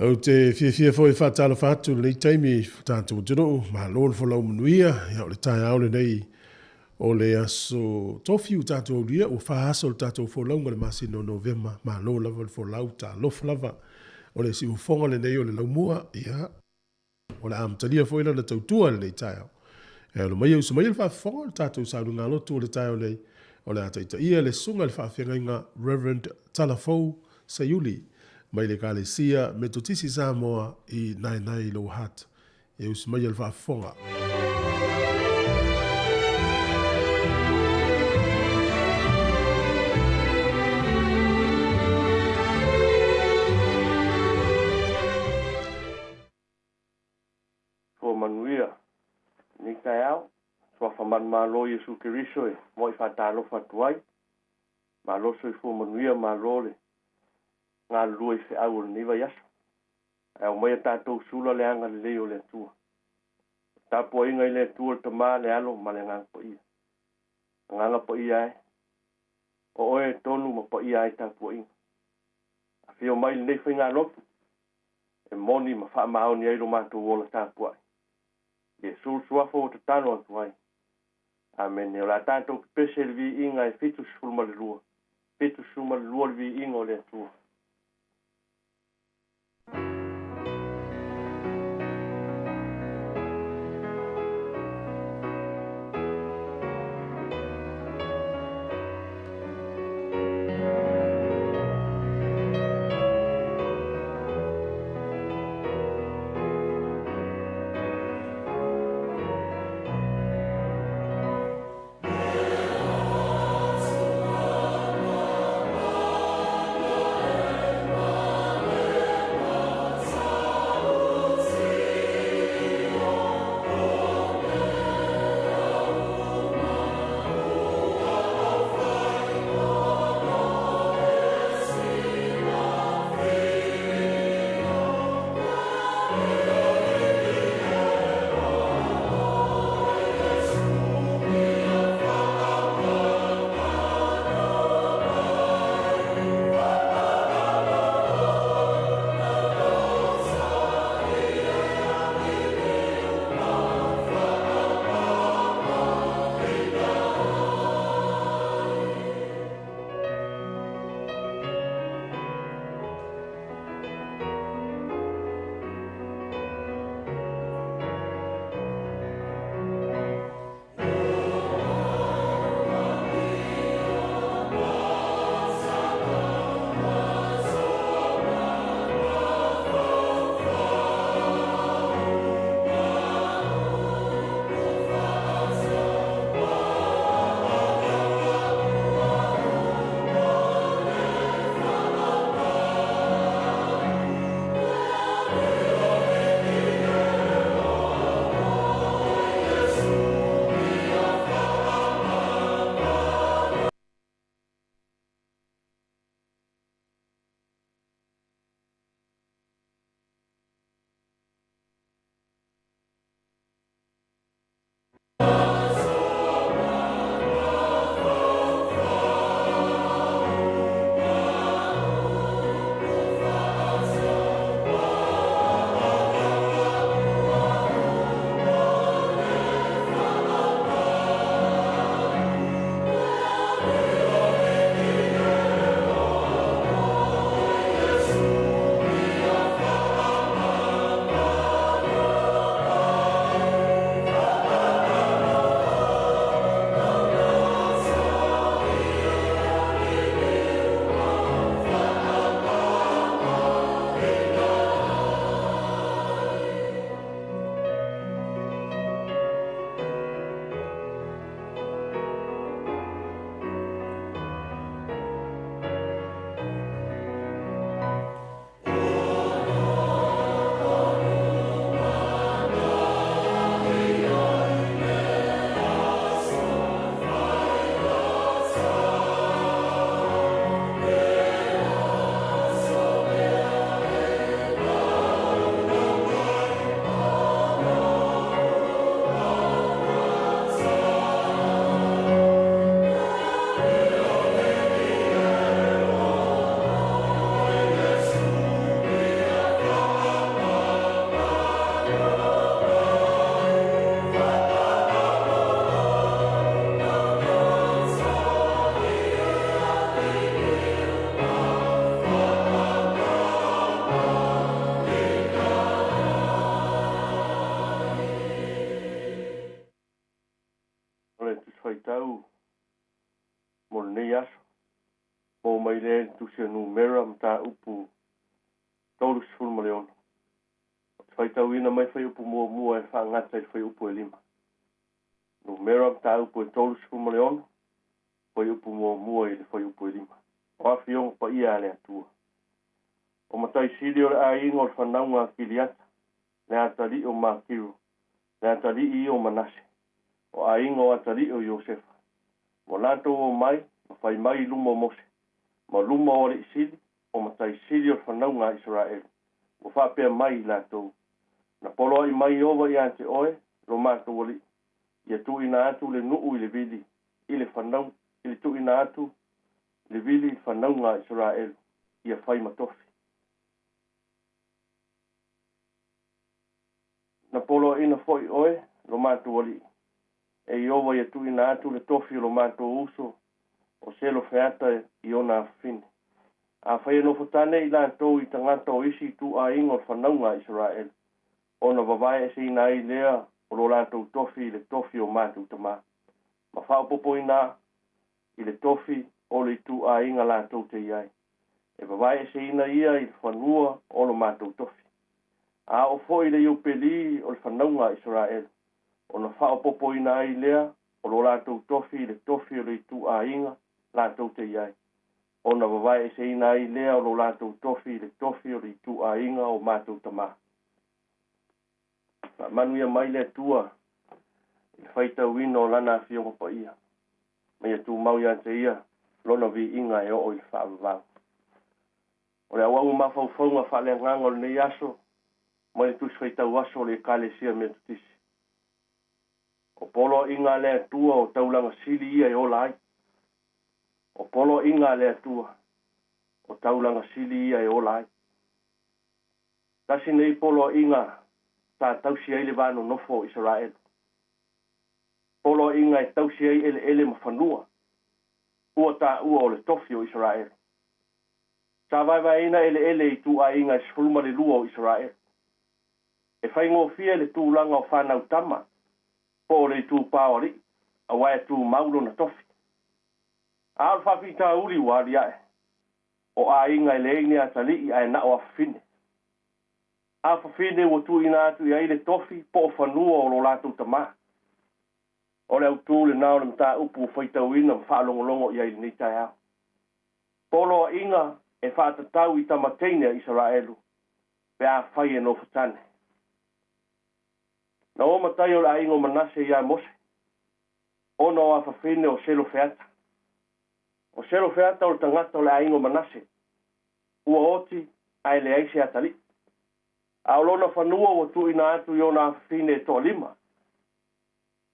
Ou te fiafia foi e faatalofa atu i lenei taimi i le tatou atunuu, malo le folau manuia, ia o le taeao lenei o le aso Tofi ua tatou aulia, ua fa aso o le tatou folauga i le masina o Novema, malo lava le folau, talofa lava. O le siufofoga lenei o le laumua, ia o le a amatalia foi lana tautua i lenei taeao. E alo mai e usu mai le faafofoga o le tatou sauniga lotu o le taeao nei, o le a taitaia le susuga i le faafeagaiga Reverend Talafou Seiuli mai le Ekalesia Metotisi Samoa i Naenae i Lower Hutt. E usu mai le faafofoga. Soifua manuia i lenei taeao. Suafa manumalo Iesu Keriso e muai faatalofa atu ai. Malo soifua manuia, malo le galulue i feau o lenei vaiaso. Ae aumaia tatou sula le agalelei o le Atua. Tapuaiga i le Atua le Tama, le Alo ma le Agaga Paia. Agaga Paia e, o oe e tonu ma paia ai tapuaiga. Afio mai lenei faigalotu e moni ma faamaoni ai lo matou ola tapuai. Iesu le suafa ua tatalo atu ai. Amene. O le a tatou pepese i le viiga e 72. 72 le viiga o le Atua. mai lea i le Tusi a Numera, mataupu 36. Ou te faitauina mai fuaiupu muamua e faagata i le fuaiupu e 5. Numera, mataupu e 36, fuaiupu muamua i le fuaiupu e 5. O Afioga Paia a le Atua. O matai sili o le aiga o le fanauga a Kiliata, le atalii o Makiru, le atalii ia o Manase, o aiga o atalii o Iosefa. Ua latou omai ma fai mai i luma o Mose, ma luma o alii sili, o matai sili o le fanauga a Isaraelu, ua faapea mai i latou, Na poloai mai Ieova ia te oe, lo matou alii, ia tuuina atu le nuu i le vili i le fanau, i le tuuina atu le vili i le fanauga a Isaraelu, ia fai ma tofi. Na poloaiina foi oe, lo matou alii, e Ieova ia tuuina atu le tofi o lo matou uso, o Selofeata i ona afafine. Afai e nofotane i latou i tagata o isi ituaiga o le fanauga a Isaraelu, ona vavae eseina ai lea o lo latou tofi i le tofi o matou tama, ma faaopoopoina i le tofi o le ituaiga latou te i ai, e vavae eseina ia i le fanua o lo matou tofi. A oo foi le Iupeli o le fanauga a Isaraelu, ona faaopoopoina ai lea o lo latou tofi i le tofi o le ituaiga latou te i ai, ona vavae eseina ai lea o lo latou tofi i le tofi o le ituaiga o matou tama. Faamanuia mai le Atua i le faitauina o Lana Afioga Paia, ma ia tumau ia te Ia Lona viiga e oo i le faavavau. O le auau o mafaufauga faaleagaga o lenei aso mai le Tusi Faitau Aso o le Ekalesia Metotisi. O poloaiga a le Atua o taulaga sili ia e ola ai. O poloaiga a le Atua o taulaga sili ia e ola ai. Tasi nei poloaiga sa tausi ai le va nonofo o Isaraelu. Poloaiga e tausi ai eleele ma fanua, ua taua o le tofi o Isaraelu. Sa vaevaeina eleele i ituaiga e 12 o Isaraelu. E faigofie le tulaga o fanau tama po o le itupa o alii, aua e tumau lona tofi. A o le faafitauli ua aliae, o aiga e leai ni atalii ae na o afafine. Afafine ua tuuina atu i ai le tofi po o fanua o lo latou tama. O le autū lena o le mataupu ua faitauina ma faalogologo i ai i lenei taeao. Poloaiga e faatatau i tama teine a Isaraelu pe afai e nofotane. Na o matai o le aiga o Manase iā Mose, ona o afafine o Selofeata. O Selofeata o le tagata o le aiga o Manase, ua oti ae leai se atalii. A o lona fanua ua tuuina atu i ona afafine e toalima.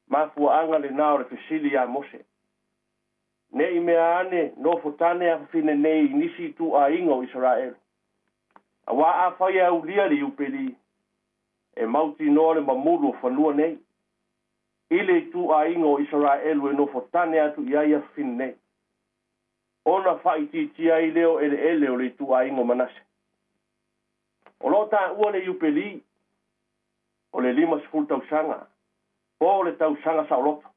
Mafuaaga lena o le fesili iā Mose, Ne i mea ane nofotane afafine nei i nisi ituaiga o Isaraelu. Aua afai e aulia le Iupeli, e mautinoa le mamulu o fanua nei, i le ituaiga o Isaraelu e nofotane atu i ai afafine nei, ona faaitiitia ai lea o eleele o le ituaiga o Manase. O lo o taua le Iupeli o le 50 tausaga, po o le tausaga saoloto.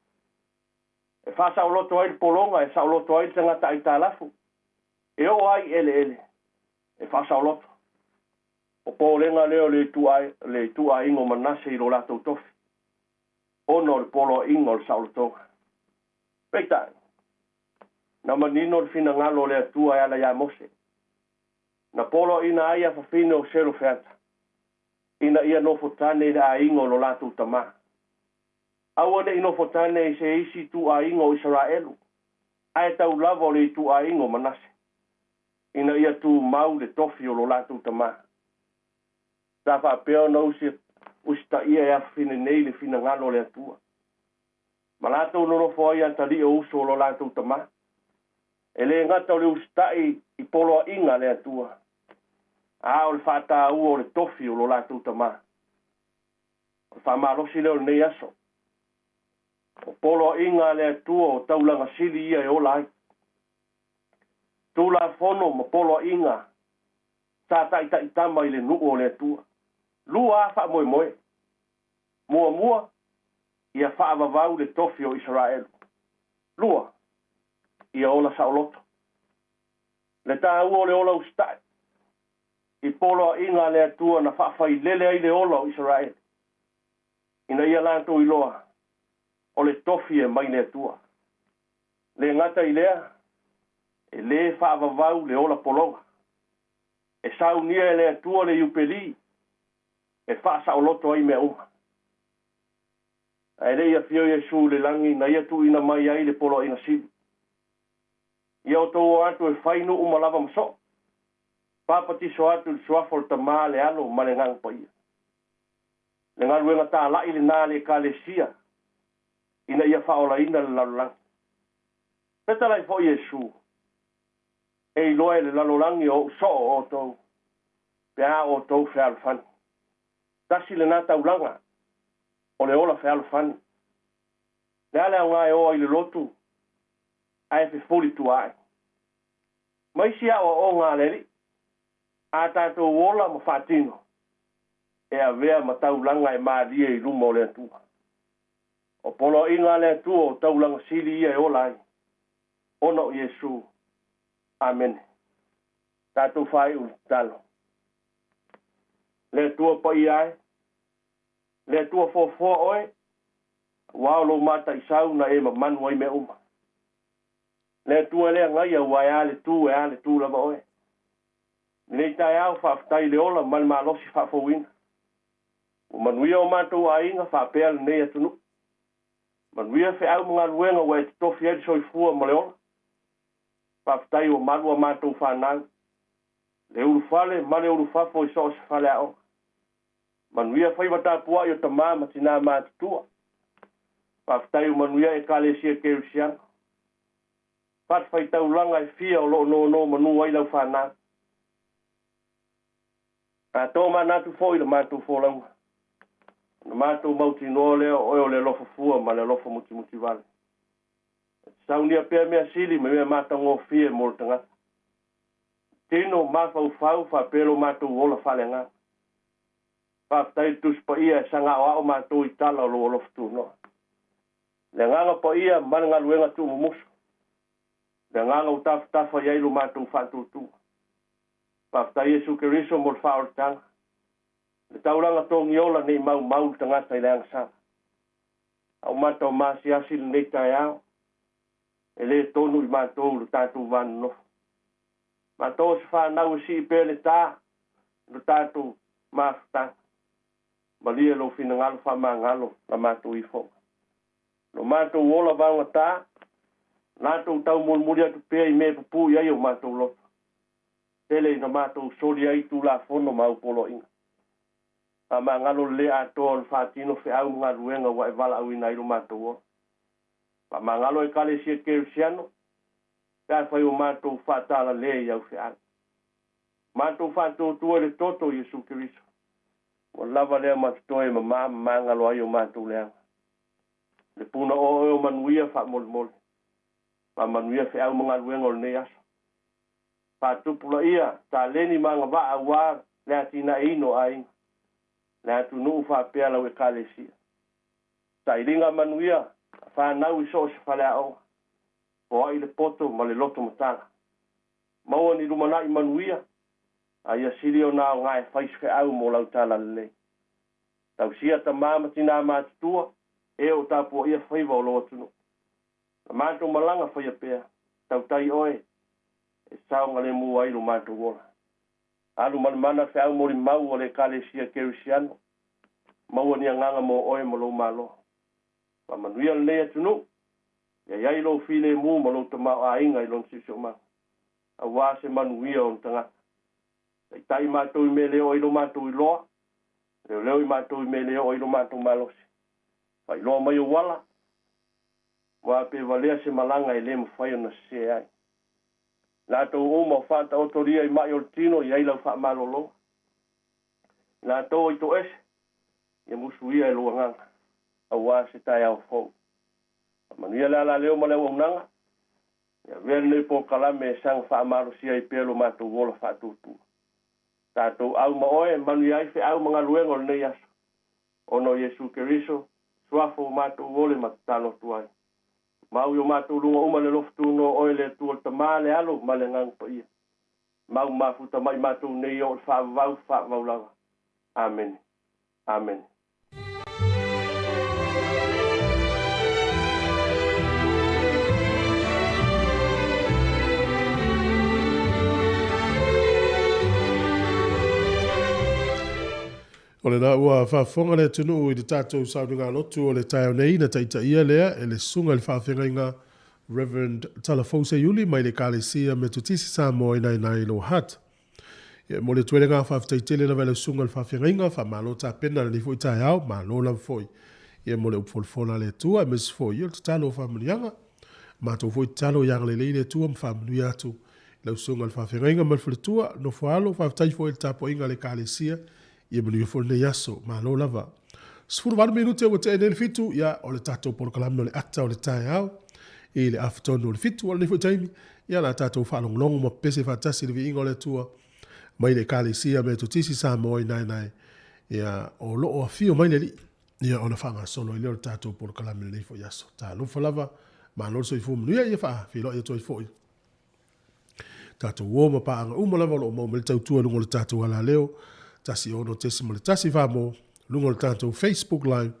E faasaoloto ai le pologa, e saoloto ai le tagata aitalafu, e oo ai i eleele, e faasaoloto. O popolega lea o le ituaiga o Manase i lo latou tofi, ona o le poloaiga o le saolotoga. Peitai, na manino le finagalo o le Atua e ala iā Mose, na poloaiina ai afafine o Selofeata, ina ia nofotane i le aiga o lo latou tama. Aua ne i nofotane i se isi ituaiga o Isaraelu, ae tau lava o le ituaiga o Manase, ina ia tumau le tofi o lo latou tama. Sa faapea ona usitaia e afafine nei le finagalo o le Atua. Ma latou nonofo ai atalii o uso o lo latou tama. E le gata o le usitai i poloaiga a le Atua, a o le faataua o le tofi o lo latou tama. O le faamalosi lea o lenei aso. O poloaiga a le Atua o taulaga sili ia e ola ai. Tulafono ma poloaiga sa taitaitama i le nuu o le Atua. Lua a faamoemoe. Muamua, ia faavavau le tofi o Isaraelu. Lua, ia ola saoloto. Le taua o le ola usitai i poloaiga a le Atua na faafailele ai le ola o Isaraele, ina ia latou iloa o le tofi e mai le Atua. Le gata i lea, e lē faavavau le ola pologa. E saunia e le Atua le Iupeli e faasaoloto ai mea uma. Ae le i afio Iesu i le lagi na ia tuuina mai ai le poloaiga sili. Ia outou o atu e fai nuu ma lava ma soo. Papatiso atu i le suafa o le Tamā, le Alo ma le Agaga Paia. Le galuega talai lenā a le Ekalesia ina ia faaolaina le lalolagi. Fetalai foi Iesu, E iloa e le lalolagi o ou soo o outou, pe a outou fealofani. Tasi lenā taulaga o le ola fealofani. Le a le aoga e o ai i le lotu ae fefuli tua ai? Ma isi aoaoga a le Alii, a tatou ola ma faatino, e avea ma taulaga e malie i luma o le Atua. O poloaiga a le Atua o taulaga sili ia e ola ai, ona o Iesu. Amene. Tatou faaiu le tatalo. Le Atua paia e, le Atua foafoa oe, aua o lou mataisau na e mamanu ai mea uma. Le Atua e le agaia ua e a le tu e a le tu lava oe. Lenei taeao faafetai i le ola ma le malosi faafouina. Ua manuia o matou aiga faapea lenei atunuu. Manuia feau ma galuega ua e totofi ai le soifua ma le ola. Faafetai ua malu a matou fanau, le ulufale ma le ulufafo i so o se faleaoga. Manuia faiva tapuai o tamā ma tinā matutua. Faafetai ua manuia Ekalesia Kerisiano. Fatafaitaulaga e fia o lo o nonomanu ai lau fanau. A tomanatu foi i le matou folauga, ona matou mautinoa lea o oe o le alofa fua ma le alofa mutimutivale. E te saunia pea mea sili ma mea matagofie mo le tagata. Tino mafaufau faapea lo matou ola faaleagaga. Faafetai i le Tusi Paia e sagaoao matou i tala o lou alofa tunoa. Le agaga paia ma le galuega tuumumusu. Le agaga ua tafatafa i ai lo matou faatuatua. Faafetai Iesu Keriso mo le faaolataga. Le taulaga togiola nei maumau le tagata i le agasala. A o mata o maasiasi lenei taeao, e le tonu i matou lo tatou va nonofo. Matou o se fanau e sii pea le tā i lo tatou mafutaga. Malie lou finagalo faamagalo la matou ifoga. Lo matou ola vaogatā, latou taumolimoli atu pea i mea e pupuu i ai o matou loto. Tele ina matou soli ai Tulafono ma au poloaiga. Faamagalo le lē atoa o le faatino feau ma galuega ua e valaauina ai lo matou ola. Faamagalo Ekalesia Kerisiano, pe afai ua matou faatalalē i au feau. Matou faatuatua i le toto o Iesu Keriso, ua lava lea ma totoe e mamā ma magalo ai o matou leaga. Le puna o oe o manuia faamolemole. Faamanuia feau ma galuega o lenei aso. Faatupulaia taleni ma agavaa aua le atinaeina o aiga, le atunuu faapea lau Ekalesia. Sailiga manuia a fanau i so o se faleaoga, foai le poto ma le loto matala. Maua ni lumanai manuia, a ia sili ona aoga e fai se feau mo lau talalelei. Tausia tamā ma tinā matutua, e o tapuaia faiva o lou atunuu. Na matou malaga faia pea, tautai oe, e saogalemu ai lo matou ola. Alu ma le mana feau molimau a le Ekalesia Kerisiano, maua ni agaga mo oe ma lou Malo. Faamanuia lenei atunuu, ia i ai lou filemu ma lou tamaoaiga i lona siosiomaga, aua se manuia o ona tagata. Taitai matou i mea le oo ai lo matou iloa, leoleo i matou i mea le oo ai lo matou malosi. Faailoa mai ou ala, aua pe valea se malaga e le mafai ona sese ai. Latou uma o faataotolia i mai o le tino i ai lau faamalologa. I latou i toese, ia musuia e lou agaga, aua se taeao fou. Faamanuia le alaleo ma le auaunaga, ia avea lenei polokalame e saga faamalosia ai pea lo matou ola faatuatua. Tatou au ma oe e manuia ai feau ma galuega o lenei aso. Ona o Iesu Keriso, suafo o matou ole ma tatalo atu ai. Mau i o matou luga uma le alofa tunoa o oe le Atua le Tamā, le Alo ma le Agaga Paia. Mau mafuta mai matou nei e oo i le faavavau, faavavau lava. Amene. Amene. O lena ua faafofoga le atunuu i le tatou sauniga lotu o le taeao nei na taitaia lea e le Susuga i le Faafeagaiga Rev. Talafou Seiuli mai le Ekalesia Metotisi Samoa i Nainai Lower Hutt. Ia e momoli atu ai le agaga faafetai tele lava i lau Susuga i le Faafeagaiga, faamalo tapena i lenei foi taeao, malo lava foi ia mo le upu folafola a le Atua, aemaise foi o le tatalo o faamanuiaga. Matou foi tatalo ia agalelei le Atua ma faamanuia atu i lau Susuga i le Faafeagaiga ma le faletua, nofo alo, faafetai foi i le tapuaiga a le Ekalesia, ia manuia foi lenei aso. Malo lava. 18 minute ua tea nei le fitu, ia, o le tatou polokalame o le ata o le taeao i le afatonu o le fitu. O lenei foi taimi, ia, la tatou faalogologo ma pepese faatasi i le viiga o le Atua mai le Ekalesia Metotisi Samoa i Naenae, ia, o lo o afio mai le Alii, ia, ona faagasolo ai lea o le tatou polokalame i lenei foi aso. Talofa lava, malo le soifua manuia, ia faafeiloai atu ai foi tatou uo ma paaga uma lava o lo o maua mai le tautua i luga o le tatou alaleo 16.1 Samoa, luga o le tatou Facebook Live,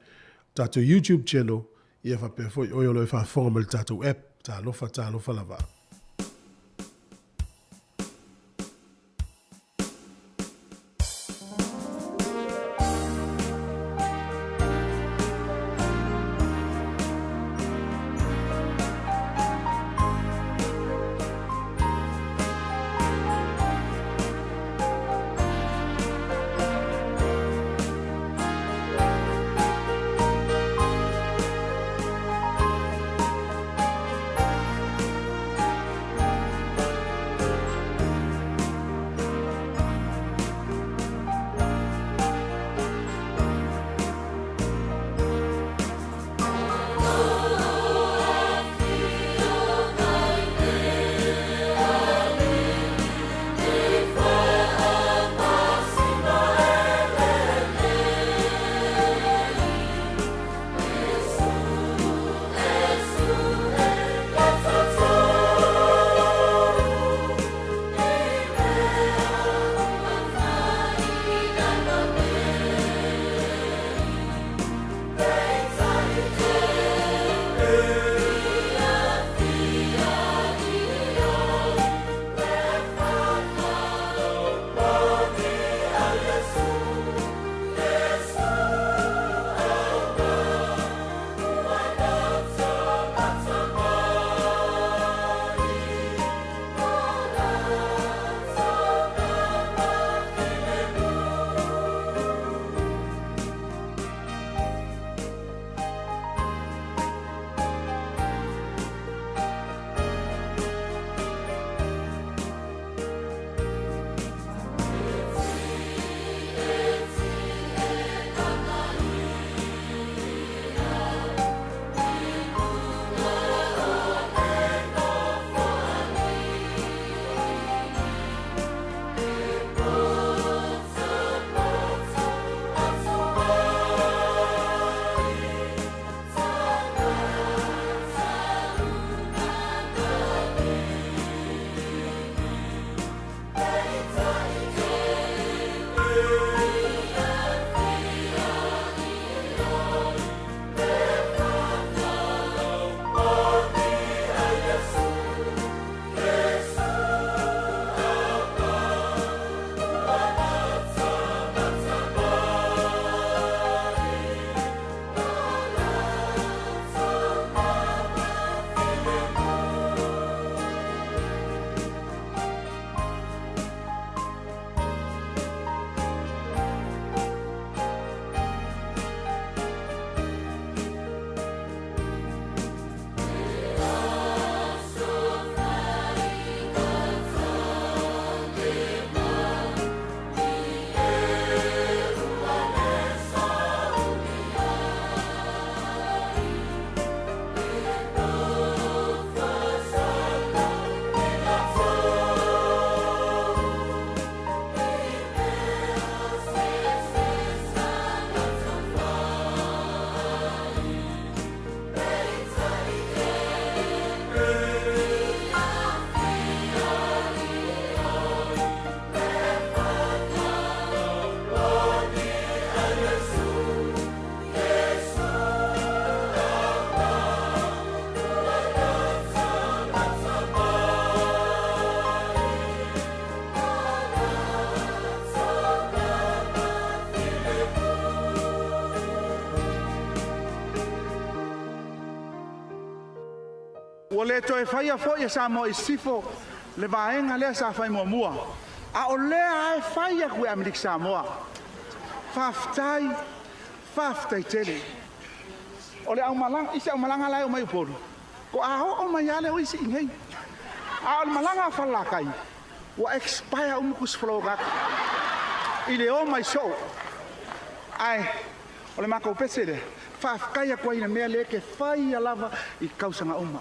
tatou YouTube channel, ia faapea foi oe o lo o e faafofoga mai le tatou app. Talofa, talofa lava. Ua le toe faia foi e Samoa i Sisifo le vaega lea sa fai muamua, a o lea e fai atu e Amerika Samoa. Faafetai, faafetai tele. O le aumalaga, isi aumalaga la e omai Upolu, ko a oo mai lava lea o isi i nei. A o le malaga a Falelatai, ua expire uma tusi follow atu i le o mai soo. Ae o le matou pese lea, faafetai atu ai i le mea lea e te faia lava i tausaga uma.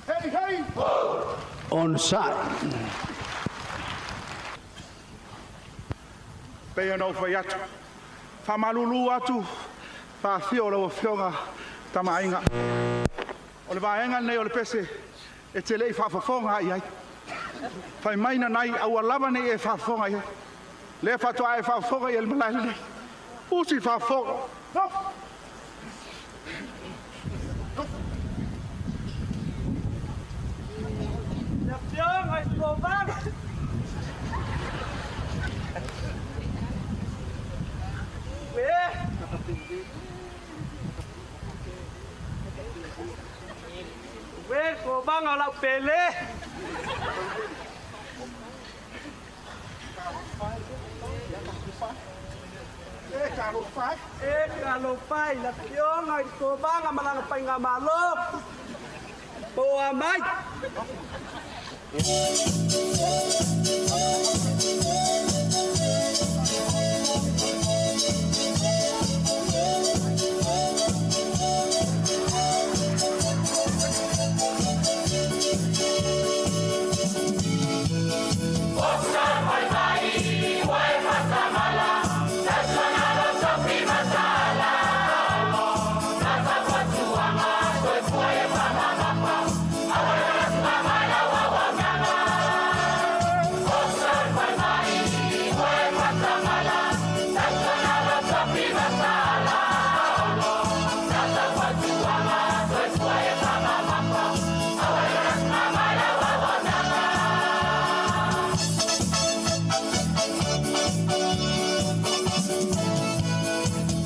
Hei, hei! Onosai. Pei ona ou fai atu, faamalulu atu, faafio lau Afioga Tamaaiga. O le vaega lenei o le pese e te le i faafofoga i ai. Fai mai nanai aua lava nei e faafofoga i ai. Lea faatoa e faafofoga i le malae lenei. Usi faafofoga. No! Le Afioga i Kovana. Uē, Kovaga o lau pele. E talofa e. E talofa i le Afioga i le Kovaga ma lana faigamalo. Po o a mai?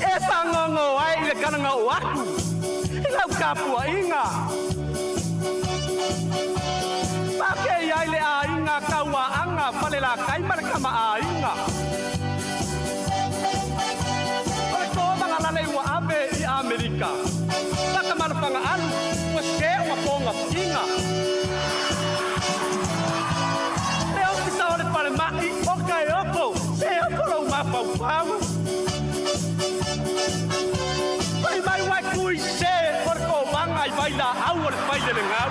E fagogo ai i le kalagao aku i lau tapuaiga. Pakei ai le aiga Tauaaga Falelatai ma le Tamaaiga. O le tovaga lale ua ave i Amerika. Takamalofaga alu ua se ua pogafiga. Le ofisa o le falemai o Kaeoko, se oko lou mafaufau. Fai mai ua e kui se o le kovaga i vailaau o le failelegau.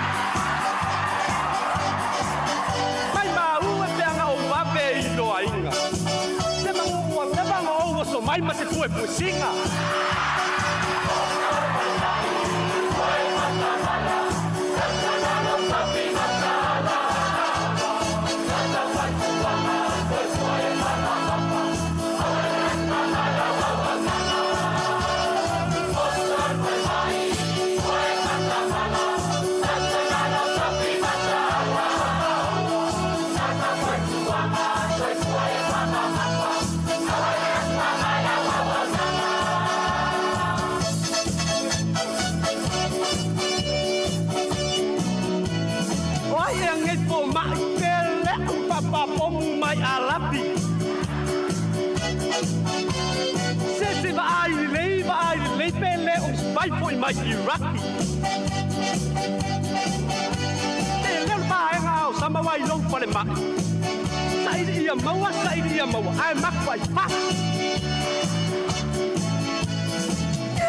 Mai maua e peaga ou ave i loaiga. Se magu ua leva ona ou oso mai ma se puepuesiga. O ai ea nei fomai pe leʻu papapomu mai Alapi? Se se vaai lelei vaai lelei pe le o se vai foi mai Iraki. E leo le vaega o sama wai lou falemai. Saili ia maua, saili ia maua, ae maku ai fasi.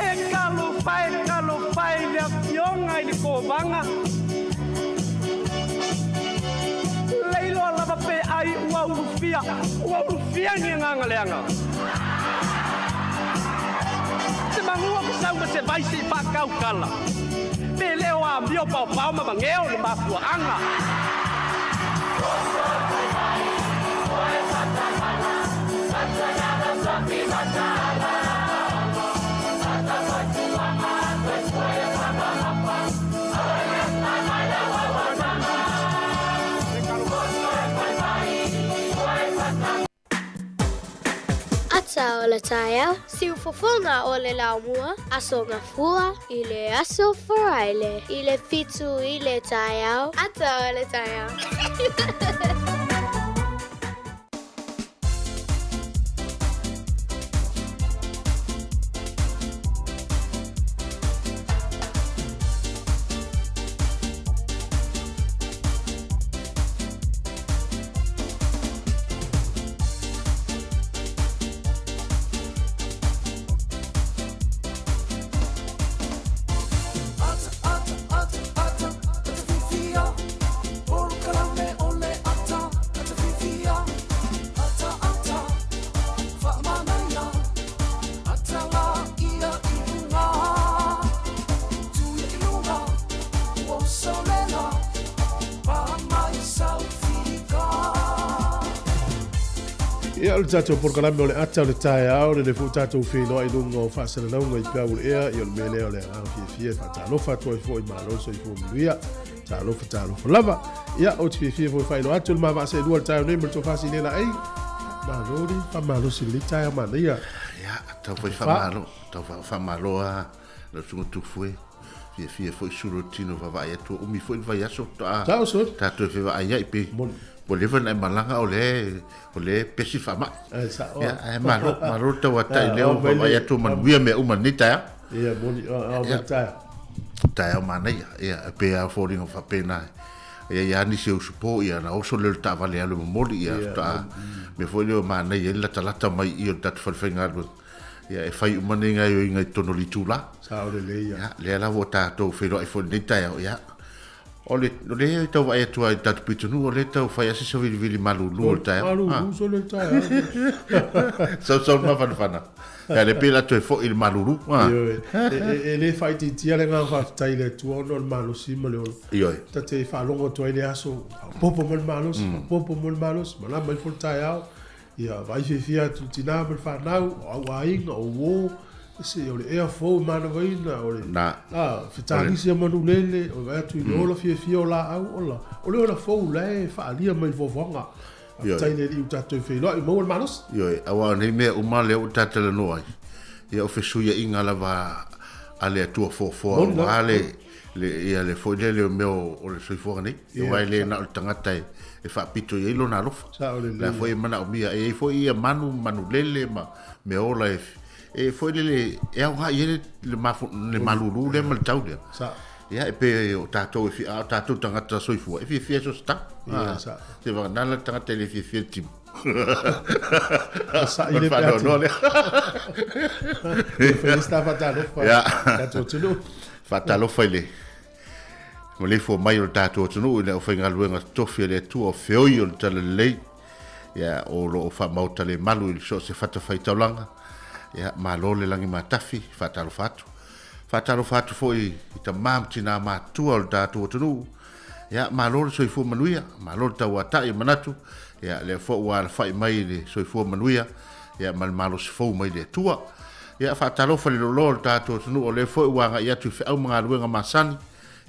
E talofa e, talofa e i le afioga i le kovaga. Leiloa lava pe ai ua ulufia, ua ulufia ni agaga leaga. Se magua ke sau ma se vai se i faakaukala. Pe le o amio paopao ma mageo le mafuaaga. Ata o le taeao, siufofoga o le laumua, Aso Gafua i le Aso Faraile i le 7 i le taeao, Ata o le taeao. Ia, o le tatou polokalame o le ata o le taeao, lenei foi tatou feiloai i luga o faasalalauga i peau o le ea, ia o le mea lea o le agaga fiafia e faatalofa atu ai foi, malo le soifua manuia, talofa talofa lava. Ia, ou te fiafia foi e faailoa atu le ma vaa seelua i le taeao nei ma le tofa Silia Laei. Malo le faamalosi i lenei taeao manaia. Ia, tau fai faamalo, tau faamalo lava lau susuga Tufue. Fiafia foi sulu o le tino vaavaai atu, ua umi foi le vaiaso faatoa Sao, soli. tatou fevaai ai pe Moni. ua leva ona e malaga o lea o lea e pesi faamai. Ae sao. Ia, ae malo, malo le tauatai Ah, lea ua ao mai vaavaai le- atu ua manuia mea uma i lenei taeao. Ia, moni, ao mai Ia. le taeao. Taeao manaia, ia, e pei lava o foliga faapena, e i ai lava nisi e usupo, ia, ona oso lea o le taavale e alu e momoli, ia, faatoa mea foi lea o manaia ai le latalata mai i i o le tatou falefaigaluega, ia, e fai uma nei gaoioiga i totonu o le itula. Sao lelei, ia. Ia, lea lava ua tatou feiloai foi i lenei taeao, ia, o le, o lea e tau vaai atu lava i le tatou pitonuu, o lea e tau fai lava si savilivili malulu o le taeao. Malulu solo le taeao. Sausau le mafanafana. Ia le pei la toe foi i le malulu. Ioe. E le faaitiitia le agaga faafetai i le Atua ona o le malosi ma le ola. Ioe. Ta te faalogo atu ai le aso, faaopoopo mai le malosi, faaopoopo mai le malosi, malama ifo le taeao, ia vaai fiafia atu le tina ma le fanau, o au aiga, o uo, se o le ea fou e manavaina, o le Na. a, fetalisi a manulele, o le vaai atu i le ola fiafia o laau, ola, o le ola fou la e faaalia mai i le foafoaga. Faafetai i le Alii ua tatou feiloai, maua le malosi. Ioe, aua o nei mea uma lea ua ta talanoa ai, ia o fesuiaiga lava a le Atua foafoa aua le, le, ia le foi lele o mea o le soifuaga nei. Aua e le na o le tagata e, e faapito i ai lona alofa. Sao lelei. La foi e manaomia, e i ai foi ia manu, manulele ma mea ola e, e foi lele e aoga i ai le, le, mafu, le malulu lea ma le tau lea. Sao. Ia, e pei o tatou e fia, a o tatou tagata soifua, e fiafia so se tau. Ia, sa. Se vagana la le tagata e le fiafia le timu. Sa'i le pe atu. lea. E fai isi ta faatalofa. Ia. Tatou atunuu. Faatalofa i le maleifua mai o le tatou atunuu i le aufaigaluega totofi a le Atua o feoi o le Talalelei. Ia, o lo o faamaota le malu i so o se fatafaitaulaga. Ia, malo le lagi matafi, faatalofa atu. Faatalofa atu foi i tama ma tina matutua o le tatou atunuu. Ia, malo le soifua manuia, malo le tauatai e manatu. Ia, lea foi ua alafai mai i le soifua manuia, ia, ma le malosi fou mai le Atua. Ia, faatalofa i le loaloa o le tatou atunuu, o lea foi ua agai atu i feau ma galuega masani.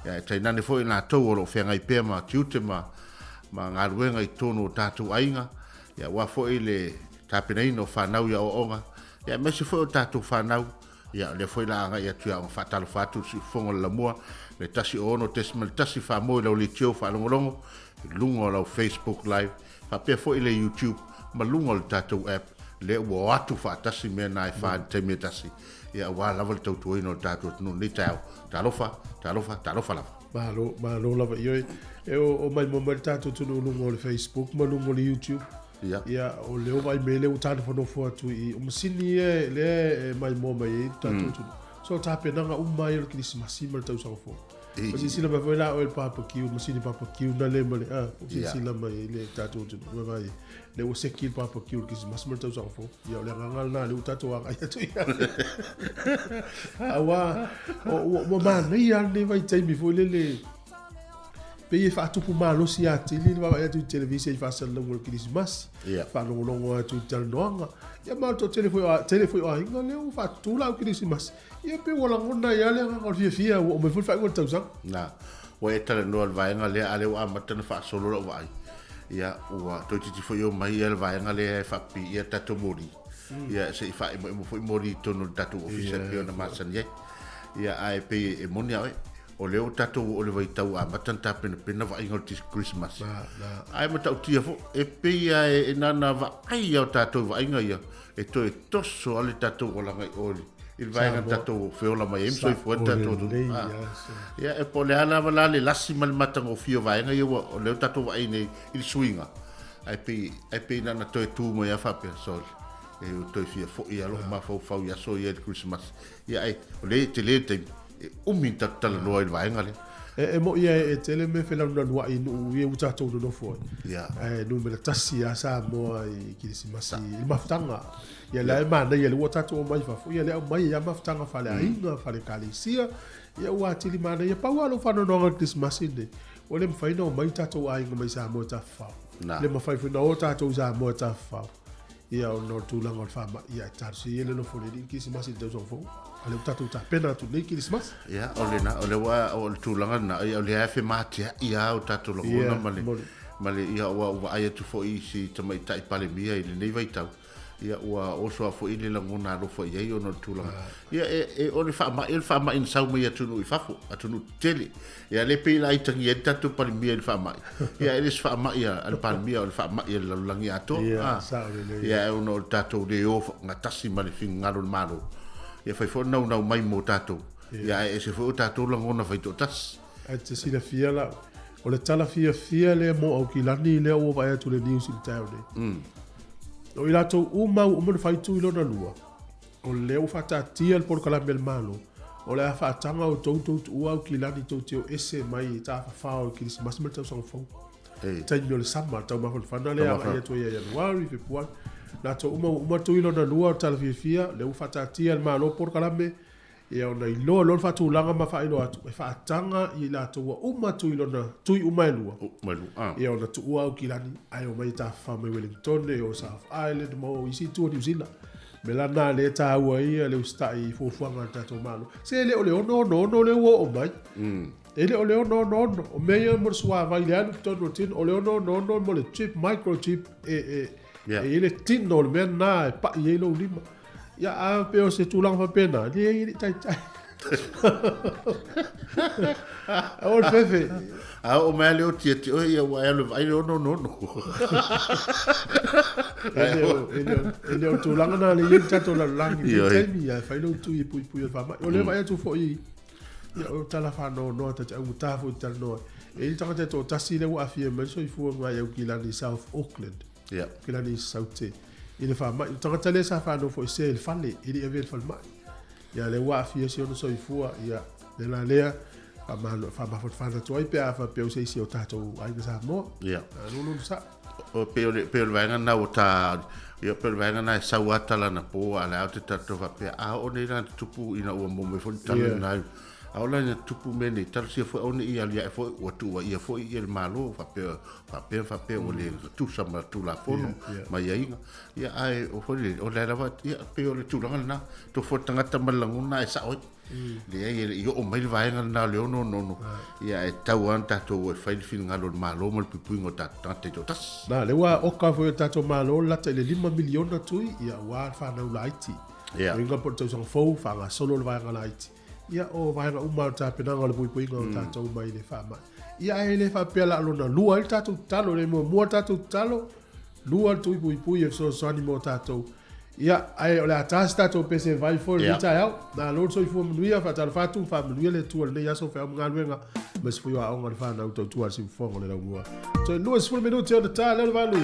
Ia, e tainane foi i latou o lo o feagai pea ma tiute ma, ma galuega i totonu o tatou aiga. Ia, aua foi le tapenaina o fanau i aoaoga, ia, aemaise foi o tatou fanau Ia, o lea foi la agai atu i aoga faatalofa atu i le siufofoga o le Lamua, le 106.1 Famoe i lau leitio faalogologo i luga o lau Facebook Live, faapea foi le YouTube ma luga o le tatou app, lea ua o atu faatasi mea na e fa i le taimi e tasi, ia aua lava le tautuaina o le tatou atunuu i lenei taeao. Talofa, talofa, talofa lava. Malo, malo lava ioe. E o, o maimoa mai le tatou atunuu i luga o le Facebook ma luga o le YouTube. Ia. Ia, o lea ua vaai mai lea ua tanofonofo atu i o masini ia lea e maimoa mai ai le tatou atunuu. So tapenaga uma ai o le Kerisimasi ma le tausaga fou. Ei. Ma silasila mai foi la oe i le barbecue, masini barbecue na le ma le a, Ia. silasila mai ai le tatou atunuu. Ma vaai, lea ua seki le barbecue o le Kerisimasi ma le tausaga fou. Ia, o le agaga lena lea ua tatou agai atu i ai. Aua, ua ua manaia lava lenei vaitaimi foi lele Pei e faatupu malosi atili le vaavaai atu i televise i faasalalauga o le Kerisimasi, Ia. faalogologo atu i talanoaga. Ia ma o le toatele foi o, tele foi o aiga lea ua faatutu lau Kerisimasi. Ia pei ua lagona ai lava le agaga o le fiafia ua oo mai foi le faaiuga o le tausaga. Na, ua e talanoa i le vaega lea, a lea ua amata ona faasolo lau vaai. Ia, ua toeitiiti foi omai ia le vaega lea e faapipiia tatou moli. Ia, se i faaimoimo foi moli i totonu o le tatou ofisa e pei ona masani ai. Ia, ae pei e moni a oe. O lea ua tatou oo i le vaitau ua amata ona tapenapena vaaiga o le Kerisimasi. Ae matautia foi, e pei lava e na ona vaai lava o tatou i vaaiga ia, e toe toso lava le tatou olaga i o i le vaega na tatou feola mai ai ma soifua ai le tatou atunuu. Ia, e po o le a lava la le lasi ma le matagofie o vaega ia ua, o lea ua tatou vaai nei i le suiga, ae pei, ae pei na ona toe tu mai lava faapea, sole, e toe fia foi lava lou mafaufau i aso ia i le Kerisimasi. Ia, ae o lea e tele le taimi. E umi ona tatou talanoa i le vaega lea. E moi a e tele mea felanunanuai i nuu ia ua tatou nonofo ai. Ia. Ae numera tasi lava Samoa i Kerisimasi i le mafutaga. Ia la e manaia lea ua tatou omai i fafo, ia lea aumai ai lava mafutaga faaleaiga, faale-ekalesia, ia ua atili manaia. Pau lava lou faanoanoaga i le Kerisimasi lenei, ua le mafai ona omai tatou aiga mai Samoa e tafafao. Na. Le mafai foi ona o tatou i Samoa e tafafao. Ia ona o le tulaga o le faamai, ia e talosia ia le alofa o le Alii i le Kerisimasi i le tausaga fou. A lea ua tatou tapena atu nei Kerisimasi. Ia, o lena, o lea ua, o le tulaga lena, ia o lea e femateai lava o tatou lagona Ia, ma le, moni. ma le, ia ua vaai atu foi i si tamaitai Palemia i lenei vaitau, ia ua oso lava foi le lagona alofa i ai ona o le tulaga. Ia, e, e, o le faamai, o le faamai na sau mai atunuu i fafo, atunuu tetele. Ia, lea pei la aitagia ai le tatou Palemia i le faamai. Ia, e le o se faamai a, a le Palemia, o le faamai a le lalolagi atoa. Ia, Ah. sao lelei. Ia, e ona o le tatou le o gatasi ma le finagalo o le Malo. Ia, fai foi le naunau mai mo tatou. Ia ae ese foi o tatou lagona faitoatasi. Ae te silafia la, o le tala fiafia lea mo Aukilani lea ua vaai atu i le news i le taeao nei. O i latou uma ua uma ona fai tui lona lua, o lea ua faataatia le polokalame a le Malo, o le a faataga outou tou tuua Aukilani tou te o ese mai i tafafao i le Kerisimasi ma le Tausaga Fou. Taimi o le sama, le taumafanafana lea agai atu ai ia Ianuari, Fepuari. Latou uma ua uma tui lona lua o le tala fiafia, lea ua faataatia e le Malo polokalame, Ia ona iloa loa le faatulaga ma faailoa atu, e faataga i latou ua uma atu i lona tui uma e lua. Uma e lua, ah. Ia ona tuua Aukilani, ae omai e tafafao mai Wellington, o South Island ma o isi itu o Niu Sila. O le mea la lena lea e taua ai le usitai i fuafuaga a le tatou Malo. Se e le o le 666 lea ua oo mai. E le o le 666. O mea ia mo le suavai i le alu i totonu o le tino. O le 666 mo le chip, microchip, e, e, e i ai le tino o le mea lena e pai ai lou lima. Ia, a pei o se tulaga faapena, leai, e le i taitai. Aua le fefe. A oo mai lava le oti ia te oe, ia ua e alu e vaai le 666. E le o tulaga na lea e i ai le tatou lalolagi i lenei taimi, ae fai lou tui e puipui ai le faamai. O lea e vaai atu foi, ia, o tala faanoanoa ta te augata foi i te talanoa. E i ai le tagata e toatasi lea ua aafia mai le soifua i Aukilani i South Auckland. Ia. Aukilani i Saute. I le faamai. O le tagata lea sa faanofoesea i le fale, e le i avea i le falemai. Ia, lea ua aafia si ona soifua, ia, le la lea, faamafanafana atu ai pe a faapea o se isi o tatou aiga Samoa. Ia. Lulu le sao. O, pei o le, pei o le vaega lena ua ta, ia, pei o le vaega lena e sau lava tala anapo, a o lea ou te tatou faapea, a oo nei la ina tupu ina ua maua mai foi le tala lena, a oo la ina tupu mea nei, talosia foi aua ne i aliae foi ua tuuaia foi le Malo faapea faapea ma faapea ua le tusa ma Tulafono ma aiaiga. Ia, ae o foi le, o lea lava, ia, pei o le tulaga lena, tofu le tagata ma le lagona ae sao ai. Leai, e le i oo mai le vaega lena o le 666, ia, ae tatau lava ona tatou e fai le finagalo o le Malo ma le puipuiga o tatou tagata taitoatasi. Na, lea ua oka foi e le tatou Malo le lata i le $5 miliona tui, ia, aua le fanau laiti. Uiga po o le tausaga fou, faagasolo le vaega laiti. Ia, o vaega uma o le tapenaga o le puipuiga o tatou mai le faamai. Ia, ae le faapea la lona lua ai le tatou tatalo, le muamua le tatou tatalo, lua le tui puipui e fesoasoani mo tatou. Ia, ae o le a ta se tatou pese vai foi i lenei taeao. Malo le soifua manuia, faatalofa atu, faamanuia le Atua i lenei aso feau ma galuega, aemaise foi o aoga a le fanau tautua a le Siufofoga o le Laumua. Toe 20 minute ona ta lea o le valu.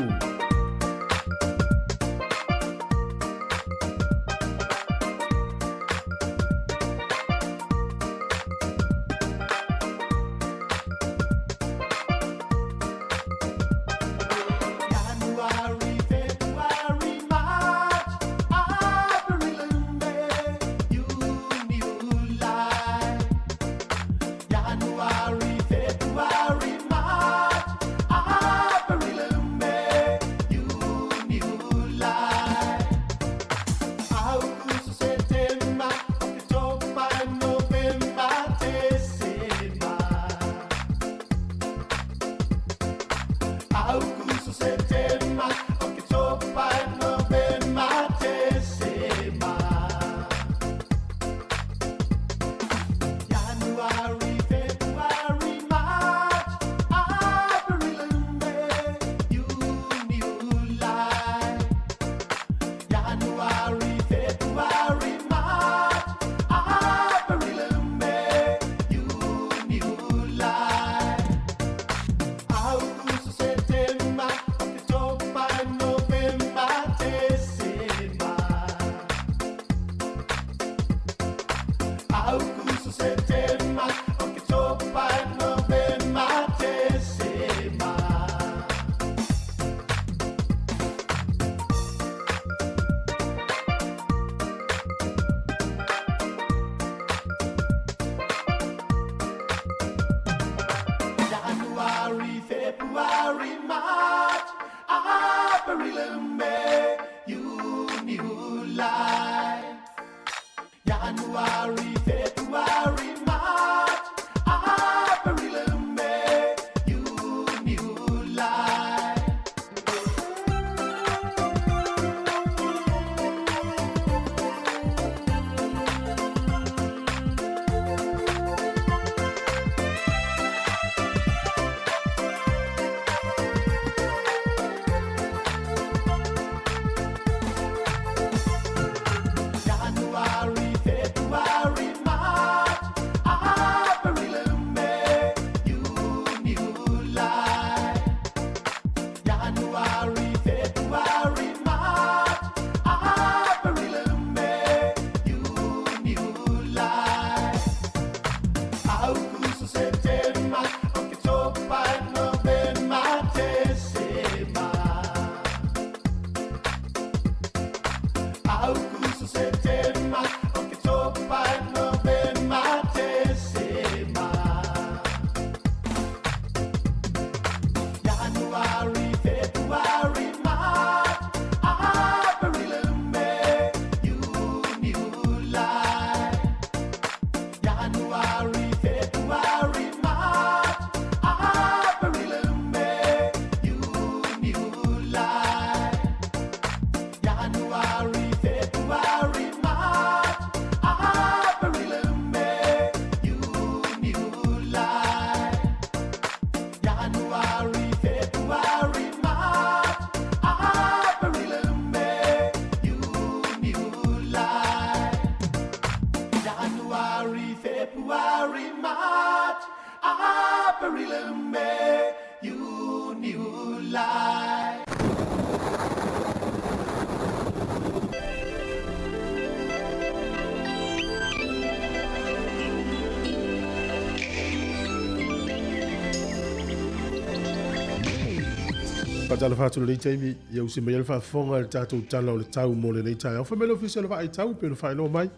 Faatalofa atu i lenei taimi, ia usi mai ai le faafofoga i le tatou Tala o le Tau mo lenei taeao. Fai mai le Ofisa o le Vaai Tau pei ona faailoa mai,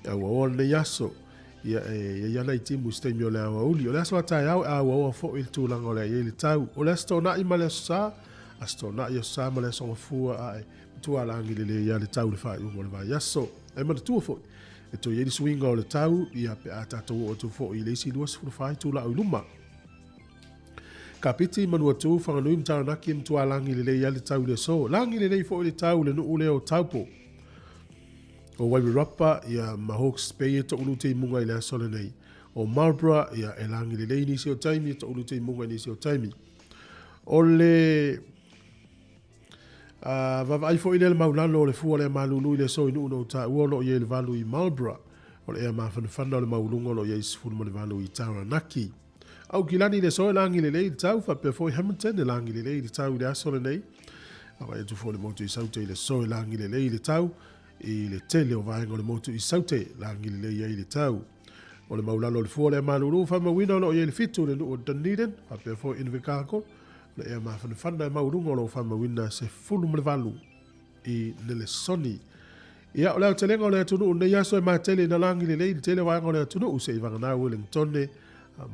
e auaoa lenei aso. Ia, e i ai lava nai timu i se taimi o le aoauli. O le aso a taeao e auaoa foi le tulaga o le a i ai le tau. O le Aso Toonai ma le Aso Sa, Aso Toonai, Aso Sa ma le Aso Gafua, a e matua lagi lelei lava le tau i le faaiuga o le vaiaso. E manatua foi, e toe i ai le suiga o le tau, ia, pe a tatou oo atu foi i le isi 24 itula o i luma. Kapiti, Manuatu, Whanganui ma Taranaki e matua lagi lelei lava le tau i le aso. Lagi lelei foi le tau i le nuu lea o Taupo. O Wairarapa, ia, ma Hawke's Bay e toʻulu te imuga i le aso lenei. O Marlborough, ia, e lagi lelei nisi o taimi, e toʻulu te imuga i nisi o taimi. O le vaavaai foi lea le maulalo o le fua lea malulu i le aso i nuu na ou taua o lo o i ai le valu i Marlborough. O le ea mafanafana o le mauluga o lo o i ai 18 i Taranaki. Aukilani i le aso e lagi lelei i le tau, faapea foi Hamilton e lagi lelei i le tau i le aso lenei. Vaai atu foi le motu i Saute i le aso e lagi lelei i le tau, i le tele o vaega o le motu i Saute, lagi lelei ai le tau. O le maulalo o le fua lea malulu, faamauina o lo o i ai le fitu i le nuu o Dunedin, faapea foi Invercargill, o le ea mafanafana e maualuga o lo o faamauina 18 i Nelesoni. Ia, o le aotelega o le atunuu i lenei aso e matele ina lagi lelei le tele o vaega o le atunuu se i vagana Wellingtone,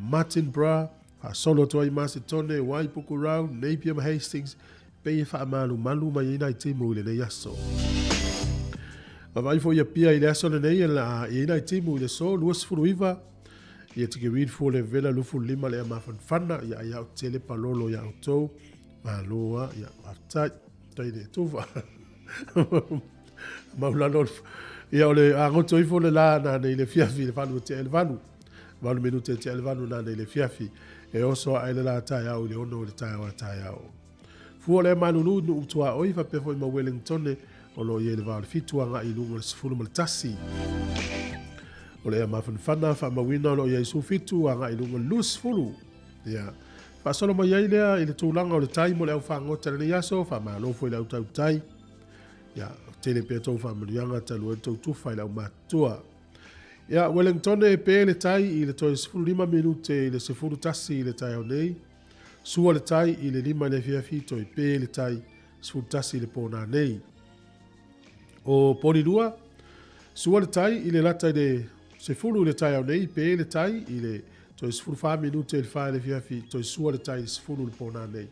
Martinborough, faasolo atu ai Masetone, Waipukurau, Napier ma Hastings, pei e faamalumalu mai ai nai timu i lenei aso. Vaavaai foi Apia i le aso lenei e la i ai nai timu i le aso 29 ia tike read for le vela 25 le mafanafana ia ai au tele palolo ia outou malo a ia faafetai. Tai le tufa. Maulalo ia o le agoto ifo le la na nei le fiafi le falu te ele valu. Valu minute te ele valu na nei le fiafi. E oso a ele la tai au i le ono o le tai au a tai au. Fua le malulu nu utua oi faapea foi ma Wellingtone o lo o i ai le va o le fitu agai i luga o le 11. O le ea mafanafana faamauina o lo o i ai 17 agai i luga o le 20. Ia, faasolo mai ai lea i le tulaga o le tai mo le au fagota i lenei aso, faamalo foi i le au tautai. Ia, tele pea tou faamanuiaga talu ai le tou tufa i le aumatutua. Ia, Wellingtone e pe le tai i le toe 15 minute i le 11 i le taeao nei. Sua le tai i le 5 i le afiafi, toe pe le tai 11 i le pō nei. O Polilua, sua le tai i le lata i le 10 i le taeao nei, pe le tai i le toe 14 minute i le 4 i le afiafi, toe sua le tai i le 10 i le pō nei.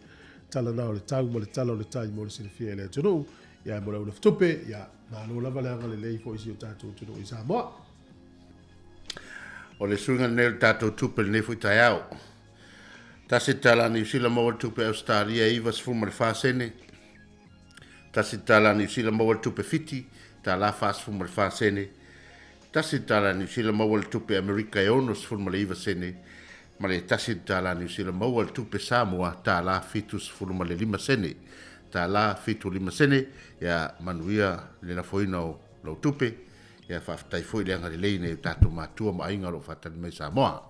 Tala na o le tau ma le tala o le tai mo le silafia e le atunuu, ia mo le au lafatupe, ia malo lava le agalelei foi i si o tatou atunuu i Samoa. O le suiga lenei o le tatou tupe lenei foi taeao. Tasi tala Niu Sila maua le tupe Ausetalia e 94 sene. Tasi tala Niu Sila maua le tupe Fiti, tala 44 sene. Tasi tala Niu Sila maua le tupe Amerika e 69 sene. Ma le tasi tala Niu Sila maua le tupe Samoa, tala 75 sene. Tala 75 sene, ia manuia le lafoina o lau tupe. Ia faafetai foi le agalelei nei o tatou matua ma aiga o lo o faatali mai Samoa.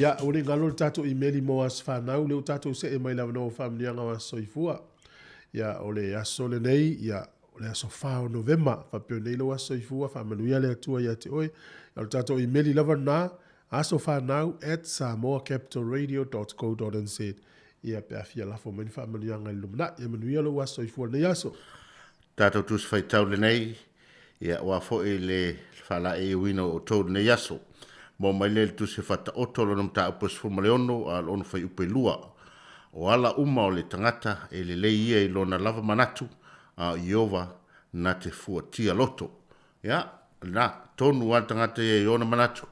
Ia, ua le galo le tatou imeli mo aso fanau, lea ua tatou see mai le avanoa o faamanuiaga o aso soifua. Ia, o le aso lenei, ia, o le aso 4 o Novema, faapea nei lou aso soifua, faamanuia le Atua ia te oe. Ia, o le tatou imeli lava lena, asofanau@samoacapitalradio.co.nz. Ia, pe a fia lafo mai ni faamanuiaga i le lumanai. Ia manuia lou aso soifua i lenei aso. Tatou Tusi Faitau lenei, ia aua foi le faalaeiauina o outou i lenei aso. Maua mai lea i le Tusi e Faataoto lona mataupu e 16 a o le 6 fuaiupu e 2. O ala uma o le tagata e lelei ia i lona lava manatu, a o Ieova na te fuatia loto. Ia, lena, tonu lava le tagata ia i ona manatu,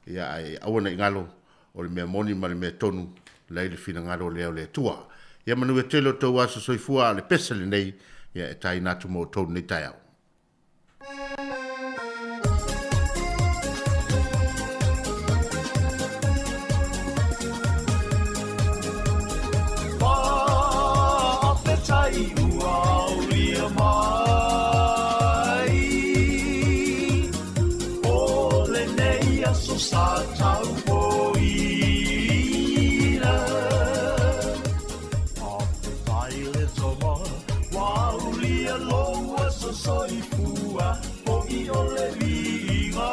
ia ae aua ne i galo, o le mea moni ma le mea tonu, la i le finagalo lea o le Atua. Ia manuia tele o tou aso soifua, a o le pese lenei, ia e taina atu mo outou lenei taeao. Faafetai ua aulia mai O lenei aso sa taupoina Faafetai le tama ua aulia lou aso soifua Fo'i o le viiga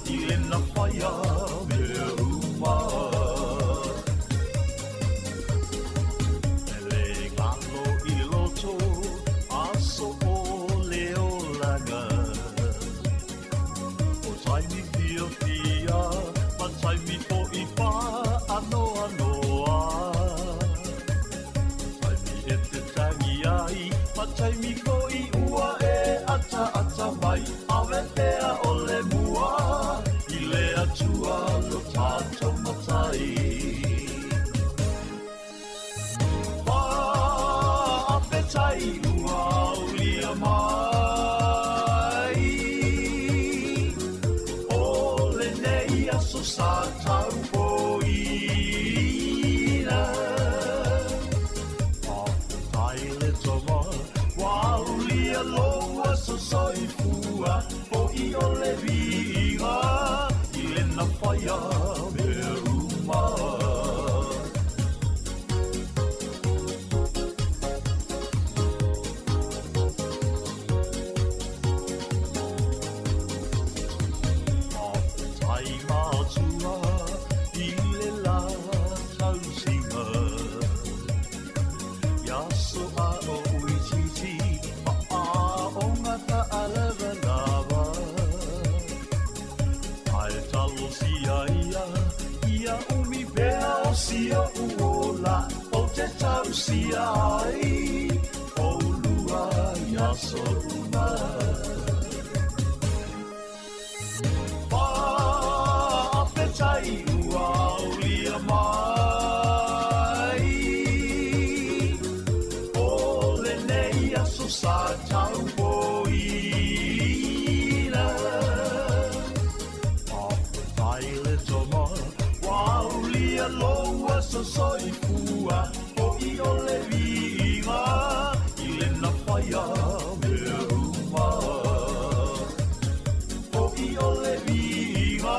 i lena faia mea uma E le galo i loto aso o le olaga O taimi fiafia ma taimi fo'i faanoanoa Taimi e te tangi ai ma taimi fo'i ua e ataata mai Ave pea o le mua i le Atua lo tatou Matai Faafetai ua aulia mai O lenei aso sa taupoina Faafetai le Tama ua aulia lou aso soifua Fo'i o le viiga i lena faia mea uma. Faafetai Matua i le la tausiga I aso a o itiiti ma aoga faalavalava Ae talosia ia, ia umi pea o si oʻu ola Ou te tausia ai ʻolua i aso uma. Faafetai ua aulia mai O lenei aso sa taupoina Faafetai le Tama ua aulia lou aso soifua Fo'i o le viiga i lena faia mea uma Fo'i o le viiga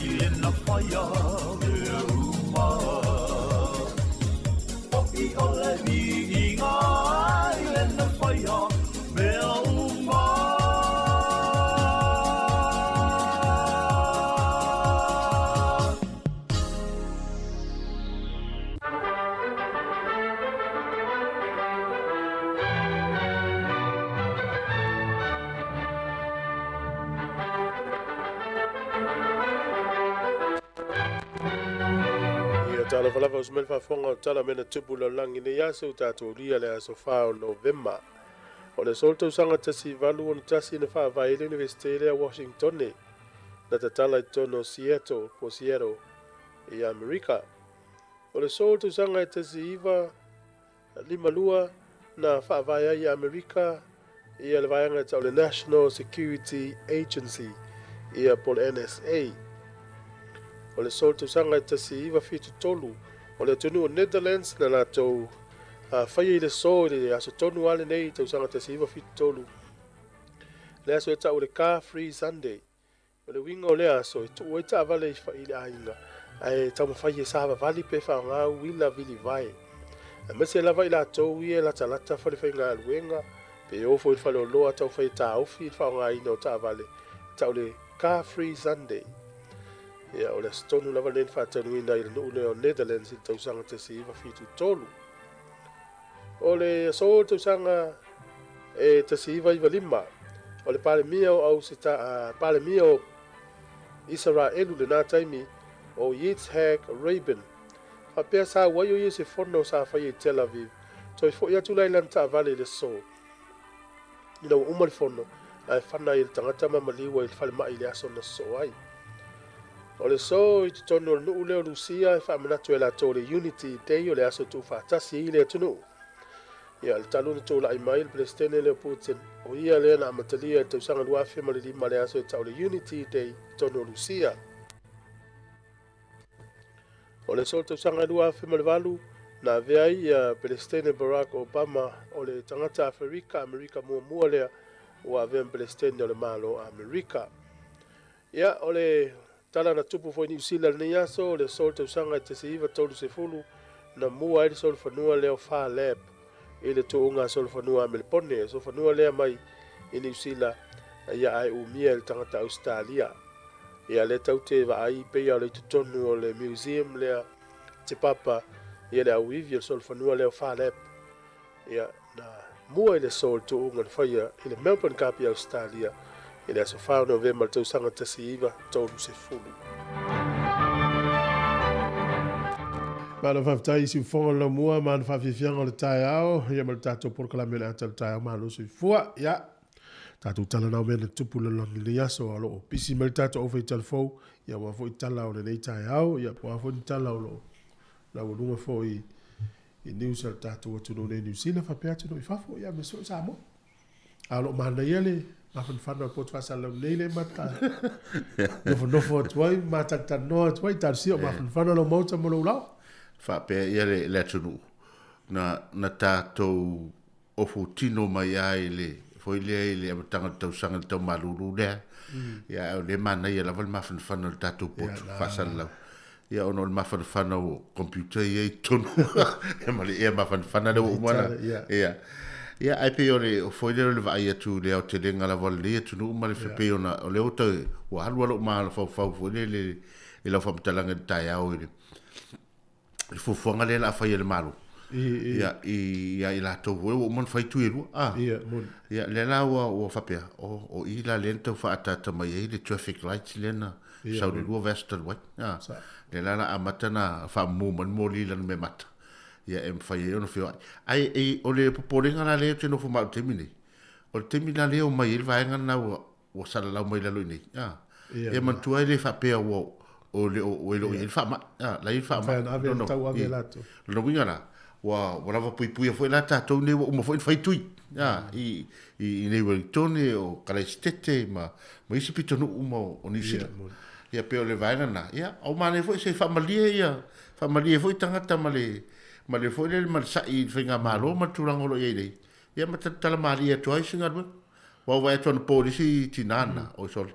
i lena faia mea uma Fo'i o le viiga i lena faia mea uma. Ia talofa lava uso mai le faafofoga o tala mea na tupu lalolagi nei aso ua tatou aulia le aso 4 o Novema. O le aso le tausaga 1861 na faavae ai le Iunivesite lea Washingtone na tatala i totonu o Seattle po o Seattle i Amerika. O le aso le tausaga e 1952 na faavae ai i Amerika ia le vaega e tau le National Security Agency ia po o le NSA. O le aso le tausaga e 1973 o le atunuu o Netherlands na latou faia i le aso i le aso tonu lava lenei tausaga 1973 le aso e tau o le Car Free Sunday. O le uiga o lea aso e tuu ai taavale i le aiga ae taumafai e savavali pe faaaoga uila vilivae. Aemaise lava i latou ia e latalata falefaigaluega pe o foi i le faleoloa taufai e taofi i le faaaogaina o taavale e tau le Car Free Sunday. Ia, o le aso tonu lava lenei na faataunuuina ai e le nuu lea o Netherlands i le tausaga 1973. O le aso o le tausaga e 1995, o le Palemia o Auseta, Palemia o Isaraelu i lena taimi, o Yitzhak Rabin, faapea sa auai o ia i se fono sa faia i Tel Aviv, toe foi atu la i lana taavale i le aso ina ua uma le fono, ae fana ai e le tagata ma maliu ai i le falemai i le aso na sosoo ai. O le aso i totonu o le nuu lea o Lusia e faamanatu e latou le Unity Day o le aso e tuufaatasi ai le atunuu. Ia, le talu ona tulai mai le Peresetene lea o Putin, o ia lea na amatalia i le tausaga 2005 le aso e tau le Unity Day i totonu o Lusia. O le aso o le tausaga 2008, na avea ai ia Peresetene Barack Obama o le tagata Aferika Amerika muamua lea ua avea ma Peresetene o le Malo o Amerika. Ia, o le tala na tupu foi i Niu Sila i lenei aso, o le aso o le tausaga e 1930 na mua ai le solofanua lea o Phar Lap i le tuuga solofanua a Melepone, solofanua lea mai i Niu Sila ia ae umia e le tagata Ausetalia. Ia lea tau te vaai pei o le i totonu o le museum lea Te Papa ia le auivi o le solofanua lea o Phar Lap. Ia, na mua i le aso o le tuuga na faia i le Melbourne Cup i Ausetalia i le aso 4 o Novema i le tausaga 1930. Malo faafetai i siufofoga o le laumua ma ana faafiafiaga o le taeao, ia ma le tatou polokalame o le ata o le taeao. Malo soifua. Ia, tatou talanoa mea na tutupu i le lalolagi i lenei aso, a o lo o pisi mai le tatou aufaitalafou, ia aua foi tala o lenei taeao, ia po o a foi ni tala o lo o laualuga foi i news a le tatou atunuu nei i Niu Sila faapea atunuu i fafo, ia aemaise foi Samoa. A o lo o manaia le mafanafana o le poto faasalalau nei le mata nofonofo atu ai, matagitanoa atu ai, talosia o mafanafana lou maota ma lou laoa. Faapea ia le, le atunuu na, na tatou ofo tino mai ai le foi lea i le amataga o le tausaga i le tau malulu lea. Ia ae o lea e manaia lava le mafanafana o le tatou poto faasalalau. Ia ona o le mafanafana o computer ia i totonu ia ma le ea mafanafana lea ua uma ona ia. Ia ae pei o le foi lea o le vaai atu i le aotelega lava o lenei atunuu ma le pei ona o lea ua toe ua alu lava lou mafaufau foi lele i lau faamatalaga i le taeao i le le fuafuaga lea la a fai e le Malo. Ia, i, ia i latou foi ua uma ona fai tui e lua. Ah. Ia, moni. Ia, lea la ua, ua faapea, o, o i la lea na tau faaataata mai ai le traffic lights lea na Ia, sau le moni. lua vaiaso talu ai. Ah. Sa. Lea la la amata na faamumu mai le moli i lana mea mata. Ia, e mafai ai ona feoai. Ai, e, o le popolega la lea ou te nofo ma au i le taimi nei, o le taimi la lea e omai ai le vaega lena ua, ua salalau mai lalo i nei. Ah. Ia, E manatua ai le faapea ua o le o e le o i ai le faamai. Ah, la i ai le faamai. Mafai ona ave No, no. tau ave I. latou. Lona uiga la, ua, ua lava puipuia foi la tatou nei ua uma foi ona fai tui. Ah, i, i, i nei Wellington, o Kalaisitete ma, ma isi pitonuu uma o, o Niu Sila. Ia, moni. Ia pei o le vaega lena. Ia, o manaia foi se faamalie ia, faamalie foi tagata ma le, ma le foi lele ma le sa'i i le faigamalo ma le tulaga o lo o i ai nei. Ia ma talatala malie atu ai se galuega. Ua ou vaai atu anapo i le isi tina na, oi sole.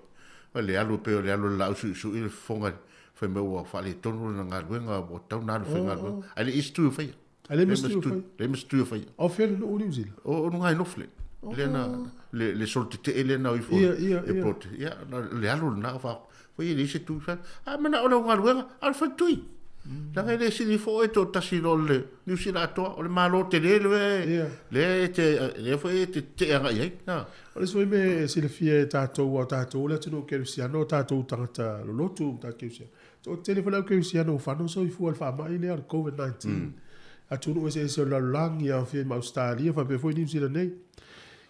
O le alu e pei o le alu o le laau suisui le fofoga fai mai ua faaletonu lana galuega ua tatau ona alu e faigaluega. Ae le i isi tui o faia. Ae le ma se tui o faia. Leai ma se tui o faia. O fea le nuu o Niu Sila? O o luga i Northland. Lea na le le solo tetee lea na o ifo Ia, ia, e ia. plot. Ia, le alu lena o faa Foi e leai se tui fai. A manao lau galuega, a o le fai tui. Leaga e le sili ifo oe toatasi i lo le Niu Sila atoa, o le Malo tele lea Ia. lea e te lea foi e te tetee agai i ai. A. O le isi foi mea e silafia e tatou, aua o tatou o le atunuu kerisiano, o tatou tagata lolotu ma tatou kerisiano. Toatele foi le au kerisiano ua fano soifua i le faamai lea o le Covid-19. Atunuu eseese o le lalolagi, aofia ai ma Ausetalia faapea foi Niu Sila nei.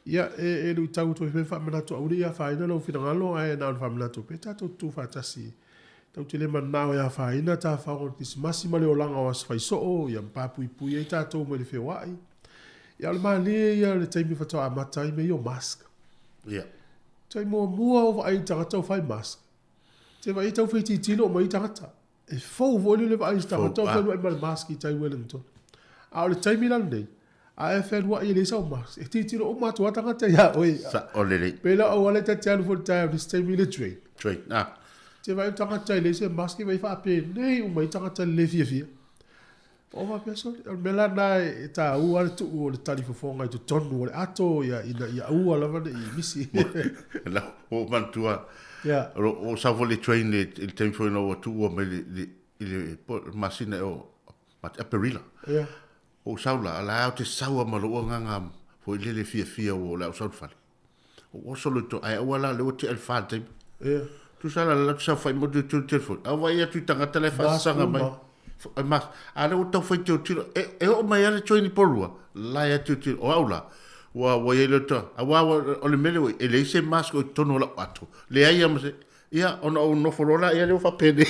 Ia, e, e luitau atu ai foi faamanatu aua ne i afaina lou finagalo, ae na ona faamanatu pea tatou tutu faatasi. Tatou te le mananao e afaina tafaoga o le Kerisimasi ma le olaga o aso faisoo, ia ma papuipui ai tatou mai le feoai. Ia, o le malie ia o le taimi faatoa amata ai mea ia o mask. Ia. Taimi muamua o vaai i tagata o fai mask. Te vaai tau fai tilotilo mai i tagata. E fou foi le vaai i se tagata o fealuai ma le mask i tai Wellington. A o le taimi la lenei, a e fealuai e leai sau mask, e tilotilo uma atu lava tagata ia oe. Sao lelei. Pei la o auala e ta te alu foi i le taeao i le isi taimi i le train. Train, ah. Te vaai o tagata e leai se mask, e vaai faapenei uma ai tagata i le le fiafia. O faapea sole, o le mea la lena e taua le tuu o le talifofoga i totonu o le ato ia ina ia aua lava ne i misi. Ua ou manatua, o lo o sau foi le train i le taimi foi ina ua tuua mai i le masina ea o Aperila. Ua ou sau la, a o la ou te sau lava ma lou agaga foi lele fiafia ua o le a ou sau i le fale. Ou oso loa i totonu, ae aua la o lea ua tea le fa i le taimi. Ia. Tusa la la saofai mai ou te telefoni, ae ou vaai atu i tagata la e faasasaga mai. E mask. A o lea ua tau fai tilotilo, e oo mai lava le train i Porirua, la e tilotilo, o au la, ua i ai le aua o le mea lea ua i ai, e leai se mask o i totonu o lau ato, leai lava ma se, ia ona ou nofo loa lea, lea ua faapenei.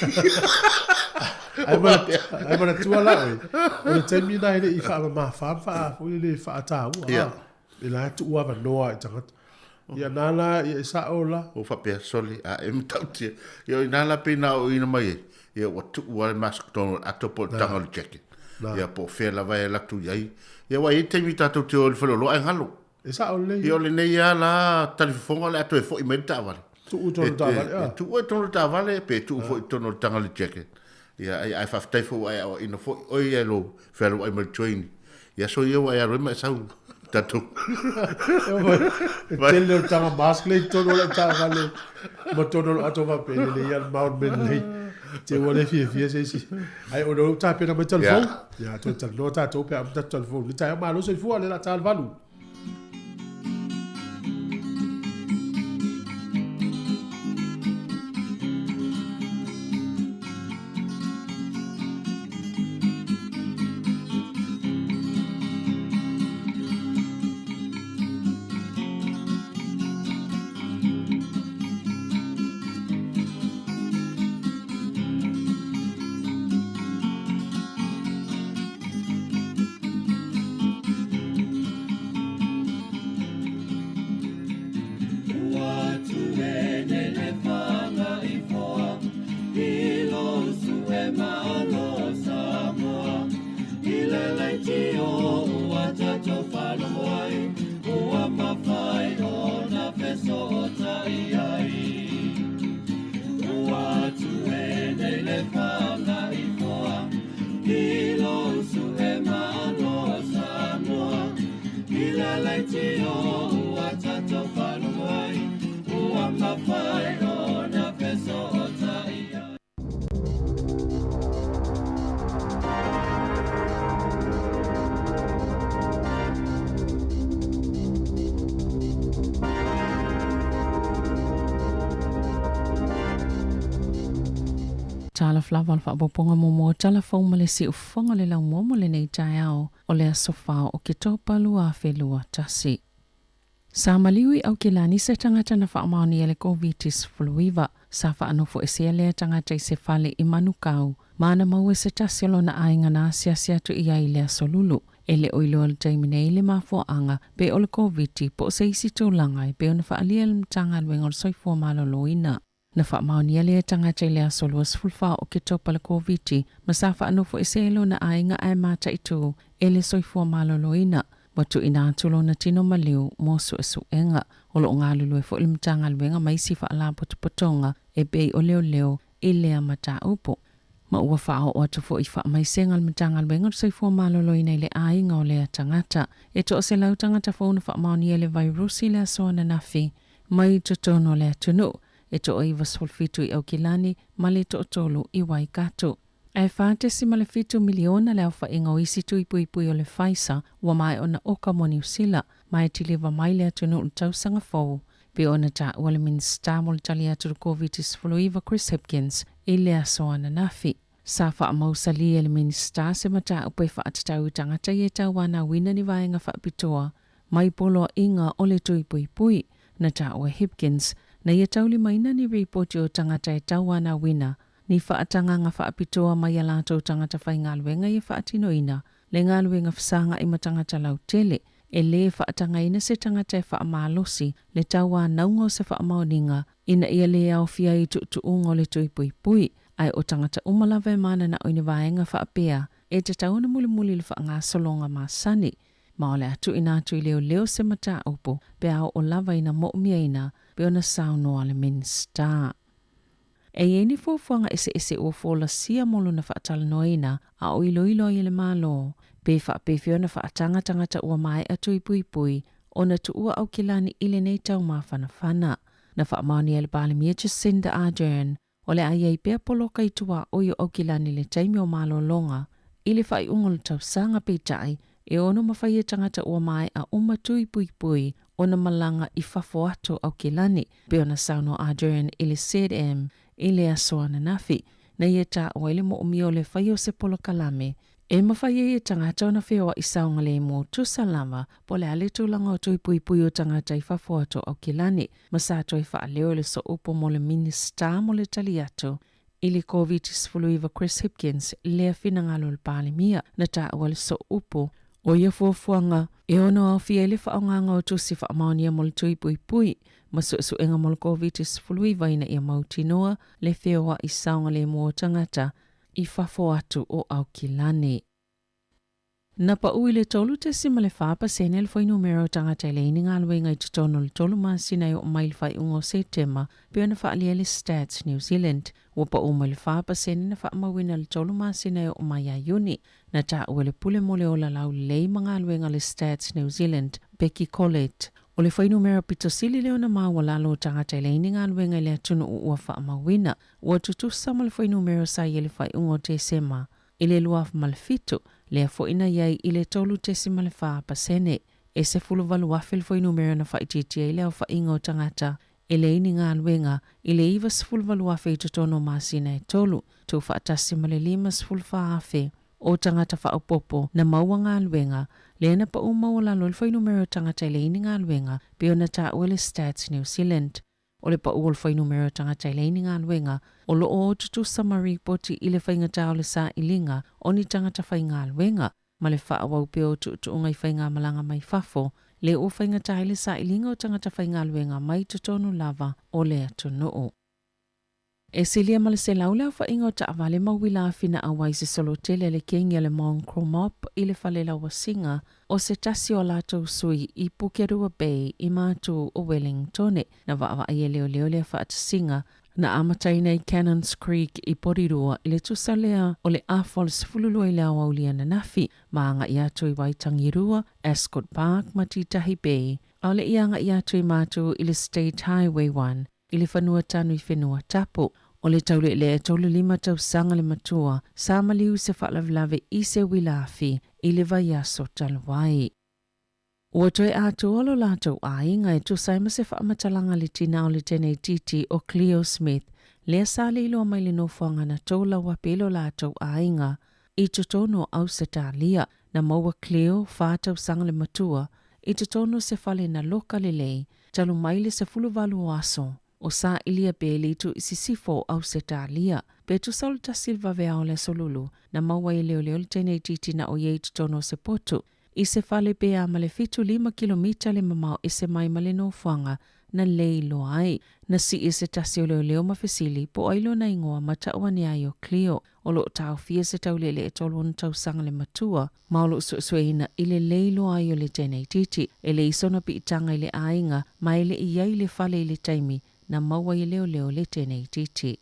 Ae manatua la oe, o le taimi lena e le i faamamafa ma faa, foi lele, faataua. Ia. E la e tuu avanoa i tagata. Ia na la, ia e sao la. Ua faapea, sole, a e matautia. Ia o ina la pei na aoaoina mai ai, ia ua tuu lava le mask i totonu o le ato po o le taga o le jacket. Ia po o fea lava e alu atu i ai. Ia aua e i ai taimi tatou te o i le faleoloa ae galo. E sao lelei. Ia o lenei lava la talifofoga o le a toe foi mai le taavale. Tuu i totonu o le taavale, a. E tuu i totonu o le taavale pe tuu foi i totonu o le taga o le jacket. Ia, ai, ae faafetai foi ua e aoaina foi oe ia i lou fealuai mai le train i aso ia ua e alu ai ma e sau tatou. E tele o le taga mask lea i totonu o lau taavale ma totonu o lou ato faapea, e lelei lava le mao le mea lelei. Te ua le fiafia se isi. Ae ona ua tapena mai telefoni. Ia, toe talanoa tatou pe a uma tatou telefoni. Ni taeao malo soifua, o lea o le a ta le 8. Talofa lava o le faaopoopoga muamua o tala fou ma le siufofoga o le laumua mo lenei taeao o le aso 4 o Oketopa 2021. Sa maliu i Aukilani se tagata na faamaonia le Koviti-19. Sa faanofoesea lea tagata i se fale i Manukau, ma na maua e se tasi o lona aiga na asiasi atu i ai i le aso Lulu. E le o iloa i le taimi nei le mafuaaga pe o le Koviti po o se isi tulaga e pei ona faaalia e le Matagaluega o le Soifua Maloloina. Na faamaonia lea tagata i le aso 24 o Oketopa le Koviti ma sa faanofoesea e lona aiga ae mataitu e le soifua maloloina. Ua tuuina atu lona tino maliu mo suesuega. O lo o galulue foi le Matagaluega ma isi faalapotopotoga e pei o leoleo i lea mataupu. Ma ua faaoo atu foi i faamaisega a le Matagaluega o le Soifua Maloloina i le aiga o lea tagata. E 100 tagata fou na faamaonia i le vairusi i le aso ananafi mai i totonu o le atunuu, e toa-97 i Aukilani ma le toatolu i Waikato. Ae 4.7 miliona le aofaiga o isi tui puipui o le Pfizer ua maea ona oka mo Niu Sila, ma e tiliva mai le atunuu i le tausaga fou, pei ona taua le Minisita mo le tali atu i le Koviti-19 Chris Hipkins i le aso ananafi. Sa faamausali e le Minisita se mataupu e faatatau i tagata ia e tauanauina ni vaega faapitoa mai poloaiga o le tui puipui, na taua e Hipkins, na ia taulimaina ni ripoti o tagata e tauanauina ni faatagaga faapitoa mai a latou tagata faigaluega ia faatinoina le galuega fesagai ma tagata lautele, e lē faatagaina se tagata e faamalosi le tauanauga o se faamaoniga ina ia lē aofia ai i tuutuuga o le tui puipui, ae o tagata uma lava e mananao i ni vaega faapea e tatau ona mulimuli i le faagasologa masani. Ma o le a tuuina atu i leoleo se mataupu pe a oo lava ina moomiaina pei ona saunoa le Minisita. E i ai ni fuafuaga eseese ua folasia mo lona faatalanoaina a o iloilo ai e le Malo, pe faapefea ona faataga tagata ua maea tui puipui ona tuua Aukilani i lenei tau mafanafana. Na faamaonia e le Palemia Jacinda Ardern, o le a i ai pea poloka i tuaoi o Aukilani i le taimi o malologa i le faaiuga o le tausaga, peitai, e ono mafai e tagata ua maea uma tui puipui ona malaga i fafo atu o Aukilani, pei ona saunoa Ardern i le ZM i le aso ananafi, na ia taua ai le moomia o le fai o se polokalame e mafai ai e tagata ona feoai saogalemu tusa lava po o le a le tulaga o tui puipui o tagata i fafo atu o Aukilani, ma sa toe faaleo i le sooupu mo le Minisita mo le tali atu i le Koviti-19 Chris Hipkins lea finagalo o le Palemia na taua le sooupu o ia fuafuaga e ono aofia ai le faaaogaga o tusi faamaonia mo le tui puipui ma suesuega mo le Koviti-19 ina ia mautinoa le feoai saogalemu o tagata i fafo atu o Aukilani. Na pau i le 3.4 pasene le fuainumera o tagata e leai ni galuega i totonu o le tolu masina e oo mai i le faaiuga o Setema, pei ona faaalia e le Stats New Zealand. Ua pau mai le 4 pasene na faamauina i le tolu masina e oo mai ia Iuni. Na taua e le Pule mo le Ola Laulelei ma Galuega a le Stats New Zealand, Becky Collett, o le fuainumera pito sili lea ona maualalo o tagata e leai ni galuega i le atunuu ua faamauina. Ua tutusa ma le fuainumera sa i ai i le faaiuga o Tesema i le 2007, lea foi na i ai i le 3.4%. E 18,000 le fuainumera na faaitiitia ai le aofaiga o tagata e leai ni galuega i le 98,000 i totonu o masina e tolu, tuufaatasi ma le 54,000 o tagata faaopoopo na maua galuega, lea na pau maualalo ai le fuainumera o tagata e leai ni galuega, pei ona taua e le Stats New Zealand. O le pau o le fuainumera o tagata e leai ni galuega, o lo o o tutusa ma ripoti i le faigata o le sailiga o ni tagata faigaluega, ma le faaauau pea o tuutuuga i faigamalaga mai fafo, lea ua faigata ai le sailiga o tagata faigaluega mai totonu lava o le atunuu. E silia ma le 100 le aofaiga o taavale ma uila afina auai se solo tele a le kengi a le Mong Kromop i le fale lauasiga o se tasi o a latou sui i Pukerua Bay i Matu o Wellingtone. Na vaavaai e leoleo lea faatasiga na amataina i Cannons Creek i Porirua i le tusa lea o le afa o le 12 i le aoauli ananafi ma agai atu i Waitangirua, Ascot Park ma Titahi Bay. ʻAʻole i agai atu i Matu i le State Highway 1 i le fanua tanu i whenua tapu. O le taule'ele'e e 35 tausaga le matua, sa maliu i se faalavelave i se uila afi i le vaiaso talu ai. Ua toe atoa lo latou aiga e tusa ai ma se faamatalaga a le tina o le teneititi o Cleo Smith, lea sa le iloa mai le nofoaga na toulau ape i lo latou aiga i totonu o Ausetalia. Na maua Cleo, fa tausaga le matua, i totonu o se fale na loka lelei, talu mai le 18 o aso o sailia pea i le itu i sisifo o Ausetalia. Pe tusa o le tasi i le vaveao o le Aso Lulu, na maua ai e leoleo le teneititi na o i ai i totonu o se potu, i se fale pe a ma le 75 kilomita le mamao ese mai ma le nofoaga na lei loa ai. Na sii e se tasi o leoleo ma fesili po o ai lona igoa ma tau ane ai o Cleo. O lo o taofia se taule'ele e 36 tausaga le matua, ma o lo o suesueina i le lei loa ai o le teneititi. E leai sona piitaga i le aiga ma e le i i ai le fale i le taimi na maua ai e leoleo le teneititi.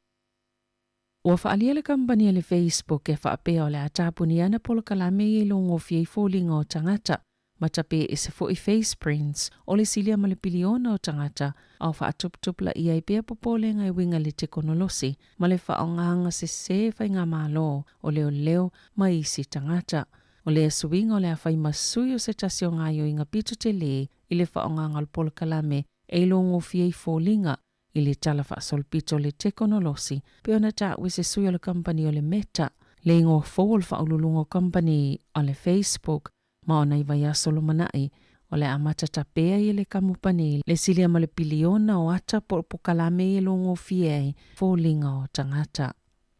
Ua faaalia le kamupani a le Facebook e faapea o le a tapuni ana polokalame ia i logofie i foliga o tagata ma tape ese foi face prints o le silia ma le piliona o tagata a o faatuputupulaia ai pea popolega e uiga i le tekonolosi ma le faaaogaga sese faigamalo o leoleo ma isi tagata. O lea suiga o le a fai ma sui o se tasi o gaoioiga pito tele i le faaaogaga o le polokalame e logofie i foliga i le tala faasolopito o le tekonolosi pei ona taua e se sui o le kamupani o le Meta, le igoa fou o le faauluuluga o kamupani o le Facebook ma ona i vaiaso lumanai, o le a amata tapea ai e le kamupani le silia ma le piliona o ata po o pokalame e logofie ai foliga o tagata.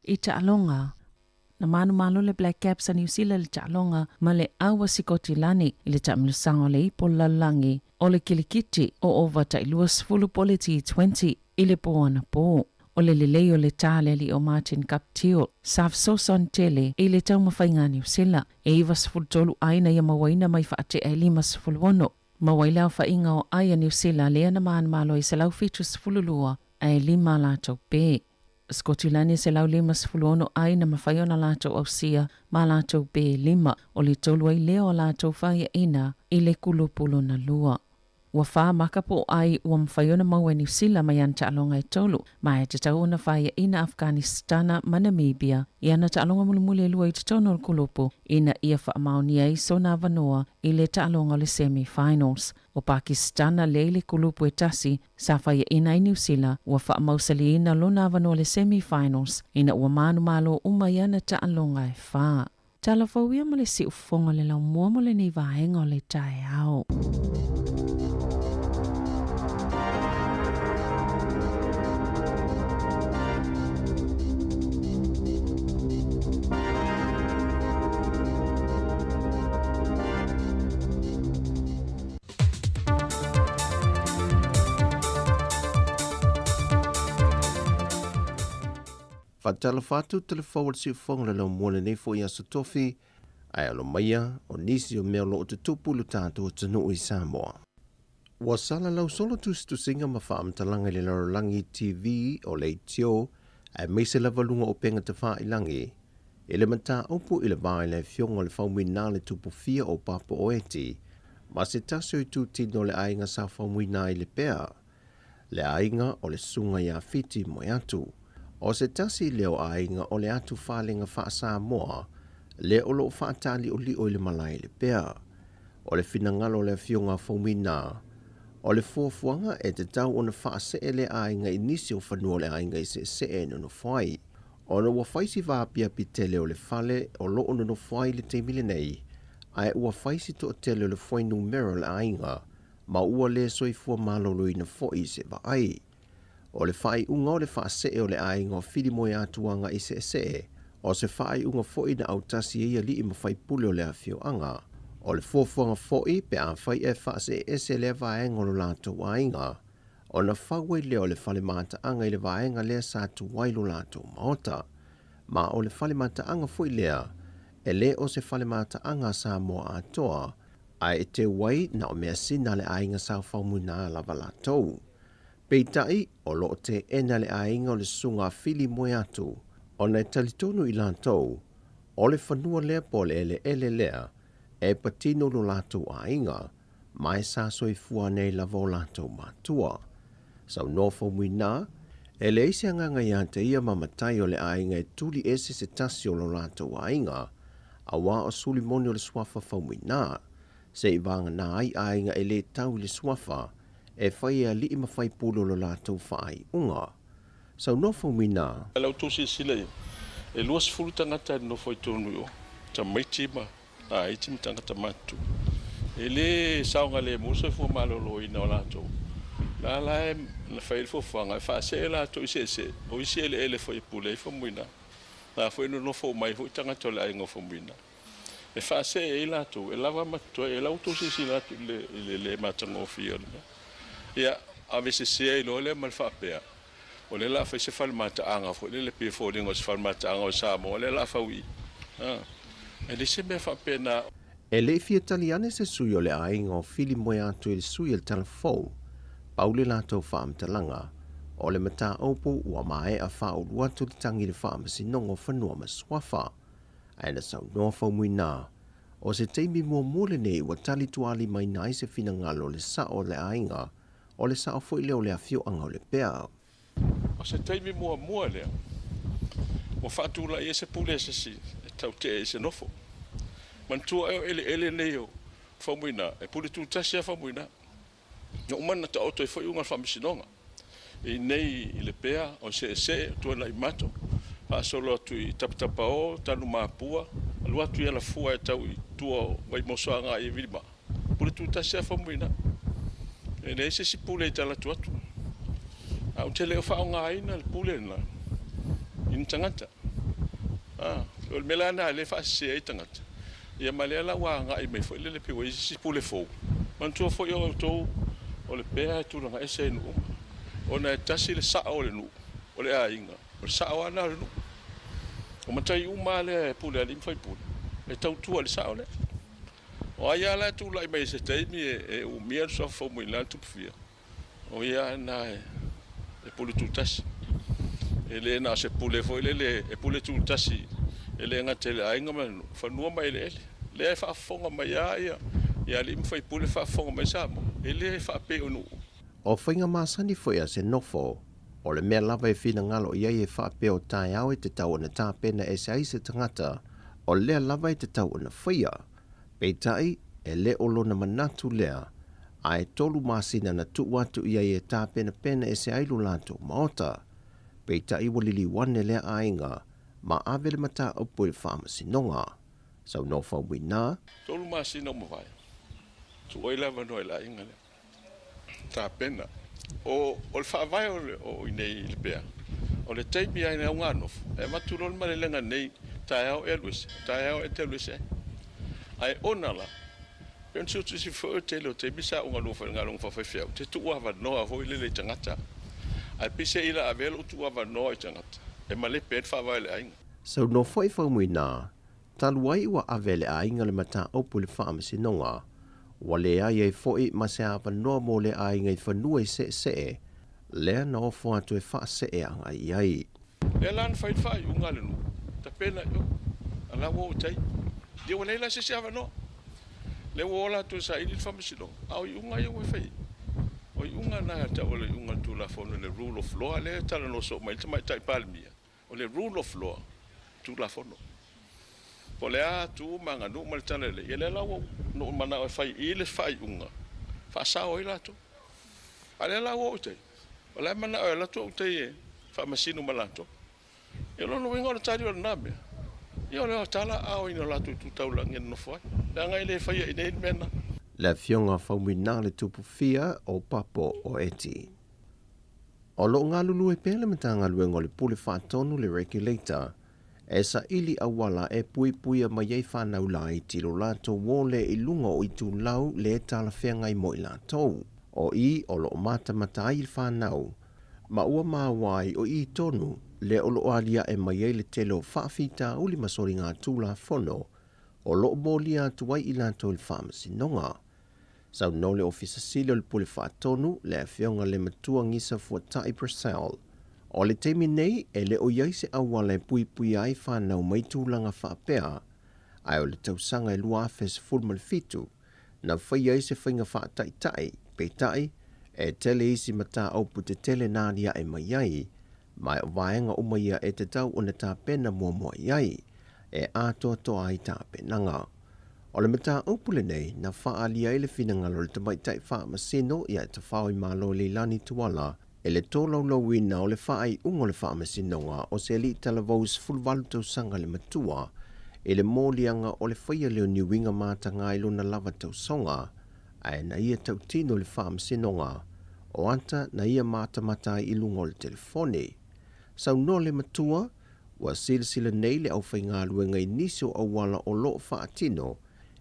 I taaloga, na manumalo le Black Caps a Niu Sila i le taaloga ma le Aua Sikotilani i le taamilosaga o le Ipo Lalolagi o le Kilikiti o ova tai 20 po o le T20 i le pō anapō. O le lelei o le tā le alii o Martin Guptill, sa fesoasoani tele i le taumafaiga a Niu Sila e 93 ai ina ia mauaina mai faatea e 56. Maua ai le aofaiga o ai a Niu Sila lea na manumalo ai 172 ae lima a latou pē. Skotilani e 156 ai na mafai ona latou ausia ma latou pe lima, o le tolu ai lea o latou faiaina i le kulupu lona lua. Ua fa maka po o ai ua mafai ona maua e Niu Sila mai ana taaloga e tolu, ma e tatau ona faiaina Afghanistana ma Namibia i ana taaloga mulimuli e lua i totonu o le kulupu ina ia faamaonia ai sona avanoa i le taaloga o le semi-finals. O Pakistana lea i le kulupu e tasi sa faiaina ai Niu Sila ua faamausaliina lona avanoa i le semi-finals ina ua manumalo uma i ana taaloga e fa. Tala fou ia ma le siufofoga o le laumua mo lenei vaega o le taeao. Faatalofa atu telefou o le siufofoga o le laumua lenei foi aso tofi, ae alo maia o nisi o mea o lo o tutupu i lo tatou atunuu i Samoa. Ua salalau solo tusitusiga ma faamatalaga i le lalolagi TV o leitio aemaise lava luga o upega tafailagi i le mataupu i le va i le afioga o le Faumuina le Tupufia o Papaoeti ma se tasi o itutino o le aiga sa faumuina ai Lepea, le aiga o le Susuga ia Fiti Moeatu. O se tasi lea o aiga o le atu falega faa-Samoa lea o lo o faataliolio i le malae i Lepea. O le finagalo o le afioga a Faumuina, o le fuafuaga e tatau ona faasee lea aiga i nisi o fanua o le aiga i Seesee e nonofo ai. Ona ua fai si vaapiapi tele o le fale o lo o nonofo ai i le taimi lenei, ae ua fai si toatele o le fuainumera o le aiga, ma ua le soifua maloloina foi i se vaai. O le faaiuga o le faasee o le aiga o Filimoeatu agai Seesee, o se faaiuga foi na autasi ai alii ma faipule o le afioaga. O le fuafuaga foi pe afai e faasee ese lea vaega o lo latou aiga, ona fau ai lea o le fale mataaga i le vaega lea sa tuai lo latou maota. Ma o le fale mataaga foi lea, e le o se fale mataaga a Samoa atoa, ae e teu ai na o measina a le aiga sa Faumuina lava latou. Peitai, o lo o teena le aiga o le Susuga a Fili Moeatu, ona e talitonu i latou, o le fanua lea po o le eleele lea e patino lo latou aiga, ma e sa soifua nei lava o latou matua. Saunoa Faumuina, e leai se agaga ia te ia ma matai o le aiga e tuli ese se tasi o lo latou aiga, auā o suli moni o le suafa Faumuina, se i vagana ai aiga e le tau i le suafa, e fai e alii ma faipule o lo latou faaiuga. Saunoa Faumuina. O la outou silasila i ai, e 20 tagata e nonofo i totonu i o, tamaiti ma laiti ma tagata matutua. E le saogalemu le soifua maloloina o latou. O la la e na fai ai le fuafuaga e faasee latou i seesee, o isi eleele foi e pule ai Faumuina. O la foi e nonofo uma ai foi tagata o le aiga o Faumuina. E faasee ai latou, e lava ma totoe. E la outou silasila atu i le le matagofie o le mea. Ia, avesese ai loa lea ma le faapea, O lea o le a fai se fale mataaga foi lele pei e foliga o se fale mataaga o Samoa lea o le a fau i i. E leai se mea faapena. E le i fia tali ane se sui o le aiga o Filimoeatu i le sui o le Tala Fou, pau le latou faamatalaga, o le mataupu ua maea faaulu atu le tagi i le Faamasinoga o Fanua ma Suafa. Ae na saunoa Faumuina, o se taimi muamua lenei ua tali tuaalimaina ai se finagalo o le sao o le aiga O le sao foi lea o le afioaga o Lepea. O se taimi muamua lea ua faatulai ai se pule a se isi e tau tee ai se nofo. Manatua ea o eleele nei o Faumuina, e pule tutasi lava Faumuina. Na uma ona taoto ai foi iuga o le Faamasinoga i inei i Lepea, o Seesee, o Tuanaimato, faasolo atu i Tapatapao, Tanumapua, alu atu i Alafua e tau i tua o Vaimoso agai i Vilimaa. Pule tutasi lava Faumuina. E leai se isi pule i tala atu atu. Ae ou te le o faaaogaina le pule lena i ni tagata. A, o le mea la lena lea e faasese ai tagata. Ia ma lea la ua agai mai foi lele pei ua i ai se isi pule fou. Manatua foi o outou o Lepea e tulaga ese ai nuu uma. Ona e tasi le sao o le nuu, o le aiga, o le sao lava lena o le nuu. O matai uma lava lea e pule alii ma faipule, e tautua i le sao lea. O ai lava la e tulai mai i se taimi e umia le suafa Faumuina le Tupufia, o ia lava lena e pule tutasi. E le na o se pule foi lele e pule tutasi e le gata i le aiga ma le nuu, fanua ma eleele. Lea e faafofoga mai lava ia ia alii ma faipule faafofoga mai Samoa, e le faapei o nuu. O faiga masani foi a se nofo, o le mea lava e finagalo i ai e faapea o taeao e tatau ona tapena ese ai se tagata, o lea lava e tatau ona faia. Peitai, e le o lona manatu lea, ae 3 masina na tuu atu i ai e tapenapena ese ai lo latou maota. Peitai ua liliu ane lea aiga ma ave le mataupu i le faamasinoga. Saunoa Faumuina. 3 masina ua mavae, tuu ai le avanoa i le aiga lea. Tapena. O o le faavae o le o i inei i Lepea, o le taimi lava i le auganofo, e avatu loa le malelega nei, taeao e alu ese, taeao e te alu ese ai. Ae ona la, pei ona siutusi foi o le tele o taimi sa ou galue foi i le galuega faafaifeau, te tuu avanoa foi lele i tagata. Ae peiseai la avea lou tuu avanoa i tagata, e malepe ai le faavae o le aiga. Saunoa foi Faumuina, talu ai ua ave e le aiga le mataupu i le faamasinoga, ua leai ai foi ma se avanoa mo le aiga i fanua i seesee, lea na ofo atu e faasee agai i ai. Lea la na fai le faaiuga a le nuu, tapena i o, a la ua oo i tai. Ia ua leai la se isi avanoa. Lea ua o latou e saili le faamasinoga, a o iuga ia ua e fai ai. O iuga na e tau o le iuga o le Tulafono, le rule of law lea e talanoa soo mai ai le Tamaitai Palemia, o le rule of law, Tulafono. Po o le a tu ma aganuu ma le tala lelei, ia lea la ua ou manao e fai i le faaiuga, faasao ai latou. A lea la ua oo i tai, o la e manao e alu atu ou tai e faamasino ma latou. Ia o lona uiga o le tali o lena mea, ia o le tala aao ina o latou itu taulagi e nonofo ai, leaga e le faia i inei le mea lena. Le Afioga Faumuina le Tupu Fia o Papo o Eti. O lo o galulue pea le Matagaluega o le Pule Faatonu le Regulator e saili auala e puipuia mai ai fanau laiti lo latou ole i luga o itulau le talafeagai mo i latou. O i o lo o matamata ai le fanau, ma ua maua ai o i tonu lea o lo o aliae mai ai le tele o faafitauli ma soligatulafono o lo o molia atu ai i latou i le faamasinoga. Saunoa le Ofisa Sili o le Pule Faatonu, le Afioga le Matua Gisa Fuatai Purcell, o le taimi nei e le o i ai se auala e puipuia ai fanau mai tulaga faapea, ae o le tausaga e 2017 na faia ai se faiga faataitai, peitai, e tele isi mataupu tetele na aliae mai ai, ma o vaega uma ia e tatau ona tapena muamua i ai, e atoatoa ai tapenaga. O le mataupu lenei na faaalia ai le finagalo o le tamaitai faamasino ia Tafaoimalo Leilani Tuala e le tolaulauina o le faaiuga o le faamasinoga o se alii talavou 18 tausaga le matua i le moliaga o le faia lea o ni uiga mataga i lona lava tausoga, ae na ia tautino le faamasinoga o ata na ia matamata ai i luga o le telefoni. Saunoa le matua, ua silasila nei le aufaigaluega i nisi o auala o lo o faatino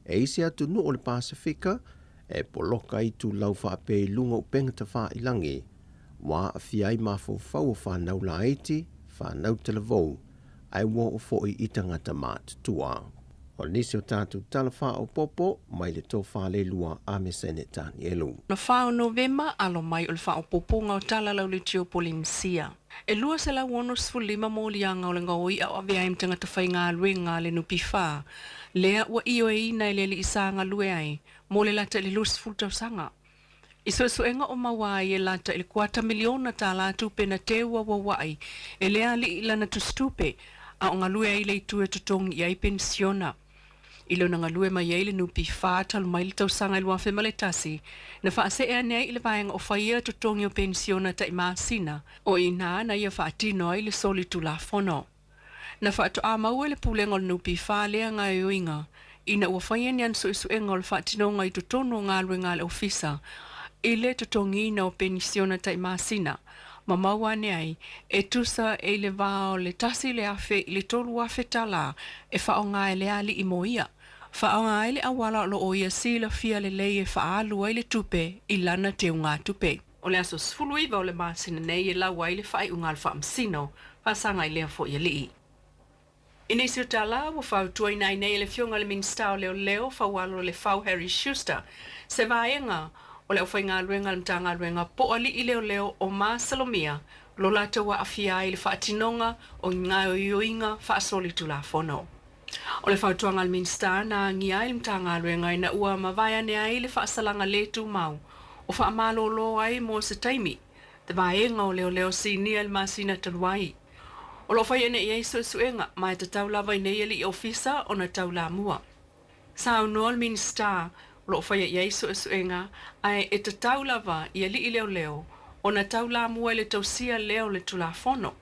e isi atunuu o le Pasefika e poloka ai itulau faapea i luga o upega tafailagi, ua aafia ai mafaufau o fanau laiti, fanau talavou, ae ua oo foi i tagata matutua. O nisi o tatou tala faaopoopo mai le tofa le lua a Mesene Tanielu. Le 4 o Novema, alo mai o le faaopoopoga o tala lauleitio Polenisia. E 265 moliaga o le gaoi'a o avea ai ma tagata faigaluega a le NPF, lea ua ioeina e le alii sa galue ai mo le lata i le 20 tausaga. I suesuega o maua ai e lata i le kuata miliona tālā tupe na teu auaua'i e le alii i lana tusitupe a o galue ai le itu e totogi i ai penisiona. I lona galue mai ai le NPF talu mai le tausaga i 2001, na faasee ane ai i le vaega o faia totogi o penisiona ta'i masina, o i inā na ia faatino ai le soli tulafono. Na faatoā maua e le Pulega o le NPF lea gaoioiga ina ua faia ni ana suesuega o le faatinoga i totonu o galuega a le Ofisa i le totogiina o penisiona ta'i masina, ma maua ane ai e tusa e i le va o le 1,000 i le 3,000 tālā e faaaoga e le alii mo ia. Faaaoga ai le auala o lo o ia silafia lelei e faaalu ai le tupe i lana teugatupe. O le aso 19 o le masina nei e lau ai le faaiuga a le Faamasino, faasaga i lea foi alii. I nisi o tala ua fautuaina ai nei e le Afioga i le Minisita o Leoleo, Faualo Lefau Harry Schuster, se vaega o le aufaigaluega a le Matagaluega po o alii leoleo o masalomia lo latou aafia ai i le faatinoga o ni gaoioiga faasolitulafono. O le fautuaga a le Minisita na agia ai le Matagaluega ina ua mavae ane ai le faasalaga lē tumau o faamalōlō ai mo se taimi te vaega o leoleo sinia i le masina talu ai. O lo o fai ane i ai suesuega ma e tatau lava i nei alii ofisa ona taulamua. Saunoa le Minisita o lo o faia i ai suesuega ae e tatau lava i alii leoleo ona taulamua i le tausia lea o le Tulafono.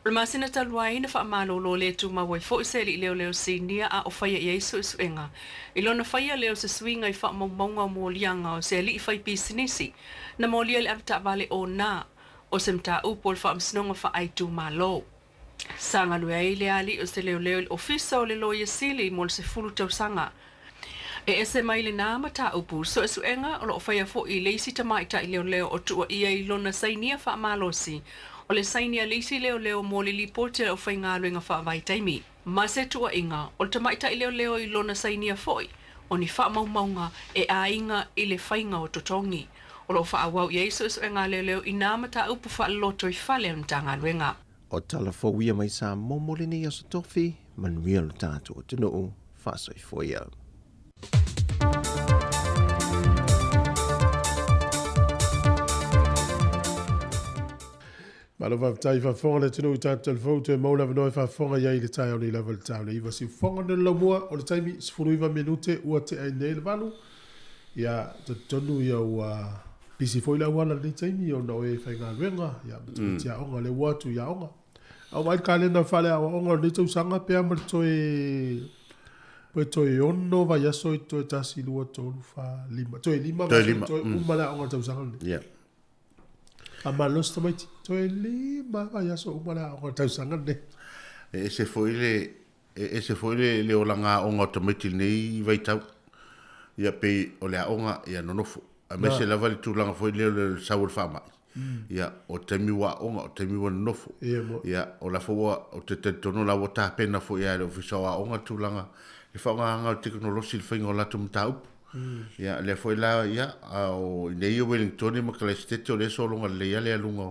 O le masina talu ai na faamalōlō lē tumau ai foi se alii leoleo sinia a o faia i ai suesuega i lona faia lea o se suiga i faamaumauga o moliaga o se alii faipisinisi na molia i le avetaavale ona o se mataupu o le Faamasinoga Faaitumalo. Sa galue ai le alii o se leoleo i le Ofisa o le Loia Sili mo le 10 tausaga. E ese mai lenā mataupu suesuega o lo o faia foi i le isi tamaitai leoleo o tuuaia i lona sainia faamalosi o le saini a le isi leoleo mo le lipoti a le aufaigaluega faavaitaimi ma se tuuaiga o le tamaitai leoleo i lona sainia foi o ni faamaumauga e aiga i le faiga o totogi. O lo o faaauau i ai suesuega a leoleo i nā mataupu faalotoifale a le Matagaluega. O tala fou ia mai Samoa mo lenei aso tofi, manuia lo tatou atunuu, faasoifua ia. Malo faafetai faafofoga le atunuu i tatou telefou toe maua le avanoa e faafofoga i ai i le taeao nei lava i le taeao le iva siufofoga le laumua o le taimi 19 minute ua tea ai nei le valu. Ia talitonu ia ua pisi foi le auala i lenei taimi ona o e faigaluega ia ma tamaiti aoga lea ua atu i aoga. A o vaai le kalena faaleaoaoga o lenei tausaga pe a ma le toe pe toe ono vaiaso i toe tasi, lua, tolu, fa, lima. Toe lima Toe lima. Toe uma le aoga o le tausaga lenei. Yeah. Faamalosi tamaiti. Toe lima vaiaso uma le aoga o le tausaga lenei. E ese foi le E ese foi le, le olaga aoga o tamaiti i lenei vaitau. Ia pei o le aoga, ia nonofo. Aemaise lava le tulaga foi lea o le sau o le faamai. Ia, o taimi ua aoga, o taimi ua nonofo. Ia, o la foi ua, ou te talitonu o la ua tapena foi lava e le Ofisa o Aoga le tulaga, le faaaogaina o le tekonolosi i le faiga o latou mataupu. Ia, lea foi la, ia, a o i inei i Uelintone ma Kalaesetete o lea e sologa lelei lava le aluga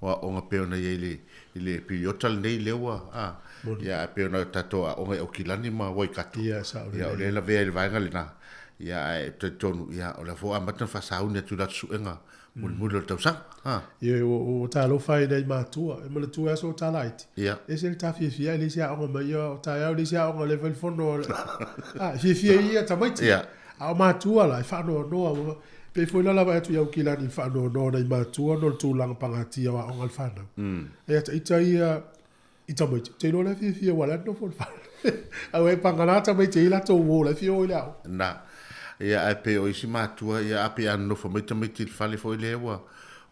o aoga pei ona i ai i le, i le piriota lenei lea ua, a, ia, ae pei ona tatou aoga i Aukilani ma Waikato, Ia, sao ia, o lea e lavea i le vaega lena. Ia, ae talitonu, ia, o lea foi ua amata ona faasauni atu i latou suega mulimuli o le tausaga. A. Ia, ua talofa ai nai matua. E manatua e aso o ta laiti. Ia. Ese le ta fiafia i le isi aoga mai ia o taeao i le isi aoga le fai le fono. A, e fiafia i ia tamaiti. Ia. A o matua la, e faanoanoa. Pei foi la lava atu i Aukilani i faanoanoa nai matua ona o le tulaga pagatia o aoga a le fanau. E ata ita ia i tamaiti, te iloa la e fiafia ua la nofo i le fale. Aua e pagana tamaiti e i latou uo la e fia o i le aoga. Na. Ia, ae pei o isi matua, ia, a pei a nonofo mai tamaiti i le fale foi lea ua,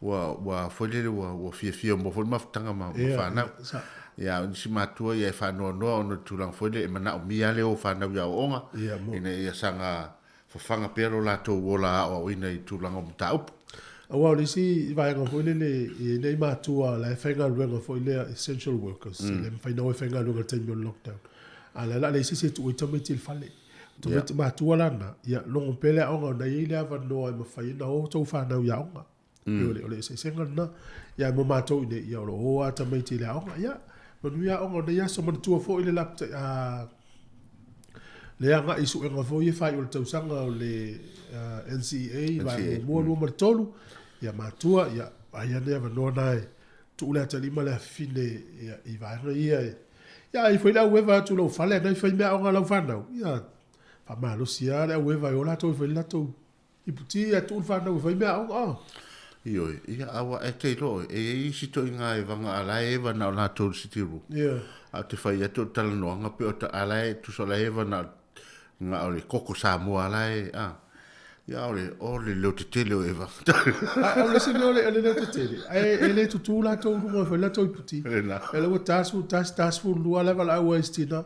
ua, ua foi lele ua, ua fiafia mo foi le mafutaga ma, ma fanau. Ia, a o nisi matua, ia, e faanoanoa ona o le tulaga foi lea e manaomia lava le o fanau i aoaoga, ina ia saga fafaga pea lo latou ola aoaoina i tulaga o mataupu. Aua o le isi vaega foi lele e i ai nai matua la e faigaluega foi lea essential workers, e le mafai ona o e faigaluega i le taimi o le lockdown. A o le a leai se isi e tuu ai tamaiti i le fale. O tamaiti matua la na, ia logo pea le aoga ona e i ai le avanoa e mafai ai ona o tou fanau i aoga. Pei o le eseesega lena. Ia mo matou i inei, ia o lo o o lava tamaiti i le aoga. Ia, manuia aoga o lenei aso. Manatua foi le lapta, le agai i suega foi e faaiu o le tausaga o le NCEA, vaega muamua, lua ma le tolu. Ia matua, ia, ai ane avanoa na e tuu le atalima le afafine ia, i vaega ia. Ia, ai foi le aueva atu i lou fale, anai fai meaaoga a lau fanau. Ia, faamalosi lava le aueva e o latou e fai le latou Iputi a tuu le fanau e fai mea aoga a. Ioe, ia aua e te iloa oe, e i ai isi toaiga e vaga a la e eva na o latou i le sitting room. Yeah. A o te fai atu o le talanoaga pe o ta a la e tusa o la e eva na na o le koko Samoa a la e a. Ia o le o le leo tetele o Eva. A o le isi mea o le o le leo tetele, ae e le tutū latou i luga e fai latou iputi. Lena. E la ua 41, 42 la e valaau ai i si tina.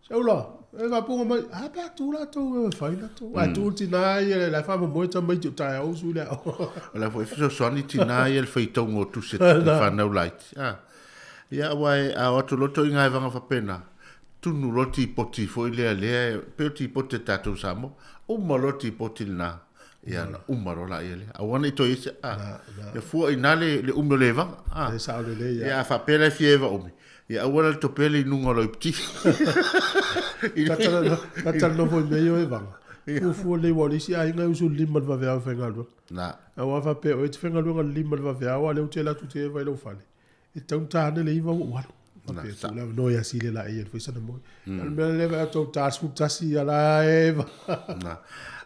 Saula, e faapuga mai, a pe a tu latou e fai latou. Ae tu le tina ia, la e faamoemoe tamaiti o taeao usu i le aoga. O la foi e fesoasoani tina ia i le faitauga o tusi a le fanau laiti. A, ia aua e, a o atu loa toaiga e vaga faapena, tunu loa tipoti foi lea, lea e, pei o tipoti a tatou Samoa, uma loa tipoti lena. Ia ona uma loa laia lea. Aua ne i toe i ai se, a, ia fua i ina le, le umi o le evaga. A, E sao lelei, ia. Ia a faapea la e fia eva umi, ia aua la le topea le inuga o lau iputi. Talanoa foi i mea ia o evaga. Fuafua lelei aua o le isi aiga e usu i le 5 i le vaveao e faigaluega. Na. Aua a faapea o oe e te faigaluega i le 5 i le vaveao a o lea ou te alu atu ou te eva i lou fale, E tatau ona ta ane le 9 ua ou alu. Faapea atu le avanoa ia Sile laei e fai sana moe. A o le mea lea vaai atu au ta 11 ia la eva. Na.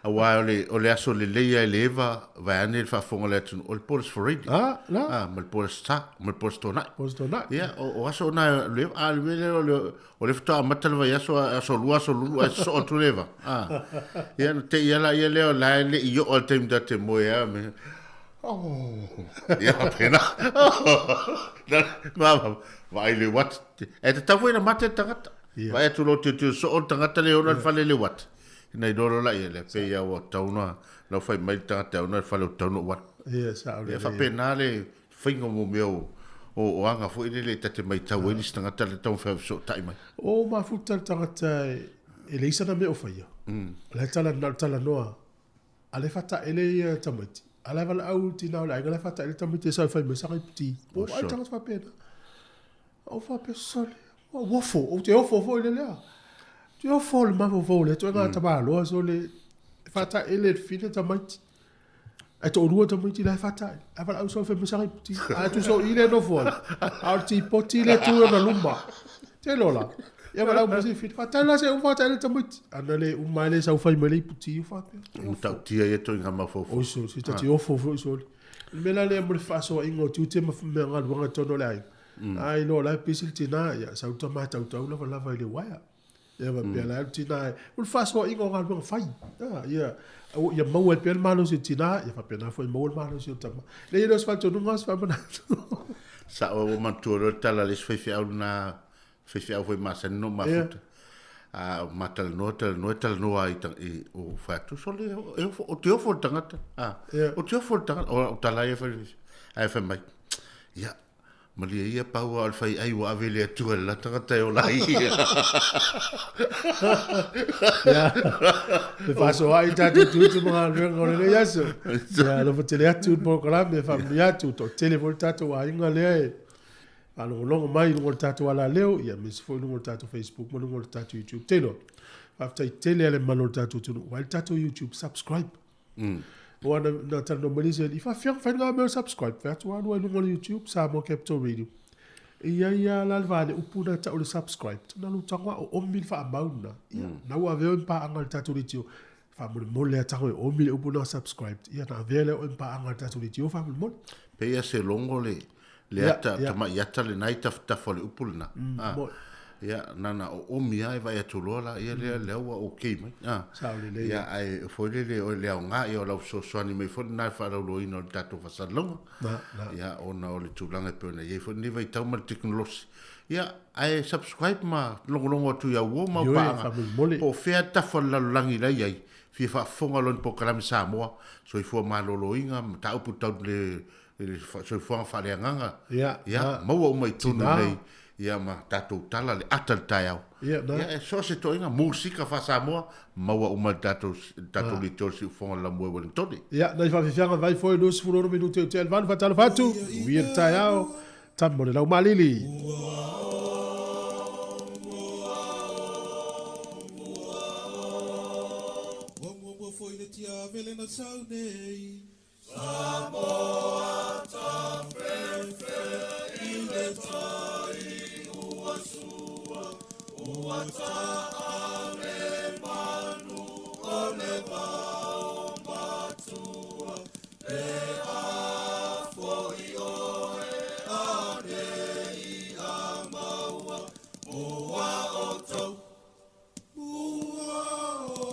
Aua o le, o le aso lelei lava i le eva, vaeane le faafofoga a le atunuu, o le po o le Aso Faraile. Ah, la. Ah, ma le po o le Aso Sa, ma le po o le Aso Toonai. Po o le Aso Toonai. Ia, o, o aso na o le eva. A o le mea lea o le, o lea faatoa amata le vaiaso, aso lua, aso lulu, ae sosoo atu le eva. Ah. Ia, ona te i lava laia lea o la e le i oo lava i le taimi ta te moe ai, me, Ia faapena. Vaai le uata. E tatau foi ona mate le tagata. Vaai atu loa tilotilo soo le tagata lea e ona le fale i le uata. Ina iloa loa laia lea pei lava ua tatau ona lau fai mai le tagata e ona le fale ua tatau ona ou alu. Ia sao lelei. Ia faapena le faiga o mea o o aga foi lele ta te maitau ai le isi tagata le taumafai e fesootai mai. O mafuta le tagata e leai sana mea o faia. O la e talanoa A le fataele ia tamaiti, a la e valaau tina o le aiga la e fataele tamaiti e sau e fai mai saka iputi. Po o ai tagata faapena. Ou faapea sole, ua ofo, ou te ofo foi le lea. Ou te ofo le mafaufau o lea toega tamaloa sole, e fataele le fine tamaiti. Ae toalua tamaiti la e fataele. Ae valaau sau e fai mai saka iputi. Ae tusa o i le nofo ai. A o le tipoti le tu i ona luma. Te iloa la. Ia valaau mai se fine. Faatali la se uma faataele tamaiti. Ana le uma ai le sau fai mai le iputi o faapea. O matautia ia toiga mafaufau. Oi sole, se tati ofo foi sole. Le mea la lea mo le fefaasoaaiga o tiute ma mea galuega i totonu o le aiga. A iloa o la e pisi le tina, ia sau le tama e tautau lavalava i le uaea. Ia faapea la le tina, o le fefaasoaaiga o galuega fai. Ia, ia maua ai pea le malosi o le tina, ia faapena foi maua le malosi o le tama. Leai e le o se faatonuga a o se faamanatu. Sao ua manatua loa le tala a le isi faifeau lena faifeau foi masani ona ou mafuta. A o ma talanoa, talanoa, talanoa i, i o fai atu, sole, e ofo, o te ofo le tagata. A, o te ofo le tagata. O, o tala ia fai, ae fai mai, ia, malie ia pau a o le fai ai ua ave le Atua i le la tagata e ola ai. Ia, le faasoaai tatou tiute ma galuega o lenei aso. Ia, alofa tele atu le polokalame, faamanuia atu, toatele foi le tatou aiga lea e faalogologo mai i luga o le tatou alaleo, ia aemaise foi i luga o le tatou Facebook ma luga o le tatou YouTube. Taylor, faafetai tele a le mamalu o le tatou atunuu. Vaai le tatou YouTube, subscribe. Aua na, na talanoa mai le isi alii, faafefea ona fai lena mea o le subscribe? Fai atu, alu ai i luga o le YouTube, Samoa Capital Radio. E i ai lava la le vale upu na e tau o le subscribe. Na lou tago a oomi le faamau lena. Ia, na ua avea oe ma paaga i le tatou leitio. Faamolemole lava tago e oomi le upu lena subscribed. Ia na avea lea oe ma paaga i le tatou leitio faamolemole. Pei lava se logo le, le ata, tamai ata lena i tafatafa o le upu lena. Ia, na ona oomi lava e vaai atu loa la, ia lea, lea ua okay mai. Sao lelei. Ia, ae foi lele o le aoga, ia o lau fesoasoani mai foi lena i le faalauiloaina o le tatou faasalalauga. Ia, ona o le tulaga e pei ona i ai foi lenei vaitau ma le tekonolosi. Ia, ae subscribe ma logologo atu i au uo ma au paaga, po o fea tafa o le lalolagi la i ai, fia faafofoga loa i ni polokalame Samoa, soifua maloloina, mataupu tau le soifuaga faaleagaga, ia, maua uma i totonu nei, ia ma tatou tala le ata i le taeao. Ia, e so o se toeaiga, musika faa-Samoa, maua uma i le tatou, tatou leitio o le Siufofoga o le Laumua i Ueligitone. Ia, nai faafiafiaga vai foi 26 minute o tea i le 8, faatalofa atu, manuia le taeao, tama o le laumaalili. Ua muamua foi le tiavele na sau nei Samoa tafefe i le tai ua sua Ua taa le manu o le vao matua Pe a foi oe anei a maua Mua o tou Mua o.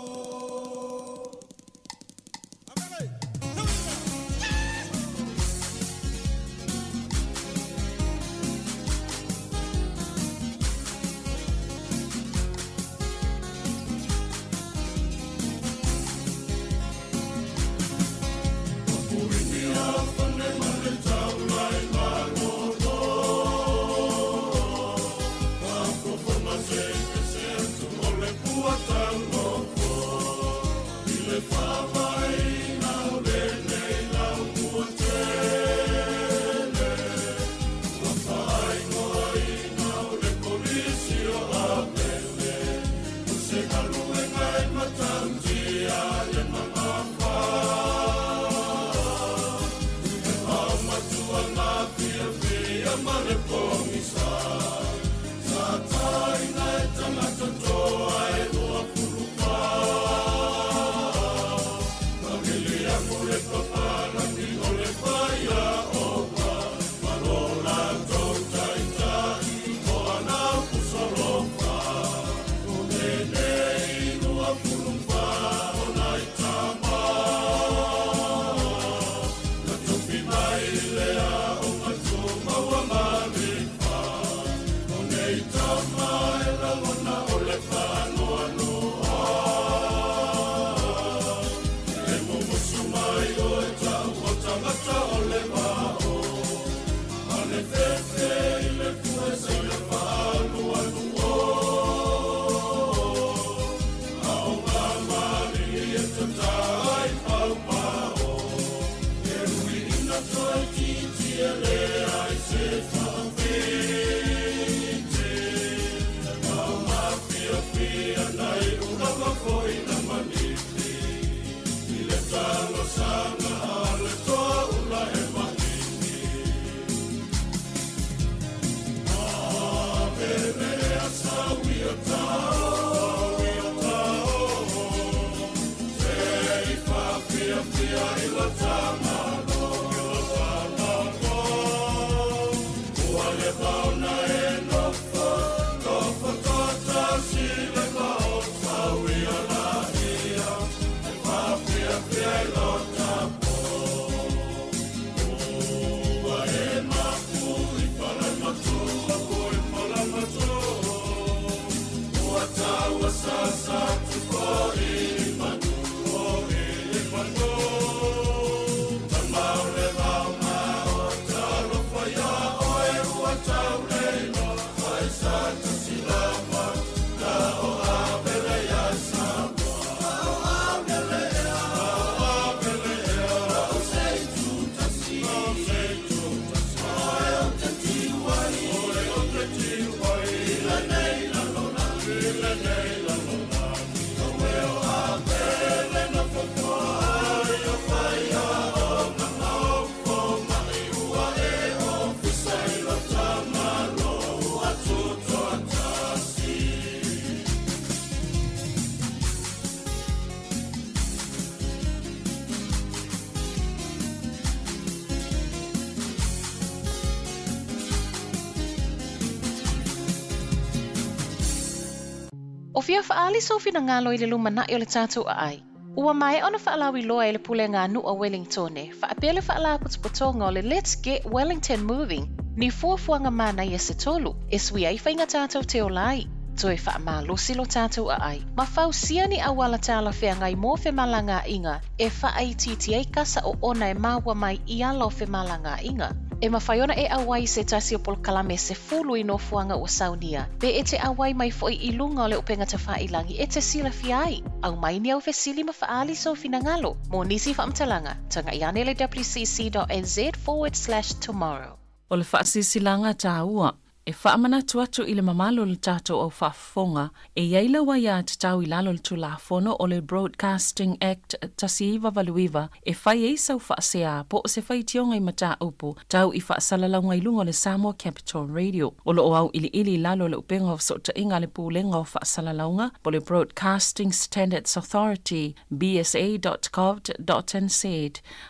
O fia faaali sou finagalo i le lumanai o le tatou aai? Ua maea ona faalauiloa e le Pulega a Nuu o Welingtone faapea le Faalapotopotoga o le Let's Get Wellington Moving ni fuafuaga manaia se tolu e sui ai faiga tatou te ola ai, toe faamalosi lo tatou aai, ma fausia ni auala talafeagai mo femalagaaiga e faaitiiti ai kasa oona e maua mai i ala o femalagaaiga. E mafai ona e auai i se tasi o polokalame 10 i nofoaga ua saunia, pe e te auai mai foi i luga o le upega tafailangi e te silafia ai. Aumai ni au fesili ma faaali sou finagalo. Mo nisi faamatalaga, tagai ane le wcc.nz/tomorrow. O le faasilasilaga taua e faamanatu atu i le mamalu o le tatou au faafofoga, e i ai lau aiatatau i lalo o le Tulafono o le Broadcasting Act 1989 e fai ai sau faasea po o se faitioga i mataupu tau i faasalalauga i luga o le Samoa Capital Radio. O lo o auiliili i lalo o le upega o fesootaiga a le Pulega o Faasalalauga po o le Broadcasting Standards Authority, bsa.govt.nz,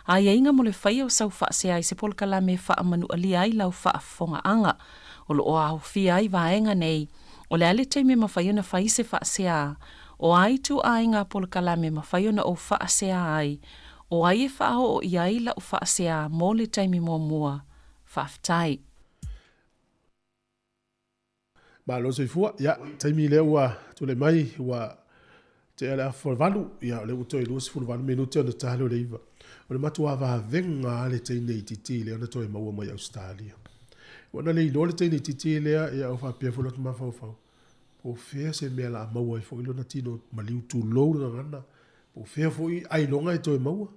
aiaiga mo le faia o sau faasea i se polokalame e faamanualia ai lau faafofogaaga. O lo o aofia ai vaega nei, o le a le taimi e mafai ona fai se faasea, o a ituaiga polokalame e mafai ona ou faasea ai, o ai e faaoo i ai lau faasea mo le taimi muamua. Faafetai. Malo soifua. Ia, taimi lea ua tulai mai, ua tea le afa o le 8, ia, o lea ua toe 28 minute ona ta lea o le 9. O le matua vavega lava le teine itiiti lea na toe maua mai Ausetalia. Ua na le iloa le teine itiiti lea, ia, o faapea foi lota mafaufau, po o fea se mea o le a maua ai foi lona tino maliu tulou le gagana, po o fea foi ailoga e toe maua.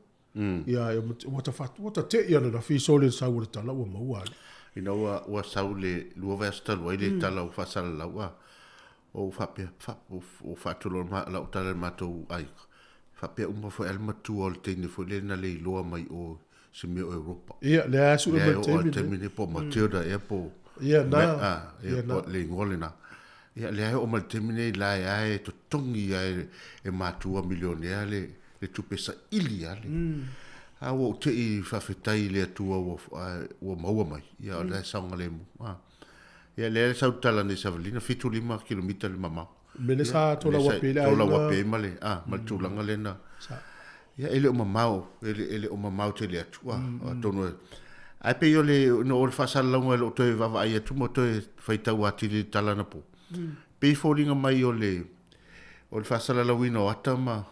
Ia, ua ta fatu, ua ta tei ananafi sole le sau o le tala ua maua ale. Ina ua, ua sau le lua vaiaso talu ai le tala ua faasalalau, a, ou faapea, fa, ua faatolo ma, lau tala i le matou aiga, faapea uma foi a le matua o le teine foi lea na le iloa mai o se mea o Europa. Ia, lea a sue mai le taimi. taimi nei po o Matilda ea po Ia, na. A, ia, po le igoa lena. Ia, lea e oo mai le taimi nei la e a e totogi a e, e matua milionea le, le tupe saili a le. A ua ou tei faafetai i le Atua ua, ua maua mai. Ia, o lea e saogalemu. A. Ia, lea e sau tala nei Savalina, 75 kilomita le mamao. Mele sa tolau ape i le aiga. Tolau ape ma le, a, ma le tulaga lea na. Sa. Ia, e le o mamao, e le, e le o mamao tele atu, a, atonu e, ae pei o le, no o le faasalalauga e le o toe vaavaai atu ma toe faitau atili i le tala anapo. Pei e foliga mai o le, o le faasalalauina o ata ma,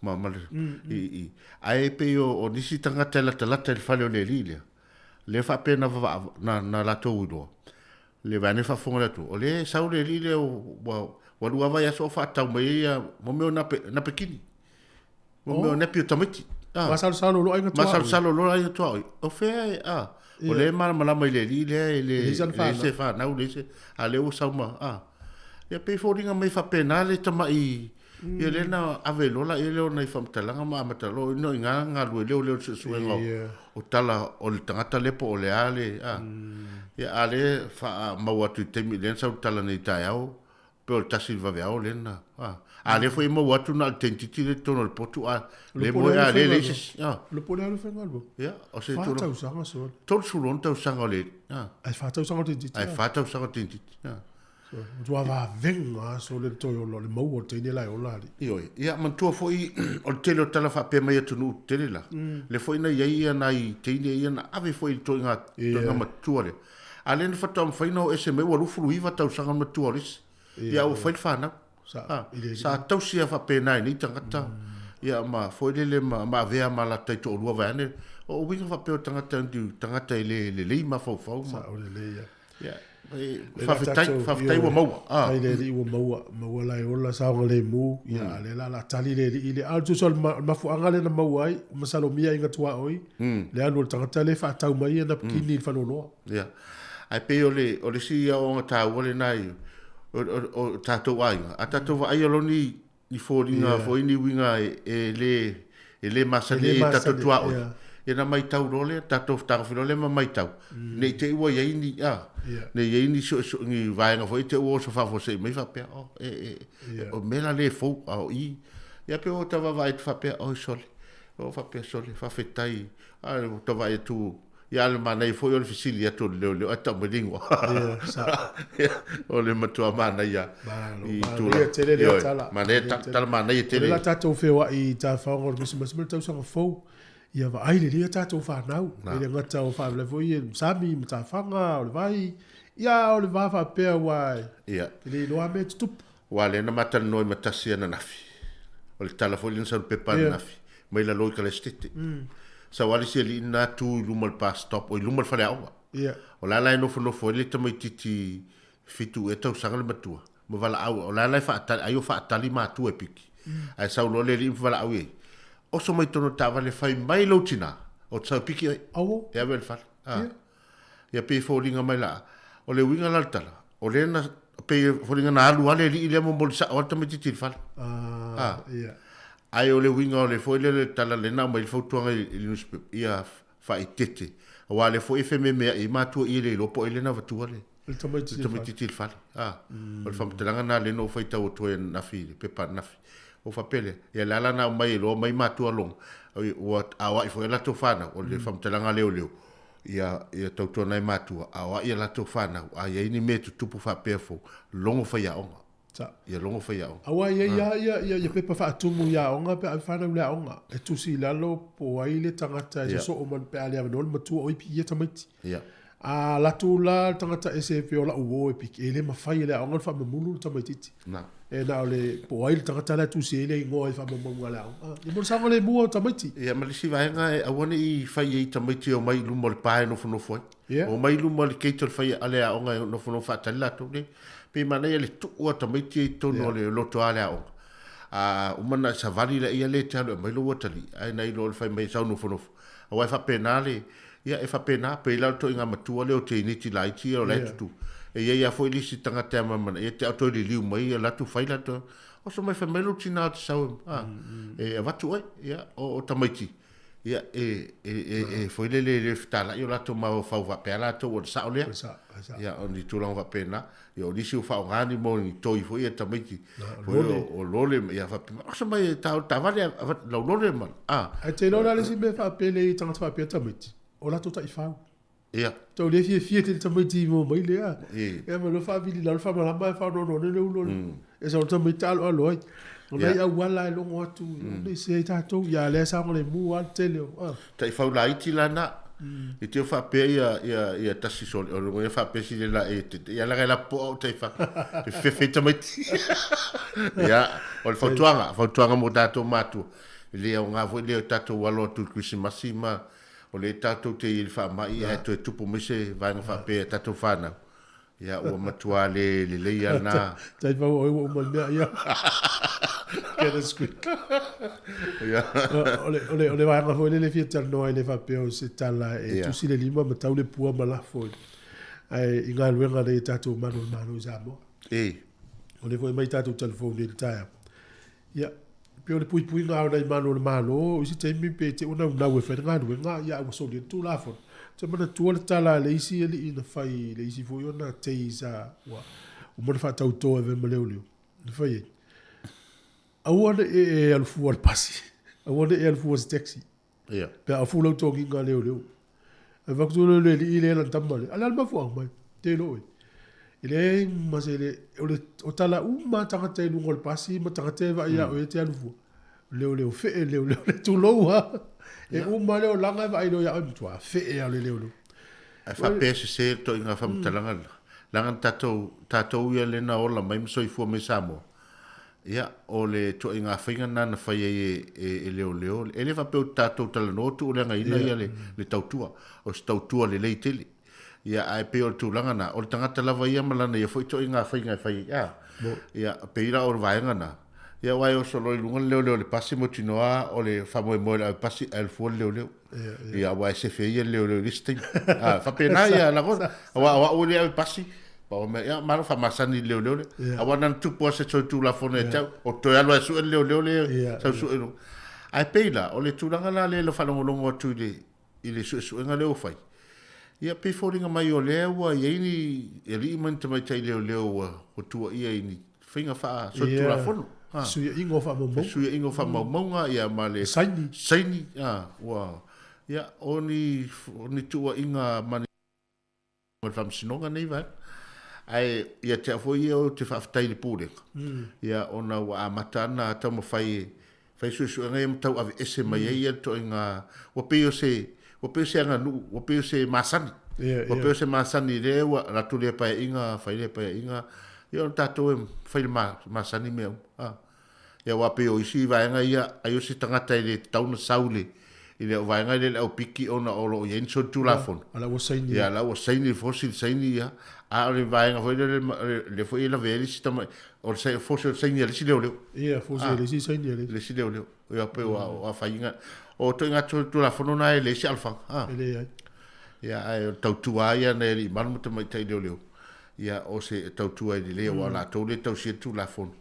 ma, ma le, i, i, ae pei o, o nisi tagata e latalata i le fale o le alii lea, lea faapea na vavaa, na, na latou iloa, le vaeane faafofoga le Atua, o lea e sau le alii lea ua, ua lua vaiaso o faatau mai ai ia, mo mea o nape, napekini. Mo mea o nepi o tamaiti. Ah. Masalosalo loa aiga tuaoi. Masalosalo loa aiga tuaoi. O fea e, ah, o lea e malamalama i le alii lea e le, le se fanau, le se, a lea ua sau ma, ah. Ia pei foliga mai faapena le tamai, ia lea na ave loa la ia lea o nai faamatalaga ma amata loa ina i ngā galue lea o lea o le suesuega o tala o le tagata lea po o le a le, ah. Ia a lea faamau atu i taimi lea na sau le tala nei taeao, pe o le tasi i le vaveao lea na, ah. A lea foi e maua atu na o le teintiti lea i totonu o le potu, a le moe a lea leai se isi, ah. O le po lea le faigaluega. Ia, o se tulaga. Fa tausaga sole. 36 tausaga o le, ah. Ai fa tausaga o le teintiti. Ai fa tausaga o le teintiti, ah. Matua vavega sole le toe ola o le maua o le teine la e ola alii. Ioe, ia manatua foi o le tele o tala faapea mai atunuu tetele la, lea foi na i ai ia nai teine ia na ave foi i le toega toega matua lea. A lea na faatoa mafai ona o ese mai ua 29 tausaga le matua o le isi. Ia ua fai le fanau. Sa tausi lava faapena e nei tagata, ia ma foi lele ma ma avea ma latou taitoalua vaeane. O uiga faapea o tagata tagata e le lelei mafaufau ma. Sao lelei ia. Ia, faafetai, faafetai ua maua. Faafetai le Alii ua maua, maua la e ola saogalemu, ia a lea la la tali le Alii le. A o le tusa o le mafuaaga lea na maua ai, masalomia aiga tuaoi, le alu o le tagata lea e faatau mai ana kini i le faleoloa. Ia. Ae pei o le, o le isi aoaoga taua lena i, o, o, o tatou aiga, a tatou vaai o ni, ni foliga yeah. foi ni uiga e, e le, e le masani e tatou tuaoi. Yeah. Ia na maitau loa lea, tatou tagofi loa lea ma maitau. Nei te i ua i ai ni, a, yeah. nei i ai ni, so, so, ni vaega foi te ua oso faafuasei mai faapea, oh, e, e, yeah. o mea la le fou, a o i. Ia pe o ta vaavaai atu faapea, oi sole, o faapea sole, faafetai, a, o ta vaai atu, Ia, a o le manaia foi o le fesili atu o le leoleo ae tau mai le igoa. Ia, sao. Ia, o le matua manaia Malo, i manaia tulaga. tele lea Ioe, tala. manaia Manaia ta- tele. tala manaia O lea tele. la tatou feoai i tafaoga o le Kerisimasi ma le tausaga fou, ia vaai lelei a tatou fanau. Na. E le gata o faalavelave foi i le sami, matafaga, o le vai, ia o le va faapea aua Ia. e le iloa lava mea e tutupu. Aua o lea na ma talanoa ai ma tasi ananafi, o le tala foi lea na sau i le pepa ananafi, mai lalo i Kalasetete. Sau lava le isi alii lena tu i luma o le bus stop, o i luma o le faleaoga. O la la e nofonofo ai le tamaitiiti fitu ea tausaga le matua, ma valaau, o la la e faatali, ai o faatali matua e piki. Ae sau loa le alii ma valaau i ai, oso mai totonu o le taavale, fai mai lou tina, ou te sau e piki oe, e ave i le fale. Ia pei e foliga mai la, o le uiga la o le tala, o lea na, pei e foliga na alu lava le alii lea momoli sao lava le tamaitiiti i le fale. Ah, ia. Ae o le uiga o le foi lea le tala lea na aumai le fautuaga i le newspaper, ia faaeteete, aua o lea foi e fememeai ai matua i e le iloa po o ai lea na avatua le, Le tamaitiiti le tamaitiiti i le fale. Ah, o le faamatalaga lena lea na ou faitau atu ai ananafi i le pepa ananafi. Ou faapea lea, ia le ala na aumai ai loa omai matua logo, ua aoai foi a latou fanau, o le faamatalaga a leoleo, Ia, ia tautuana ai matua, aoai a latou fanau, a i ai ni mea e tutupu faapea fou, logo faiaoga. Sa. Ia logo faiaoga. Aua e i ai lava ia, ia, ia pepa faatumu i aoga pe a ave fanau i le aoga, e tusi i lalo po o ai le tagata e sosoo ma, pe a le avanoa le matua o ai pikia tamaiti. Ia. A alu atu la le tagata ese e pei o lau uo e piki, e le mafai e le aoga ona faamamulu le tamaitiiti. Na. E na o le, po o ai le tagata la e tusi ai le igoa i faamaumauga a le aoga. Ia mo le saogalemu o tamaiti. Ia ma le isi vaega e aua ne i fai ai tamaiti e omai i luma o le pa e nofonofo ai. Ia. Omai i luma o le gate o le fai a le aoga e nofonofo faatali latou le. Pei manaia le tuu a tamaiti ia i totonu o le loto a le aoga. A uma ona savali laia lea e te alu e aumai lou atalii, ae nai lo le fai mai e sau nofonofo. Aua e faapena le, Ia, e faapena, pei la o le toaiga matua lea o teiniti laiti ia o la e tutu. E i ai lava foi le isi tagata e amamana, ia te au toe liliu mai ia alu atu fai latou, oso mai fai mai lou tina ou te sau e, e avatu oe. Ia, o tamaiti, ia, e, e, e, e foi lele e le fetalai o latou mafaufau faapea latou o le sao lea. Ia, o ni tulaga faapena. Ia, o nisi ua faaaoga ni mo ni toi foi ia tamaiti, foi o lole, ia faapena. Oso mai e ta, taavale avatu lau lole ma, a. Ae te iloa o le a le isi mea faapele i tagata faapea tamaiti, o latou taifau. Ia. Tau le fiafia tele tamaiti i mua mai lea. E. Ia ma le faavili lalo faamalama e faanoanoa nei le ulo. E sau le tamaiti taaloalo ai. O nai auala e logo atu, nei se ai tatou, ia lea e saogalemu lava le tele o, a. Taifau laiti la na. I te faapea ia ia ia tasi sole o le faapea sile la e te ia laga la po au taifau. E fefe tamaiti. Ia, o le fautuaga, fautuaga mo tatou matua. E le aoga foi lea o tatou alo atu i le Kerisimasi ma o lea tatou te i i le faamai ae toe tupu mai se vaega faapea i a tatou fanau. Ia, ua matua le lelei lava lena. Taifau oe ua uma le mea, ia. Get a squeak. Ia. O le, o le, o le vaega foi lele e fia talanoa ai le faapea o se tala e tusi le lima ma tau le pua ma lafo i, ae i galuega nei a tatou Malu o le Malo i Samoa. E. O lea foi e aumai tatou telefoni i le taeao. Ia, pei o le puipuiga o nai malu o le Malo, o isi taimi pe te i ua naunau e fai le galuega, ia ae ua soli ai le Tulafono. Ou te manatua le tala a le isi alii na fai i le isi foi ona tei sa ua uma ona faatauto e avea ma leoleo, na fai ai, Aua ne i e alu fua i le pasi, aua ne i e alu fua i se taxi. Ia. Pe a ofu lau togiga a leoleo. Ae fai atu le alii lea lana tama lea, a o le a le mafuaaga mai? Te iloa oe. E leai ma se le, o le o tala uma a tagata i luga o le pasi ma tagata e vaai ia oe e te alu fua. Leoleo fee, leoleo le tulou lava. E uma le olaga e vaai loa ia oe, matua fee lava o le leoleo. Ae faapea e sese le toaiga faamatalaga lena, leaga na tatou, tatou ia lea na ola mai ma soifua mai Samoa, Ia, o le ituaiga faiga lena na fai ai e, e, e leoleo. E le faapea ua tatou talanoa tuuleagaina ia le, le tautua. O se tautua lelei tele. Ia, ae pei o le tulaga lena, o le tagata lava ia ma lana ia foi ituaiga faiga e fai ai. A, ia, pei la o le vaega lena. Ia, aua e oso loa i luga le leoleo o le pasi, mautinoa o le faamoemoe o le avepasi ae alu fua le leoleo. Ia, aua e sefe ai ia le leoleo i le isi taimi. A, faapena ia lagona. Aua o au e le avepasi, Pau o mea, ia, malo faamasani i le leoleo lea. Yeah. Aua na ona tupu lava se solitulafono ia te au, o toe alu lava e sue le leoleo lea, Yeah, sau sue i luga. Ae pei la, o le tulaga la lea i lau faalogologo atu i le, i le suesuega lea ua fai, ia pei e foliga mai o lea ua i ai ni alii ma ni tamaitai leoleo ua, ua tuuaia i ni faiga faa-solitulafono. Yeah. Fesuiaiga o faamaumauga. Fesuiaiga o faamaumauga, ia ma le Saini. Saini, a, ua. Ia, o ni, o ni tuuaiga ma ni ma le Faamasinoga nei vaega. Ae ia te au foi ia ou te faafetai i le Pulega, ia ona ua amata ana taumafai e fai suesuega ia ma tau aveese mai ai ia le ituaiga, ua pei o se, ua pei o se aganuu, ua pei o se masani. Ua pei o se masani lea ua alu atu lea paeaiga fai lea paeaiga, ia o tatou e fai le masani mea uma. Ia aua pei o isi vaega ia, ai o se tagata e le tatau ona sau i le i le vaega lea i le aupiki ona o lo o i ai ni solitulafono. A la ua saini. Ia, a la ua saini le fosi le saini ia. A o le vaega foi lea, lea foi e lavea ai le isi tama, o le fosi o le saini a le isi leoleo. Ia, fosi a le isi saini a le isi. Le isi leoleo. Ia, pei o afaina. O ituaiga solitulafono na e leai se alofaga. E leai. Ia, ae o le tautua lava ia a nai alii malu ma tamaitai leoleo. Ia, o se tautua e lelei aua o latou lea e tausia le Tulafono.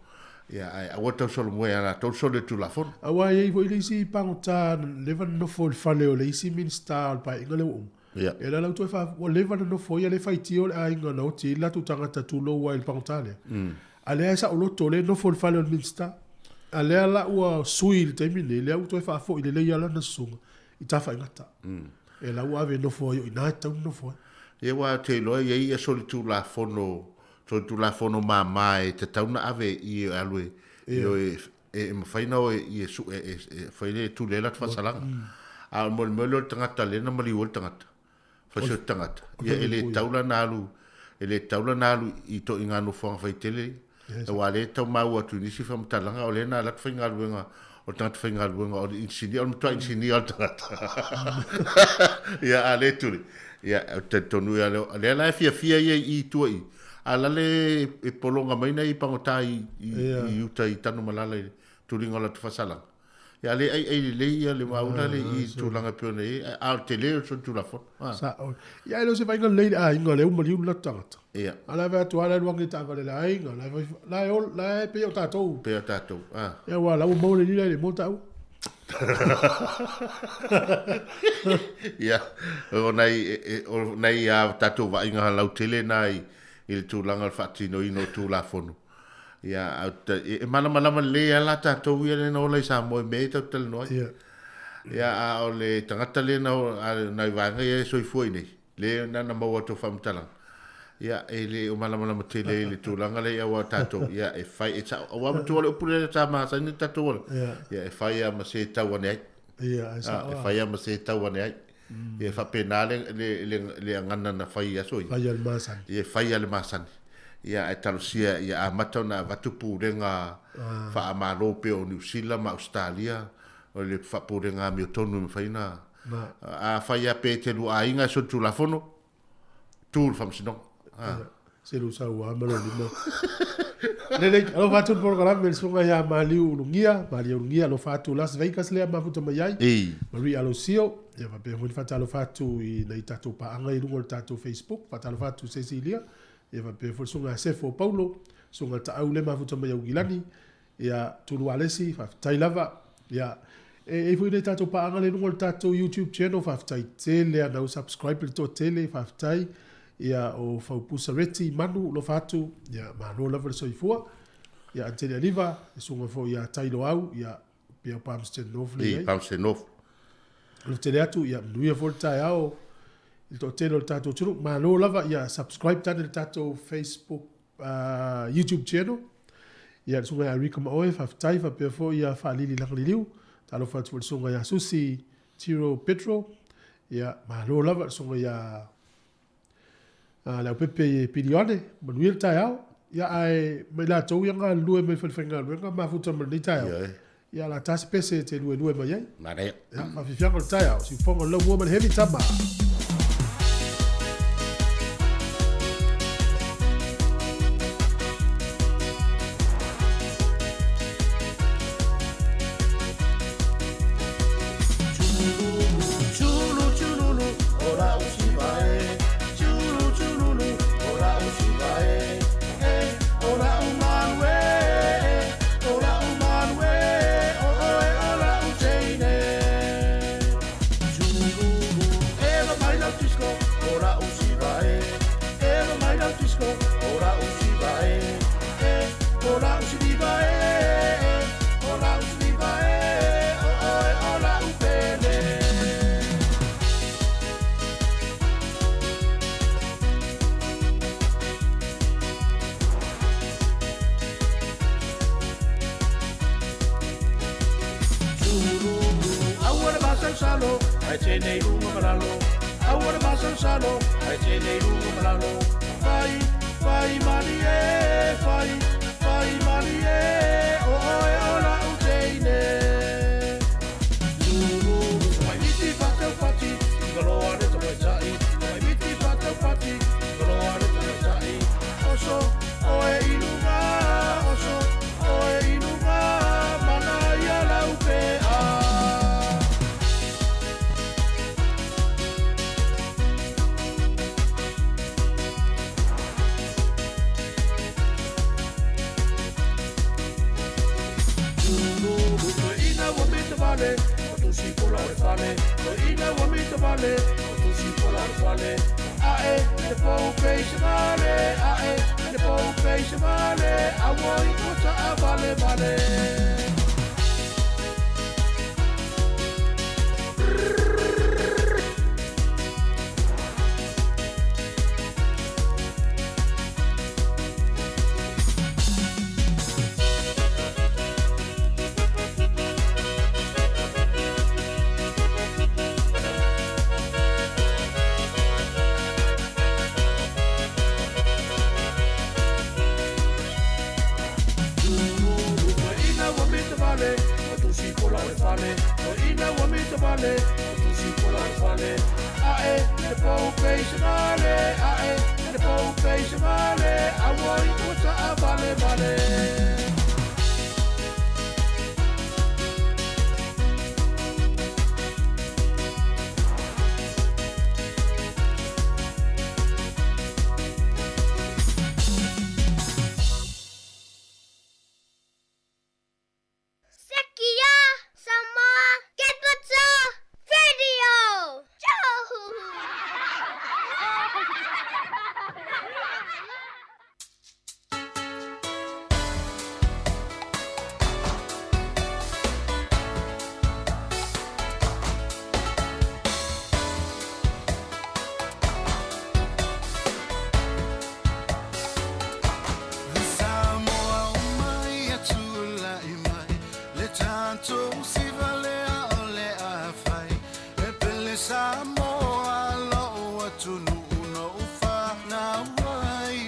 Ia, ae aua le tausolomua ia latou le soli o le Tulafono. Aua e i ai foi le isi pagota na leva ona nofo i le fale o le isi Minisita o le Paeaiga lea ua uma. Ia. Ia lea la ua toe faa, ua leva ona nofo ai, a o lea e faitio le aiga na oti ai le latou tagata tulou ai i le pagota lea. A lea e saoloto o lea e nofo i le fale o le Minisita. A lea la ua sui i le taimi lenei, lea ua toe faafoi lelei lava lana susuga i Tafaigata. Ia la ua ave e nofo ai o i ina e tatau ona nofo ai. Ia aua ou te iloa e i ai ia solitulafono, solitulafono mama e tatau ona ave i e alu e, e o e, e mafai ona o e sue e, e fai le tuli ai latou faasalaga. A o le mea lea o le tagata lea na maliu ai le tagata, fai se tagata, ia e le tatau la ona alu, e le tatau la ona alu i ituaiga nofoaga faitele ia. Aua o lea e tau maua atu i nisi faamatalaga o lea na alu atu faigaluega o le tagata faigaluega o le inisinia, o le matua inisinia o le tagata. Ia, a le tuli, ia, ou te talitonu ia, o lea la e fiafia ia i i tua i, a la le e pologa mai nai pagota i, i, i uta i Tanumalala i le tuliga o latou faasalaga. Ia, a le aiai lelei ia le maula le i tulaga e pei ona i ai, a o le tele o le solitulafono. Sao. Ia, e le o se vaaiga lelei i le aiga o lea ua maliu le latou tagata. Ia. A la e vaai atu lava la e alu ane i taavale a le aiga, la e fai, la e ola, la e pei o tatou. Pei o tatou, a. Ia, aua o la ua maua le lila e le moa taua. Ia, o nai, o nai a tatou vaaiga lautele na i le tulaga o le faatinoina o Tulafono. Ia, e malamalama lelei lava la tatou ia lea na ola i Samoa i mea ia tatou te talanoa ai. Ia, a o le tagata lea na nai vaega ia e soifua i inei, lea na na maua atu faamatalaga, ia, e le o malamalama tele i le tulaga lea aua tatou, ia, e fai, e sao, aua matua o le upu lea sa masani ona tatou ola, ia, e fai lava ma se tau ane ai. Ia, e sao E fai lava ma se tau ane ai. Ia, e faapena le, le, le, le agana na fai i aso ia. Fai a le masani. Ia, e fai a le masani. Ia, ae talosia ia amata ona avatu pulega faa-Malo pei o Niu Sila ma Ausetalia, o le faapulega amiotonu e mafai ona, afai lava pe te lua aiga e solitulafono, tu le faamasinoga. Ah. Se lu sau a ma lo lima. Lelei, alofa atu le polokalame le susuga ia Maliu Ulugia, Maliu Ulugia, alofa atu Las Vegas lea mafuta mai ai. Ei. Marie Alosio, ia faapea foi le faatalofa atu i nai tatou paaga i luga o le tatou Facebook, faatalofa atu Cecilia, ia faapea foi le susuga ia Sefo Paulo, susuga Taau lea mafuta mai Aukilani, Ia, Tulu Alesi, faafetai lava. Ia, e i ai foi nai tatou paaga lea i luga o le tatou YouTube channel, faafetai tele ana u subscribe le toatele, faafetai. Ia, o Faupusa Reti Manu, alofa atu, ia, malo lava le soifua. Ia, Antene Aliva, le susuga foi ia Tai Loau, ia, pia o Palmerston North lea i ai. Palmerston North. Alofa tele atu, ia, manuia foi le taeao i le toatele o le tatou atunuu. Malo lava, ia, subscribe tane le tatou Facebook YouTube channel. Ia, le susuga ia Rika Maoe, faafetai, faapea foi ia Faalili Lagaliliu, talofa atu foi le susuga ia Susi Tiro Petro, ia, malo lava le susuga ia Leaupepe Pilione, manuia le taeao. Ia, ae ma i latou ia galulue mai falefaigaluega mafuta ma lenei taeao. Ia, la ta se pese e te luelue mai ai. Manaia. Ia, faafiafiaga o le taeao, siufofoga o le laumua ma le heavy tama. masalosalo, ae tene i luga ma lalo. Aua le masalosalo, ae tene i luga ma lalo. Fai, fai malie, fai, fai malie, o oe o la'u teine. Lulu, tamaiti fa'ataupati, igaloa le tamaitai, tamaiti fa'ataupati, igaloa le tamaitai. Oso, oe i luga, oso, oe i luga, mana ia lau pe'a. Lulu, toeaina ua mita vale, o tusi pola o le fale. Toeaina ua mita vale, o tusi pola o le fale. A'e le pou peisa vale, a'e le pou peisa vale, auoi ua ta'avale vale. Toeaina ua mita vale, o tusi pola o le fale. Toeaina ua mita vale, o tusi pola o le fale. A'e le pou peisa vale, a'e le pou peisa vale, auoi ua ta'avale vale. Sekia Samoa Capital Radio! Samoa o mai e tulai mai le tatou sivalea o le afai e pele Samoa lo'u atunuu na ou fanau ai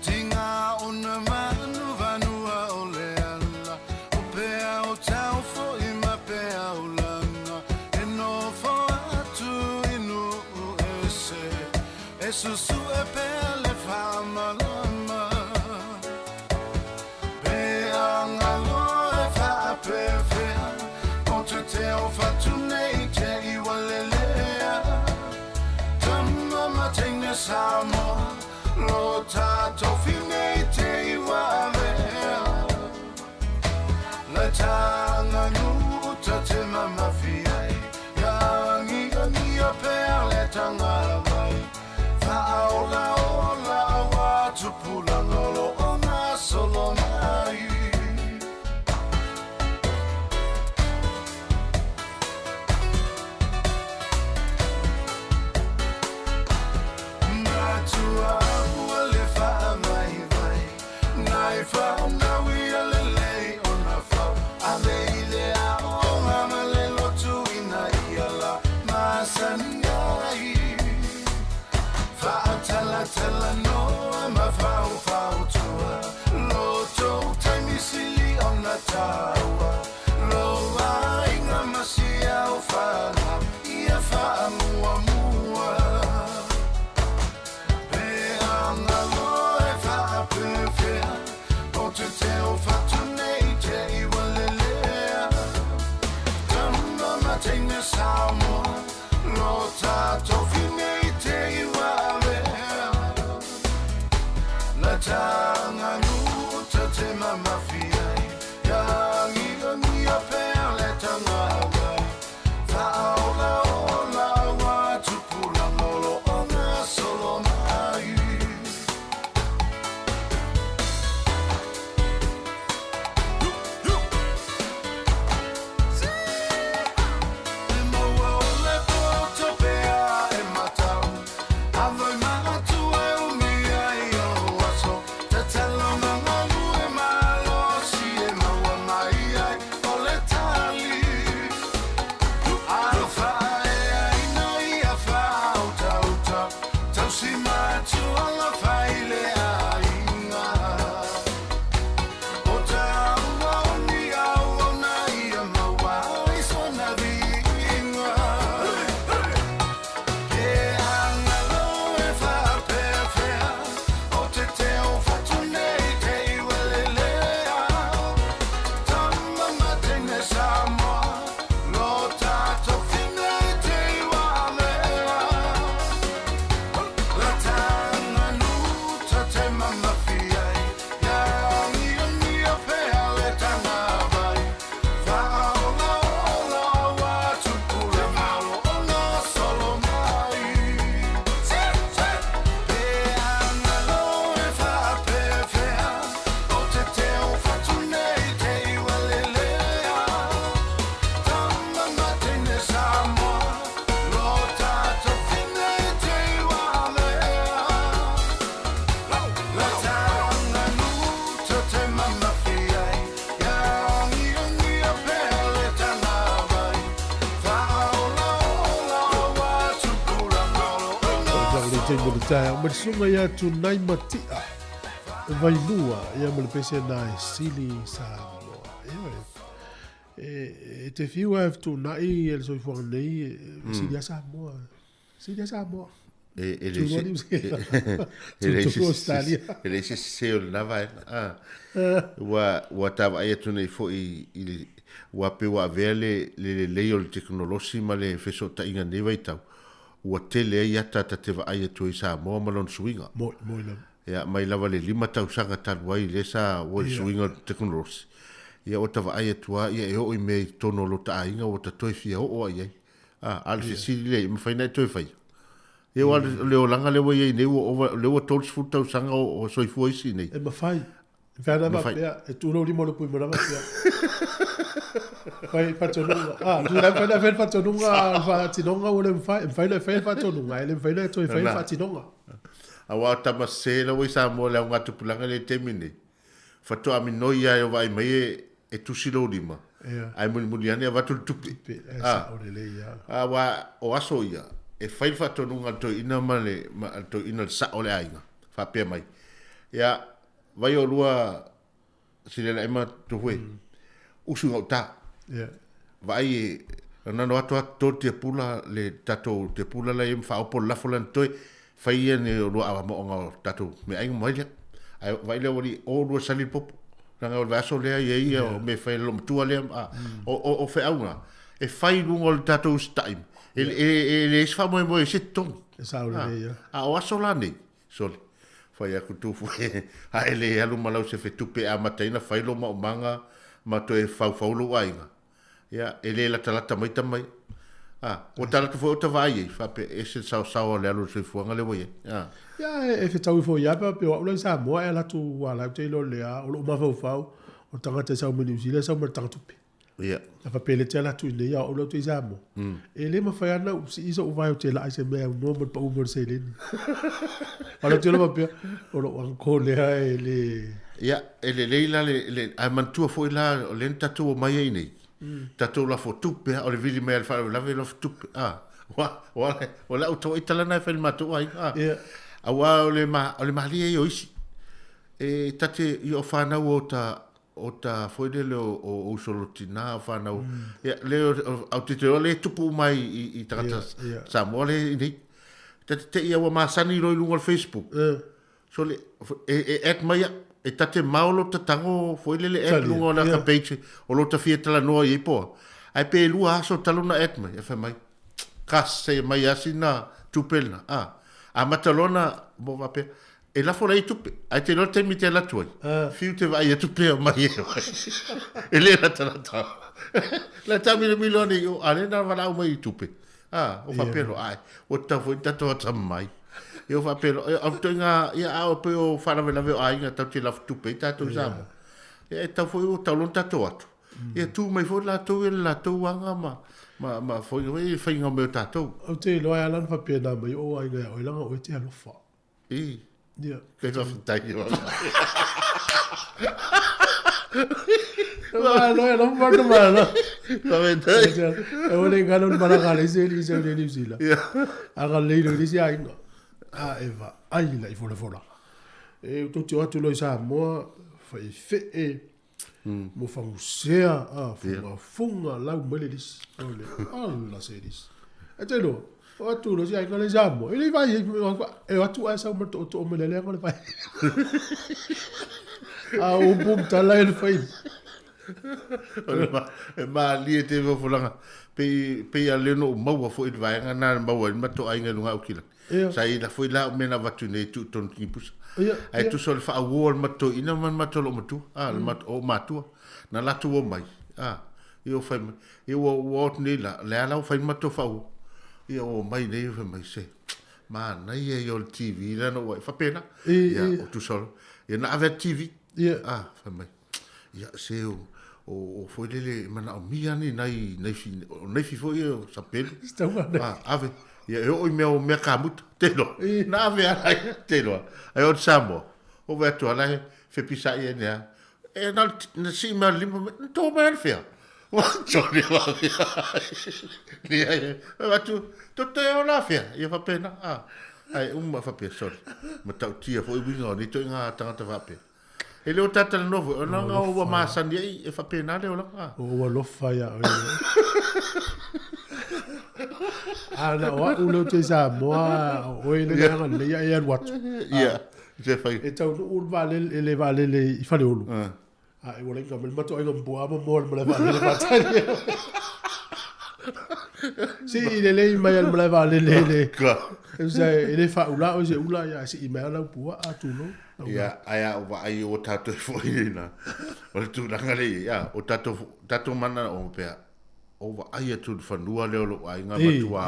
tiga ona vanuvanua o le ala o pea o tau fo'i ma pea o laga e nofo atu i nuu ese e susue pea le faamalama pe agalo e faapefea o te teo fatu nei te i ua lelea tama ma teine Samoa lo tatou finei te i ua avea le taganuu ta te mamafi ai ia agiagia pea le tagavai faaolaola auā tupulaga o loo gasolo mai. Matua ua le faavaivai nai fanau ia lelei ona fau ave i le aoga ma le lotu ina ia la masani ai faatalatalanoa ma faufautua lo tou taimi sili ona taua lo aiga ma si au fanau ia faamuamua pe agalo e faapefea o te teo fatu nei te i ua lelea tama ma teine Samoa lo tatou finei te i ua avea le taganuu ta te mamafi ai ia agiagia pea le tagavai faaolaola auā Atua alofa i le aiga. O taua o ni auauna ia maua ai sona viiga. Ke agalo e faapeapea, o te teo fatu nei te iwa lelea. Tama ma teine Samoa, lo tatou fine i te iwa avea. La taganuta te mamafi ai, ia angiangia pea le tagavai. Faaolaola aua tupulaga o lo o gasolo mai. Pe agalo e faapeapea, o te teo fatu nei te iwa lelea. Tama ma teine Samoa, lo tatou fine i te iwa avea. La taganuta te mamafi ai, ia angiangia pea le tagavai. Faaolaola aua tupulaga o lo o O le taimi o le taeao ma le susuga ia Tunai Matia Vailua ia ma le pese na e sili Samoa. Ioe. E te fiu lava e fetuunai le soifuaga nei, e sili lava Samoa. Sili lava Samoa. E, e le Tuloa se, Niu Sila. e le se, Tuloa Australia. e le se sese o lena vaega. Ah. Ua, ua tavaai atu nei foi i le, ua pei ua avea le, le lelei o le tekonolosi ma le fesootaiga i lenei vaitau, ua tele ai ata ta te vaai atu ai i Samoa ma lona suiga. Moi, moi lava. Ia, mai lava le 5 tausaga talu ai lea sa ua i le suiga o le tekonolosi, ia ua ta vaai atu lava ia e oo i mea i totonu o lota aiga ua ta toe fia oo lava i ai. A, a o le fesili lea, e mafai ona e toe faia? Ia aua o le olaga lea ua i ai nei ua ova, lea ua 30 tausaga o soifua isi nei. E mafai. E mafai ona faapea, e tu lou lima i le pui manava pea. Fai faatonuga. Ah, tu la mafai ona fai le faatonuga, le faatinoga ua le mafai. E mafai ona e fai le faatonuga, ae le mafai ona e toe fai le faatinoga. Aua o tama sese la ua i Samoa i le augatupulaga lea i le taimi lenei, faatoa minoi lava e o vaai mai e tusi lou lima, ae mulimuli ane avatu le tupe. Aua o aso ia, e fai le faatonuga a le toeaina ma le toeaina le sao o le aiga, faapea mai, ia, vai oulua Silealaima Tuhui, usu i gauta. Vaai e nano atu atu to tiapula le tatou tiapula la e ma faaopo le lafo lana toe fai ia ni olua aoamo'oga o tatou meaai ma mai lea. Ae vaai lea ua li o lua sali le popo. Leaga o le vaiaso lea ia ia o mea e fai e le loomatua lea a o o feauga e fai i luga o le tatou usitai e e e leai se faamoemoe i se totogi. E sao lelei ia. A o aso la nei Sole, fai aku tufu a e le alu ma lau sefe tupe e amata ai ona fai lou maumaga ma toe faufau lou aiga. Ia, e le latalata mai tama ia. A, ua talatu foi ota vaai ai, faapea, e ese le saosaoa o le alu o le soifuaga lea ua i ai. A. Ia, e fetaui foi lava pe o au la i Samoa e ala atu ua la ou te iloa lea, o lou mafaufau, o le tagata e sau mai Niu Sila e sau ma le taga tupe. Ia. A faapea le te ala atu i inei a o au la ou te i Samoa. E le mafai lava ona ou sii so'u vae ou te laa i se mea e aunoa ma le pau mai o le seleni. A o lau tino faapea, o lou uncle lea e le... Ia, e lelei la le, le ae manatua foi la o lea na tatou omai ai nei, tatou lafo tupe lava, o le vili mai lava i le faalavelave lafo tupe, a, ua, ua, o lau tauaita la lena e fai i le matou aiga, a. Ia. Aua o le ma, o le malie ia o isi, e ta te, ia o fanau o ta, o ta foi lele o o uso lo tina o fanau ia le au te te le tupu uma i i, i tagata Samoa le i nei ta te te ia ua masani loa i luga o le Facebook so le e, e add mai ia e ta te mao lo tatango foi lele add luga o laka page o lo ta fia talanoa i ai poa ai pe lua aso talu na add mai e fai mai ka se mai asina tupe lena a amata loa na mo faapea E lafo la i tupe, ae te iloa le taimi te alu atu ai, fiu te vaai atu pea mai e oe. E le latalata. La taamilomilo ane i o, a lea na valaau mai i tupe. A, o faapea loa, ae, ua tatau foi ona tatou atamamai. Ia o faapea loa, ia, o ituaiga, ia, a o pei o faalavelave o aiga tatou te lafo tupe ai tatou i Samoa. Ia, e tatau foi ua tatau loa ona tatou atu. Ia tu mai foi latou ia le latou aga ma, ma, ma foi, foi faiga mai o tatou. Ou te iloa e ala ona faapena mai o aiga ia oe leaga oe e te alofa. I. Ia. Kei whawhitai i waka. Malo e lofu manu malo. Whawhitai. E ole ngalo ni malaga le se li se le New Zealand. Ia. Aga le lo le se aiga. A e vaai la i folafola. E tou te o atu loa i Samoa, faifee, mo fagusea, a, fugafuga, lau mai le lisi. O le ala se lisi. Ae te iloa, o atu loa si aiga lea i Samoa, e le i vaai ai, e o atu ae sau ma le tootoo mai le leaga o le vai. A o upu ma tala e le fai. O le ma, e malie te fofolaga. Pei, pei a le no ou maua foi i le vaega na na maua ai le matou aiga i luga o Aukilani. Ia. Sa i la foi la o mea na avatu i inei e tuu i totonu o Kipusa. Ia, Ae ia. tusa o le faauo a le matou toeaina ma le matou loomatua, a, le mat, o matua, na latou omai, a, ia ua fai mai, ia ua, ua o atu nei la, lea la ua fai le matou faauo. Ia ua omai nei ua fai mai, se, manaia ia o le TV lea na ou vaai, faapena. I, Ia, i. o tusa o, ia na ave le TV. Ia. A, fai mai, Ia, se o, o, o foi lele e manaomia ni nai, naifi, o naifi foi ia o sapelu. Ah, ave. Ia, e oo i mea o mea kamuta, te iloa. Na ave ala ia, te iloa. Ai o le Samoa, o ve atu ala he fepisa'i ai nea. E na, na sii mai o le lima, na tō mai ale fea. Ua tole wa fea. Lia ia, atu, to te o la fea. Ia whapena, ah. Ai, uma whapea, sorry. Matautia foi winga o nei toʻiga tagata faapea. E le o talanoa foi, o langa ua masani ai e faapena le olaga. O ua alofa ia oe. A na o a'u lea ou te i Samoa, o oe le leaga lelei ae alu atu. Ia, se fai. E taunuu le vaalele, le vaalele i Faleolo. A e ua laina mai le matou aiga ma puaa ma moa i le malae vaalele faatali. Sii lelei mai a le malae vaalele le. E le faaula oe se ula, ia sii mai lava lau puaa, tulou. Ia, ae a ou vaai ua tatou foi ina, o le tulaga lea i ai, a, o tatou, tatou mana o pea, o vaai atu i le fanua lea o lou aiga matua,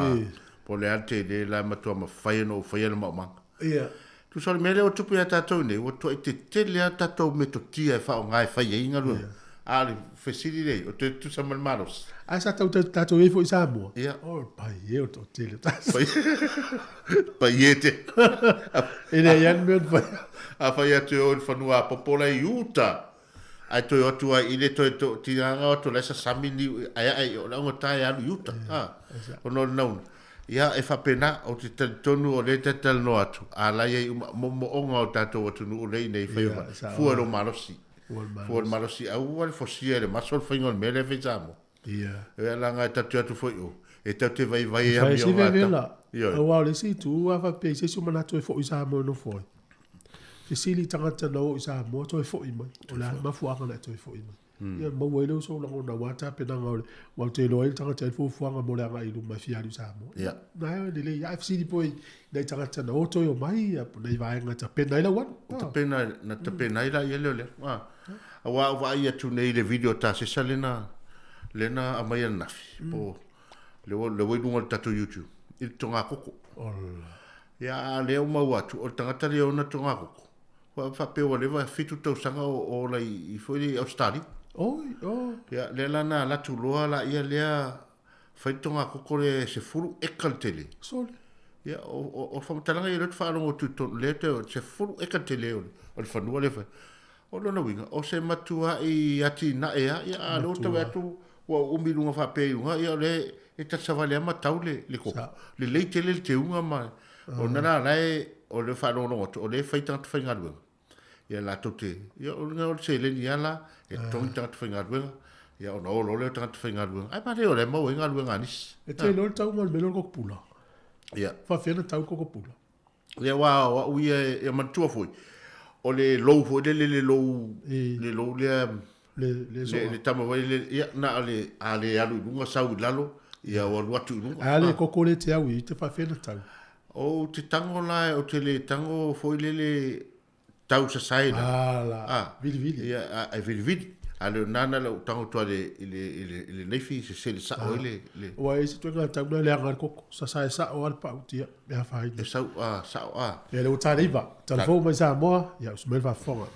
po o le a le tele la e matua mafai ona ou faia le maumaga. Ia. Tusa o le mea lea ua tupu ia tatou nei, ua tuai tetele lava tatou metotia e faaaoga e fai ai galuega. A o le fesili lea i ai, o toe tutusa ma le malosi. Ae sa tau tatou i ai foi i Samoa. Ia. O le paie o le toatele o tatou. Paie te. E leai lava ni mea o faia. A fai atu e o i le fanua apopo la i uta, ae toe o atu ai i le toe to, tinaga o atu o la e sasami niu ae ae o le augata e alu i uta. A, ona o le nauna. Ia, e faapena, ou te talitonu o lea e talanoa atu, a la i ai uma moomooga o tatou atunuu lea ina i fai o fua i lou malosi. Fua i le malosi, aua le fosia e le maso le faiga o le mea lea e fai i Samoa. Ia. E ala e tatou te o atu foi o, e tatou te vaivai ai amioga a tama. Ioe. Aua o le isi itu, a faapea i se isi o manatu e foi i Samoa e nofo ai. Fesili i tagata na o i Samoa toe foi mai. O le a le mafuaaga na e toe foi mai. Ia maua ai lea o sou lagona aua tapenaga o le, aua ou te iloa ai le tagata e i ai le fuafuaga mo le agai i luma e fia alu i Samoa. Ia. Na e lelei lava e fesili pea i nai tagata na o toe omai po o nai vaega e tapena ai lau alu. Tapena, na tapena ai laia lea o lea. Aua a ou vaai atu nei i le video a Tasesa lena, lena aumai ananafi, po le ua, le ua i luga o le tatou YouTube, i le togakoko. Ola. Ia, a lea ua maua atu, o le tagata lea e ona togakoko, ua faapea ua leva 7 tausaga o ola i, i foi lea i Ausetalia. Oi, oh. Ia, lea la na alu atu loa laia lea fai le togakoko lea e 10 eka le tele. Sole. Ia, o, o, o faamatalaga ia lea ou te faalogo atu i totonu, lea te, 10 eka le tele o le, o le fanua lea e fai. O lona uiga, o se matua'i atinae a, ia, a o lea ua tau atu ua uumi i luga faapea i luga, ia o lea e tasavale lava ma tau le, le koko. Lelei tele le teuga ma, o lena la, la e, o le faalogologo atu, o lea e fai tagata faigaluega. Ia latou te, ia o le o le seleni lava la, e totogi tagata faigaluega, ia ona o loa lea o tagata faigaluega. Ae manaia o la e maua ai galuega a nisi. E te iloa le tauga o le mea lea o le koko pula. Ia. Faafefea ona tau le koko pula? Ia aua o au ia e manatua foi, o le lou foi lele le lou, le lou lea, le, le, le, le tama foi lele, ia na o le, a le alu i luga sau i lalo, ia o alu atu i luga. A le koko le te au i te faafefea ona tau? Ou te tago la, ou te le tago foi lele tau sasae la. Ah, la. Ah, vilivili. Ia, a, e vilivili. A le o nana lau tago atu le, i le, i le, i le naifi sesele sa'o ai le, le. Ua e isi toega tau na leaga le koko. Sasae sa'o a le pau tia. Me afaina. E sau, a, sa'o, a. Ia le ua tale iva. Tala fou mai Samoa, ia usu mai le faafofoga.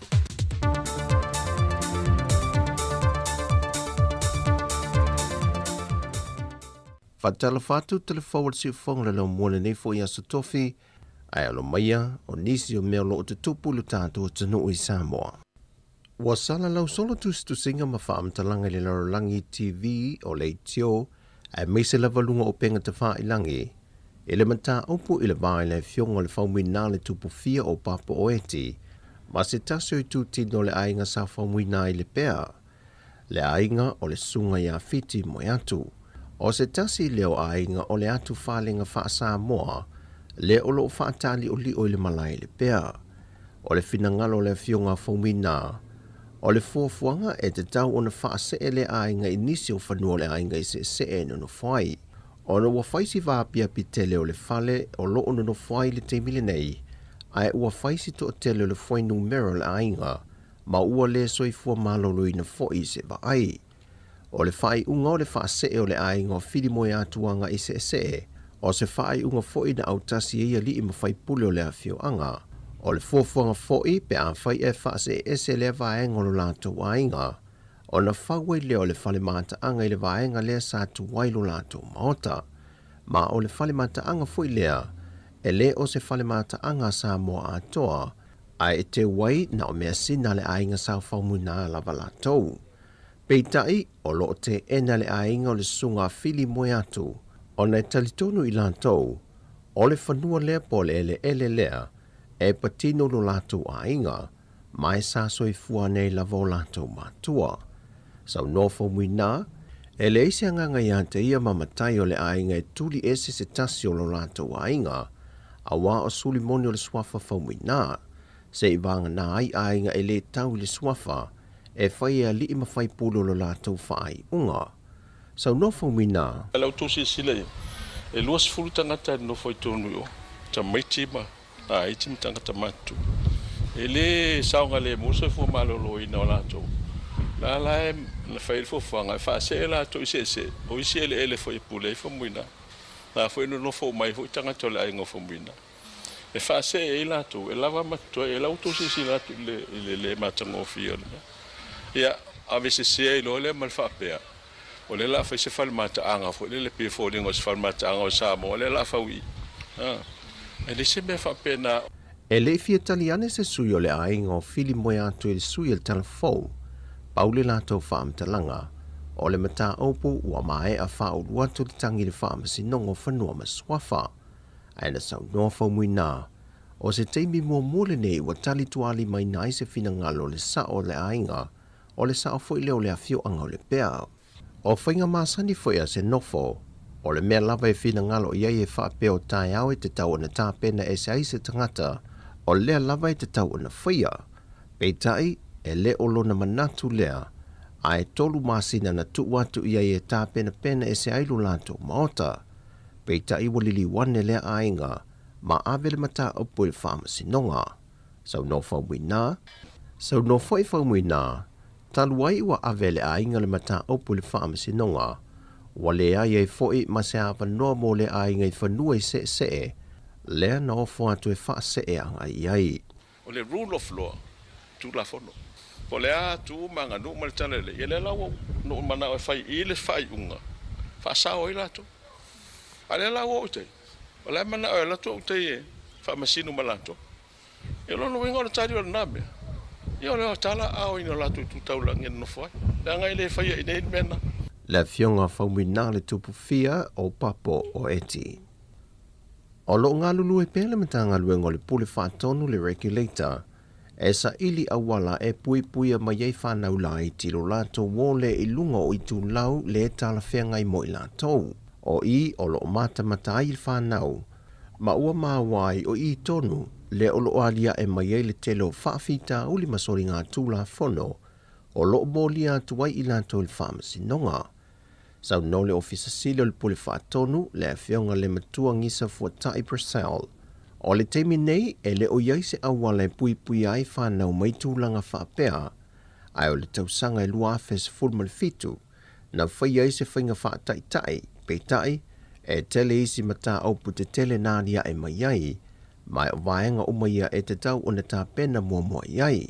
Faatalofa atu telefou o le siufofoga o le laumua lenei foi aso tofi, Ae alo maia o nisi o mea o lo o tutupu i lo tatou atunuu i Samoa. Ua salalau solo tusitusiga ma faamatalaga i le lalolagi TV o leitio aemaise lava luga o upega tafailagi. I le mataupu i le va i le afioga o le Faumuina le Tupufia o Papa Oeti ma se tasi o itutino o le aiga sa Faumuina i Lepea, le aiga o le Susuga ia Fiti Moeatu. O se tasi lea o aiga o le atu falega faa-Samoa lea o lo o faataliolio i le malae i Lepea. O le finagalo o le afioga a Faumuina, o le fuafuaga e tatau ona faasee lea aiga i nisi o fanua o le aiga i Seesee e nonofo ai. Ona ua fai si vaapiapi tele o le fale o lo o nonofo ai i le taimi lenei, ae ua fai si toatele o le fuainumera o le aiga, ma ua le soifua maloloina foi i se vaai. O le faaiuga o le faasee o le aiga o Filimoeatu agai i Seesee, o se faaiuga foi na autasi ai alii ma faipule o le afioaga. O le fuafuaga foi pe afai e faasee ese lea vaega o lo latou aiga, ona fau ai lea o le fale mataaga i le vaega lea sa tuai lo latou maota. Ma o le fale mataaga foi lea, e le o se fale mataaga a Samoa atoa, ae e teu ai na o measina a le aiga sa Faumuina lava latou. Peitai, o lo o teena le aiga o le Susuga a Filimoeatu, ona e talitonu i latou, o le fanua lea po o le eleele lea e patino lo latou aiga, ma e sa soifua nei lava o latou matua. Saunoa Faumuina, e leai se agaga ia te ia ma matai o le aiga e tuli ese se tasi o lo latou aiga, auā o suli moni o le suafa Faumuina, seiavagana ai aiga e le tau i le suafa, e fai e alii ma faipule o lo latou faaiuga. Saunoa Faumuina. O la outou silasila i ai, e 20 tagata e nonofo i totonu i o, tamaiti ma laiti ma tagata matutua. E le saogalemu le soifua maloloina o latou. O la la e na fai ai le fuafuaga e faasee latou i seesee, o isi eleele foi e pule ai Faumuina. O la foi e nonofo uma ai foi tagata o le aiga o Faumuina. E faasee ai latou, e lava ma totoe. E la ua outou silasila atu i le le matagofie o le mea. Ia, avesese ai loa lea ma le faapea, O lea o le a fai se fale mataaga foi lele pei e foliga o se fale mataaga o Samoa lea o le a fau i i. E leai se mea faapena. E le i fia tali ane se sui o le aiga o Filimoeatu i le sui o le Tala Fou, pau le latou faamatalaga, o le mataupu ua maea faaulu atu le tagi i le Faamasinoga o Fanua ma Suafa. Ae na saunoa Faumuina, o se taimi muamua lenei ua tali tualimaina ai se finagalo o le sao o le aiga, O le sao foi lea o le afioaga o Lepea. O faiga masani foi a se nofo, o le mea lava e finagalo i ai e faapea o taeao e tatau ona tapena ese ai se tagata, o lea lava e tatau ona faia. Peitai, e le o lona manatu lea, ae 3 masina na tuu atu i ai e tapenapena ese ai lo latou maota. Peitai ua liliu ane lea aiga ma ave le mataupu i le Faamasinoga. Saunoa Faumuina, Saunoa foi Faumuina, talu ai ua ave e le aiga le mataupu i le Faamasinoga, ua leai ai foi ma se avanoa mo lea aiga i fanua i Seesee, lea na ofo atu e faasee agai i ai. O le rule of law, Tulafono. Po o le a tu ma aganuu ma le tala lelei, ia lea la ua ou manao e fai i le faaiuga, faasao ai latou. A o lea la ua oo i tai, o la e manao e alu atu ou tai e faamasino ma latou. Ia o lona uiga o le tali o lena mea, ia o le tala aoina o latou itu taulagi e nonofo ai, leaga e le faia i inei le mea lena. Le afioga Faumuina le Tupufia o Papo o Eti. O lo o galulue pea le Matagaluega o le Pule Faatonu le Regulator e saili auala e puipuia mai ai fanau laiti lo latou ole i luga o itulau le talafeagai mo i latou. O i o lo o matamata ai le fanau ma ua maua ai o i tonu lea o lo o aliae mai ai le tele o faafitauli ma soligatulafono o lo o molia atu ai i latou i le Faamasinoga. Saunoa le Ofisa Sili o le Pule Faatonu, le Afioga le Matua Gisa Fuatai Purcell, o le taimi nei e le o i ai se auala e puipuia ai fanau mai tulaga faapea, ae o le tausaga e 2017 na faia ai se faiga faataitai, peitai, e tele isi mataupu tetele na aliae mai ai, ma o vaega uma ia e tatau ona tapena muamua i ai,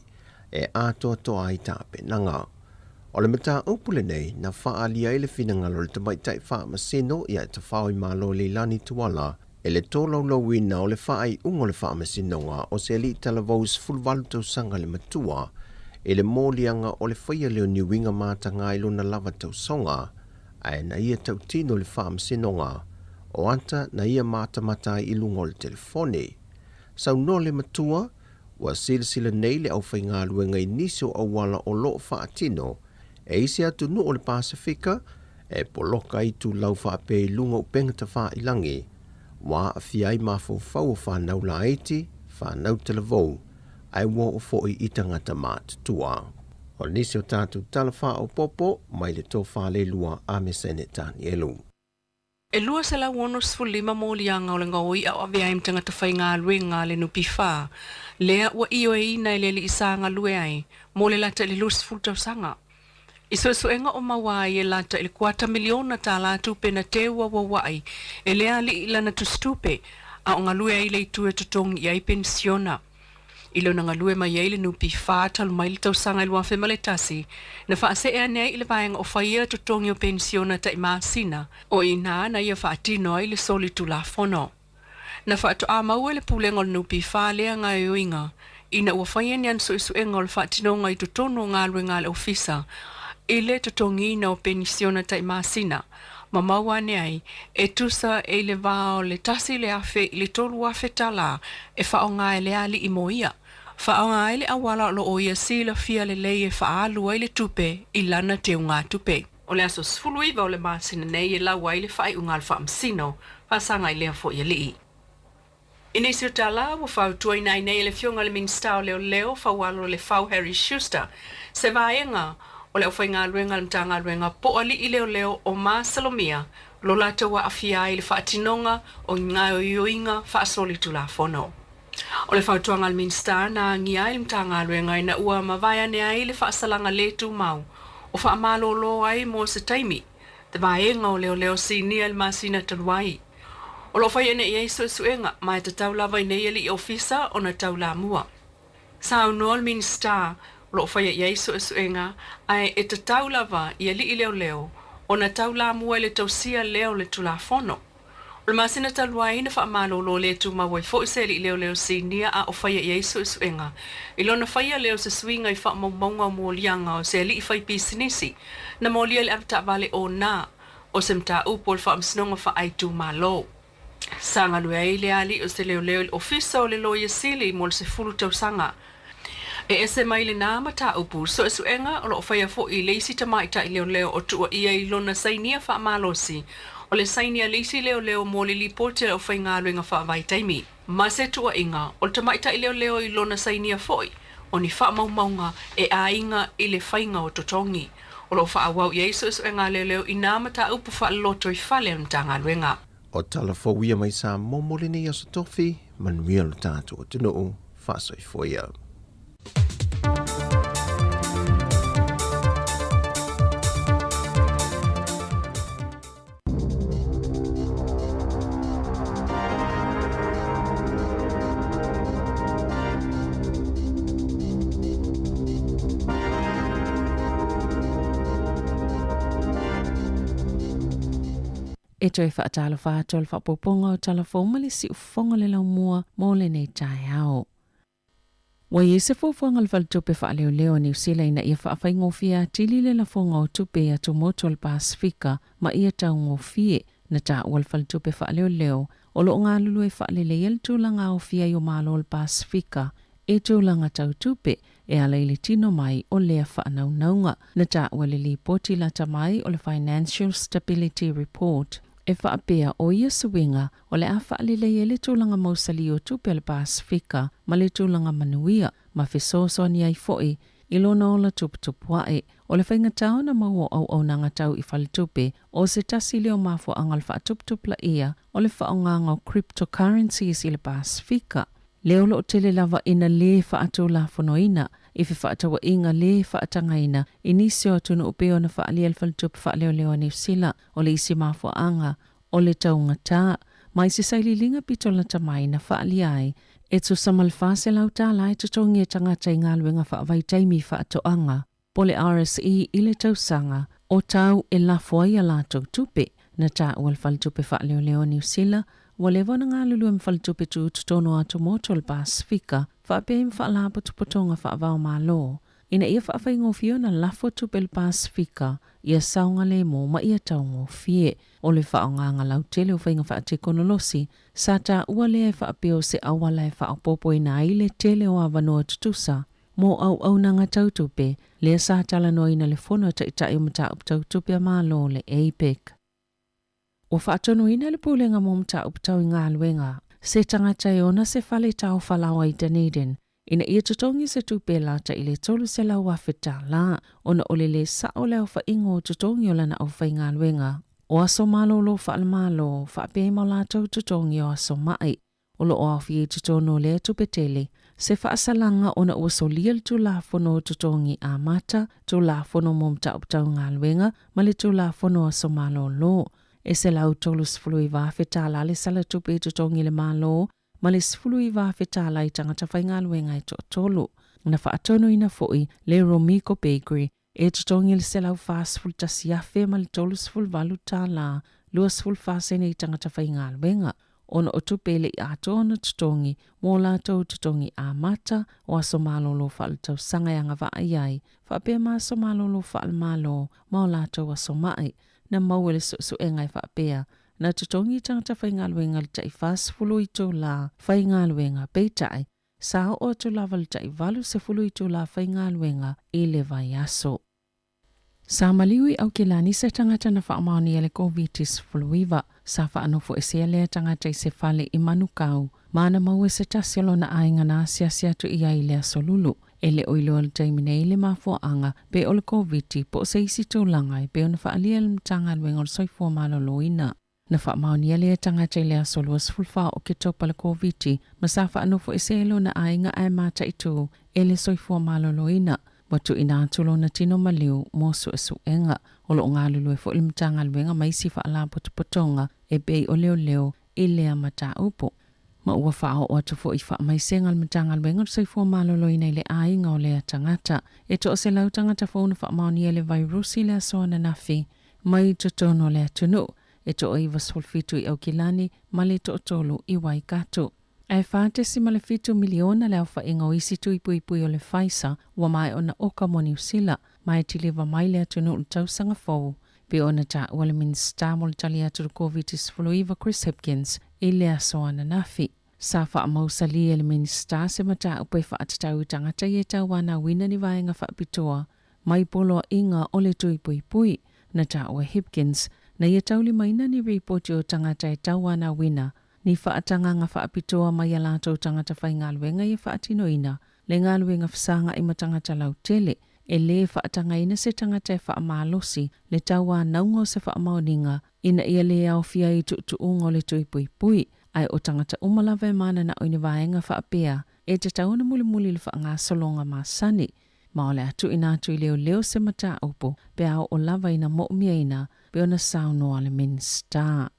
e atoatoa ai tapenaga. O le mataupu lenei na faaalia ai le finagalo o le tamaitai faamasino ia Tafaoimalo Leilani Tuala e le tolaulauina o le faaiuga o le Faamasinoga o se alii talavou 18 tausaga le matua i le moliaga o le faia lea o ni uiga mataga i lona lava tausoga, ae na ia tautino le Faamasinoga o ata na ia matamata ai i luga o le telefoni. Saunoa le matua, ua silasila nei le aufaigaluega i nisi o auala o lo o faatino e isi atunuu o le Pasefika e poloka ai itulau faapea i luga o upega tafailagi, ua aafia ai mafaufau o fanau laiti, fanau talavou, ae ua oo foi i tagata matutua. O nisi o tatou tala faaopoopo mai le tofa le lua a Mesene Tanielu. E 265 moliaga o le gaoi'a o avea ai ma tagata faigaluega a le NPF, lea ua ioeina e le alii sa galue ai mo le lata i le 20 tausaga. I suesuega o maua ai e lata i le kuata miliona tālā tupe na teu auaua'i e lea alii i lana tusitupe a o galue ai i le itu e totogi i ai penisiona. I lona galue mai ai le NPF talu mai le tausaga i 2001, na faasee ane ai i le vaega o faia totogi o penisiona tai masina, o i inā na ia faatino ai le soli tulafono. Na faatoa maua e le Pulega o le NPF lea gaoioiga ina ua faia ni ana suesuega o le faatinoga i totonu o galuega a le Ofisa i le totogiina o penisiona tai masina, ma maua ane ai e tusa e i le va o le 1,000 i le 3,000 talā e faaaoga e le alii mo ia. Faaaoga ai le auala o lo o ia silafia lelei e faaalu ai le tupe i lana teugatupe. O le aso 19 o le masina nei e lau ai le faaiuga a le Faamasino, faasaga i lea foi alii. I nisi o tala ua fautuaina ai nei e le Afioga i le Minisita o Leoleo, Faualo Lefau Harry Schuster, se vaega o le aufaigaluega a le Matagaluega po o alii leoleo o masalomia lo latou aafia ai i le faatinoga o ni gaoioiga faasolitulafono. O le fautuaga a le Minisita na agia ai le Matagaluega ina ua mavae ane ai le faasalaga le tumau o faamalolo ai mo se taimi te vaega o leoleo sinia i le masina talu ai. O lo o fai ane i ai suesuega ma e tatau lava i nei alii ofisa ona taulamua. Saunoa le Minisita o lo o faia i ai suesuega ae e tatau lava i alii leoleo ona taulamua i le tausia lea o le Tulafono. O le masina talu ai na faamalolo le tumau ai foi se alii leoleo sinia a o faia i ai suesuega i lona faia lea o se suiga i faamaumauga o moliaga o se alii fai pisinisi na molia i le avetaavale ona o se mataupu o le Faamasinoga Faaitumalo. Sa galue ai le alii o se leoleo i le Ofisa o le Loia Sili mo le 10 tausaga. E ese mai lenā mataupu, suesuega o lo o faia foi i le isi tamaitai leoleo o tuuaia i lona sainia faamalosi o le saini a le isi leoleo mo le lipoti a le aufaigaluega faavaitaimi, ma se tuuaiga o le tamaitai leoleo i lona sainia foi o ni faamaumauga e aiga i le faiga o totogi. O lo o faaauau i ai suesuega a leoleo i nā mataupu faalolotoifale a le Matagaluega. O tala fou ia mai Samoa mo lenei aso tofi, manuia lo tatou atunuu, faasoifua ia. E toe faatalofa atu o le faaopoopoga o tala fou ma le siufofoga o le laumua mo lenei taeao. Ua i ai se fuafuaga a le Faletupe Faaleoleo a Niu Sila ina ia faafaigofie atili le lafoga o tupe i atumotu o le Pasefika ma ia taugofie. Na taua le Faletupe Faaleoleo o lo o galulue faaleleia le tulaga aofia ai o Malo o le Pasefika i tulaga tau tupe e ala i le tino mai o lea faanaunauga. Na taua le lipoti lata mai o le Financial Stability Report e faapea o ia suiga O le a faalelei ai le tulaga mausali o tupe a le Pasefika ma le tulaga manuia, ma fesoasoani ai foi i lona ola tuputupuaʻe. O le faigata ona maua o auaunaga tau i faletupe, o se tasi lea o mafuaaga o le faatuputupulaia o le faaaogaga o cryptocurrencies i le Pasefika, lea o lo o tele lava ina lē faatulafonoina i fefaatauaiga lē faatagaina i nisi o atunuu pei ona faaalia e le Faletupe Faaleoleo a Niu Sila. O le isi mafuaaga o le taugata, mai se sailiiliga pito lata mai na faaalia ai, e tusa ma le $400 e totogi e tagata i galuega faavaitaimi faatoaga, po le RSE i le tausaga, o tau e lafo ai a latou tupe. Na taua le Faletupe Faaleoleo a Niu Sila, ua leva ona galulue ma faletupe tutotonu o atumotu o le Pasefika, faapea ai ma faalapotopotoga faava-o-Malo. ina ia faafaigofie ona lafo tupe i le Pasefika ia saogalemu ma ia taugofie. O le faaaogaga lautele o faiga faatekonolosi sa taua lea e faapea o se auala e faaopoopoina ai le tele o avanoa tutusa mo auaunaga tau tupe, lea sa talanoaina i le Fono a Taitai o Mataupu Tau Tupe a Malo, le APEC. Ua faatonuina e le Pulega mo Mataupu Tau i Galuega se tagata e ona se fale taofalaoa i Dunedin ina ia totogi se tupe e lata i le $300,000 ona o le lē sa'o o le aofaiga o totogi o lana aufaigaluega o aso malolo faale-Malo faapea ai ma o latou totogi o aso ma'i. O lo o aofia i totonu o lea tupe tele se faasalaga ona ua solia le Tulafono o Totogi Amata, Tulafono mo Mataupu Tau Galuega ma le Tulafono Aso Malolo. E $139,000 le sala tupe i totogi i le Malo ma le $19,000 i tagata faigaluega e toatolu. Na faatonuina foi le Romico Bakery e totogi le $141,038 24 sene i tagata faigaluega ona o tupe e le i atoa ona totogi mo latou totogi amata o aso malolo faaletausaga e agavaa i ai faapea ma aso malolo faale-Malo ma o latou aso ma'i. Na maua e le suesuega e faapea, na totogi i tagata faigaluega le tai 40 itulā faigaluega, peitai, sa oo atu lava le tai 80 itulā faigaluega i le vaiaso. Sa maliu i Aukilani se tagata na faamaonia le Koviti-19. Sa faanofoesea lea tagata i se fale i Manukau, ma na maua e se tasi o lona aiga na asiasi atu i ai i le Aso Lulu. E le o iloa i le taimi nei le mafuaaga pe o le Koviti po o se isi tulaga e pei ona faaalia e le Matagaluega o le Soifua Maloloina. Na faamaonia lea tagata i le aso 24 o Oketopa le Koviti ma sa faanofoesea i lona aiga ae mataitu e le Soifua Maloloina. Ua tuuina atu lona tino maliu mo suesuega. O lo o galulue foi le Matagaluega ma isi faalapotopotoga e pei o leoleo i lea mataupu. Ma ua faaoo atu foi i faamaisega a le Matagaluega o le Soifua Maloloina i le aiga o lea tagata. E toaselau tagata fou na faamaonia i le vairusi i le aso ananafi mai totonu o le atunuu, e toa-97 i Aukilani ma le toatolu i Waikato. Ae 4.7 miliona le aofaiga o isi tui puipui o le Pfizer ua maea ona oka mo Niu Sila, ma e tiliva mai le atunuu i le tausaga fou. Pei ona taua le Minisita mo le tali atu i le Koviti-19 Chris Hipkins i le aso ananafi. Sa faamausali e le Minisita se mataupu e faatatau i tagata ia e tauanauina ni vaega faapitoa mai poloaiga o le tui puipui. Na taua e Hipkins, na ia taulimaina ni ripoti o tagata e tauanauina ni faatagaga faapitoa mai a latou tagata faigaluega ia faatinoina le galuega fesagai ma tagata lautele, e lē faatagaina se tagata e faamalosi le tauanauga o se faamaoniga ina ia lē aofia ai i tuutuuga o le tui puipui, ae o tagata uma lava e mananao i ni vaega faapea e tatau ona mulimuli i le faagasologa masani, ma o le a tuuina atu i leoleo se mataupu pe a oo lava ina mo'omiaina pei ona saunoa le Minisita.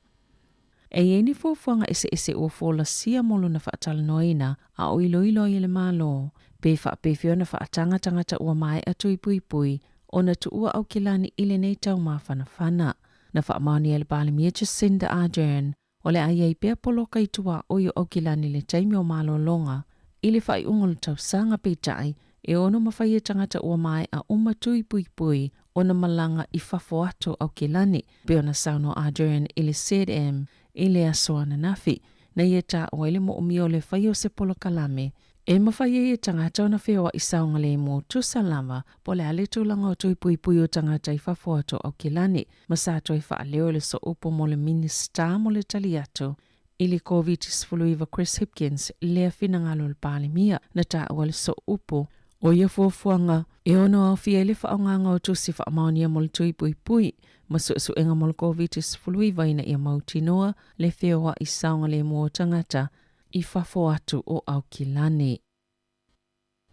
E i ai ni fuafuaga eseese ua folasia mo lona faatalanoaina a o iloilo ai e le Malo, pe faapefea ona faataga tagata ua maea tui puipui ona tuua Aukilani i lenei tau mafanafana. Na faamaonia e le Palemia Jacinda Ardern o le a i ai pea poloka i tuaoi o Aukilani i le taimi o malologa i le faaiuga o le tausaga, peitai, e ono mafai e tagata ua maea uma tui puipui ona malaga i fafo atu o Aukilani, pei ona saunoa Ardern i le ZM i le aso ananafi, na ia taua ai le moomia o le fai o se polokalame e mafai ai e tagata ona feoai saogalemu tusa lava po o le a le tulaga o tui puipui o tagata i fafo atu o Aukilani, ma sa toe faaleo i le sooupu mo le Minisita mo le tali atu i le Koviti-19 Chris Hipkins lea finagalo o le Palemia na taua le sooupu o ia fuafuaga e ono aofia ai le faaaogaga o tusi faamaonia mo le tui puipui ma suesuega mo le Koviti-19 ina ia mautinoa le feoai saogalemu o tagata i fafo atu o Aukilani.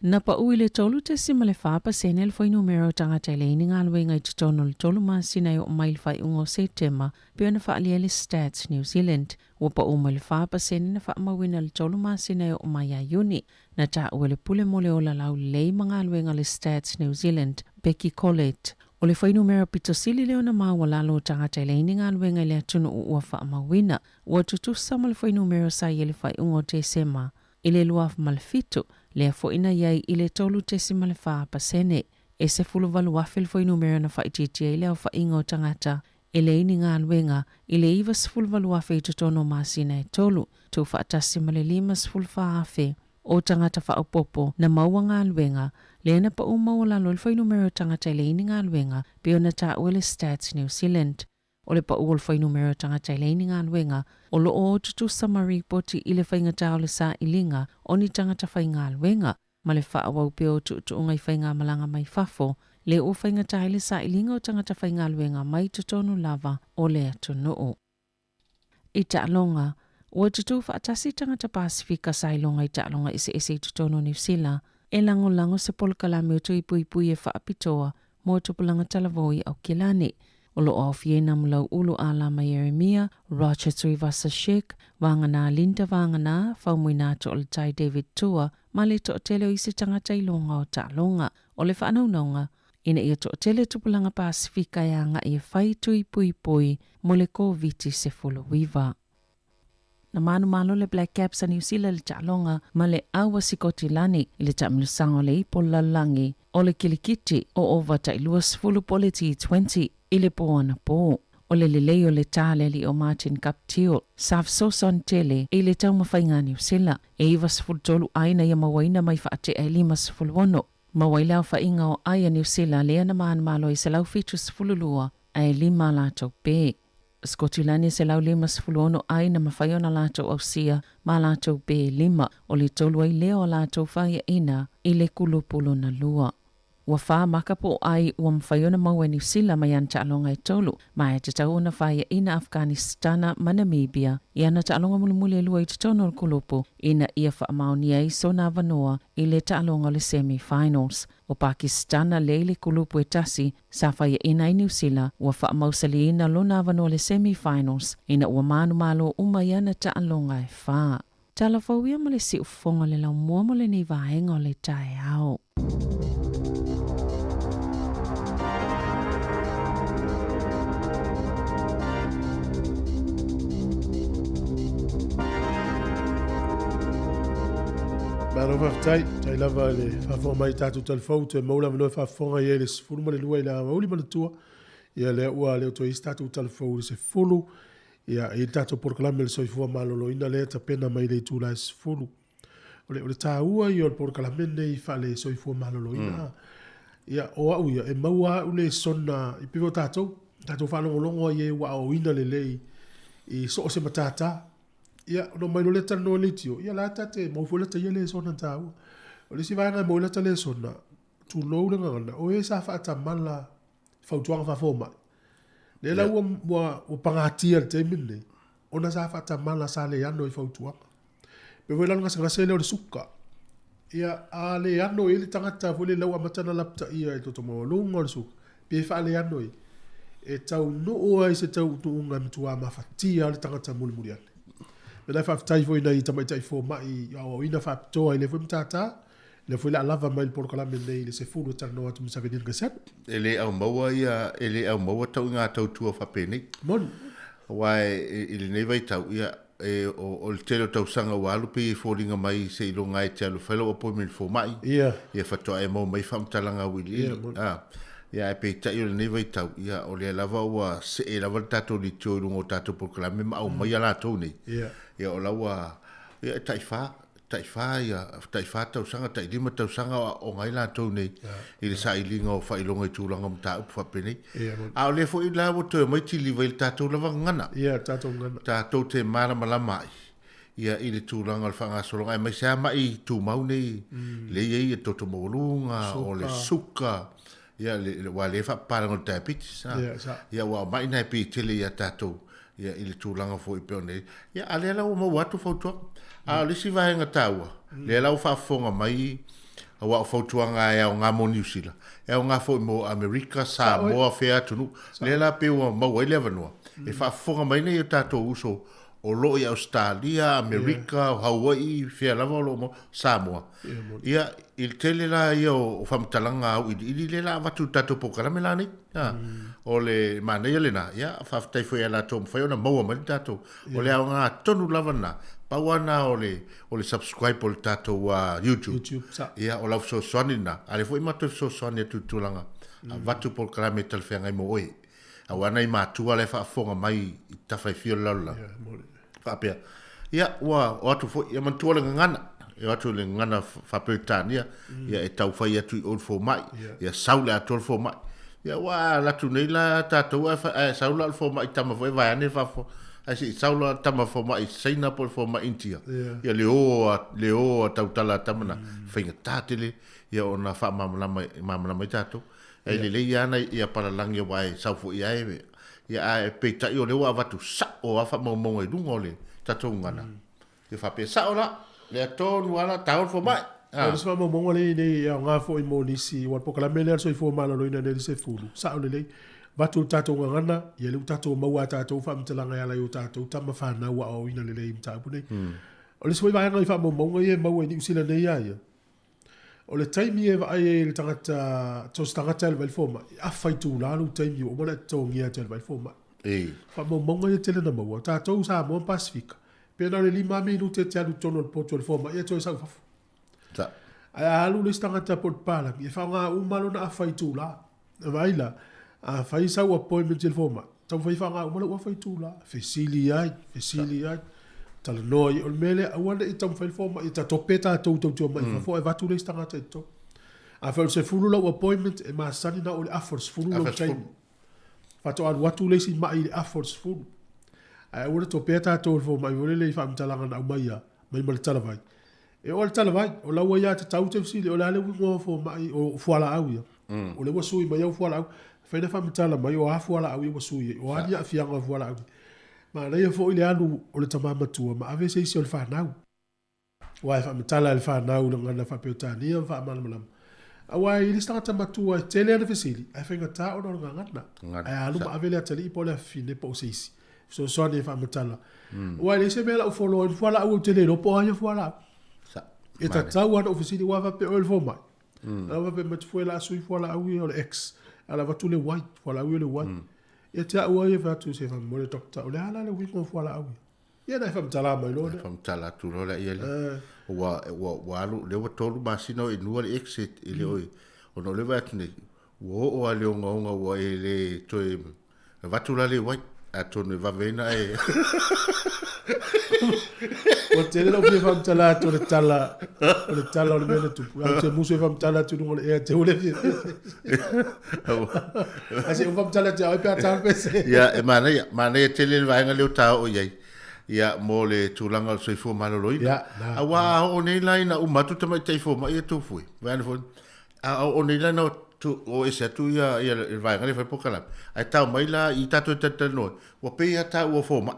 Na pau i le 3.4 pasene le fuainumera o tagata e leai ni galuega i totonu o le tolu masina e oo mai i le faaiuga o Setema, pei ona faaalia e le Stats New Zealand. Ua pau mai le 4 pasene na faamauina i le tolu masina e oo mai ia Iuni. Na taua e le Pule mo le Ola Laulelei ma Galuega a le Stats New Zealand, Becky Collett, o le fuainumera pito sili lea ona maualalo o tagata e leai ni galuega i le atunuu ua faamauina. Ua tutusa ma le fuainumera sa i ai i le faaiuga o Tesema. I le 2007, lea foi na i ai i le 3.4%. E 18,000 le fuainumera na faaitiitia ai le aofaiga o tagata e leai ni galuega i le 98,000 i totonu o masina e tolu, tuufaatasi ma le 54,000 o tagata faaopoopo na maua galuega, lea na pau maualalo ai le fuainumera o tagata e leai ni galuega, pei ona taua e le Stats New Zealand. O le pau o le fuainumera o tagata e leai ni galuega, o lo o o tutusa ma ripoti i le faigata o le sailiga o ni tagata faigaluega, ma le faaauau pea o tuutuuga i faigamalaga mai fafo, lea ua faigata ai le sailiga o tagata faigaluega mai totonu lava o le atunuu. I taaloga, ua tutū faatasi tagata Pasefika sa iloga i taaloga eseese i totonu o Niu Sila e lagolago se polokalame o tui puipui e faapitoa mo tupulaga talavou i Aukilani. O lo o aofia ai Namulau Ulu Alama Ieremia, Roger Tuivasa-Sheck, Vagana Linda Vagana, Faumuina To'olatai David Tua ma le toatele o isi tagata iloga o taaloga. O le faanaunauga, ina ia toatele tupulaga Pasefika e agai e fai tui puipui mo le Koviti-19. Na manumalo le Black Caps a Niu Sila i le taaloga ma le au a Sikotilani i le taamilosaga o le Ipo Lalolagi o le Kilikiti o ova tai 20 po o le T20 i le po anapō. O le lelei o le tā le alii o Martin Guptill sa fesoasoani tele i le taumafaiga a Niu Sila e 93 ai na ia mauaina mai faatea e 56. Maua ai le aofaiga o ai a Niu Sila lea na manumalo ai 172 ae lima a latou pē. Skotilani e 156 ai na mafai ona latou ausia ma latou pē lima, o le tolu ai lea o a latou faiaina i le kulupu lona lua. Ua fa maka po o ai ua mafai ona maua e Niu Sila mai ana taaloga e tolu, ma e tatau ona faiaina Afghanistana ma Namibia i ana taaloga mulimuli e lua i totonu o le kulupu ina ia faamaonia ai sona avanoa i le taaloga o le semi-finals. O Pakistana lea i le kulupu e tasi sa faiaina ai Niu Sila ua faamausaliina lona avanoa i le semi-finals ina ua manumalo uma i ana taaloga e fa. Tala fou ia ma le siufofoga o le laumua mo lenei vaega o le taeao. Malo faafetai, tai lava i le faafofoga mai i tatou talifou, toe maua le avanoa e faafofoga i ai i le 12 i le aoauli manatua. Ia lea ua le o toe i ai se tatou talifou i le 10. Ia, e i ai le tatou polokalame o le soifua maloloina lea e tapena mai i le itula e 10. O le, o le taua ia o le polokalame lenei faale-soifua maloloina. Ia, o au ia, e maua au lesona i pei o tatou, tatou faalogologo ai e ua aoaoina lelei i so o se matata. Ia, ona omai loa lea talanoa i le leitio, ia la ta te maua foi lata ia lesona taua. O le isi vaega e maua ai lata lesona, tulou le gagana, o e sa faatamala fautuaga faafomai. Lea la ua, ua, ua pagatia i le taimi lenei, ona sa faatamala, sa le ano i fautuaga. Pei foi la o le gasegase lea o le suka. Ia, a le ano i ai le tagata foi lele la ua amata ona lapataia i le toto maualuga o le suka, pe faaleano ai, e taunuu ai se taunuuga e matua mafatia le tagata mulimuli ane. Mea la e faafetai foi i nai tamaitai fomai i aoaoina faapitoa i lea foi matata, lea foi o le a lava mai le polokalame lenei i le 10 e talanoa atu ma Savenin Gasani. E le aumaua ia, e le aumaua tau i ngā tautua faapenei. Moni. Aua i lenei vaitau, ia, e, o, o le tele o tausaga ua alu pei e foliga mai seiloga e te alu e fai lau appointment i le fomai. Ia. Ia faatoa e maua mai faamatalaga auiliili. Ia, moni. A, ia ae peitai o lenei vaitau, ia o lea lava ua see lava le tatou leitio i luga o tatou polokalame ma aumaia latou nei. Ia. Ia o la ua, ia e taifa, taifa ia, taifa tausaga, tailima tausaga o aooga ai latou nei i le sailiga o faailoga i tulaga o mataupu faapenei. A o lea foi la ua toe omai kiliva i le tatou lava gagana. Ia, tatou gagana. Tatou te malamalama ai ia i le tulaga o le faagasologa aemaise lava ma'i tumau nei lea e i ai le toto maualuga, o le suka, ia le, aua lea e faapapalagi o le diabetes. Ia aua o ma'i na e pei e tele ia tatou ia i le tulaga foi pei ona i ai. Ia, a lea la ua maua atu fautuaga. A o le isi vaega taua, lea la ua faafofoga mai, aua o fautuaga e aoga mo Niu Sila, e aoga foi mo Amerika, Samoa, fea atunuu. Lea la pei ua maua ai le avanoa, e faafofoga mai nei o tatou uso o lo o i Ausetalia, Amerika, o Hauaii, fea lava o lo o maua, Samoa. Ia, i le tele la ia o faamatalaga auiliili lea la avatu i le tatou polokalame la nei. O le manaia lena, ia, faafetai foi ia latou mafai ona maua mai le tatou. O le aoga tonu lava lena. Pau lava lena o le, o le subscribe o le tatou YouTube. YouTube, sa. Ia, o lau fesoasoani lena. A lea foi matou fesoasoani atu i le tulaga, avatu polokalame e talafeagai mo oe. Aua nai matua la e faafofoga mai i tafa e fia o le lalolagi. Faapea, ia, ua o atu foi, ia manatua le gagana, e o atu i le gagana faa-Peretania, ia e tau fai atu i o i le fomai, ia sau le atoa le fomai. Ia ua alu atu nei la tatou ae, ae sau la le fomai tama foi vaeane le faafofoga, ae se i sau la le tama fomai Saina po o le fomai Initia, ia le o a, le o a tautala a tama na, faigata tele ia ona faamalamalama, malamalama ai tatou. E lelei lava na ia palalagi aua e sau foi lava e, ia ae peitai o lea ua avatu sao lava faamaumauga i luga o le tatou gagana. Ia faapea sao la, lea tonu lava la tao le fomai. O le isi faamaumauga lea e i nei e aoga foi mo nisi, aua o le polokalame lea a le Soifua Maloloina nei i le 10, sao lelei, avatu le tatou gagana, ia lea ua tatou maua a tatou faamatalaga e ala i o tatou tama fanau aoaoina lelei i mataupu nei. O le isi foi vaega i faamaumauga ia e maua i Niu Sila nei lava ia, O le taimi e vaai ai e le tagata, so o se tagata e alu ai i le fomai, e afa itula lou taimi ua uma ona e totogia atu e alu ai i le fomai. Ei. Faamaumauga ia tele na maua. O tatou Samoa ma Pasefika, pe na o le 5 minute e te alu i totonu o le potu o le fomai e toe sau i fafo. Sa. Ae a alu le isi tagata po o le papalagi, e faaaoga uma lona afa itula. E vaai la, a fai sau appointment i le fomai, taumafai e faaaoga uma lou afa itula, fesili ai, fesili ai, talanoa ai. O le mea lea, aua ne i taumafai le fomai e tatope tatou tou te omai i fafo ae avatu le isi tagata i totonu. Afai o le 10 lau appointment, e masani ona oo i le afa o le 10 lou taimi. Faatoa alu atu le isi mai i le afa o le 10. Ae aua le topea tatou e le fomai foi lele i faamatalaga na aumaia mai ma le talavai. E oo lava i le talavai, o la ua aiatatau te fesili, o le a le uiga o fomai, o fualaau ia. O lea ua sui mai au fualaau. Fai na faamatala mai o a fualaau ia ua sui ai, o a ni aafiaga o fualaau ia. Manaia foi le alu o le tama matua ma ave se isi o le fanau. Aua e faamatala e le fanau i le gagana faa-Peretania ma faamalamalama. Aua e i ai le isi tagata matua e tele ana fesili, ae faigata ona o le gagana. Ae alu ma ave le atalii po o le afafine po o se isi. Fesoasoani e faamatala. Aua e leai se mea la u follow ai le fualaau ou te le iloa po o ai ia fualaau. E tatau lava ona ou fesili aua faapea oe le fomai. A faapea mai Tufue la sui fualaau ia o le X, ae la avatu le Y, fualaau ia o le Y. Ia te au ai e fai atu se faamolemole doctor, o le a la le uiga o fualaau ia? Ia ona e faamatala mai loa lea. Faamatala atu loa lea ia le. Ua ua ua alu lea ua 3 masina o inua le X e le o ona o lea vaai atu nei ua oo lava i le ogaoga ua e le toe Avatu la le uai, atonu e vave ai na e. Ua tele lou fia faamatala atu o le tala, o le tala o le mea na tupu. Ae ou te musu e faamatala atu i luga o le ea te ule fia. Ae se i ou faamatala atu ia oe pe a ta pese. Ia, e manaia, manaia tele le vaega lea ua ta oo i ai. Ia, mo le tulaga o le soifua maloloina. Ia, na. Aua a oo nei la ina uma atu tamaitai fomai ia Tufue. Vaeane foi, A oo nei la ina o ese atu ia, ia le vaega lea e fai polokalame, ae tau mai la i tatou e talatalanoa ai, ua pei lava taua fomai.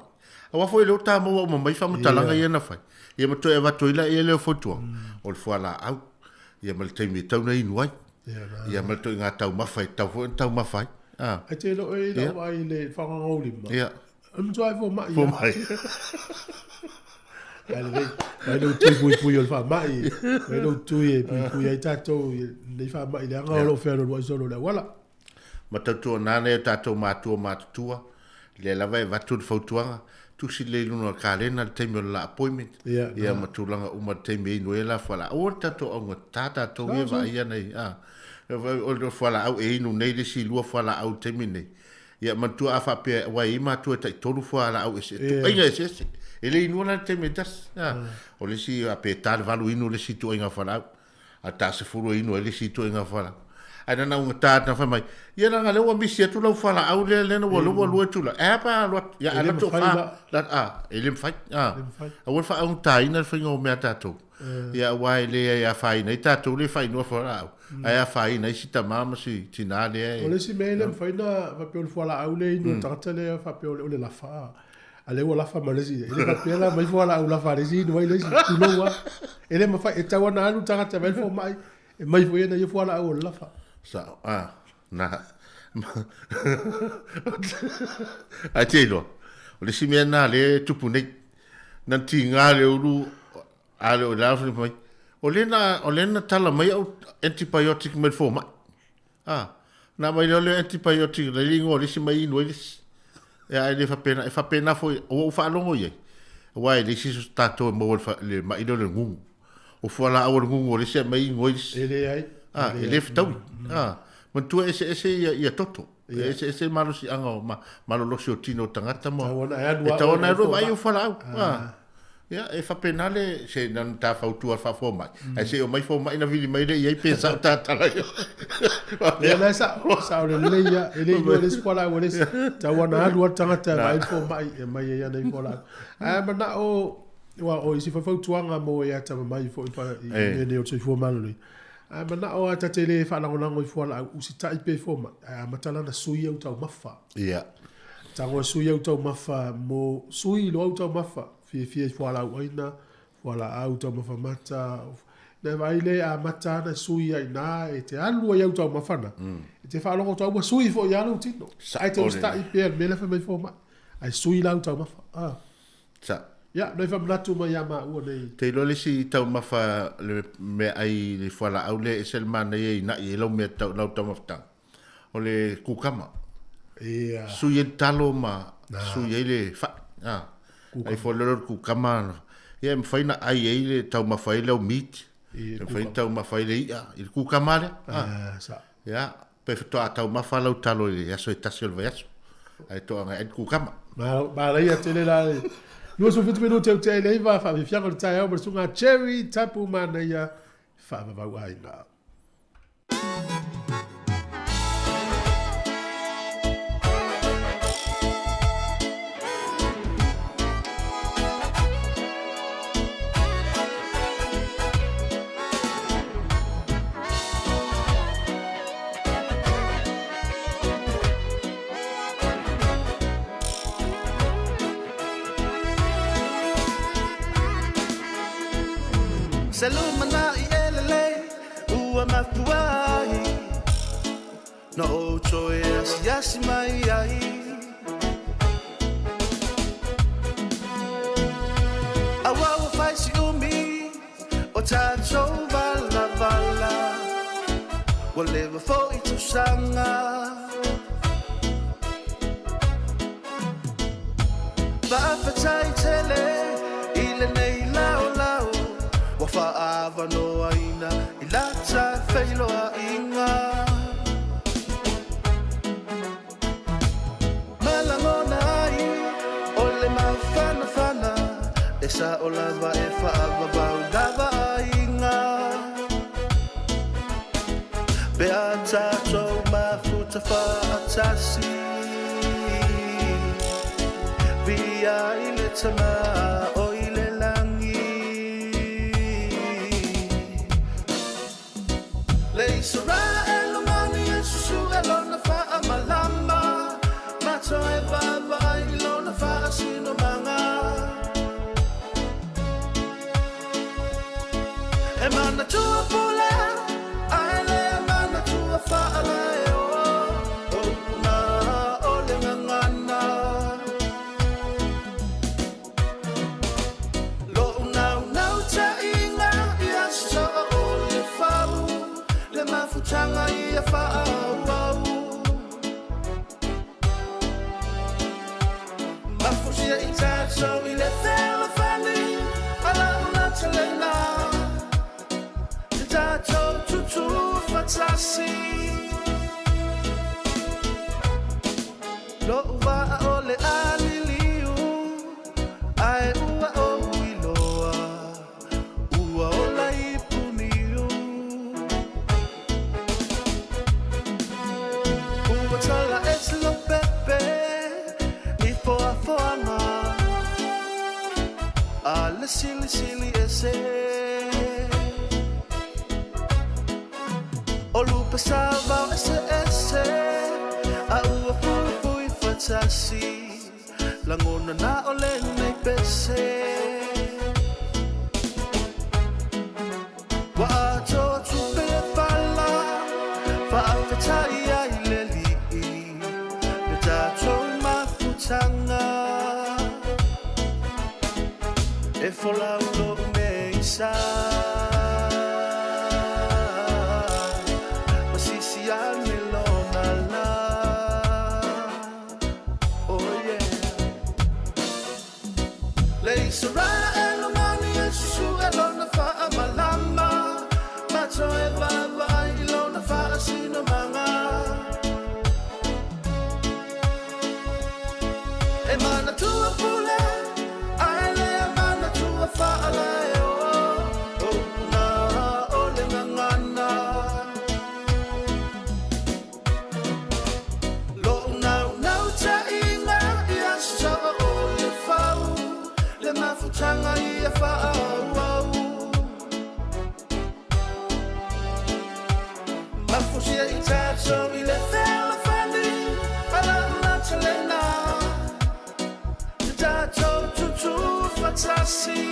Aua foi o lea ua ta maua uma mai faamatalaga ia na fai, ia ma toe avatu ai laia lea o fautuaga, o le fualaau, ia ma le taimi e tatau ona inu ai, ia ma le ituaiga taumafa e tatau foi ona taumafa ai. Ae te iloa oe i lau vaai i le faagaogaulima, O le matua e fomai. Fomai. Ae lelei, mai lou tui puipui o le faamai, mai lou tui e puipui ai tatou i lenei faamai leaga o lo o fealualuai solo i le auala. Ma tautuana nai o tatou matua matutua, lea lava e avatu le fautuaga, tusi lelei i luga o le kalena le taimi o le la appointment, ia ma tulaga uma le taimi e inu ai la fualaau. Aua le tatou augata tatou ia e vaaia nei, a. O le fualaau e inu nei le isi lua fualaau i le taimi lenei, Ia manatua a faapea aua e i ai matua e taitolu fualaau eseese, ituaiga eseese. E le inua la i le taimi e tasi. O le isi pe ta le 8 inu le isi ituaiga fualaau, a ta 10 e inu ai le isi ituaiga fualaau. Ae na ona augata atu na fai mai, ia leaga o lea ua misi atu lau fualaau lea lea ua lua lua itula. Ae a pe a alu atu, ia ae alu atu o fa, a, e le mafai. Aua le faaugataina le faiga o mea a tatou. Ia aua e le afaina ai tatou lea e faainuina fualaau, ae afaina ai si tama ma si tina lea e. O le isi mea e le mafai ona faapea o le fualaau lea e inu e le tagata lea faapea o le lafa, a lea ua lafa ma le isi, e le faapea la aumai fualaau lafa a le isi inu ai le isi, tulou lava. E le mafai, e tatau lava ona alu le tagata e vaai le fomai, e aumai foi ana ia fualaau o le lafa. Sao, a, na. Ae te iloa, o le isi mea lena lea e tupu nei, na tiga le ulu a le o la fai mai o le na o le na tala mai au antibiotic mai le fomai a na mai lea o le antibiotic le ingoa o le isi mai inu ai le isi. Ia, e le faapena, e faapena foi, ua ou faalogo i ai. Aua e leai se isi o tatou e maua i le ma'i lea o le gugu. O fualaau a le gugu o le isi e aumai igoa isi. E leai. A, e le fetaui. A, manatua e eseese ia, ia toto. E eseese le malosiaga o ma, malolosi o tino o tagata ma. E tatau ona e alu e vaai au fualaau. A, ia, e faapena le, se na ona ta fautua i le faafomai, ae se i omai fomai ona vili mai lea i ai pe sao ta tala i Ia la e sao, sao lelei lava, e le iloa e le isi fualaau a le isi. E tatau ona alu lava le tagata e vaai le fomai e aumai ai ana fualaau. Ae manao, aua o isi foi fautuaga mo e atamamai foi i mea nei o le soifua maloloina, a manao lava ta te le faalagolago i fualaau, usitai pea i fomai, ae amata la ona sui au taumafa. Ia. Tago e sui au taumafa mo, sui loa au taumafa, fiafia i fualaau aina, fualaau taumafa mata, na e vaai lea e amata ana sui ai ina, e te alu ai au taumafa na, e te faalogo atu ai ua sui foi lava lou tino. Ae te usitai pea i le mea lea e fai mai fomai, ae sui la au taumafa. Sa. Ia, nai faamanatu mai ia maua nei. Te iloa le isi taumafa le meaai i le fualaau lea e ese le manaia e ina'i ai lau mea tau lau taumafataga, o le kukama. Ia. Sui ai le talo ma sui ai le fa'i. A. Ai foi lea o le kukama, ia e mafai ona ai ai le taumafa ai lau meat, e mafai ona taumafa ai le i'a i le kukama lea. A. Sa. Ia, pe faatoa taumafa lau talo i le aso e tasi o le vaiaso, ae toaga ai le kukama. Manaia tele la le 27 minute o tea i le 9, faafiafiaga o le taeao ma le susuga Jerry Tapu Manaia, faavavau aiga. Se lumanai e lelei ua mafua ai Na ou toe asiasi mai ai Aua ua fai si umi O tatou valavala Ua leva foi tausaga Faafetai tele i lenei laolao Ua faaavanoaina i lata feiloaiga Ma lagona ai o le mafanafana E sao lava e faavavau lava aiga Pe a tatou mafuta faatasi Viia i le Tama o i le lagi Le Isaraelu mani e susue lona faamalama Ma toe vaavaai i lona faasinomaga E manatua pule ae le manatua faalaeo O upu na o le gagana Lo'u naunautaiga ia soa o le fau Le mafutaga ia faaauau Mafutia i tatou i le fealofani A lau nautalena Te tatou tutū faatasi Lo'u vaa o le a liliu Ae ua ou iloa Ua ola i Puniu Ua tala ese Lopepe I foafoaga A le silisili ese O lupe sa vao eseese A ua fuifui faatasi Lagona na o lenei pese Ua atoa tupe e pala Faafetai ai le Alii Le tatou mafutaga E folau lou nei sa Ma sisi ane lona la Oh yeah Le Israel Mafusia i tatou i le fealofani ma lau lautalena, Te tatou tutu fatasi.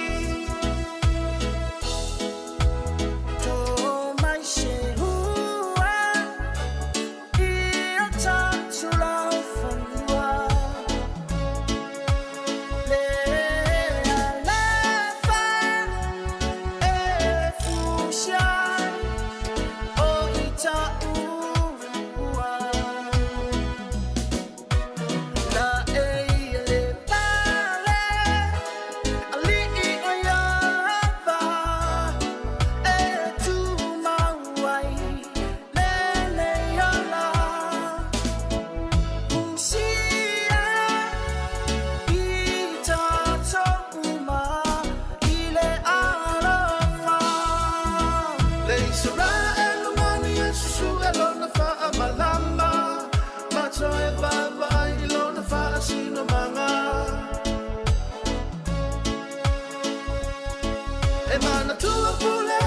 E manatua pule,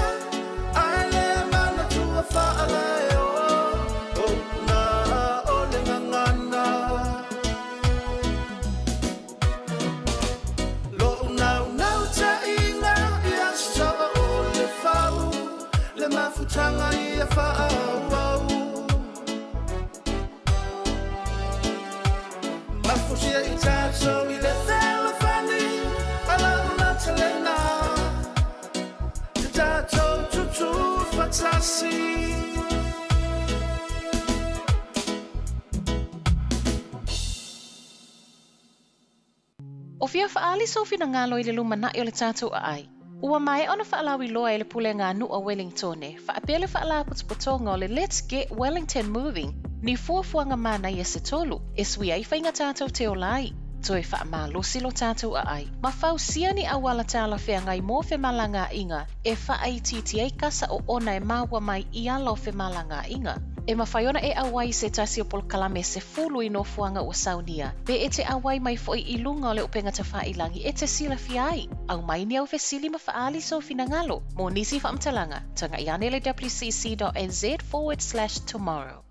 ae le manatua faalaeo, o na o le gagana. Lo'u naunautaiga ia soo o le fau, le mafutaga ia faaauau. Mafusia i tatou i le fealofani ma lau lautalena, Te tatou tutu fatasi. O fia faaali sou finagalo i le lumanai o le tatou aai? Ua maea ona faalauiloa e le Pulega a Nuu a Welingtone, faapea le Faalapotopotoga o le Let's Get Wellington Moving ni fuafuaga manaia se tolu e sui ai faiga tatou te ola ai, toe faamalosi lo tatou aai, ma fausia ni auala talafeagai mo femalagaaiga e faaitiiti ai kasa oona e maua mai i ala o femalagaaiga. E mafai ona e auai i se tasi o polokalame 10 i nofoaga ua saunia, pe e te auai mai foi i luga o le upega tafailagi e te silafia ai. Aumai ni au fesili ma faaali sou finagalo. Mo nisi faamatalaga, tagai ane le wcc.nz forward slash tomorrow.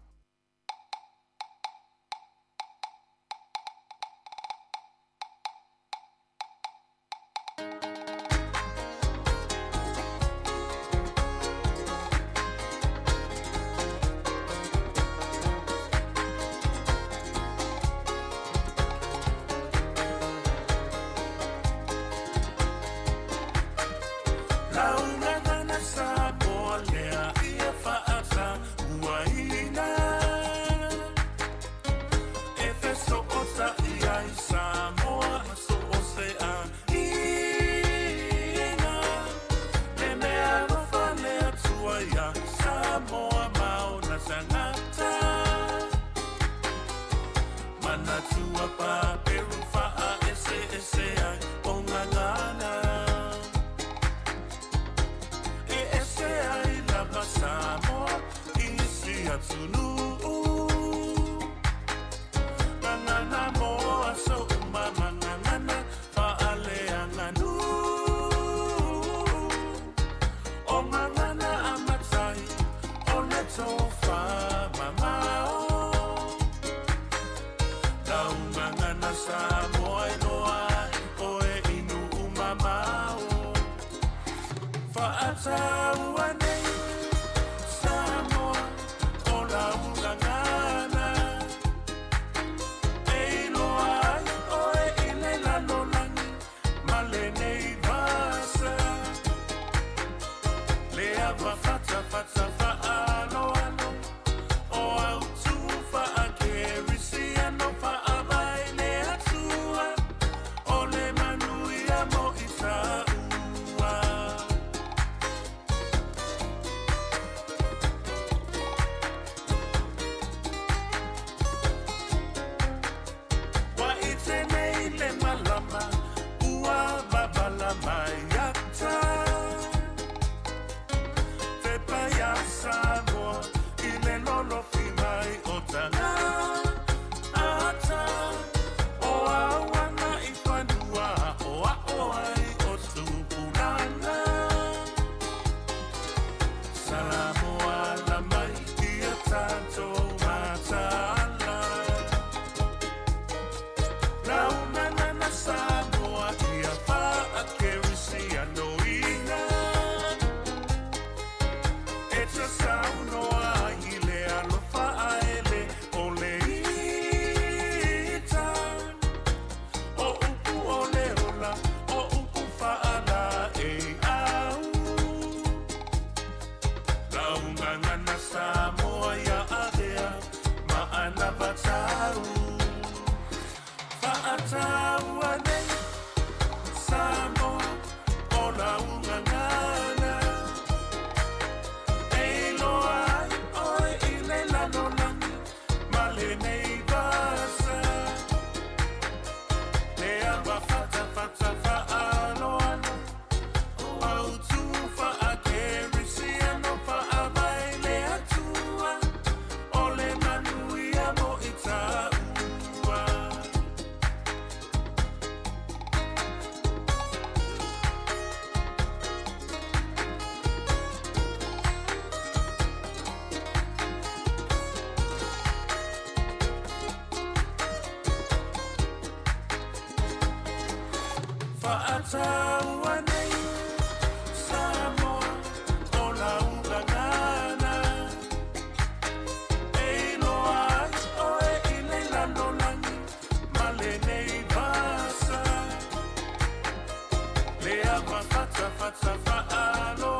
te saunoa ai i le alofa ae le o le ita. O upu o le ola, o upu faalaei au. Lau gagana Samoa ia avea ma anavatau. Faataua nei Samoa o lau gagana. E iloa ai oe i le lalolagi ma lenei vasa. Le ava fatafata faaaloalo o autu faakerisiano faavae le Atua o le manuia mo i tāua. Faataua nei Samoa o lau gagana. E iloa ai oe i le lalolagi ma lenei vasa. Le ava fatafata faaaloalo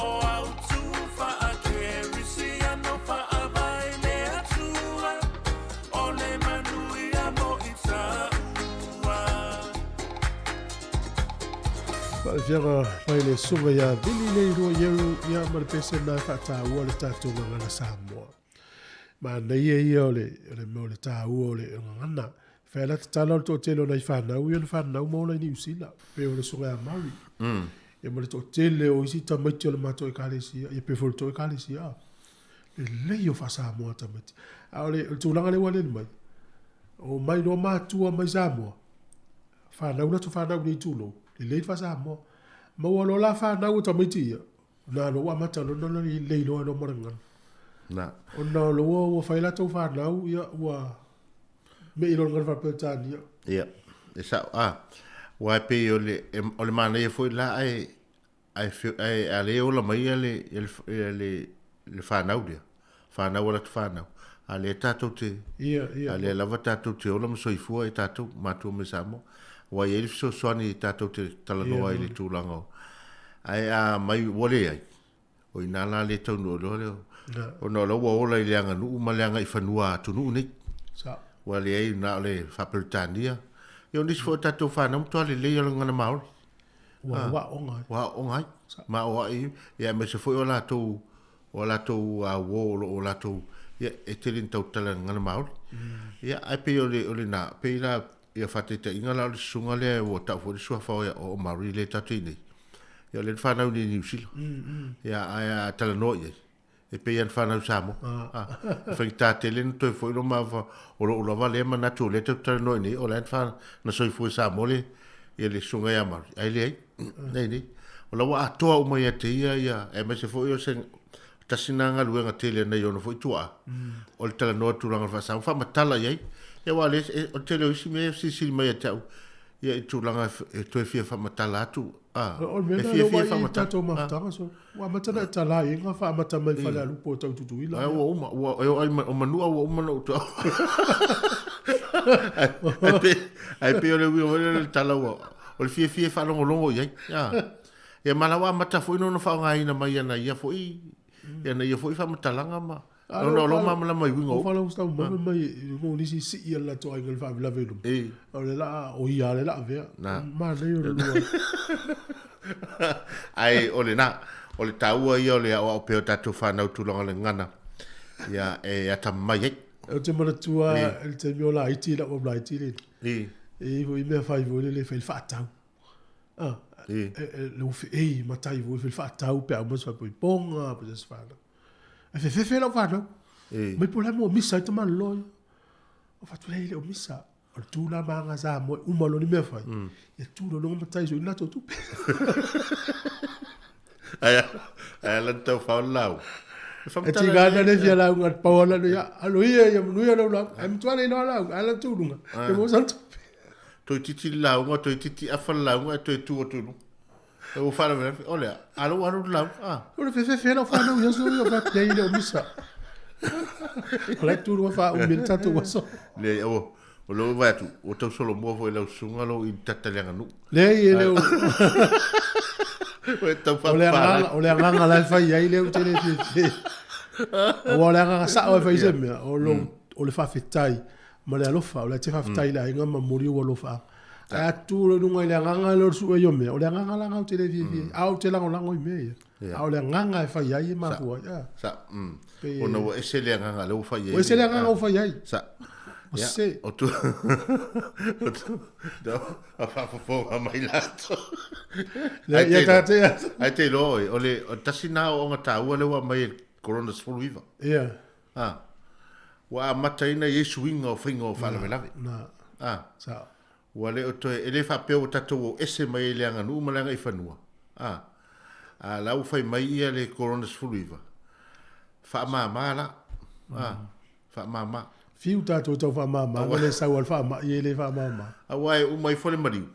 o autu faakerisiano faavae le Atua o le manuia mo i tāua. Faafiaga mai le susuga ia Vili Leilua Ieru ia ma le pese lena e faataua le tatou gagana Samoa. Manaia ia o le, o le mea o le taua o le gagana. Fai ala tatala o le toatele o nai fanau ia na fanau ma ola i Niu Sila, pei o le susuga ia Murray. Ia ma le toatele o isi tamaiti o le matou ekalesia, ia pei foi o le tou ekalesia. Lelei o faa-Samoa tamaiti. A o le, o le tulaga lea ua aleli mai, o mai loa matua mai Samoa, fanau latou fanau i nei tulou, lelei le faa-Samoa. Maua loa la fanau o tamaiti ia, na loa ua amata loa ona le iloa loa ma le gagana. Na. Ona o loa ua fai latou fanau, ia ua mei loa le gagana faa-Peretania. Ia, e sao, a, aua e pei o le, o le manaia foi la ae, ae, ae a le ola mai ia le, ia le, ia le, le fanau lea, fanau a latou fanau, a lea tatou te, Ia, ia. a lea lava tatou te ola ma soifua i tatou matua mai Samoa. Ua i ai le fesoasoani tatou te talanoa ai i le tulaga o, ae a mai ua leai, o i ina la le taunuu loa lea, ona o la ua ola i le aganuu ma le agaifanua a atunuu nei. Sao. Ua leai na o le Faa-Peretania. Ia o nisi foi o tatou fanau matua lelei o le gagana Maori. Ua aoga ai. Ua aoga ai. Ma o ai, ia aemaise foi o latou, o latou uo o lo o latou, ia e tele ina tautala i le gagana Maori. Ia ae pei o le, o lena, pei la, ia faataitaiga la o le susuga lea ua tau foi le suafa o Maori lea tatou i nei. Ia o lea na fanau i Niu Sila. Ia ae a talanoa i ai, e pei lava na fanau i Samoa. Ah. E faigata tele na toe foi loma o lou lava lea manatu o lea tatou te talanoa i nei, o la e na soifua i Samoa le, ia le susuga ia Maori, ae leai, nei nei. O la ua atoa uma ia te ia, ia, aemaise foi o se, tasi na galuega tele a nai ona foi tuaa, o le talanoa i tulaga o le faa-Samoa, faamatala i ai. Ia aua o lea, o le tele o isi mea e fesilisili mai ia te au, ia i tulaga e toe fia faamatala atu, a, O le mea e lena lea fiafia ua i ai faamatala. tatou mafutaga solo. Ua amata ona e tala i ai ngā whaamata mai Falealupo o tau Tutuila. Ai ua uma, ua, e o ai o Manua ua uma na ou tau. Ai pe, ai pe o le uiga foi lea o le tala ua, o le fiafia e faalogologo i ai. Ia, ia ma la ua amata foi ona faaaogaina mai ana ia foi, ia ana ia foi faamatalaga ma, ona o lo malamalama i uiga o upu. Whalau stau mama mai ngo nisi si ia la to ai ngal whaavilave i luma. O le la o ia le la vea. Ma nei o le lua. Ae o lena, o le taua ia o le aoao pea o tatou fanau tulaga o le gagana, ia e atamamai ai. Ou te manatua i le taimi o laiti lau au laiti le. E i foi mea fai foi lele fai le faatau. Ah, le ufi ei matai foi fai le faatau pe au mas fai ponga pe se fanau. E fefefe lau fanau. Mai po la mo misa i tamalolo ia. O fatu le le o misa. O le tu la maga Samoa e uma loa ni mea fai. Ia tu loa luga matai sui latou tupe. Ai ai ala tau fao lau. E tiga ana le fia lauga le pau ala ia alo ia ia manuia lau lauga. Ai matua le iloa lauga, ai la tu luga. E mo sana tupe. Toeitiiti le lauga, toeitiiti afa le lauga, e toe tu atu i luga. Ua faalavelave, o le a, a lou alu le lauga, a. O le fefefe lau fanau i aso ia faapea i le o misa. O la tu lua faaumi le tatou aso. Leai, aua, o lea ua vaai atu, ua tau solomua foi i lau susuga lou i tata i le aganuu. Leai, e le o... Ua e tau O le faapapala. agaga, o le agaga la e fai ai lea ou te le fiafia. Aua o le agaga sao e fai se mea, o lou, o le faafetai ma le alofa, o le te faafetai i le aiga ma momoli ou alofaaga. Ae a tu loa i luga i le agaga lea o le sue o mea, o le agaga la lena ou te le fiafia ai. A ou te lagolago i mea ia. A o le agaga e fai ai e mafua ai. Sa. Ona ua ese le agaga lea ua fai ai. Ua ese le agaga ua fai ai. Sa. Ua sese. O tu. O tu. A faafofoga mai latou. Ia ta te. Ae te iloa oe, o le tasi lena aoaoga taua lea ua aumai e le Corona 19. Ia. A. Ua amataina i ai suiga o faiga o faalavelave. Na. A. Sao. Ua le o toe, e le faapea ua tatou o ese mai ai le aganuu ma le agaifanua. A. A la ua fai mai ia le Corona 19, faamama la. A. Faamama. Fiu tatou tau faamama, na le sau a le faamai e le faamama. Aua e uma ifo le maliu.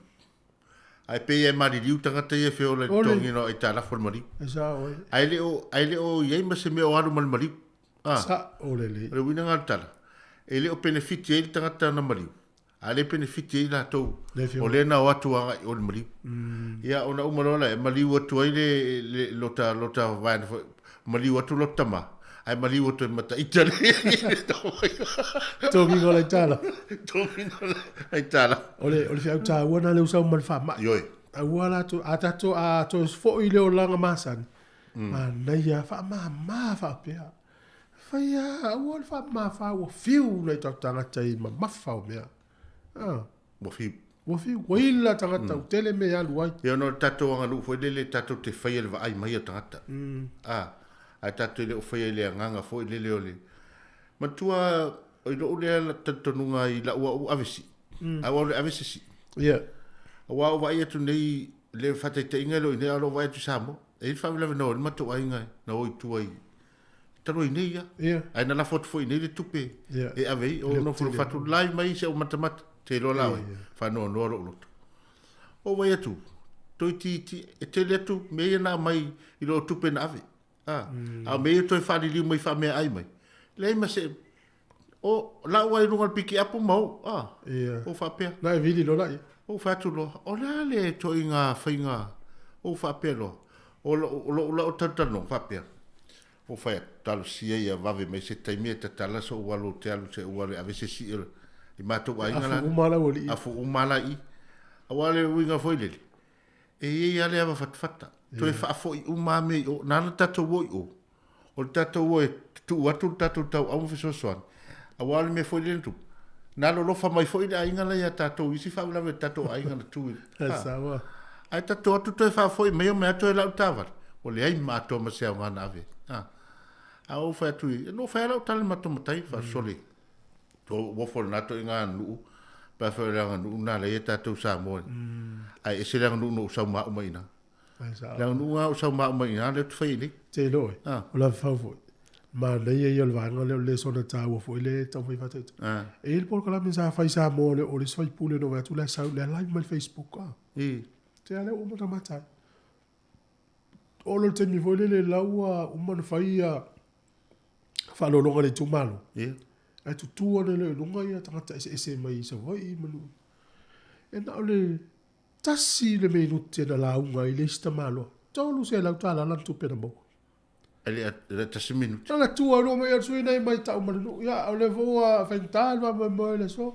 Ae pei e maliliu tagata ia e feola i le totogiina o aitalafu o le maliu. E sao ai. Ae le o, ae le o i ai ma se mea o alu ma le maliu. A. Sao lelei. O le uiga lena o le tala, e le o penefiti ai le tagata na maliu, a le penefiti ai latou o lea na o atu agai i o le maliu. Ia ona uma loa lea, e maliu atu ai le, le lota, lota vaega foi, maliu atu lota tama, Ae maliu atu e mataita le Togiga o le aitala. Togiga o le aitala. O le, o le feau taua na lea ua sau ma le faamai. Ioe. Aua latou, a tatou, a toe foi i le olaga masani, manaia, faamama faapea. Fai a, aua le faamamafa, ua fiu nai tatou tagata i mamafa o mea. Ah. Ua fiu. Ua fiu, ua ila tagata, ua tele mea e alu ai. Ia ona o le tatou aganuu foi lele tatou te faia le vaai mai o tagata. A, ae tatou le o faia i le agaga foi lele o le matua i lou lea talitonuga i lau au ave sii. Aua o le ave se sii. Ia. Aua o vaai atu nei le faataitaiga e le o i inei a o lo o vaai atu i Samoa. E i ai le faalavelave na o ai le matou aiga na o i tua i talu ai nei ia. Yeah. Ae na lafo atu foi nei le tupe yeah. e ave ai, o nofo le fatu lai mai se o matamata, te iloa la oe, yeah. faanoanoa lou loto. O vai atu, toitiiti, e tele atu mea ia na aumai i loo tupe na ave. A, a o mea ia toe faaliliu mai faameaai mai. Leai ma se, o lau ai luga o le pikiapu ma ou, a, yeah. ou faapea. Na e vili loa lai. Ou fai atu loa, o le a le toaiga faiga, ou faapea loa, o lou lau talatalanoaga faapea, Ua fai atu, talosia ia vave mai se taimi e tatala so'u alu ou te alu se'u alu e ave se isi i matou aiga la. Afu uma la ua lii. Afu uma la i. Aua le uiga foi lele, e i ai lava le ava fatafata. Toe faafoi uma lava mea i o. Na ala tatou o i o, o le tatou o e tuu atu le tatou tauau ma fesoasoani, aua o le mea foi lea na tupu, na alolofa mai foi le aiga la ia tatou i isi faalavelave o tatou aiga na tu i le. Ae tatou o atu toe faafoi mai omai atu e lau taavale, ua leai ma atoa ma se aoga na ave ai. A ou fai atu i, na ou fai lava lau tala i le matou matai, faasole, uofo lena ituaiga nuu, pe afai o le aganuu lena lea e i ai tatou Samoa nei. Ae ese le aganuu na ou sau ma au mai i ina. Le aganuu lena na ou sau ma au mai i ina lea ou te fai ai nei. Te iloa oe, o le fau foi, manaia ia o le vaega lea o le lesona taua foi lea e taumafai faataitai. E i ai le polokalame sa fai i Samoa o le isi faipule na ou vaai atu la e sau, lea live mai le Facebook. Te a lea ua uma ona mata ai. Oo loa i le taimi foi lele la ua uma ona fai ia faaaloaloga a le itumalo. Ae tutu ane loa i luga ia tagata eseese mai Savaii ma nuu. E na o le tasi le minute na lauga ai le isi tamaloa. $300 lana tupe na maua. E le tasi minute. Na tua ai loa mai le sui nei mai tau ma le nuu. Ia, o lea foi ua faigata le faamoemoe i le aso.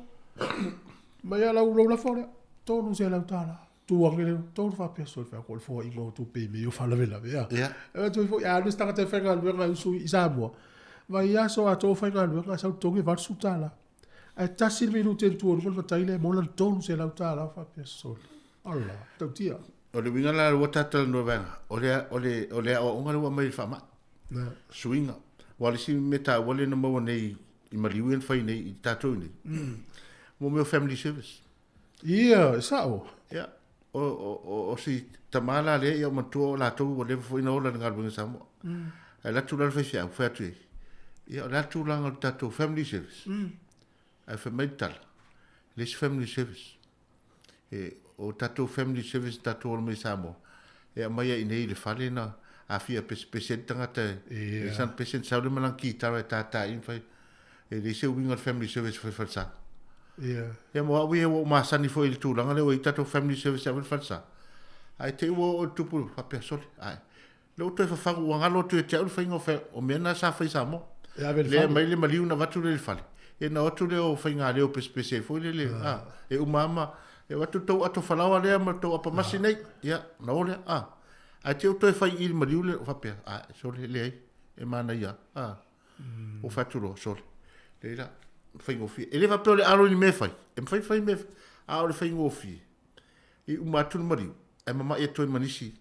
Mai a lau lau lafo lea. $300. Tu ane le tolu faapea sole fai atu o le foaiga o tupe i mea ia o faalavelave a. Ia. E atu ai foi a alu se tagata e faigaluega e usu i Samoa, vaiaso atoa o faigaluega sau totogi e $80. Ae tasi le minute na tua i luga le matai lea e maua lana $300 faapea sole. Ala, tautia. O le uiga la ua ta talanoa i vaega, o le, o le, o le aoaoga lea ua aumai i le faamai. Suiga. Aua o le isi mea taua lea na maua nei i maliu ia na fai nei i tatou i nei, mo mea o family service. Ia, e sao. Ia, o, o, o, o si tama la lea, ia matua o latou ua leva foi na ola i le galuega i Samoa. Ae alu atu la le faifeau, fai atu i ai, ia o le a le tulaga o le tatou family service? Ae fai mai le tala, e leai se family service. E, o tatou family service tatou ola mai i Samoa, e aumai ai i inei i le fale na a fia pesepese ai le tagata e sana pese ona sau lea ma lana kitara e tātā i ma fai e leai se uiga o le family service e fai falesa. Ia mo au ia ua ou masani foi i le tulaga lea ua i ai tatou family service e ave i le falesa. Ae te i ua oo i le tupu faapea sole, ae lea ua toe fafagu ua galo atu ia te au le faiga o, o mea na sa fai i Samoa. E ave i le Lea fale. mai le maliu ona avatu lea i le fale. Ia ona o atu lea o faigaleo pesepese ai foi lele, a, e uma lava ma, e avatu le tou ato falaoa lea ma le tou apamasi nei, ia, ona o lea, a. Ae te i ua toe fai i i le maliu lea, faapea, a, sole, e leai, e manaia lava, a. Ua fai atu loa, sole, leai la, faigofie. E le faapea o le alo i ni mea e fai, e mafai ona fai mea, a o le faigofie, e uma atu le maliu, ae mama'i atu ai ma nisi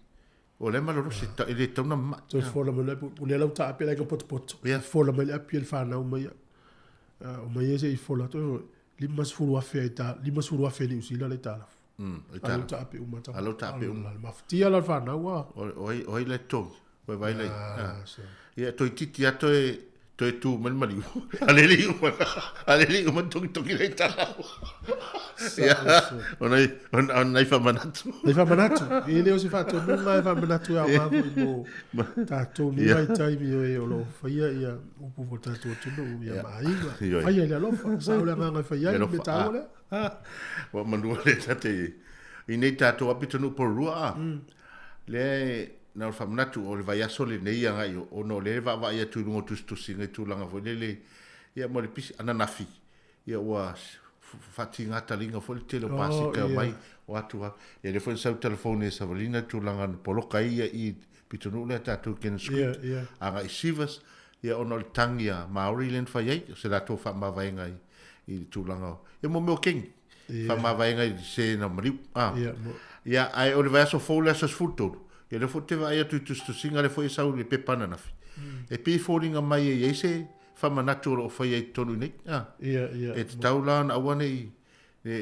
o la e malolosi, e le tatau ona mama'i. Toe fola mai le api, o lea la ua taape la i ka potopoto. Fola mai le api e le fanau mai ia. O mai ia se i fola atu, 50,000 ai ta, 50,000 Niu Sila le aitalafu. A lea ua taape uma tagata. A lea ua taape uma. Le mafatia la le fanau a. O ai la e totogi? Ua vaai la i. Ia toeitiiti lava toe toe tu mai le maliu. A le le uma, a le le uma togitogi le aitalafu. Ia, o nai, o nai faamanatu. Nai faamanatu. E le o se faatonuga e faamanatu e aoga foi mo tatou nei vaitaimi o e o lo o faia ia upu mo tatou atunuu ia ma aiga. Faia i le alofa, sao le agaga e fai ai, mea taua lea. Ua manua le tate i nei tatou a pitonuu pololua a. Lea na o le faamanatu o le vaiaso lenei agai ona o lea e vaavaai atu i luga o tusitusiga i tulaga foi lele ia mo le pisi ananafi ia ua faatiga taliga foi le tele o pasika e omai o atu lava. Ia lea foi na sau telefoni e Savalina i tulaga na poloka ai ia i pitonuu lea tatou i Cannon Street agai i Sivas ia ona o le tagi a Maori lea na fai ai o se latou faamavaega i le tulaga o ia mo mea o kengi. Faamavaega i se na maliu. Ah. Ia, ae o le vaiaso fou le aso 13, ia lea foi ou te vaai atu i tusitusiga lea foi e sau i le pepa ananafi. E pei e foliga mai e i ai se faamanatu o lo o faia i totonu i inei. Ah. E tatau la ona aua ne i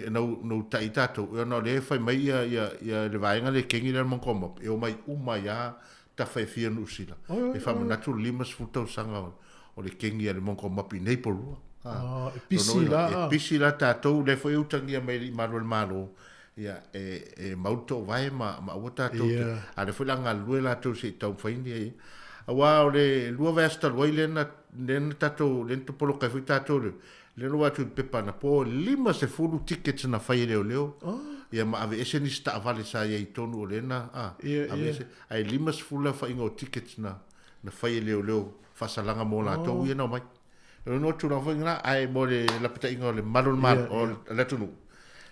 ona uta'i tatou, ona o lea e fai mai ia, ia, ia le vaega lea e kengi lea le Montgomery, e omai uma ai lava tafa e fia Niu Sila. E faamanatu le 50 tausaga o le kengi a le Montgomery i nei polua. Ah, e pisi la. E pisi la tatou, lea foi e utagia mai i malu o le Malo, ia, e mau le toovae ma aua tatou te, a lea foi la galulue latou se i taumafai ni ai. Aua o le lua vaiaso talu ai lea na, lea na tatou, lea na poloka ai foi tatou, lea na ou atu i le pepa anapo, e 50 tickets na fai e leoleo, ia ma aveese nisi taavale sa i ai i totonu o lea na, aveese, ae 50 le aofaiga o tickets na, na fai e leoleo faasalaga mo latou ia na omai. O le tulaga foi lena, ae mo le lapataiga o le malu o le malo, o le atunuu.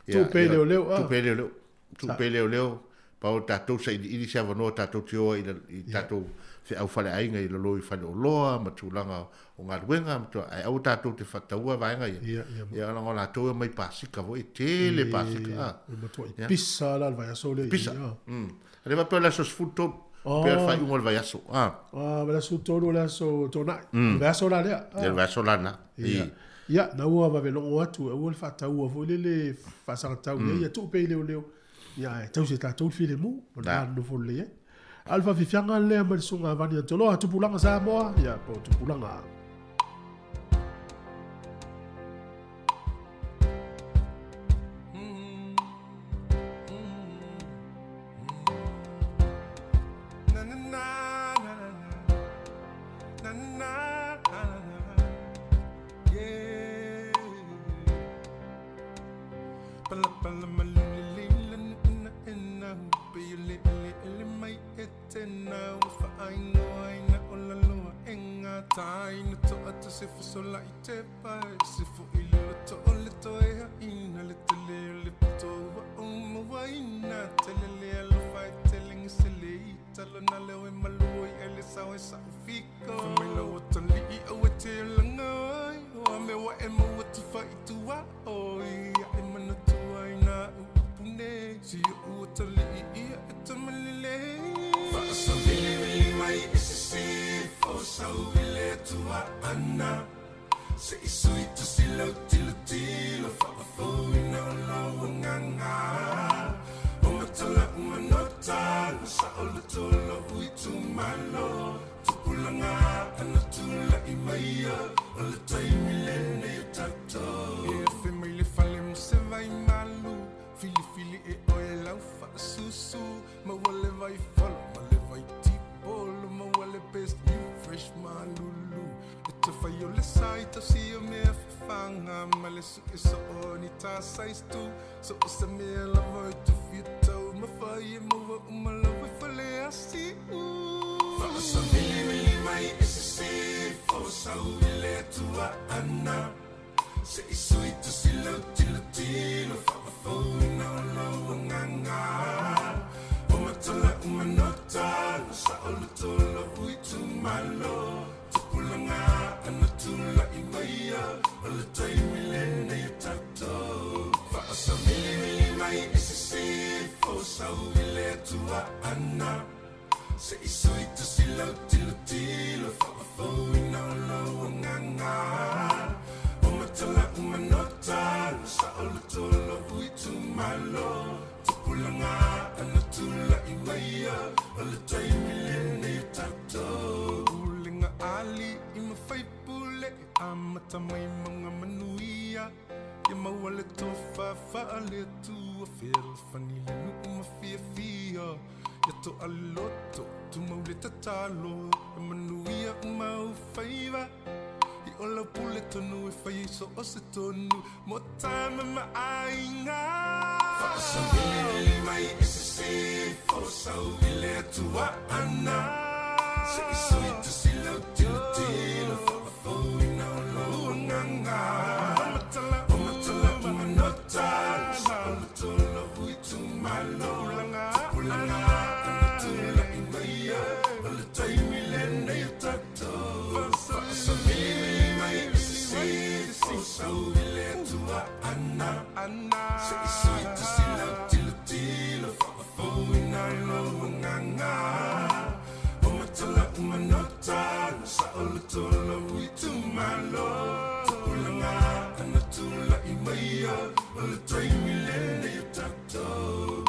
Tuu pea i leoleo. Tuu pea i leoleo. Tuu pea i leoleo, pau o tatou sailiili se avanoa tatou te o ai i tatou feau faleaiga i lalo i faleoloa ma tulaga o galuega, ae aua tatou te faataua vaega ia. Ia leaga o latou e omai pasika foi, e tele pasika. E matuai pisa la le vaiaso lea. Pisa. A le faapea o le aso 13, pei o le faaiuga o le vaiaso. Ah, o le aso 13 o le aso Toonai. Le vaiaso la lea. Le vaiaso la lena. Ia, na ua vave logo atu, aua le faataua foi lele faasagatau i ai, ia tuu pea i leoleo. Ia, ae tausi e tatou le filemu, o le va nonofo lelei ai. A o le faafiafiaga lea mai le Susuga Vani Antoloa, Tupulaga Samoa, ia, po o Tupulaga. Afai o le sa i tausia mea fafaga ma le suʻe soo ni tasai tu so o se mea lava e tufi e tau mafai e maua uma lau e fale asiʻu. Faasavilivili mai e sisifo sau i le Atua ana se i sui tusi lau tilotilo faafouina o lou agaga o matala umanota lo saoloto lou itumalo tupulaga ana tulaʻi maia o le taimi lenei o tatou. Faasavilivili mai e sisifo sau i le Atua ana se i sui tusi lau tilotilo faafouina o lou agaga o matala umanota lo saoloto lou itumalo tupulaga ana tulaʻi maia o le taimi lenei o tatou. Pulega ali i ma faipule e amata mai mauga manuia ia maua le tofa faale-Atua fealofani le nuu ma fiafia ia toaloto tumau le tatalo e manuia uma ou faiva i o lau pule tonu e fai ai so o se tonu mo tama ma aiga. Faasavilivili mai e sisifo sau i le Atua ana se i sui tusi lau tilotilo faafouina o lou agaga o matala umanota lo saoloto lou itumalo tupulaga ana tulaʻi maia o le taimi lenei o tatou. Faasavilivili mai e sisifo sau i le Atua ana se i sui tusi lau tilotilo faafouina o lou agaga o matala umanota lo saoloto lou itumalo tupulaga ana tulaʻi maia o le taimi lenei o tatou.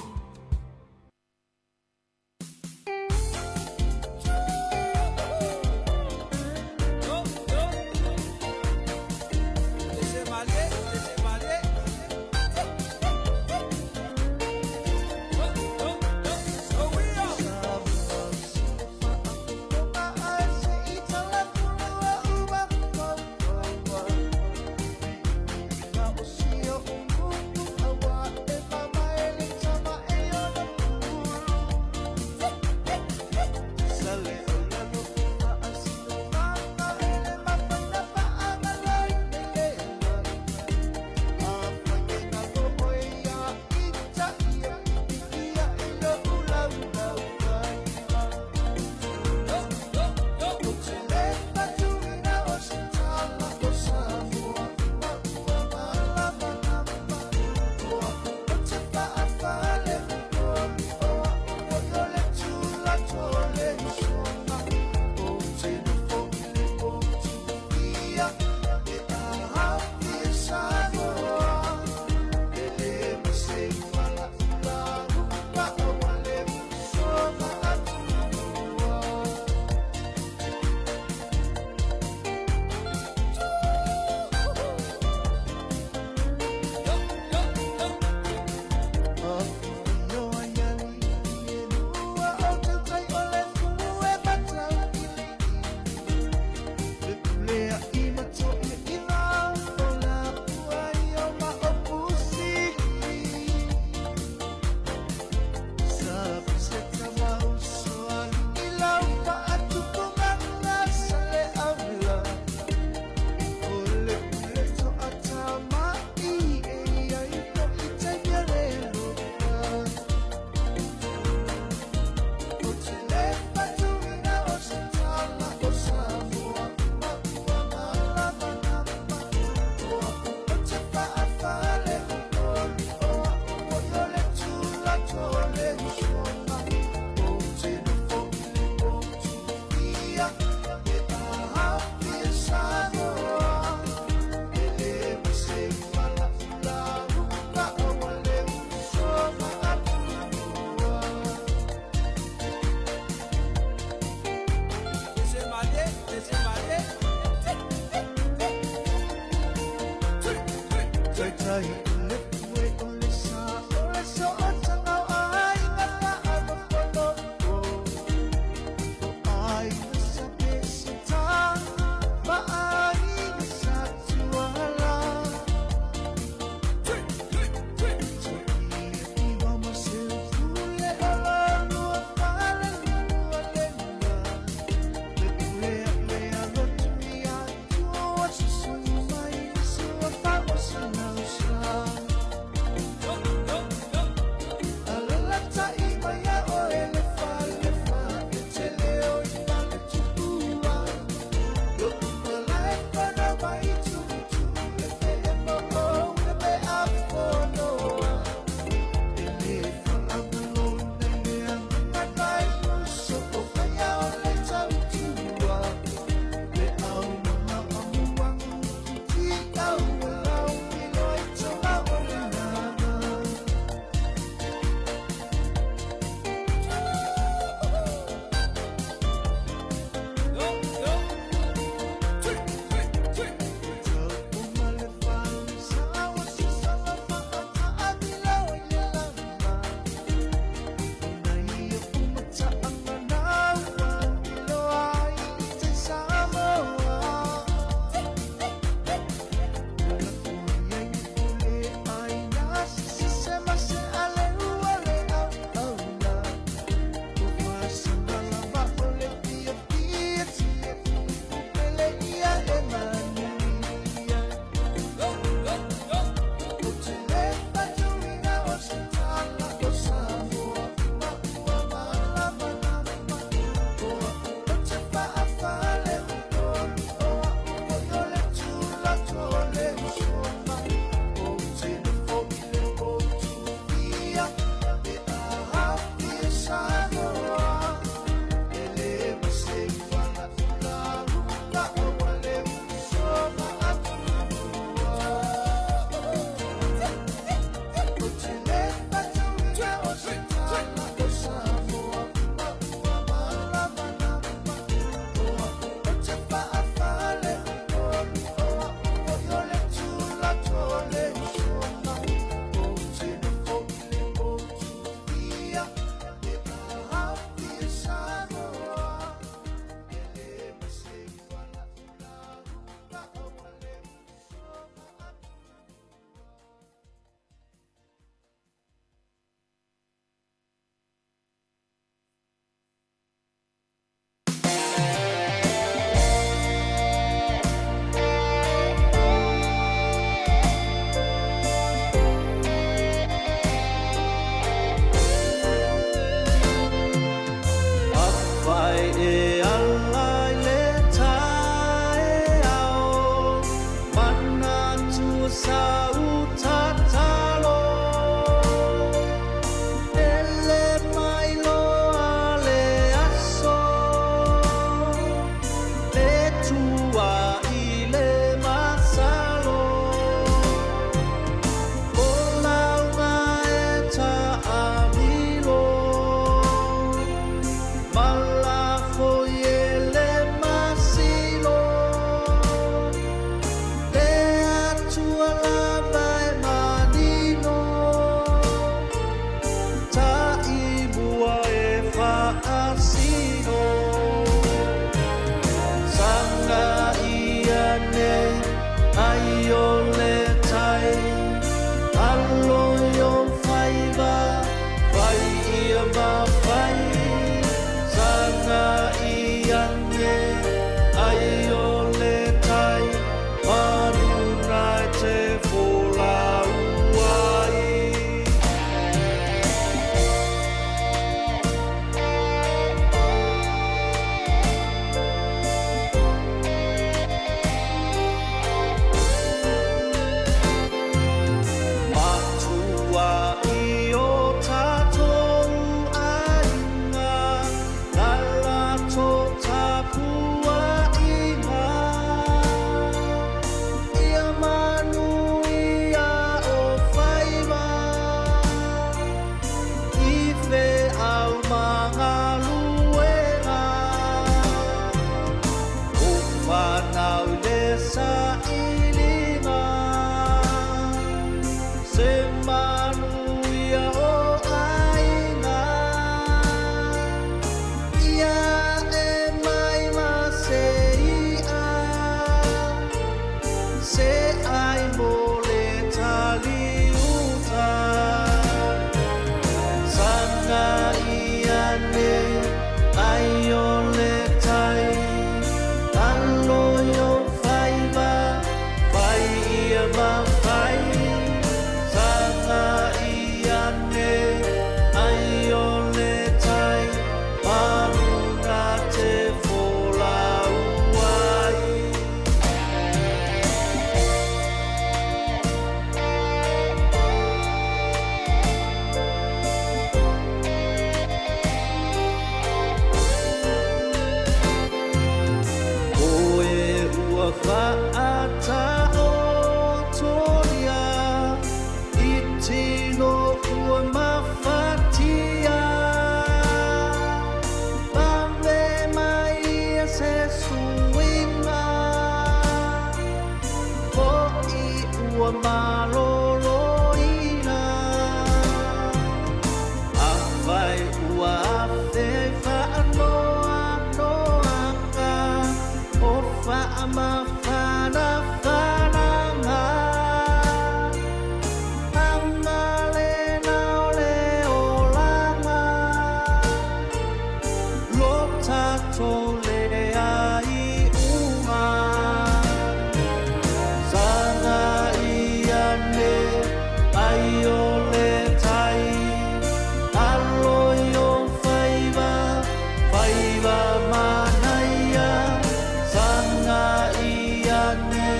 ane ai o le tai alo i o faiva fai ia mafai sagai ane ai o le tai manu na te folau ai. Matua i o tātou aiga, nā latou tapuaiga. Ia manuia o faiva, i feau ma galuega. O fanau i le sailiga, se manuia o aiga. Ia e mai ma se i'a, se ai mo le taliuta. Sagai ane ai o le tai, alo i o faiva, fai ia mafai. Sagai ane ai o le tai, manu na te folau ai. O e ua whaataotoria i tino ua mafatia. Vave mai ia se suiga, fo'i ua maloloina. Afai ua afe faanoanoaga, o faamafanafanaga. Agalena o le olaga, lo tatou leai uga. Sagai ane ai o le tai, alo i o faiva, faiva manaia. Sagai ane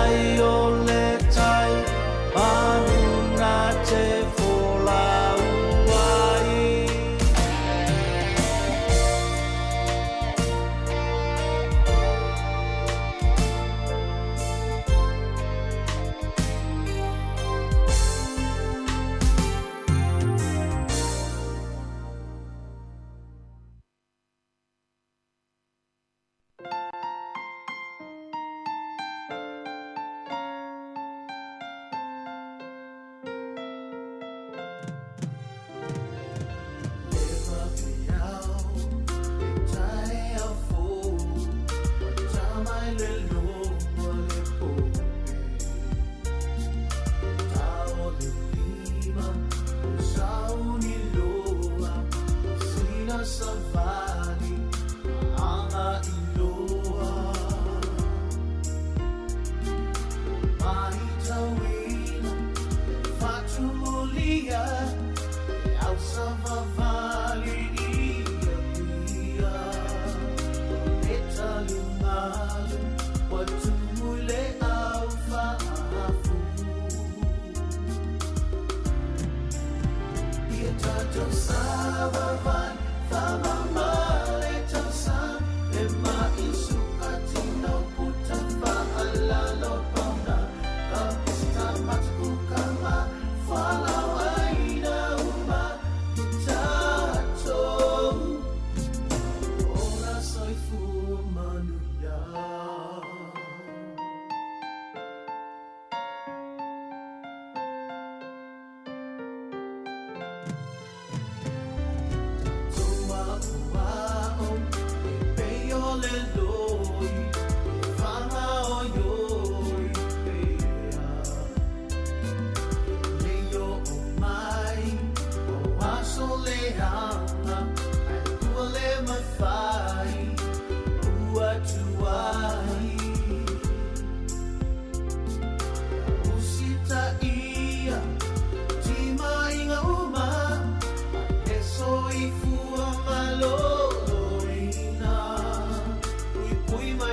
ai o le tai, manu na te folau ai.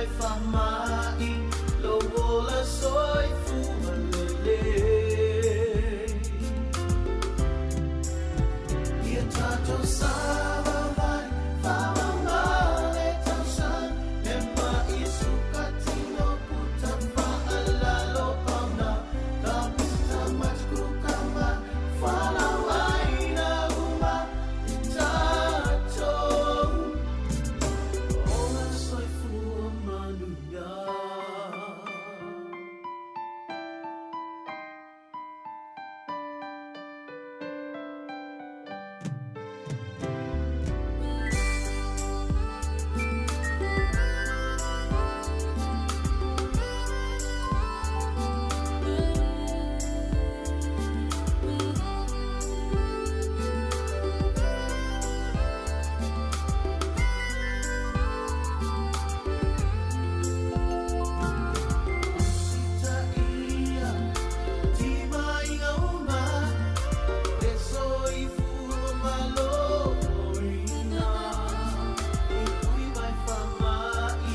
mai faamaʻi lou ola soifua lelei. Ia tatou savavali faamama le tausaga le maʻi suka tino puta faalalo pauna ka pita matakuka ma fualaauaina uma i tatou ola soifua manuia. Usitaia timaiga uma le soifua maloloina. Puipui mai faamaʻi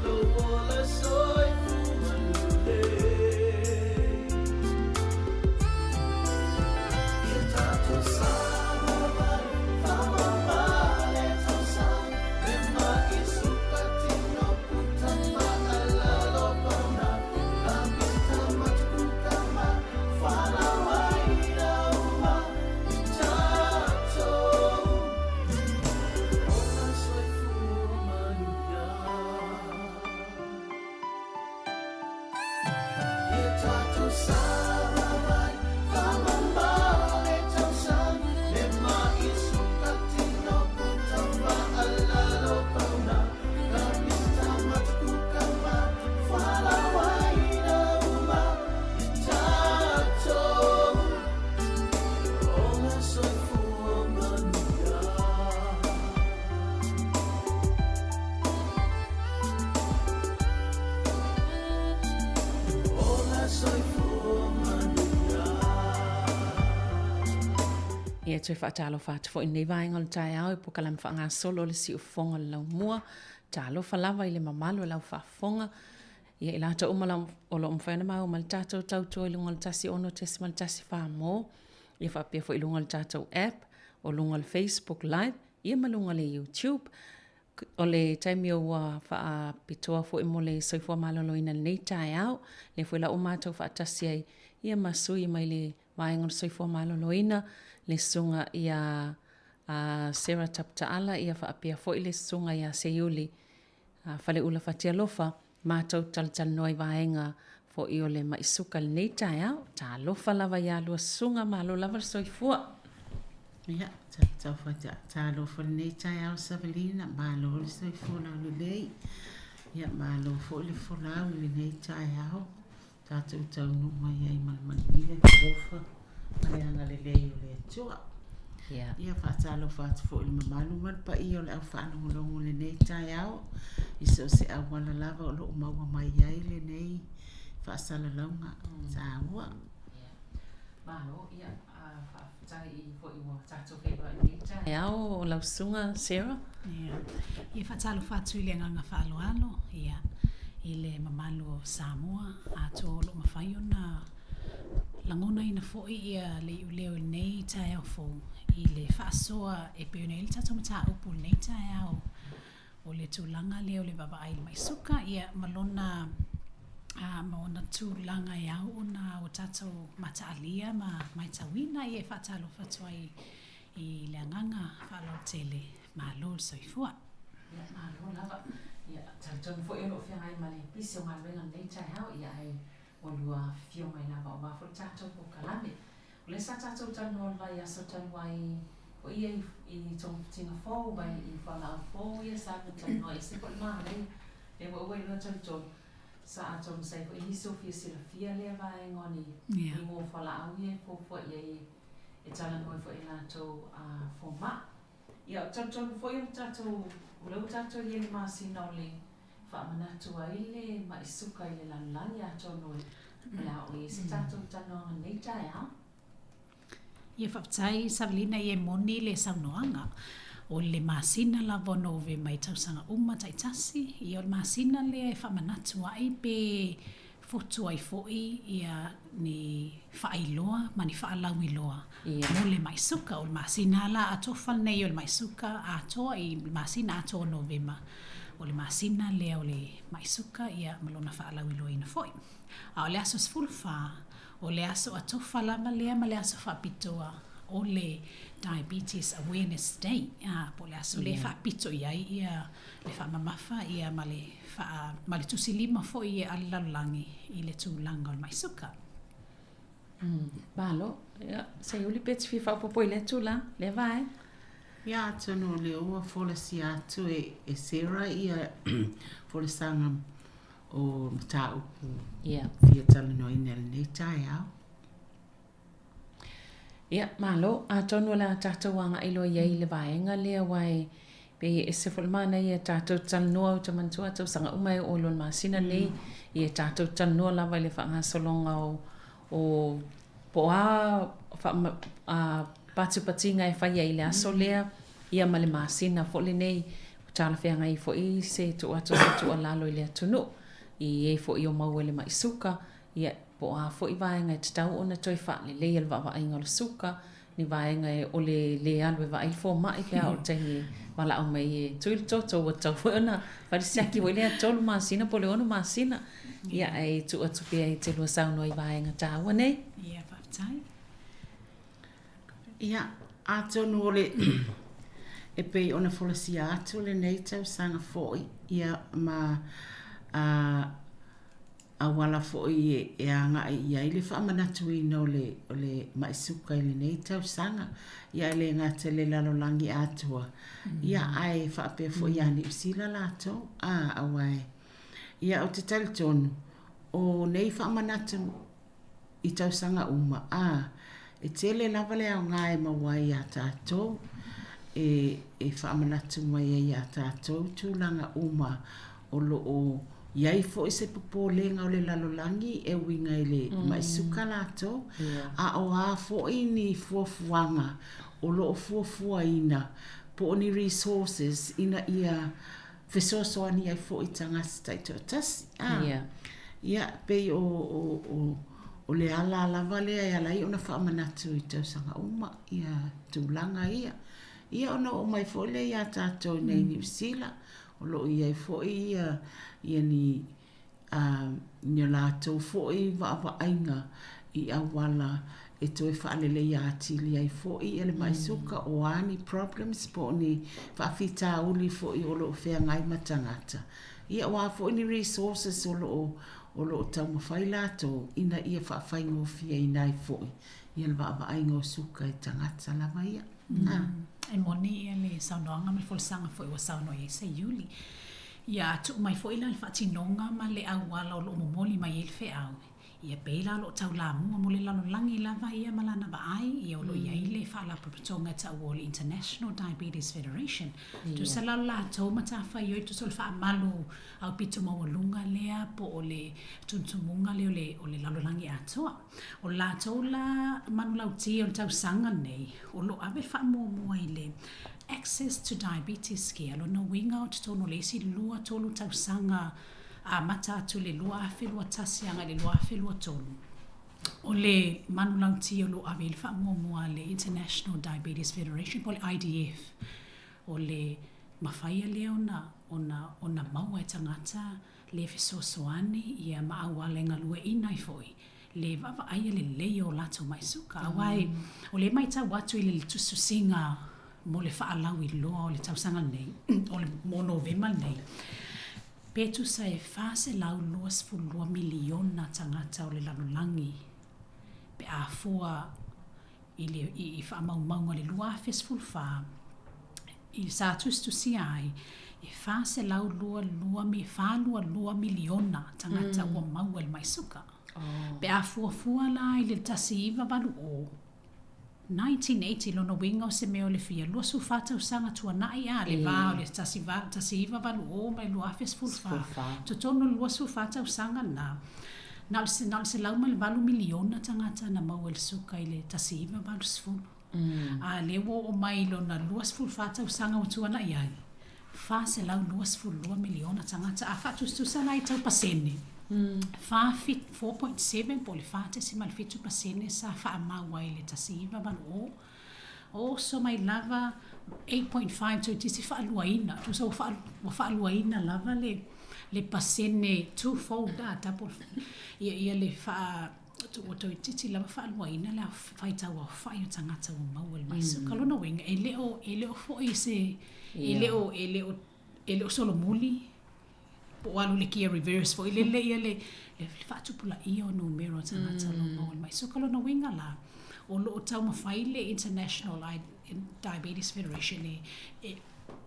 lou ola soifua lelei. Ia tatou savavali faamama le tausaga le maʻi suka tino puta faalalo pauna ka pita matakuka ma fualaauaina uma i tatou ola soifua manuia. Ia tatou savavali faamama le tausaga le maʻi suka tino puta faalalo pauna ka pita matakuka ma fualaauaina uma i tatou ola soifua manuia. Ola soifua manuia. Ia toe faatalofa atu foi i lenei vaega o le taeao i polokalame faagasolo o le Siufofoga o le Laumua. Talofa lava i le mamalu o lau faafofoga. Ia i latou uma o lo o mafai ona maua mai le tatou tautua i luga o le 106.1 mo, ia faapea foi i luga o le tatou app, o luga o le Facebook Live, ia ma luga o le YouTube. O le taimi ua faapitoa foi mo le soifua maloloina i lenei taeao, lea foi la ua matou faatasi ai ia ma sui mai le Vaega o le Soifua Maloloina, le Susuga ia Sarah Taputaala ia faapea foi le Susuga ia Seiuli Faleula Fatialofa, matou talatalanoa i vaega foi o le mai suka i lenei taeao. Talofa lava ia lua susuga, malo lava le soifua. Ia, tau talofa lenei taeao Savelina, malo le soifua laulelei. Ia, malo foi le folau i lenei taeao. Tatou taunuu mai ai ma le manuia le alofa ma le agalelei o le Atua. Ia faatalofa atu foi i le mamalu ma le paia o le au faalogologo i lenei taeao, i so o se auala lava o lo o maua mai ai lenei faasalalauga taua. Malo, ia, faafetai foi ua tatou feiloai i lenei taeao lau Susuga Sarah. Ia, ia faatalofa atu i le agaga faaaloalo, ia, i le mamalu o Samoa atoa o lo o mafai ona lagonaina foi ia le iuleo i lenei taeao fou i le faasoa e pei ona i ai le tatou mataupu i lenei taeao o le tulaga lea o le vaavaai i le mai suka, ia, ma lona ma ona tulaga e ao ona ua tatou mataalia ma matauina, ia e faatalofa atu ai i le agaga faaaloalo tele, malo le soifua. Ia, malo lava. Ia, talitonu foi o lo o feagai ma le pisi o galuega i lenei taeao, ia ae ua lua afifio mai lava aua foi le tatou polokalame. O lea sa tatou talanoa i le vaiaso talu ai foi ia i togafitiga fou mai i fualaau fou ia sa lua talanoa ese foi le manaia. Lea foi ua iloa talitonu sa atonu sa i ai foi nisi o fia silafia lea vaega o ni igoa fualaau ia e fuafua i ai e talanoa ai foi i latou fomai. Ia, talitonu foi o le tatou, o lea ua tatou i ai i le masina o le faamanatu ai le mai suka i le lalolagi atonu o le a oo i ai se tatou talanoaga i lenei taeao. Ia faafetai Savelina ia e moni le saunoaga. O le masina lava o Novema i tausaga uma taitasi, ia o le masina lea e faamanatu ai pe fotu ai foi ia ni faailoa ma ni faalauiloa mo le ma'i suka. O le masina la a tofa lenei o le ma'i suka atoa i le masina atoa o Novema, o le masina lea o le ma'i suka ia ma lona faalauiloaina foi. A o le aso 14, o le aso atofa lava lea ma le aso faapitoa o le Diabetes Awareness Day, a, po o le aso lea e faapito i ai ia le faamamafa ia ma le faa, ma le tusilima foi a le lalolagi i le tulaga o le ma'i suka. Malo. Ia, Seiuli pe e te fia faaopoopo i lea tulaga, lea vaega. Ia, atonu o lea ua folasia atu e Sarah ia folasaga o mataupu fia talanoaina i lenei taeao. Ia, malo. Atonu o le a tatou agai loa i ai i le vaega lea aua e pei e ese foi le manaia e tatou te talanoa, ou te manatua tausaga uma e oo loa i le masina lenei, ia e tatou te talanoa lava i le faagasologa o, o po o a faa, patupatiga e fai ai i le aso lea, ia ma le masina foi lenei. Ua talafeagai foi se tuu atu o se tuualalo i le atunuu i e foi o maua i le mai suka, ia, po o a foi vaega e tatau ona toe faaleleia le vaavaaiga o le suka, ni vaega e ʻole lē alu e vaai le fomai pe a oo i le taimi e valaau mai e tui le toto, ua tatau foi ona fai le siaki foi lea 3 masina po o le 6 masina. Ia, ae tuu atu pea e te lua saunoa i vaega taua nei. Ia, faafetai. Ia, atonu o le e pei ona folasia atu lenei tausaga foi, ia, ma a auala foi e agai i ai le faamanatuina o le o le ma'i suka i lenei tausaga. Ia e le gata i le lalolagi atoa, ia ae faapea foi ia Niu Sila latou, a, aua e, ia ou te talitonu, o nei faamanatu i tausaga uma, ā, e tele lava le aoga e maua ai iā tātou, e, e faamanatu mai ai iā tātou tulaga uma o lo o i ai foi se popolega o le lalolagi e uiga i le ma'i suka latou, a o a foi ni fuafuaga o lo o fuafuaina po o ni resources ina ia fesoasoani ai foi i tagata taitoatasi. A, ia, pei o, o, o, o le ala lava lea e ala ai ona faamanatu i tausaga uma ia tulaga ia. Ia ona oo mai foi lea iā tātou i nei Niu Sila, o lo o i ai foi ia, ia ni a ni a latou foi vaavaaiga i auala e toe faaleleia atili ai foi le ma'i suka, o a ni problems po o ni faafitauli foi o lo o feagai ma tagata, ia o a foi ni resources o lo o o lo o taumafai latou ina ia faafaigofieina ai foi ia le vaavaaiga o suka i tagata lava ia. E moni ia le saunoaga ma le folasaga foi ua saunoa i ai Seiuli. Ia a tuu mai foi la le faatinoga ma le auala o lo o momoli mai ai le feau, ia pei la o lo o taulamua mo le lalolagi lava ia ma lana vaai, ia o lo o i ai le faalapotopotoga e taua o le International Diabetes Federation. Tusa la o le latou matafaioi, tusa o le faamalu aupito maualuga lea po o le tumutumuga lea o le, o le lalolagi atoa. O le latou la manulauti o le tausaga lenei, o lo o ave le faamuamua i le Access to Diabetes Care, lona uiga o totonu o le isi 2, 3 tausaga amata atu i le 2021 agai i le 2023, o le manulauti o lo o ave i ai le faamuamua a le International Diabetes Federation po o le IDF, o le mafaia lea ona, ona, ona maua e tagata le fesoasoani ia ma auala e galueaiina ai foi le vaavaaia lelei o latou ma'i suka. Aua e, o lea e matau atu i le tusitusiga mo le faalauiloa o le tausaga lenei, o le, mo Novema lenei, pe tusa e 422 miliona tagata o le lalolagi pe a fua i le i faamaumauga o le 2014 i sa tusitusia ai e 422 mi 422 miliona tagata ua maua i le mai suka. Pe a fuafua la i le 1980, 1980, lona uiga o se mea o le fia 24 tausaga tuanai a le va o le 1980 ma le 2014, totonu o le 24 tausaga lena, na o le 108 miliona tagata na maua i le suka i le 1980. A lea ua oo mai i lona 24 tausaga ua tuanai ai, 422 miliona tagata. A faatusatusa la i tau pasene, 4.7 po o le 4.7 pasene sa faamau ai i le 1980, oso mai lava 8.5 toeitiiti faaluaina, tusa ua ua faaluaina lava le le pasene two fold a double ia ia le faa ua toeitiiti lava faaluaina le faitau aofai o tagata ua maua i le mai suka. Lona uiga e le o e le o foi se e le o e le o e le o solomuli po o alu i le kia reverse foi lele ia le le faatupulaia o numera o tagata o lo o maua i le mai suka. Lona uiga la, o lo o taumafai le International Diabetes Federation e e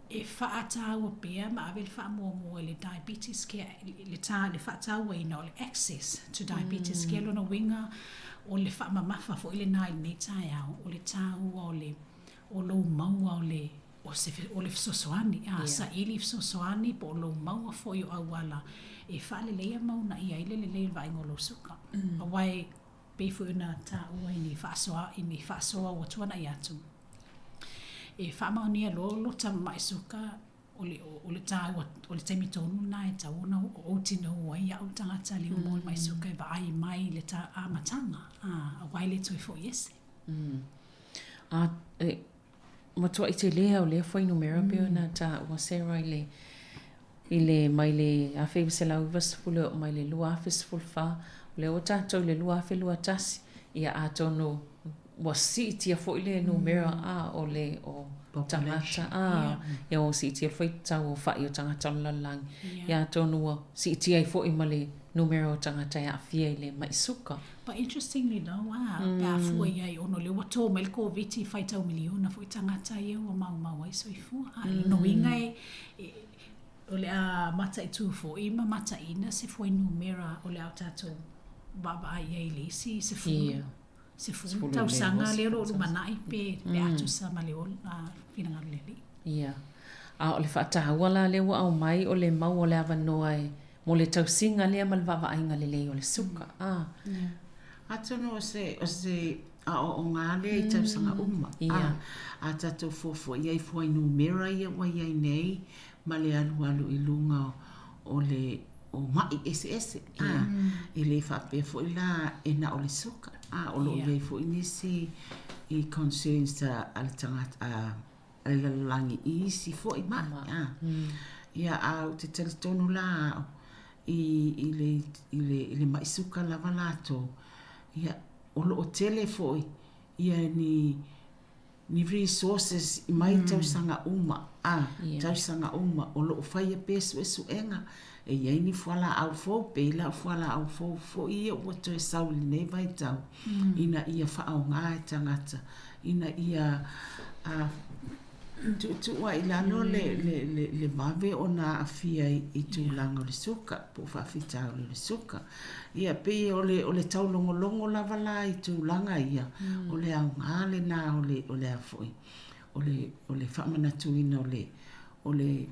e faataua pea ma ave le faamuamua i le diabetes care, le ta le faatauaina o le access to diabetes care. Lona uiga o le faamamafa foi lena i lenei taeao, o le taua o le o lou maua o le o se o le fesoasoani, a saili fesoasoani po o lou maua foi o auala e faaleleia ma uunaia ai le lelei o le vaaiga o lou suka. Aua e pei foi ona taua i ni faasoa i ni faasoa ua tuanai atu, e faamaonia loa lota mama'i suka, o le o le taua o le taimi tonu lena e tatau ona ou tinou ai au le tagata lea ua maua i le ma'i suka e vaai mai i le amataga, a, aua e le toe fo'i ese. A e matuai tele lava o lea fuainumera pei ona taua Sarah i le i le mai le 1990 e oo mai le 2014, o lea ua tatou i le 2021, ia atonu ua siitia foi le numera a o le o tagata a ia ua siitia le faitau aofai o tagata o le lalolagi, ia atonu ua siitia ai foi ma le numera o tagata e aafia i le mai suka. But interestingly though, a, pe a fua i ai, ona o lea ua tō mai le Koviti, faitau miliona foi tagata ia ua maumau ai soifua. A, lona uiga e, e, o le a mataitu foi ma mataina se fuainumera o le a o tatou vaavaai i ai i le isi 10, 10 tausaga lea o lo o lumanai pe, pe a tusa ma le ola, finagalo o le Alii. Ia. A o le faataua la lea ua aumai o le mau o le avanoa e mo le tausiga lea ma le vaavaaiga lelei o le suka. A. Ia. Atonu o se, o se aoaoga lea i tausaga uma. Ia. A, a tatou fuafua i ai fuainumera ia ua i ai nei ma le alualu i luga o le o ma'i eseese. A, e le faapea foi la e na o le suka. A, o lo o i ai foi nisi i concerns a le tagata, a a le lalolagi i isi foi ma'i. A. Ia, a ou te talitonu la au i, i le, i le, i le ma'i suka lava latou, ia, o lo o tele foi ia ni, ni resources i mai tausaga uma, a, tausaga uma, o lo o faia pea suesuega, e i ai ni fualaau fou, pei la o fualaau fou foi ia ua toe sau i lenei vaitau, ina ia faaaoga e tagata ina ia tuutuu ai i lalo le vave ona aafia i tulaga o le suka po o faafitauli o le suka. Ia pei o le o le taulogologo lava la i tulaga ia, o le aoga lena o le o le a foi, o le o le faamanatuina o le o le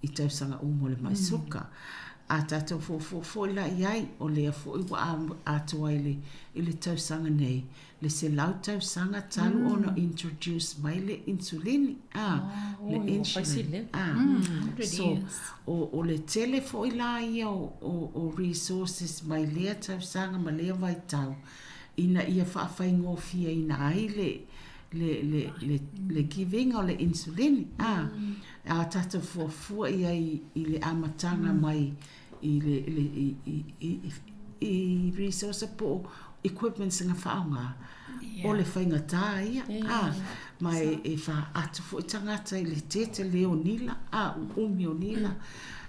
i tausaga uma o le mai suka. A tatou fuafua foi la i ai, o lea foi ua atoa i le i le tausaga nei le 100 tausaga talu ona introduce mai le insulini, a, le insulin, a. So, o, o le tele foi la ia o, o, o resources mai lea tausaga ma lea vaitau ina ia faafaigofieina ai le, le, le, le, le give-ina o le insulini, a. A tatou fuafua i ai i le amataga mai i le, i le, i, i, i, i resource po o equipments na faaaoga, o le faigata ia, a, ma e, e faatu foi tagata i le tete le o nila, a, uumi o nila,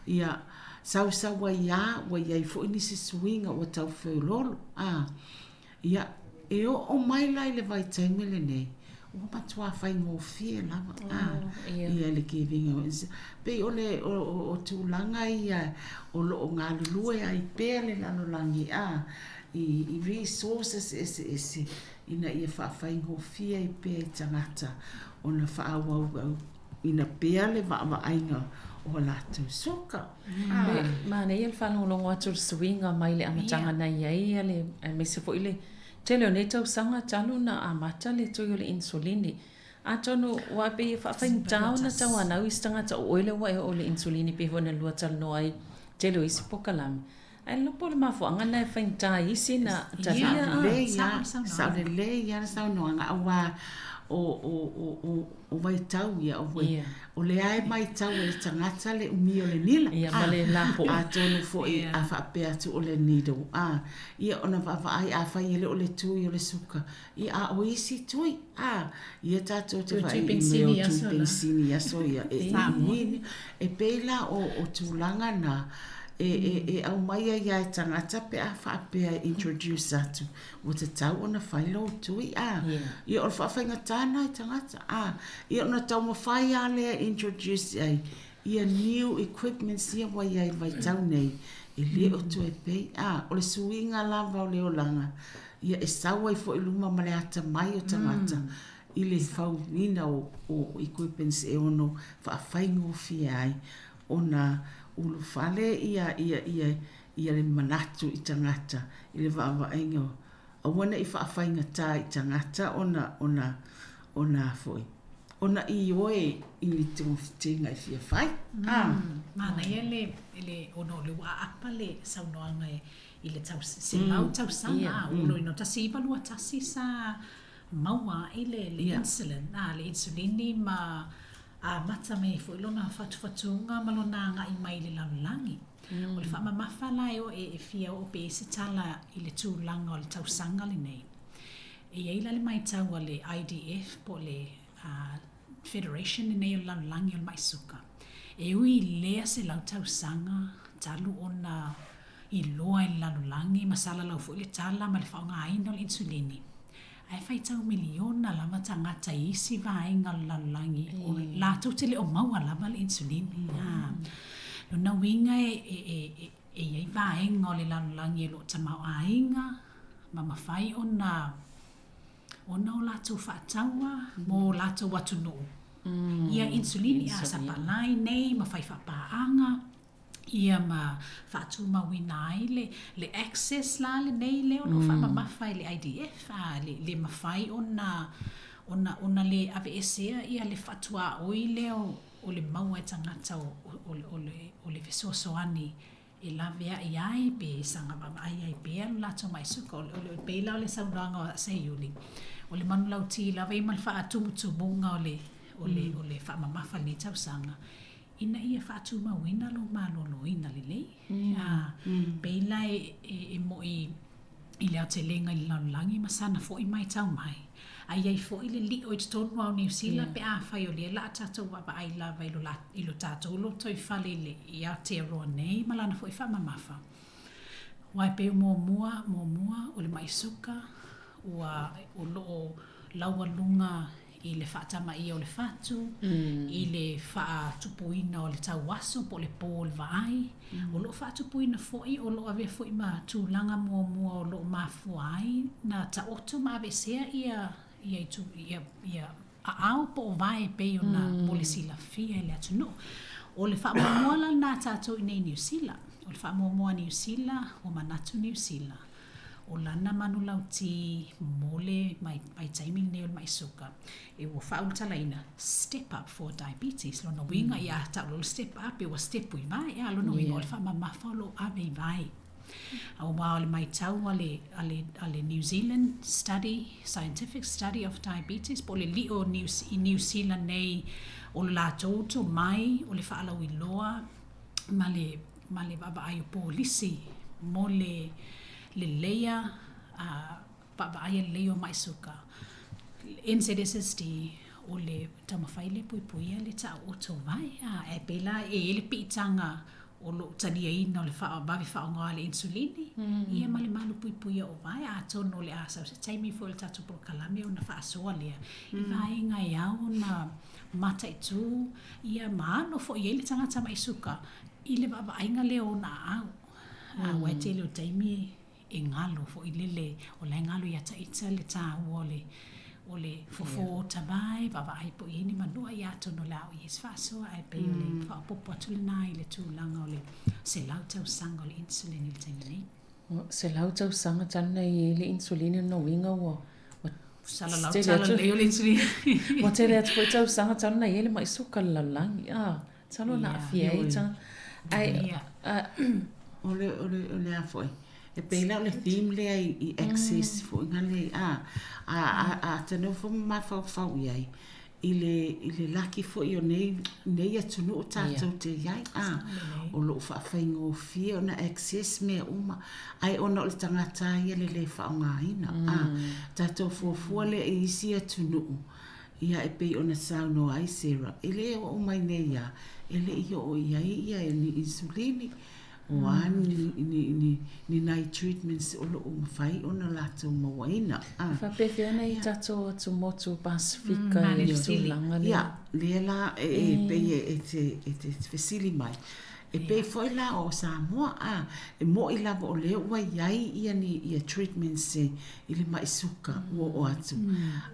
ia, sausau ai a, ua i ai foi nisi suiga ua tau feoloolo, a. Ia, e oo mai la i le vaitaimi lenei, ua matuā faigofie lava, a, ia le giving o is, pei o le, o, o, o tulaga ia o lo o galulue ai pea le lalolagi, a, i, i resources eseese ina ia faafaigofie ai pea i tagata ona faaauauina pea le vaavaaiga o a latou suka. Manaia le faalogologo atu o le suiga mai le amataga na i ai le, aemaise foi le Tele o nei tausaga talu na amata le tui o le insulini. Atonu ua pei e faafaigata ona tauanau i se tagata o oe lea ua e oo i le insulini pei foi ona lua talanoa ai tele o isi pokalame. Ae le iloa po o le mafuaaga lena e faigata ai isi na talia a. Lelei lava, sao lelei lava le saunoaga aua o, o, o, o, o vaitau ia, o, o lea e maitau e le tagata le umi o le nila. Ia, ma le lapoa. Atonu foi a faapea atu o le needle, a, ia ona vaavaai afai e le o le tui o le suka, ia a o isi tui, a, ia tatou te vaai i mea o tui penisini i aso ia, e iniini. E pei la o, o tulaga na, e, e, e aumai ai lava e tagata pe a faapea e introduce atu, ua tatau ona fai lou tui, a. Ia o le faafaigata lena i tagata, a. Ia ona taumafai lava lea e introduce ai ia new equipments ia ua i ai i le vaitau nei, e le o toe pei, a. O le suiga lava o le olaga, ia e sau ai foi i luma ma le atamai o tagata i le fauina o equipments e ono faafaigofie ai ona ulufale ia, ia, ia, ia le manatu i tagata i le vaavaaiga o aua ne i faafaigata i tagata ona, ona, ona a foi, ona ioe i ni togafitiga e fia fai. A. Manaia le, le, ona o lea ua aapa le saunoaga i le tau, 100 tausaga, a, ua loina 1921 sa maua ai le, le insulin, a, le insulini ma amata mai ai foi lona fatufatuga ma lona agai mai i le lalolagi. O le faamamafa la e o e fia oo pea i se tala i le tulaga o le tausaga lenei. E i ai la le maitau a le IDF po o le Federation lenei o le lalolagi o le mai suka, e ui i lea 100 tausaga talu ona iloa e le lalolagi ma salalau foi le tala ma le faaaogaina o le insulini, Ae faitau miliona lava tagata i isi vaega o le lalolagi o latou te le o maua lava le insulini. Lona uiga e i ai vaega o le lalolagi o lo o tamaoaiga ma mafai ona ona o latou faataua mo latou atunuu ia insulini a sapalai nei ma fai faapaaga ia ma faatumauina ai le le access la lenei lea o lo o faamamafa e le IDF, a le le mafai ona ona ona le aveesea ia le faatuaoi lea o o le maua e tagata o o o le o le fesoasoani e laveai ai pe saga vaavaai ai pea lo latou mai suka. O le o le pei la o le saunoaga a Seiuli, o le manulauti lava ia ma le faatumutumuga o le o le o le faamamafa i lenei tausaga, ina ia faatumauina lou maloloina lelei. A pei la e, e, e mo'i i le aotelega i le lalolagi ma sana foi maitau mai. A i ai foi le li'o i totonu lava o Niu Sila pe afai o lea la a tatou vaavaai lava i lo la, i lo tatou lotoifale i le, i Aotearoa nei ma lana foi faamamafa. Aua e pei o muamua, muamua o le ma'i suka, ua, o lo o laualuga i le faatamaia o le fatu, i le faatupuina o le tauaso po o le po o le vaai. O lo o faatupuina foi, o lo o avea foi ma tulaga muamua o lo o mafua ai na taoto ma aveesea ia ia itu ia ia aao po o vae e pei ona mo le silafia e le atunuu. O le faamuamua la lena a tatou i nei i Niu Sila. O le faamuamua a Niu Sila, ua manatu Niu Sila, o lana manulauti mo le vaitaimi lenei o le maʻi suka, e ua faaulutalaina, step up for diabetes. Lona uiga ia a tau loa le step up, e ua step i vae. A lona uiga o le faamamafa o lo o ave i vae. Aua o le maitau a le, a le, a le New Zealand Study, Scientific Study of Diabetes, po o le liʻo o i Niu Sila nei o lo latou tomai o le faalauiloa ma le, ma le vaavaai o polisi mo le leleia a vaavaaia lelei o maʻi suka, NZSSD, o le taumafai lea e puipuia le taooto vae. A, e pei la e i ai le piitaga o loo taliaina o le vave faaaoga o le insulini, ia ma le malu puipuia o vae. Atonu o le a sau se taimi foi o le tatou polokalame ona faasoa lea i vaega e ao ona mataitu ia ma ano foi i ai le tagata maʻi suka i le vaavaaiga lea o ona aau. Aua e tele o taimi e galo foi lele, o la e galo ia ita le taua o le o le fofo ota vae, vaavaai po o i ai ni manua, ia atonu o le a oo i ai se faasoa, ae pei o le faaopoopo atu lena i le tulaga o le 100 tausaga o le insulin i le taimi nei. 100 tausaga talu na i ai le insulin o lona uiga ua ua Salalau tele tala atu lelei o le insulin. Ua tele atu foi tausaga talu na i ai le ma'i suka i le lalolagi a masalo na aafia ai tagata ae O le o le o le a foi e pei la o le theme lea i access foi na le a a a a ta nofo ma mafaufau i ai i le i le laki foi o nei nei atunuu tatou te i ai a o lo o faafaigofie ona access mea uma ae ona o le tagata lava ia le le faaaogaina a tatou fuafua lea i isi atunuu ia e pei ona saunoa ai Sarah e le oo mai nei lava e le i oo i ai ia ni insulini O a ni, ni, ni, ni nai treatments o lo o mafai ona latou mauaina. A. Faapefea nai tatou atumotu Pasefika i le tulaga lea? Ia, lea la e, e pei e, e te, e te fesili mai. E pei foi la o Samoa, a, e mo'i lava o lea ua i ai ia ni, ia treatments i le ma'i suka ua oo atu.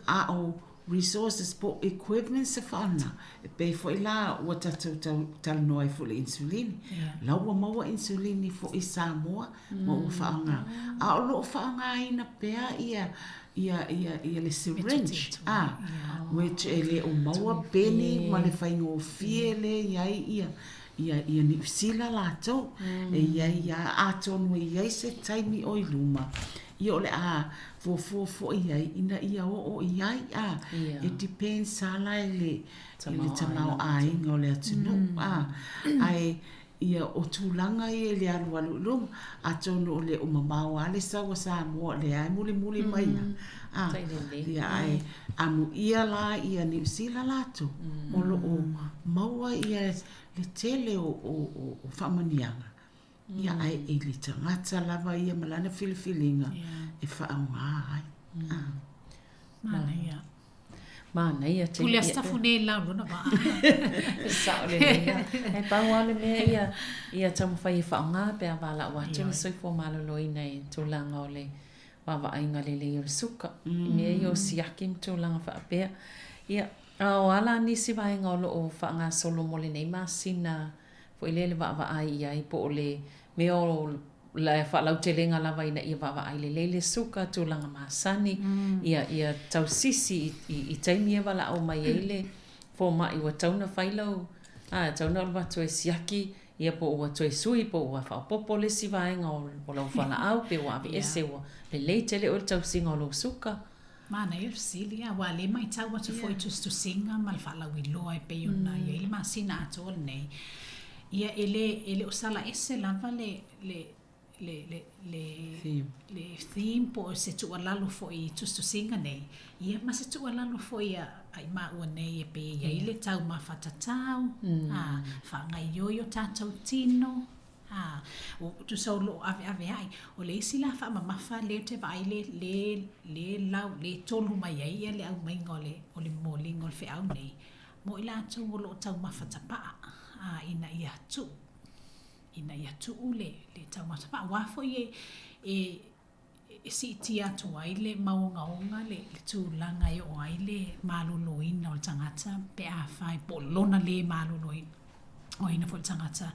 A o resources po o equipments e faaaoga, e pei foi la ua tatou talanoa ai foi i le insulini. La ua maua insulini foi i Samoa ma ua faaaoga. A o lo o faaaogaina pea ia ia ia ia le syringe, a, which e le o maua peni ma le faigofie lea e i ai ia ia ia Niu Sila latou. E i ai lava, atonu e i ai se taimi o i luma, ia o le a fuafua foi i ai ina ia oo i ai, a, e depends lava la i le, i le tamaoaiga o le atunuu, a, ae ia o tulaga ia i le alualu i luma, atonu o le o mamao lava le sau a Samoa o lea lava e mulimuli mai lava, a, ia ae amuia la ia Niu Sila latou o lo o maua ia le tele o, o, o faamanuiaga. Ia ae i le tagata lava ia ma lana filifiliga e faaaoga ai. Manaia. Manaia tele. Pule a Sitafu nei i lau lona vaa. Sao lelei lava. Ae pau lava le mea ia, ia taumafai e faaaoga pe a valaau atu le soifua maloloina i tulaga o le vaavaaiga lelei o le suka. I mea ia o siaki ma tulaga faapea. Ia, a o a la nisi vaega o lo o faagasolo mo lenei masina foi lea le vaavaai i ai po o le mea o le faalautelega lava ina ia vaavaai lelei le suka, tulaga masani, ia, ia tausisi i, i taimi e valaau mai ai le fomai ua tatau ona fai lau, a, e tatau ona alu atu e siaki, ia po ua toe sui po ua faaopoopo le isi vaega o, o lau fualaau pe ua aveese ua lelei tele oe i le tausiga o lou suka. Manaia le fesili, aua o lea e matau atu foi i tusitusiga ma le faalauiloa e pei ona i ai le masina atoa lenei, ia e le, e le o sala ese lava le, le, le, le, le, le theme po o se tuualalo foi i tusitusiga nei, ia ma se tuualalo foi a, a i maua nei e pei e i ai le taumafa tatau, a, faagaoioi o tatou tino, A, o tusa o lo o aveaveai. O le isi la faamamafa lea ou te vaai le, le, le lau, le tolu mai ai ia le aumaiga o le, o le momoliga o le feau nei, mo i latou o lo o taumafa tapaa, a, ina ia tuu, ina ia tuu le, le taumafa tapaa. Aua foi e, e, e siitia atu ai le mauogaoga le, le tulaga e oo ai le maloloina o le tagata pe afai po o lona le maloloina oina foi le tagata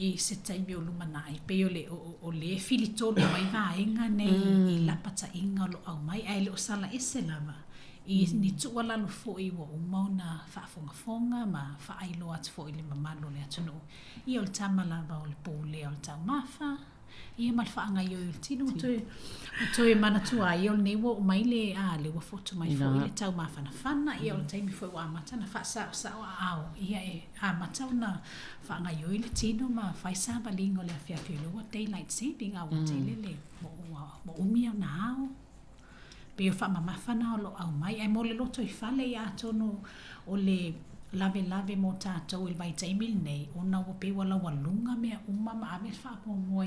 i se taimi o lumanai. E pei o le, o, o le filitolu mai vaega nei i lapataiga o lo o aumai, ae le o sala ese lava i ni tuualalo foi ua uma ona faafogafoga ma faailoa atu foi i le mamalu o le atunuu. Ia o le tama lava o le pulea o le taumafa, Ia ma le faagaoioi o le tino ua toe, ua toe manatua ai o lenei ua oo mai le, a, lea ua foto mai foi le tau mafanafana, ia o le taimi foi ua amata ona faasaosao aao, ia e amata ona faagaoioi le tino ma fai savaliga o le afiafi o lea ua daylight saving a ua tele le, ua, ua umi ona ao. Pei o faamamafa na o lo o aumai. Ae mo le lotoifale, ia atonu o le lavelave mo tatou i le vaitaimi lenei, ona ua pei ua laualuga mea uma ma ave le faamuamua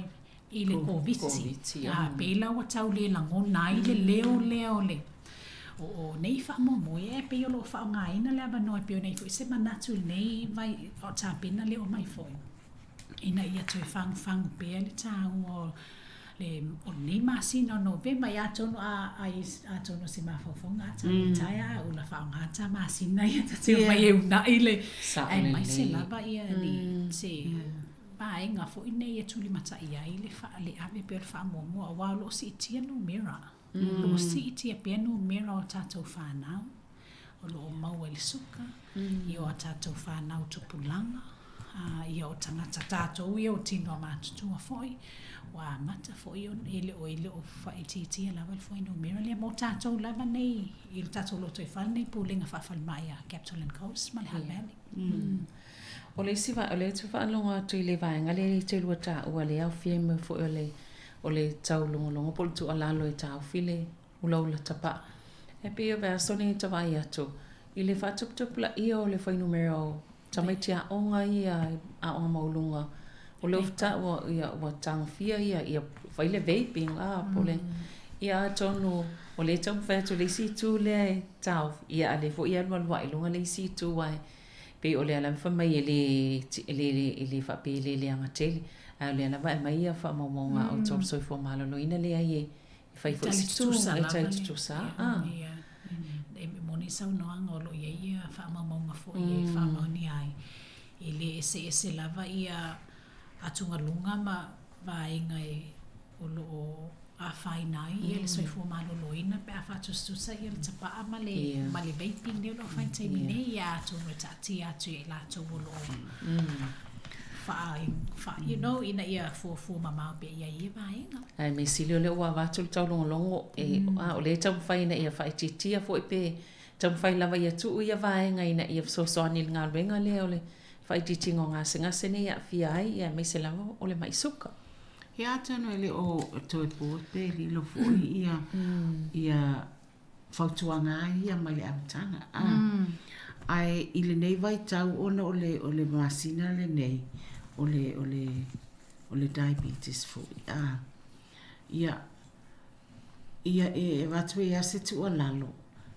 i le Koviti. A pei la ua tau le lagona ai le leo lea o le o, o nei faamoemoe, ae pei o lo o faaaogaina le avanoa e pei ona i ai foi se manatu i lenei vai, o tapena le oo mai foi. ina ia toe fagufagu pea le taua o le o lenei masina o Novema. Ia atonu a ai atonu o se mafaufauga a ta retire a ula faaaoga ta masina ia ta te omai e uunai le aemaise lava ia ni se. vaega foi nei e tulimata'i ai le le ave pea o le fa'amuamua auā o lo'o si'itia numera. O lo'o si'itia pea numera o tatou fanau o lo'o maua i le suka, ia o a tatou fanau tupulaga, ia o tagata tatou ia o tino matutua foi, ua amata foi ona e le o e le o faaitiitia lava le fuainumera lea mo tatou lava nei i le tatou lotoifale nei pulega faafalemai a Capital and Coast ma le Hutt Valley. O le isi o lea ou te faalogo atu i le vaega lea e te lua taua lea e aofia ai mai foi o le o le taulogologo po o le tuualalo e taofi le ulaula tapaa. E pei o vaiaso nei ta vaai atu i le faatuputupulaia o le fuainumera o tamaiti aoga ia, aoga maualuga, o lea ua taua ia ua tagofia ia ia fai le vaping la po o le ia atonu o lea e taumafai atu le isi itu lea e taofi ia a o lea foi e alualu ae i luga le isi itu aua e pei o lea lava fai mai e le e le e le faapea e le leaga tele ae o lea lava e aumai ia faamaumauga a outou le soifua maloloina leai e fai foi si tutusa lava le tutusa a ia e moni saunoaga o lo o i ai ia faamaumauga foi e faamaonia ai e le eseese lava ia atugaluga ma vaega e o lo o afaina ai ia le soifua maloloina pe a faatusatusa ia le tapaa ma le ma le vaping lea o lo o fai i le taimi nei ia atonu e taatia atu ia i latou o lo o faa, faa, you know, ina ia fuafua mamao pea i ai ia vaega. Ae mea sili o lea ua avatu le taulogologo e, a o lea e taumafai ina ia faaitiitia foi pe taumafai lava ia tuu ia vaega ina ia fesoasoani i le galuega lea o le faaitiitiga o gasegase nei e aafia ai ia aemaise lava o le mai suka. Ia atonu e le o toe po pe lilo foi ia ia fautuaga lava ia mai le amataga. A, ae i lenei vaitau ona o le, o le masina lenei, o le, o le, o le diabetes foi, a, ia, ia e avatu ai lava se tuualalo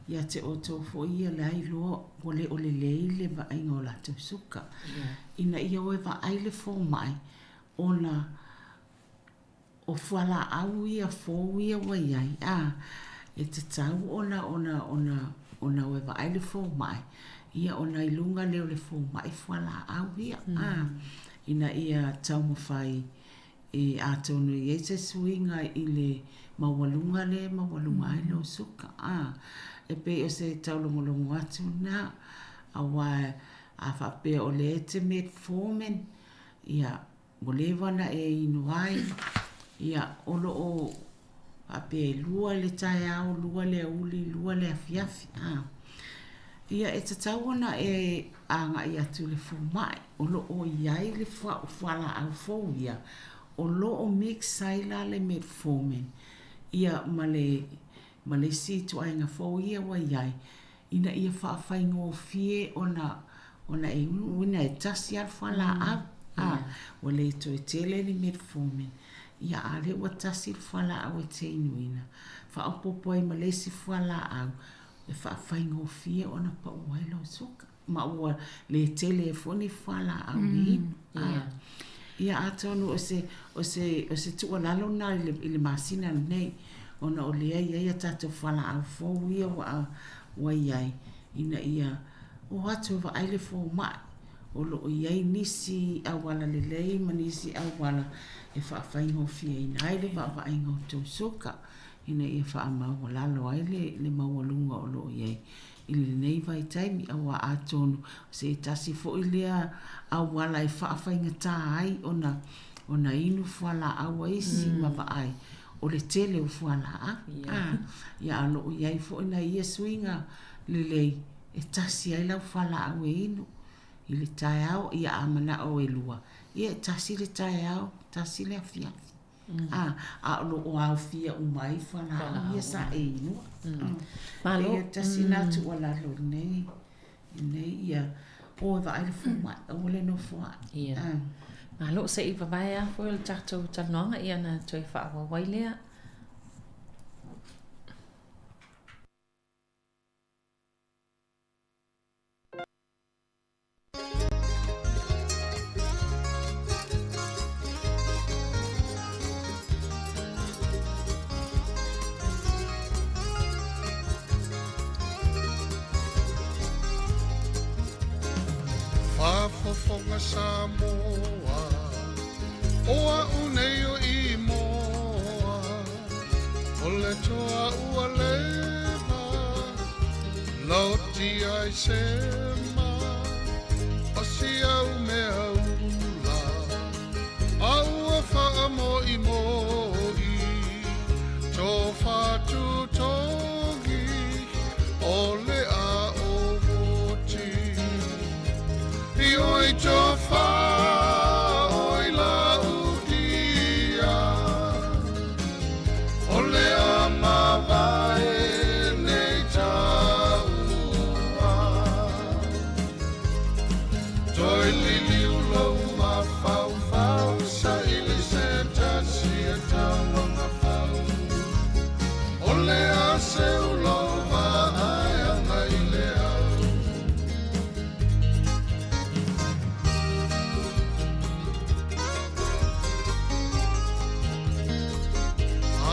ia te outou foi ia la e iloa ua le o lelei le vaaiga o latou suka, ina ia o e vaai le fomai ona O fualaau ia fou ia ua i ai, a, e tatau ona, ona, ona, ona o e vaai le fomai, ia ona i luga lea o le fomai fualaau ia, a, ina ia taumafai e, atonu e i ai se suiga i le maualuga lea e maualuga ai lou suka, a. E pei o se taulogologo atu lena, aua a faapea o lea e te metformin, ia, Ua leva ona e inu ai, ia, o lo o faapea e lua le taeao, lua le aoauli, lua le afiafi, a. Ia, e tatau ona e agai atu i le fomai, o lo o i ai le fualaau fou ia, o lo o mix ai la le metformin, ia, ma le, ma le isi ituaiga fou ia ua i ai, ina ia faafaigofie ona ona e uinuina e tasi lava le fualaau, a, ua le toe tele ni metformin, ia a lea ua tasi le fualaau e te inuina, faaopoopo ai ma le isi fualaau e faafaigofie ona pau ai lou suka, ma ua le tele ai foi ni fualaau e inu. A, ia atonu o se, o se, o se tuualalo lena i le, i le masina lenei, ona o lea e i ai a tatou fualaau fou ia ua, ua i ai, ina ia o atu e vaai le fomai, o lo o i ai nisi auala lelei ma nisi auala e faafaigofieina ai le vaavaaiga o tou suka ina ia faamaualalo ai le, le maualuga o lo o i ai i lenei vaitaimi, aua atonu o se tasi foi lea auala e faafaigata ai ona, ona inu fualaau a isi ma vaai o le tele o fualaau. A, ia a o lo o i ai foi nai ia suiga lelei e tasi ai lau fualaau e inu i le taeao, ia a manao e lua, ia e tasi le taeao, tasi le afiafi. A, a o lo o aofia uma ai fualaau ia sa e inua. Malo. Ia tasi lena tuualalo i lenei, i lenei ia o e vaai le fomai, aua le nofo ae. Ia. Malo, se i vavae lava foi o le tatou talanoaga ia ona toe faaauau ai lea. Faafofoga Samoa. mai sema o si au mea ula a ua faamoʻimoʻi tofatutogi o le aʻo oti i oi tofa oi laudia o le amavae nei taua Toi lili ulo mafaufau sa ili se tasi e tauanga fau O le ase ulo vaai anga i le au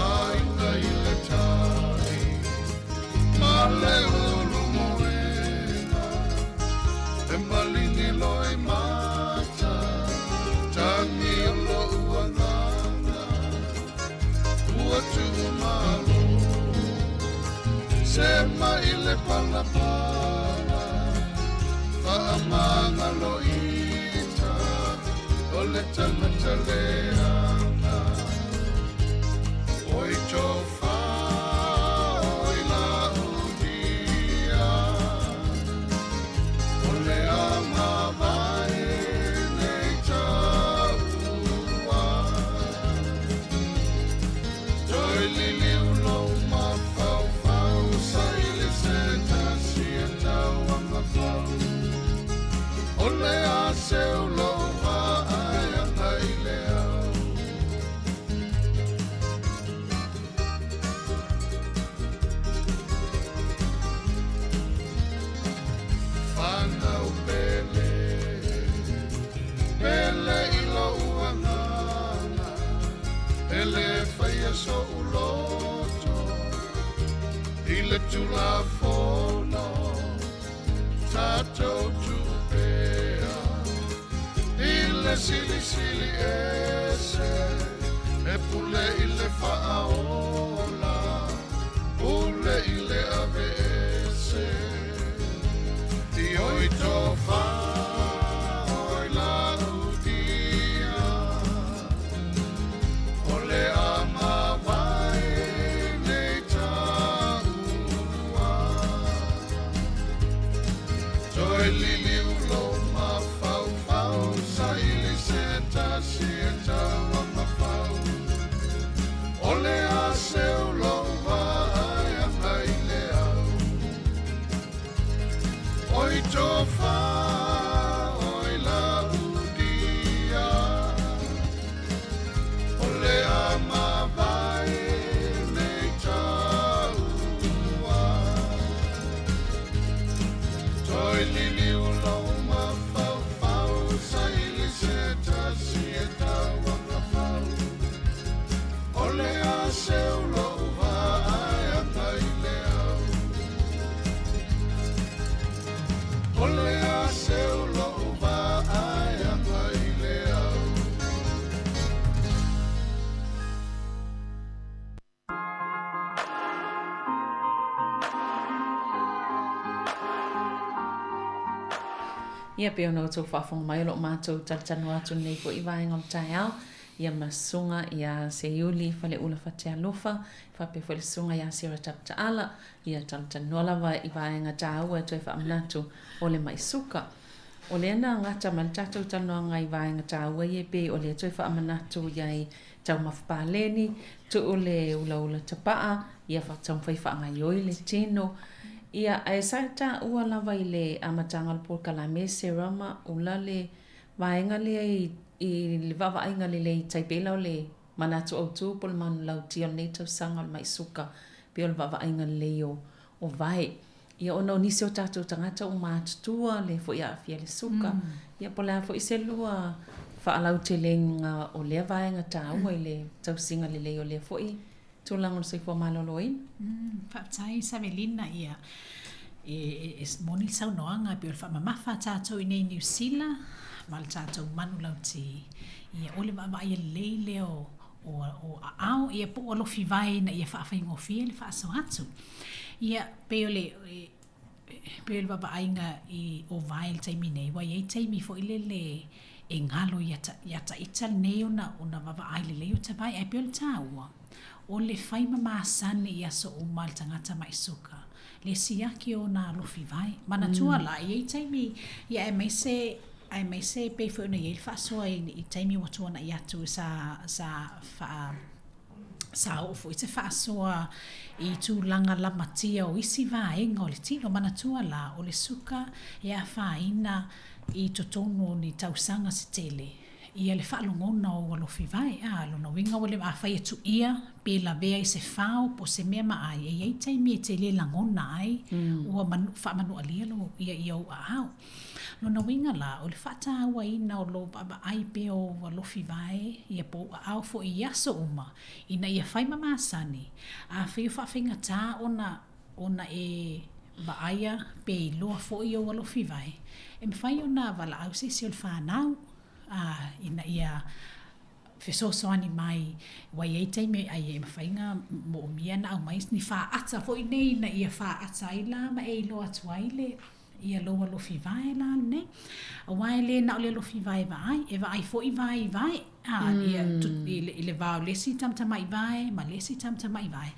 Aiga i le tai ma le ulu moena E malini loi mata Tangi o lo uanganga Ua tuu malo Se mai le palapala Faamanga lo ita O le tangata leanga Oi tofa oi laudia O le amavae nei taua Toi lili ulo mafaufau Sa ili se tasi e tauanga fau O le ase ulo vaai anga i le au Whanau pele, pele i lo uanganga, ele whaia so uloto, i le tulafono, tātou tupea, i le silisili ese, e pule i le whaaola, pule i le ave ese. I oi tofa oi laudia O le amavae nei taua Toi lili ulo mafaufau Sa ili se tasi e taua mafau O le ase ulo vaai anga i le au Oi tofa, oi laudia O le amavae nei taua Toi lili ulo mafaufau Sa ili se tasi e tauanga fau O le ase ulo vaai anga i le au O le ase ulo vaai anga i le au Ia pei ona outou faafofoga mai o loo matou talatalanoa atu lenei foi vaega o le taeao ia ma susuga ia Seiuli Faleula Fatialofa faapea foi le susuga ia Sarah Taputaala ia talatalanoa lava i vaega taua e toe faamanatu o le mai suka. O lea na gata mai le tatou talanoaga i vaega taua ia e pei o lea toe faamanatu iai taumafa paleni, tuu le ulaula tapaa, ia taumafai faagaioi le tino. Ia, ae sa taua lava i le amataga o le polokalame Sarah ma ula le vaega lea i, i le vaavaaiga lelei tai pei la o le manatu autu po o le manulauti o lenei tausaga o le mai suka pei o le vaavaaiga lelei o, o vae. Ia ona o nisi o tatou tagata ua matutua lea foi e aafia i le suka. Ia po o le a foi se lua faalautelega o lea vaega taua i le tausiga lelei o lea foi tulaga o le soifua maloloina. Faafetai Savelina, ia e moni le saunoaga e pei o le faamamafa a tatou i nei Niu Sila ma le tatou manulauti, ia o le vaavaaia lelei lea o o aao ia po o alofi vae ina ia faafaigofie le faasoa atu. Ia pei o le pei o le vaavaaiga i o vae i le taimi nei, ua i ai taimi foi lele e galo ia ia ta ita lenei ona ona vaavaai lelei o ta vae. Ae pei o le taua, o le fai ma masani i aso uma a le tagata ma'i suka, le siaki o ona alofi vae. Manatua la, e i ai taimi, ia aemaise aemaise pei foi ona i ai le faasoa i i taimi ua tuana'i atu sa sa faa Sa oo foi se faasoa i tulaga lamatia o isi vaega o le tino. Manatua la, o le suka e afaina i totonu o ni tausaga se tele ia le faalogona o ou alofi vae. A, lona uiga ua le, afai e tuia pe lavea i se fao po o se mea maai, e i ai taimi e te le lagona ai ua manu, faamanualia lou, ia, ia ou aao. Lona uiga la, o le faatauaina o lou vaavaai pea o ou alofi vae ia po o ou aao foi i aso uma, ina ia fai ma masani, afai o faafaigata ona ona e vaaia pe iloa foi ou alofi vae, e mafai ona valaau se isi o le fanau, a, ina ia fesoasoani mai, ua i ai taimi ai e mafai ona moomia ona aumai ni faata foi nei ina ia faata ai la ma e iloa atu ai le ia lou alofi vae la lenei. Aua e le na o le alofi vae e vaai, e vaai foi vae i vae, a, ia, tu, i, le, i le va o le isi tamatamai vae ma le isi tamatamai vae.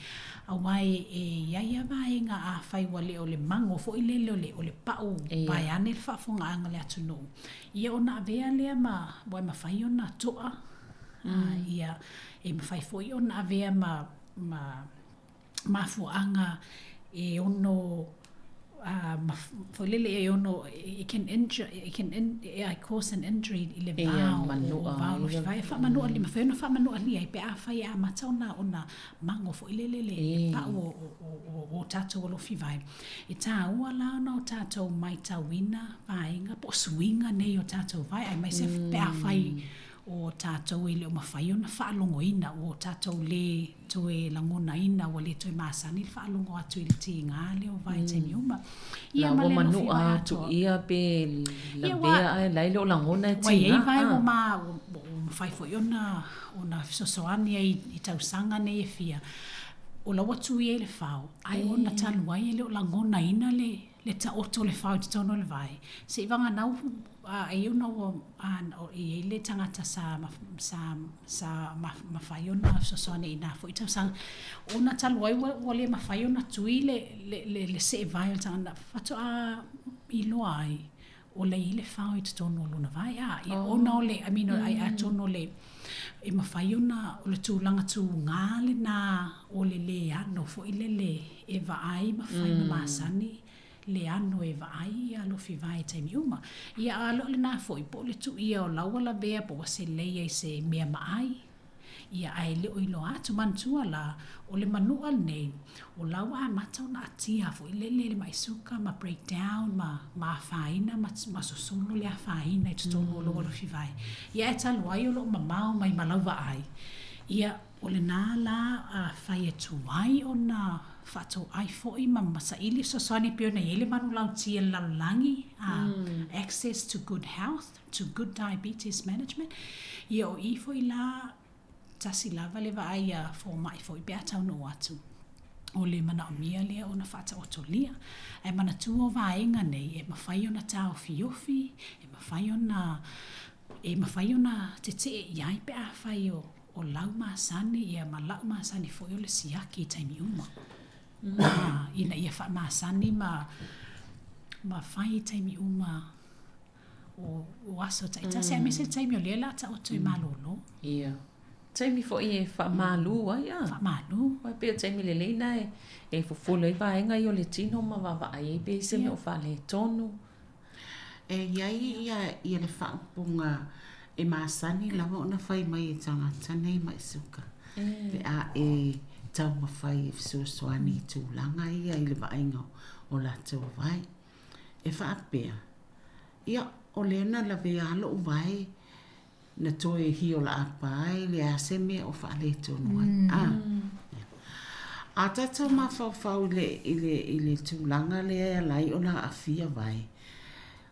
Aua e, e i ai a vaega afai ua le o le mago foi lele o le, o le pau vaeane le faafofogaaga a le atunuu, Ia ona avea lea ma, ua e mafai ona to'a, a, ia, e mafai foi ona avea ma, ma mafuaaga e ono, a, foi lele e ono, it can injure, it can in, e cause an injury i le va o, va o lofi vae. E faamanualia, mafai ona faamanualia ai pe afai e amata ona, ona mago foi lele le, le pau o, o, o, o tatou alofi vae. E tāua la ona o tātou maitauina vaega po o suiga nei o tātou vae, aemaise pe afai o tātou e le o mafai ona faalogoina, ua o tātou lē toe lagonaina, ua lē toe masani le faalogo atu i le tiga lea o vae taimi uma. Ia ma le alofi vae atoa. Ia pe lavea ae la e le o lagona e tiga. Ua i ai vae ua ma, ua mafai foi ona ona fesoasoani ai i tausaga nei e fia, o la ua tui ai le fao, Ae ona talu ai e le o lagonaina le le taoto o le fao i totonu o le vae, seivaganau ai ona ua e i ai le tagata sa sa sa mafai ona fesoasoani i na foi tausaga. Ona talu ai ua ua le mafai ona tui le le le seevae o le tagata faatoa iloa ai o la e i ai le fao i totonu o lona vae. A, ia, ona o le, I mean, ai atonu o le, e mafai ona, o le tulaga tuga lena o le lē ano foi lele e vaai ma fai ma masani le ano e vaai ia alofi vae i taimi uma. Ia, a le o lena foi, po o le tuia o la ua lavea po ua selei ai i se mea maai, Ia, ae le o iloa atu. Manatua la, o le manuʻa lenei, o la ua amata ona atia foi lele le maʻi suka ma break down ma, ma afaina ma, ma sosolo le afaina i totonu o lou alofi vae. Ia, ae talu ai o lo o mamao mai ma lau vaai, ia, o lena la afai e tuai ona faatoai foi ma, ma saili fesoasoani e pei ona i ai le manulauti a le lalolagi, a, access to good health. to good diabetes management. Ia o i foi la, tasi lava le vaai a fomai foi pe a taunuu atu, o le manaomia lea ona faataotolia. Ae manatua o vaega nei e mafai ona taofiofi, e mafai ona, e mafai ona tetee i ai pe afai o, o lau masani ia ma lau masani foi o le siaki i taimi uma. Ina ia faamasani ma, ma fai i taimi uma. O, o aso taitasi, aemaise le taimi o lea o le a taoto e malolo. Ia. Taimi foi e faamalu ai a. Faamalu. Aua e pei o taimi lelei na e, e fofolo ai vaega ia o le tino ma vaavaai ai pe i ai se mea o faaletonu. E i ai ia, ia le faaupuga e masani lava ona fai mai e tagata nei maʻi suka, pe a e taumafai e fesoasoani i tulaga ia i le vaaiga o latou vae. E faapea, Ia, o lea na lavea lava loʻu vae, na toe hiola apa ai, leai lava se mea o faaletonu ai. A, ia. A tatou mafaufau i le, i le, i le tulaga lea e ala ai ona aafia vae,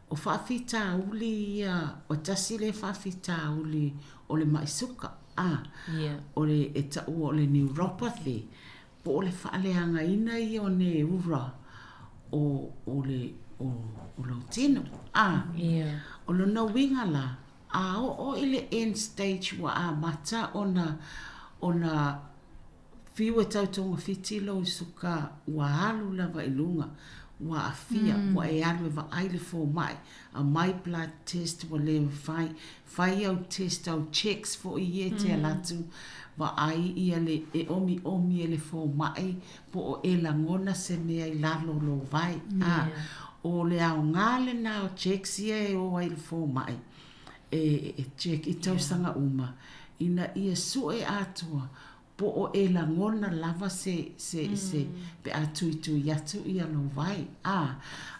o faafitauli ia, o tasi lea faafitauli o le maʻi suka, a, o le, e taua o le neuropathy, po o le faaleagaina ia o neura. o, o le, o, o lou tino. A, o lona uiga la, a oo i le end stage ua amata ona, ona Fiu e tau togafiti lou suka ua alu lava i luga, ua aafia, ua e alu e vaai le fomai, aumai blood test ua le mafai, fai au test au checks foi ia e te ala atu vaai ia le e omiomi e le fomai po o e lagona se mea i lalo o lou vae. A, o le aoga lena o checks ia e o ai i le fomai e check i tausaga uma ina ia sue atoa Po o e lagona lava se, se, se, pe a tuitui atu ia lou vae. A,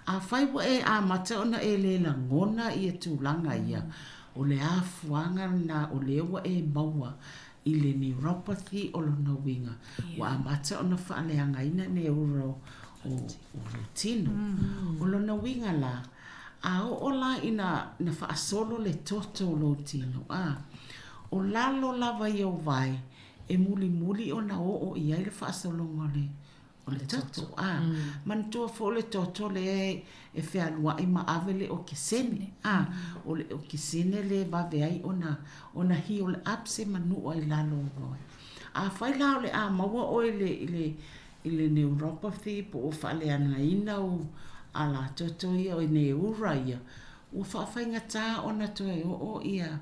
afai ua e amata ona e le lagona ia tulaga ia, o le afuaga lena o lea ua e maua i le neuropathy o lona uiga, ua amata ona faaleagaina neuro o, o lou tino. O lona uiga la, a oo la ina, ina faasolo le toto o lou tino, a, O lalo lava ia o vae e mulimuli ona oo i ai le faasologa o le o le toto. A, manatua foi o le toto lea e fealuai ma ave le okesene. A, o le okesene lea e vave ai ona ona heal up se manua i lalo o vae. Afai la o le a maua oe i le i le i le neuropathy po o faaleagaina ou alatoto ia o neura ia, ua faafaigata ona toe oo ia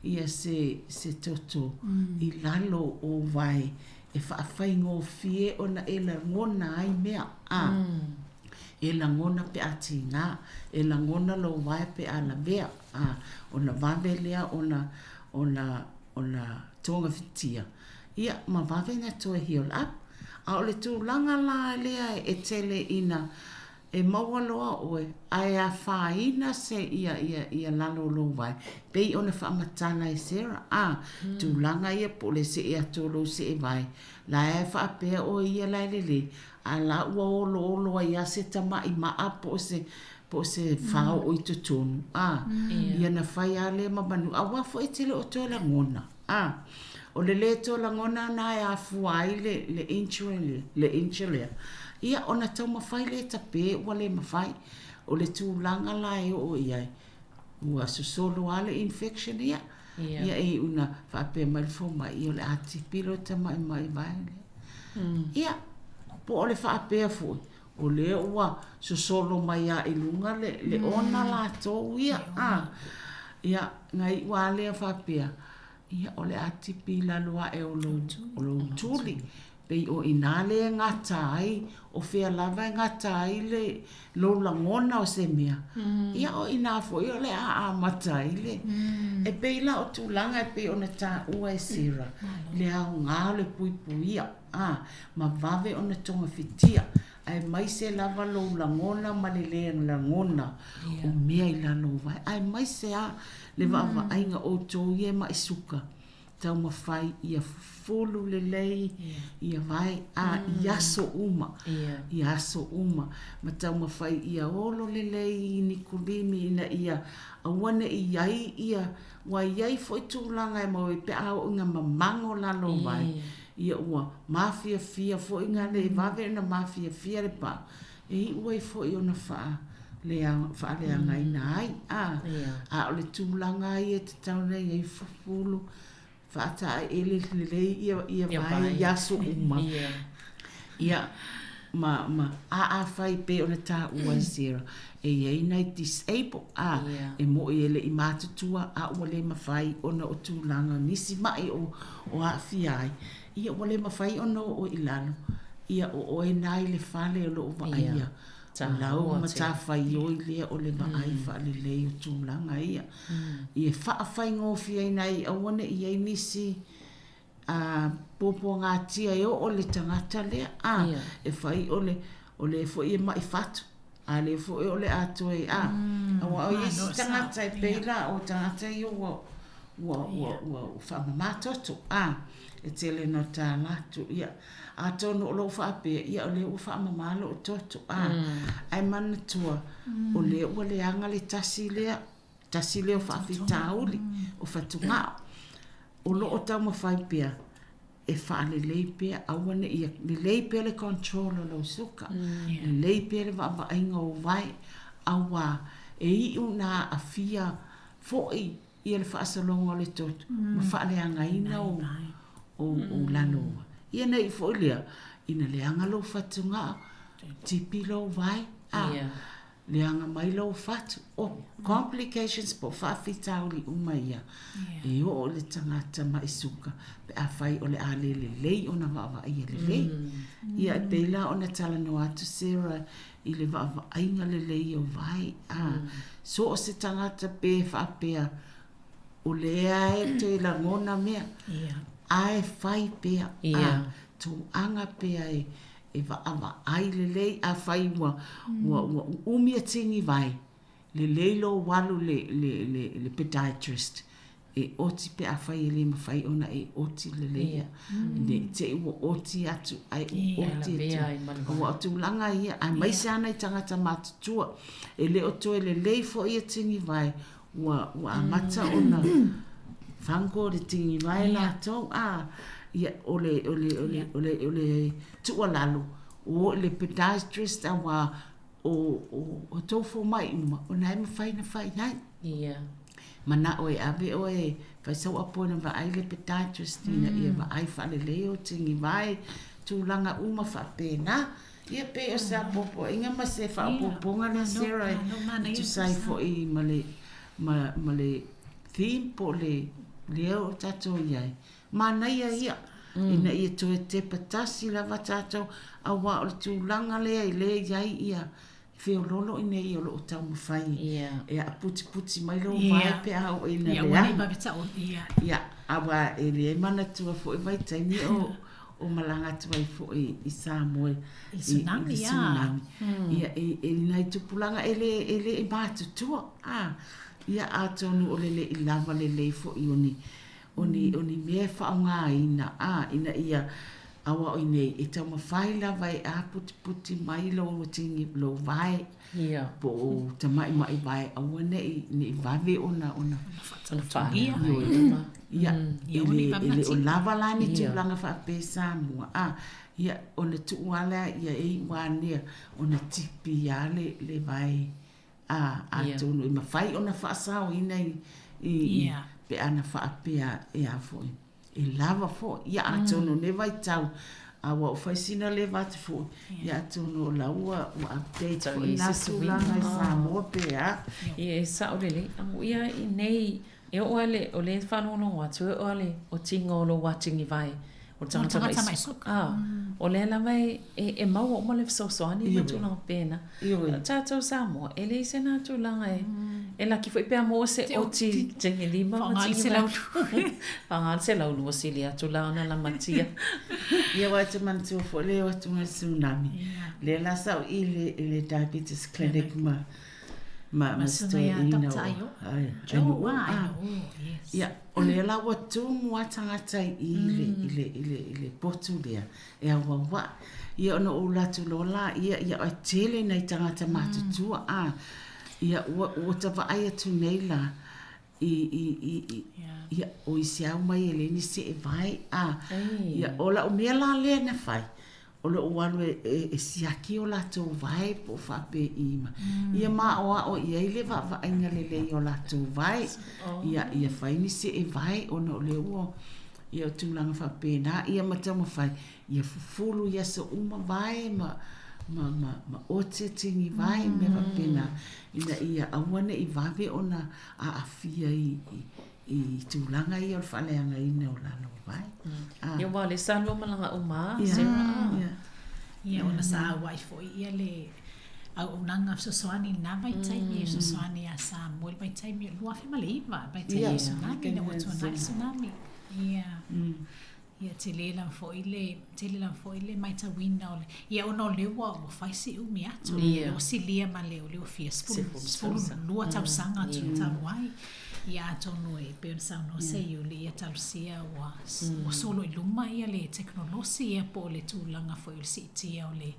ia se se toto i lalo o wae e faafaigofie ona e lagona ai mea, a, e lagona pe a tiga, e lagona lou wae pe a lavea, a, ona vave lea ona ona ona togafitia, ia, ma vave na toe heal up. A o le tulaga la lea e tele ina E maua loa oe, ae afaina se ia ia ia lalo o lou vae, pei ona faamatala e Sarah, a, tulaga ia po o le see atu o lou see vae, la e faapea oe ia la e lelei, a la ua oloolo ai a se tama'i ma'a po o se po o se faaoo i totonu, a, ia na fai a lea ma manu, aua foi e te le o toe lagona. A, o le lē toe lagona na e afua ai le, le injury, le injury lea, ia ona taumafai lea e tapē ua le mafai. O le tulaga la e oo i ai, ua sosolo lava le infection ia, ia e iu ina faapea mai le fomai, ia o le a tipi loa le tamaimai vae lea. Ia, po o le faapea foi, o lea ua sosolo mai lava i luga le, le ona latou ia, a. Ia, na iu lava lea faapea, ia, o le a tipi i lalo ae o lou, o lou tuli. Pei o i ina lea e gata ai, o fea lava e gata ai le, lou lagona o se mea, ia o i ina foi o le a amata ai le. E pei la o tulaga e pei ona taua e Sarah, le aoga o le puipuia. A, ma vave ona togafitia, aemaise lava lou lagona ma le lē lagona o mea i lalo o vae, aemaise a le vaavaaiga outou ia e maʻi suka, taumafai ia fufulu lelei ia vae, a, i aso uma, i aso uma, ma taumafai ia olo lelei i ni kulimi ina ia aua ne i ai ia, ua i ai foi tulaga e maua ai pe a oo ina mamago lalo o vae, Ia ua mafiafia foi ina le vave ona mafiafia le pau, e iu ai foi ona faaleagaina ai. A, a o le tulaga ia e tatau ona i ai fufulu, faataele lelei ia, ia vae i aso uma. Ia, ma, ma, a afai pei ona taua e Sarah, e i ai nai disable, a, e mo'i e le i matutua a ua le mafai ona o tulaga o nisi ma'i o, o aafia ai, ia ua le mafai ona oo i lalo, ia o oe na i le fale o lo o vaaia, o lau matafaioi lea o le vaai faalelei o tulaga ia, ia faafaigofieina ai aua ne i i ai nisi a puapuagatia e oo i le tagata lea, a, e fai o le, o le foi e maʻi fatu, a lea foi o le a toe, a, aua o isi tagata e pei la o tagata ia ua, ua, ua, ua faamama toto, a, e tele ina tala atu, ia, atonu o lou faapea, ia o lea ua faamama lou toto, a, ae manatua, o lea ua leaga le tasi lea, tasi lea o faafitauli, o fatugao, o lo o taumafai pea. e faalelei pea, aua ne i, lelei pea le control o lou suka, lelei pea le vaavaaiga o ou vae, auā e iu ina aafia foi ia le faasologa o le toto ma faaleagaina ou ou lalo. Ia na iu foi lea, ina leaga lou fatugao, tipi lou vae, a leaga mai lou fatu. O complications po o faafitauli uma ia e oo i le tagata ma'i suka pe afai o le a le lelei ona vaavaaia lelei. Ia e pei la ona talanoa atu Sarah i le vaavaaiga lelei o vae, a so o se tagata pe faapea o lea e toe lagona mea, ae fai pea, a tauaga pea e e vaavaai lelei afai ua ua ua uumi e tini vae, lelei lou alu le le le le podiatrist e oti pe afai e le mafai ona e oti lelei ia ne i te i ua oti atu ae ua oti atu. Aua o tulaga ia aemaise lava nai tagata matutua e le o toe lelei foi e tini vae ua ua amata ona fango le tigivae latou a ia o le o le o le o le o le tuualalo ua oo i le podiatrist auā o o o tou fomai uma o lena e mafai ona fai ai. Ia. Mana'o e ave oe e fai sau apoina vaai le podiatrist ina ia vaai faalelei ou tigivae tulaga uma faapena. Ia pei o se apoapoaiga ma se faaopoopoga lea Sarah e tusa ai foi ma le ma ma le theme po o le lea o tatou i ai. Manaia ia ina ia toe tepa tasi lava tatou auā o le tulaga lea i lea i ai ia feoloolo i nei o lo o taumafai e aputiputi mai lou vae pe a oo ina leaga. Ia, auā e le manatua foi vaitaimi o o malaga atu ai foi i Samoa i le tsunami, i le tsunami. Ia, e, e nai tupulaga e le, e le i matutua, a, ia atonu o le le i lava lelei foi o ni, o ni, o ni mea e faaaogaina, a, ina ia aua o i nei, e taumafai lava e aputiputi mai lou tini, lou vae, Ia. Po o tamaimai vae aua ne i, ne i vave ona, ona. Ona faaleaga. Ia, e le, e le o lava la ni tulaga faapea i Samoa, a, ia, ona tuu lava lea ia e iu anea ona tipi lava le, le vae, a, atonu e mafai ona faasaoina i, i, pe ana faapea e a foi. E lava foi, ia atonu o nei vaitau, a ua ou fai sina leva atu foi, ia atonu o la ua update foi na tulaga i Samoa pe a. Ia e sao lelei, amuia i nei, e oo lava le, o lea e faalogologo atu, e oo lava le otiga o lou atigivae, o le tagata ma'i suka, o lea lava e, e maua uma le fesoasoani ma tulaga faapena. O tatou Samoa, e leai se na tulaga e, e laki foi pe a maua se oti tigilima ma tigivai. Faaaoga le 120 sili atu la ona lamatia. Ia aua e te manatua foi le o atu i le tsunami. Lea la sa ou i le, i le diabetes clinic ma ma ma se toeaina o ai Joe, ah, ia, o lea la ua tumu lava tagata i i le, i le, i le, i le potu lea e auaua'i. Ia ona ou alu atu loa laia, ia e tele nai tagata matutua, a, ia ua, ua ta vaai atu nei la i, i, i, i, ia, o isi au mai e leai ni seevae, a, ia, o lau mea la lea na fai, o lou alu e, e, e siaki o latou vae po o faapei ma, ia maoao i ai le vaavaaiga lelei o latou vae, ia, ia fai ni seevae ona o lea ua, ia o tulaga faapena, ia ma taumafai, ia fufulu i aso uma vae ma, ma, ma, ma ote tini vae, mea faapena, ina ia aua ne i vave ona aafia i, i, i tulaga ia o le faaleagaina o lalo o vae. Ia aua o lea sa lua malaga uma a, Sarah, a. Ia ona sa auai foi ia le auaunaga fesoasoani i lena vaitaimi e fesoasoani ia Samoa i le vaitaimi o le 2009, vaitaimi o le tsunami ina ua tuanai le tsunami. Ia. Ia tele lava foi le tele lava foi le matauina o le ia ona o lea ua ua fai si umi atu. Ia. Ua silia ma le o lea ua fia 12 tausaga atu talu ai. Ia atonu e pei ona saunoa Seiuli, ia talosia ua ua solo i luma ia le tekonolosi ia po o le tulaga foi o le siitia o le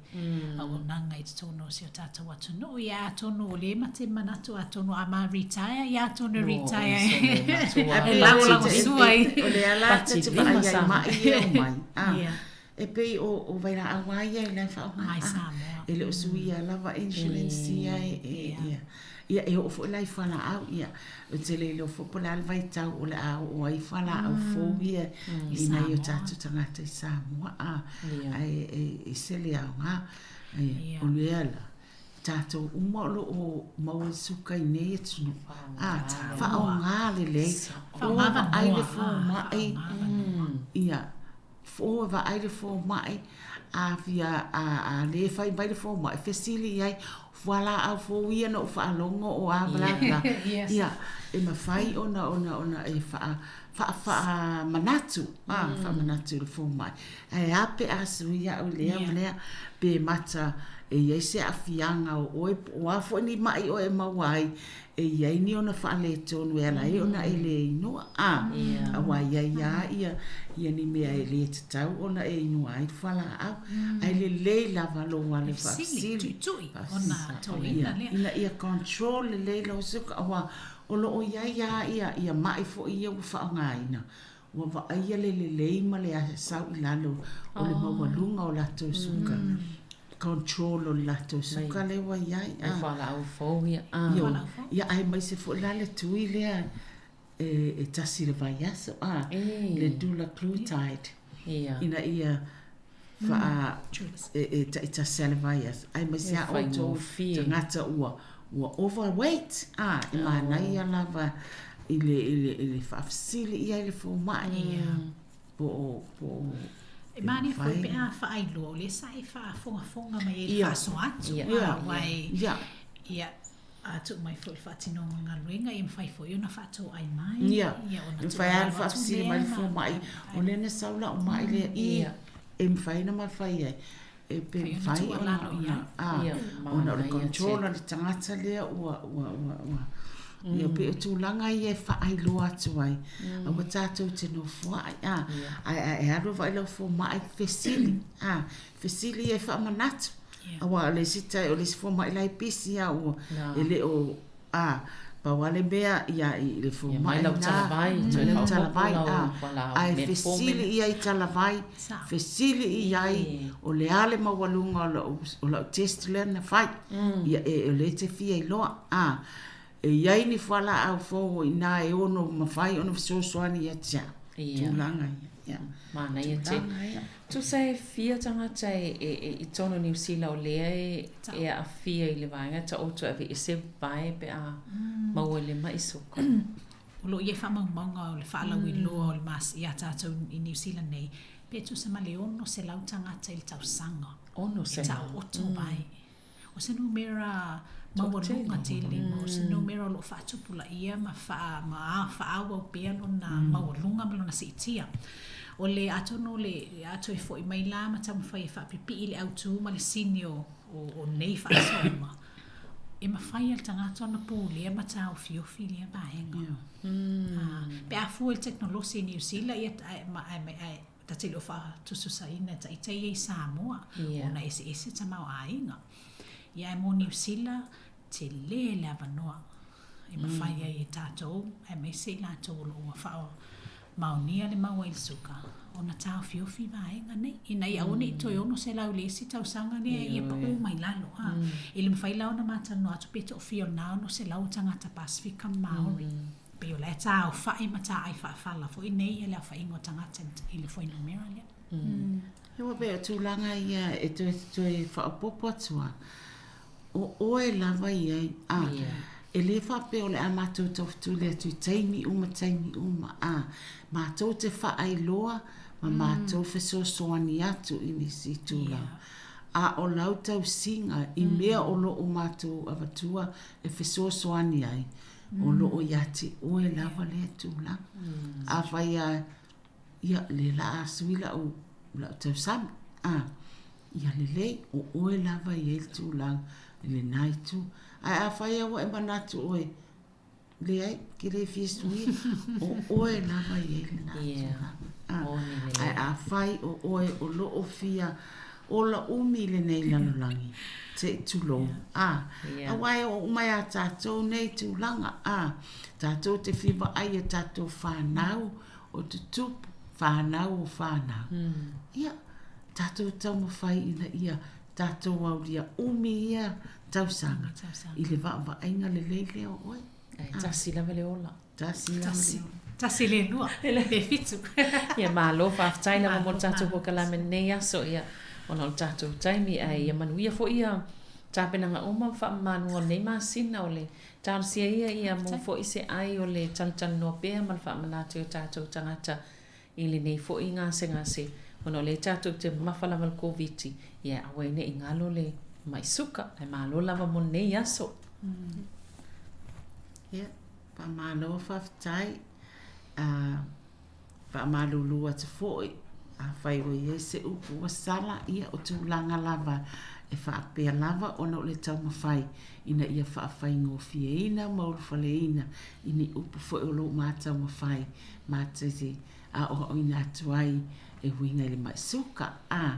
auaunaga i totonu o si o tatou atunuu. Ia atonu o lea ma te manatu atonu a ma retire, ia atonu e retire e lagolagosua i. O le ala ta te vaai ai mai ia e omai, e pei o vailaau lava ia la e faaaoga. Mai Samoa. E le o suia lava insurance ia e, ia e oo foi la i fualaau, ia ou te le iloa foi po o le a le vaitau o le a oo ai fualaau fou ia i nai o tatou tagata i Samoa, ae e ese le aoga. O lea la, tatou uma o lo o maua i suka i nei atunuu, faaaoga lelei, o e vaai le fomai, ia, o e vaai le fomai, a fia, a le fai mai le fomai, fesili i ai, fualaau fou ia na ou faalogo o a bla bla, ia, e mafai ona, ona, ona e faa, faamanatu, faamanatu i le fomai. Ae a pe a sui au i lea ma lea, pe mata e i ai se aafiaga o oe po o a foi ni maʻi oe e maua ai, e i ai ni ona faaletonu e ala ai ona e le inua, a, aua e i ai lava ia, ia ni mea e le tatau ona e inua ai le fualaau. Ae lelei lava lou alu e faafesili, tuitui ona toina lea. Ina ia control lelei lau suka, aua o lo o i ai lava ia, ia maʻi foi ia ua faaaogaina, Ua vaaia le lelei ma le sau i lalo o le maualuga o latou suka, control o le latou suka lea ua i ai. Mai fualaau fou ia. Ia aemaise foi la le tui lea e tasi i le vaiaso, a, le dulaglutide, ina ia faa, e taitasi lava i le vaiaso, aemaise lava outou tagata ua ua overweight, a, e manaia lava i le, i le, i le faafesili i ai le fomai, po o, po o E manaia foi pe a faailoa, o lea sa e faafogafoga mai ai i le faasoa atu, aua e, ia, a tuu mai foi i le faatinoga o le galuega, ia mafai foi ona faatoai mai. Ia, e mafai lava ona faafesili mai le fomai, o lea na sau lau mai lea i, e mafai ona ma fai ai. E pe mafai ona, ona, a, ona o le control a le tagata lea ua, ua, ua, ua, ia pei o tulaga ia e faailoa atu ai, aua tatou te nofoai, a, ae a e alu e vaai lau fomai, fesili, a, fesili ia e faamanatu. Aua o le isi tai, o le isi fomai la e pisi a ua e le o, a, pau lava le mea ia i le fomai lau talavai, mai lau talavai, a, ae fesili ia i talavai, fesili i ai o le a le maualuga o lau, o lau test lea na fai, ia e, o lea e te fia iloa, a, e i ai ni fualaau fou o i ina e ono mafai ona fesoasoani ia te au, tulaga ia. Ia. Manaia tele. Tusa e fia tagata e i totonu o Niu Sila o lea e aafia i le vaega taoto e aveese vae pe a maua i le maʻi suka. O lo o i ai faamaumauga o le faalauiloa o le mas iā tatou i Niu Sila nei, pe tusa ma le 600 tagata i le tausaga 600. e taooto vae. O se numera maualuga tele ma o se numera o lo o faatupulaia ma faa, ma faaauau pea lona maualuga ma lona siitia. O le, atonu o le a toe foi mai la ma taumafai e faapipii le autū ma le sini o, o, o nei faasoaga, e mafai e le tagata ona pulea ma taofiofi lea vaega. Pe a fua i le tekonolosi i Niu Sila, ia, ae, ae, ae, Ta te le o faatusatusaina e ita ia i Samoa, ona e eseese tamaoaiga. Ia ae mo Niu Sila, tele le avanoa e mafai ai e tatou, aemaise i latou o lo o ua faamaonia le mau ai le suka, ona taofiofi vaega nei, ina ia aua ne i toe 600 i le isi tausaga lea ia pau mai lalo. E le mafai la ona matalanoa atu pe toafia o lena 600 o tagata Pasefika ma Maori. Pei o la e taaofai ma taaai faafala foi nei ia le aofaiga o tagata i le fuainumera lea. Aua pei o tulaga ia e toe toe faaopoopo atu lava, o oe lava i ai, a, e le faapea o le a matou taufetuli atu i taimi uma taimi uma, a, matou te faailoa ma matou fesoasoani atu i nisi tulaga. A o lau tausiga i mea o lo o matou avatua e fesoasoani ai, O lo o ia te oe lava lea tulaga. Afai lava, ia, o lea o le a sui lau, lau tausami, a, ia lelei, o oe lava e i ai le tulaga i lena itu. Ae afai lava ua e manatu oe, Leai, e te le fia suia, o oe lava e i ai lena tulaga. Ae afai o oe o lo o fia ola umi i lenei lalolagi, se i tulou, a, aua e oo uma ia tatou nei tulaga, a, tatou te fia vaai i a tatou fanau o tutupu, fanau o fanau. Ia, tatou taumafai ina ia tatou aulia umi ia tausaga i le vaavaaiga lelei lea o oe. Ae tasi lava le ola. Tasi lava le ola. Tasi le lua, pe fitu. Ia malo, faafetai lava mo le tatou polokalame i lenei aso, ia, ona o le tatou taimi, ae ia manuia foi ia tapenaga uma ma faamamaluga o lenei masina o le talosia ia ia maua foi se ai o le talatalanoa pea ma le faamanatu i o tatou tagata i lenei foi gasegase ona o lea tatou te mamafa lava i le Koviti, ia aua ai ne i galo le mai suka, ae malo lava mo lenei aso. Ia, faamalo faafetai. Faamalulu atu foi, afai ua i ai se upu ua sala, ia o tulaga lava e faapea lava ona o le taumafai ina ia faafaigofieina ma ulufaleina i ni upu foi o lo o ma taumafai ma te aoaoina atu ai e uiga i le mai suka. A,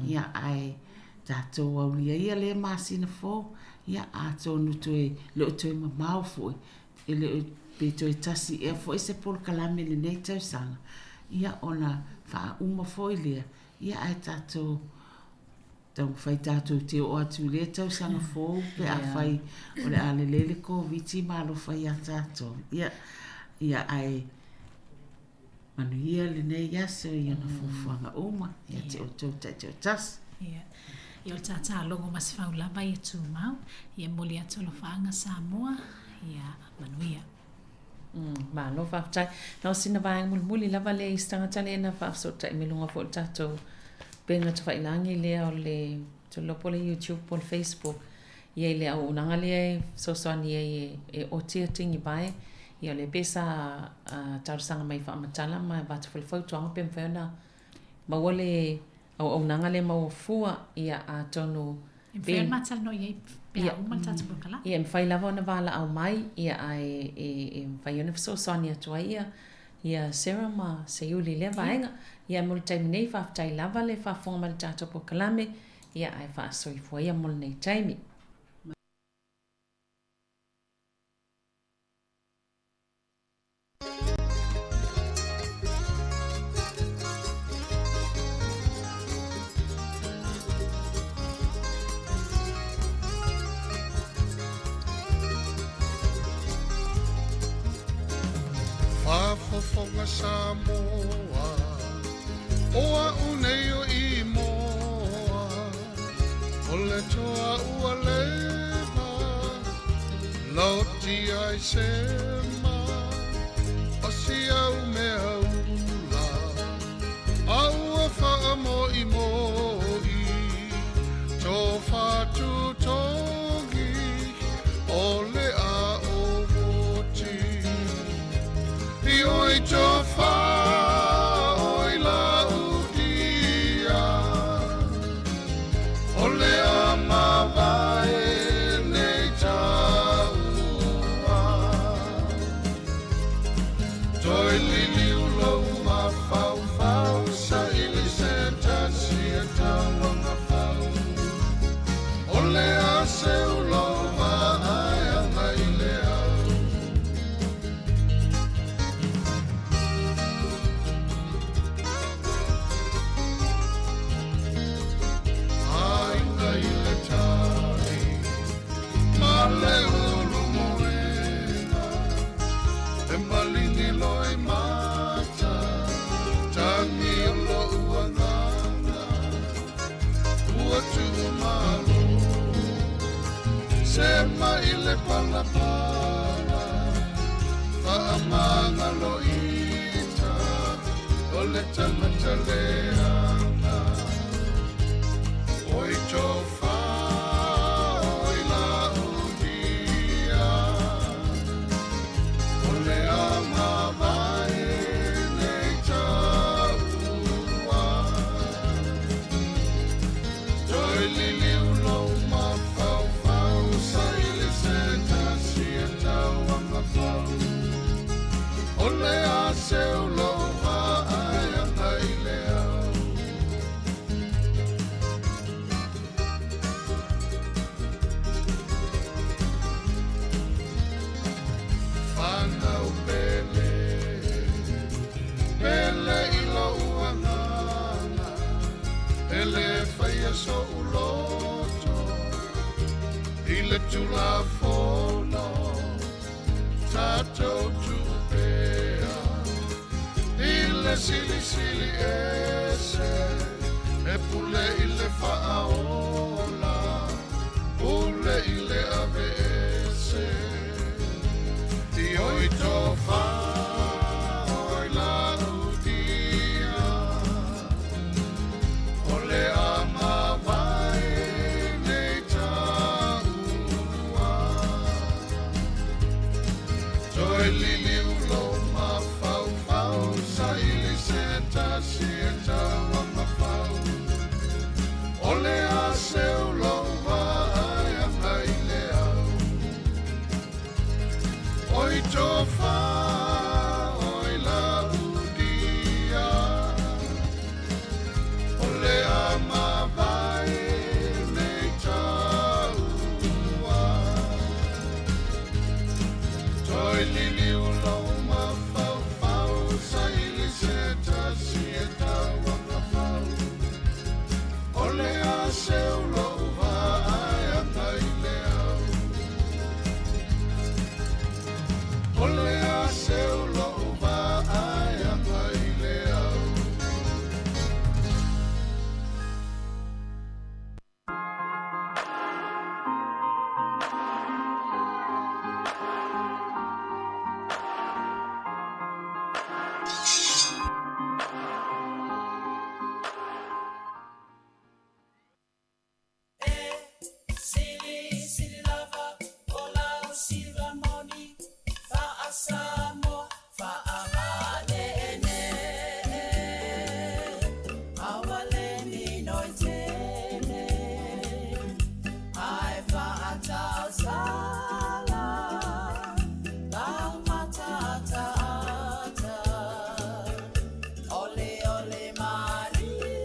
ia, ae tatou aulia ia lea masina fou, ia, atonu toe, le o toe mamao foi, e le o, pe toe tasi ea foi se polokalame i lenei tausaga, ia, ona faauma foi lea, ia, ae tatou Taumafai tatou te oo atu i lea tausaga fou pe afai o le a lelei le Koviti ma alofa ia tatou. Ia, ia ae manuia lenei aso i ona fuafuaga uma ia te outou taitoatasi. Ia, ia o le tātālogo ma se fau lava ia tumau. Ia momoli atu alofaaga Samoa, ia manuia. Malo faafetai. Na o sina vaega mulimuli lava lea i se tagata lea na faafesootai mai luga foi o le tatou upega tafailagi lea o le tulola po o le YouTube po o le Facebook ia i le auaunaga lea e fesoasoani ai e oti ia tigivae. Ia o lea pei sa talosaga mai faamatala ma avatu foi le fautuaga pe mafai ona maua le auaunaga lea maua fua, ia atonu E mafai ona matalanoa i ai pe a uma le tatou polokalame. Ia, e mafai lava ona valaau mai, ia, ae e mafai ona fesoasoani atu ai ia, ia Sarah ma Seiuli i lea vaega. Ia, mo le taimi nei, faafetai lava le faafofoga mai i le tatou polokalame, ia, ae faasoifua ia mo lenei taimi. Faafofoga Samoa, o a'u nei o Imoa, o le toa ua leva, Loti ai se ma o si au mea ula, a ua faamoʻimoʻi tofa tutogi o le ao moti. I oi tofa oi laudia, o le a mavae nei taua. Toi liliu lou mafaufau, saili se tasi e tauagafau. O le a seu lou vaaeaga i le au. Aiga i le tai ma le ulu moena, e maligi loi mata, tagi o lo'u agaga, ua tuumalo, se mai le palapala, faamagaloita, o le tagata leaga. Oi tofa, oi laudia, o le a mavae nei taua. Toi liliu lou mafaufau, saili se tasi e tauagafau. E lē faia soʻu loto i le tulafono tatou tuupea i le silisili ese e pule i le faaola pule i le aveese i oi tofā oi lautia o le a mavae nei taua toe liliu lou mafaufau saili se tasi e tauamafau o le a seu lou vaai aga i le au oi tofā oi lautia o le a mavae nei taua toe liliu lou mafaufau saili se tasi e tauamafau o le a seu lou vaai aga i le au o le a seu lou vaai aga i le au. Sili, sili lava, o lau siva moni, faa-Samoa, faa-Malene. Aua le minoi tele, ae faatausala, lau mataataata. Ole ole malie,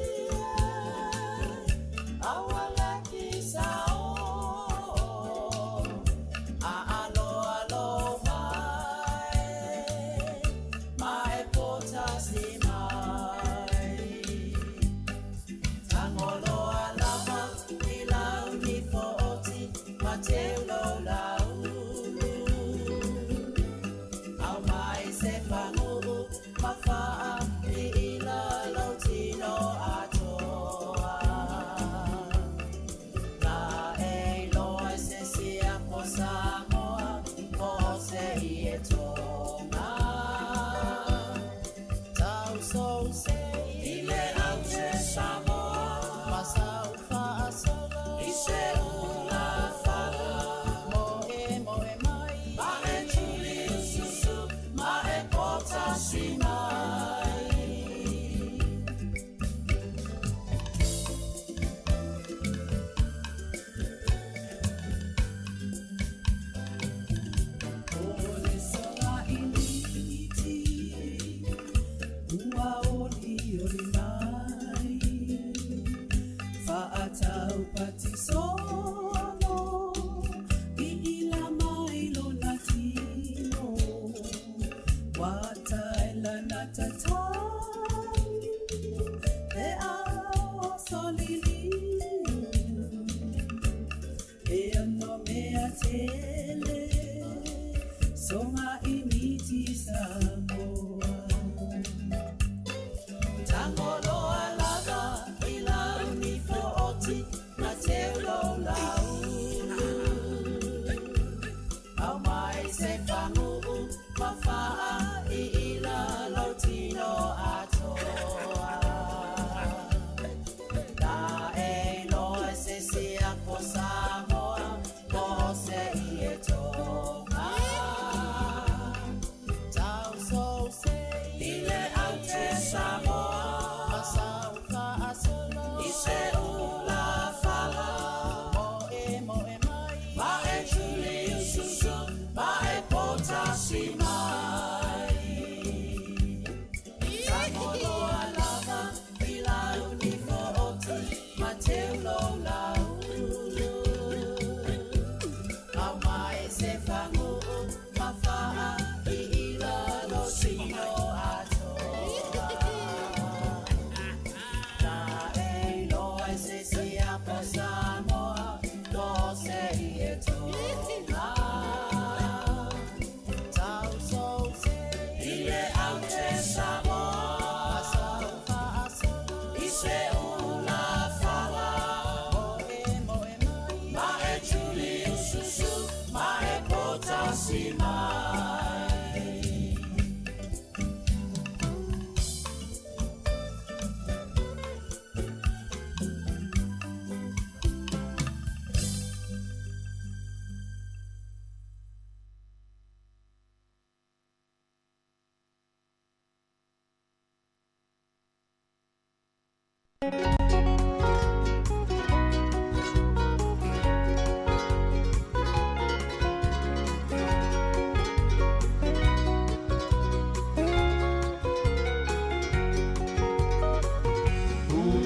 aua laki sao, alo alo mai, mai potasi mai. Tangoloa lava i lau ni footi, ma teulo laulu. Au mai se paguu, ma faa i ila lau tino atoa. La e loa se siapo Samoa, mo se i e tonga. Tau sou se i le au se Samoa, ma sau faasola i se ula fala. Mo e mo e mai, ma e tuli ususu, ma e potasi mai. O le sola iliti, ua oli oli mai. Faatau pati solo, i ila mai lona tino. Wa tai la na tatai, e ao soliliu. E ono mea tele, songa imiti Samoa. Tangoloa lava i lau ni footi, na teulo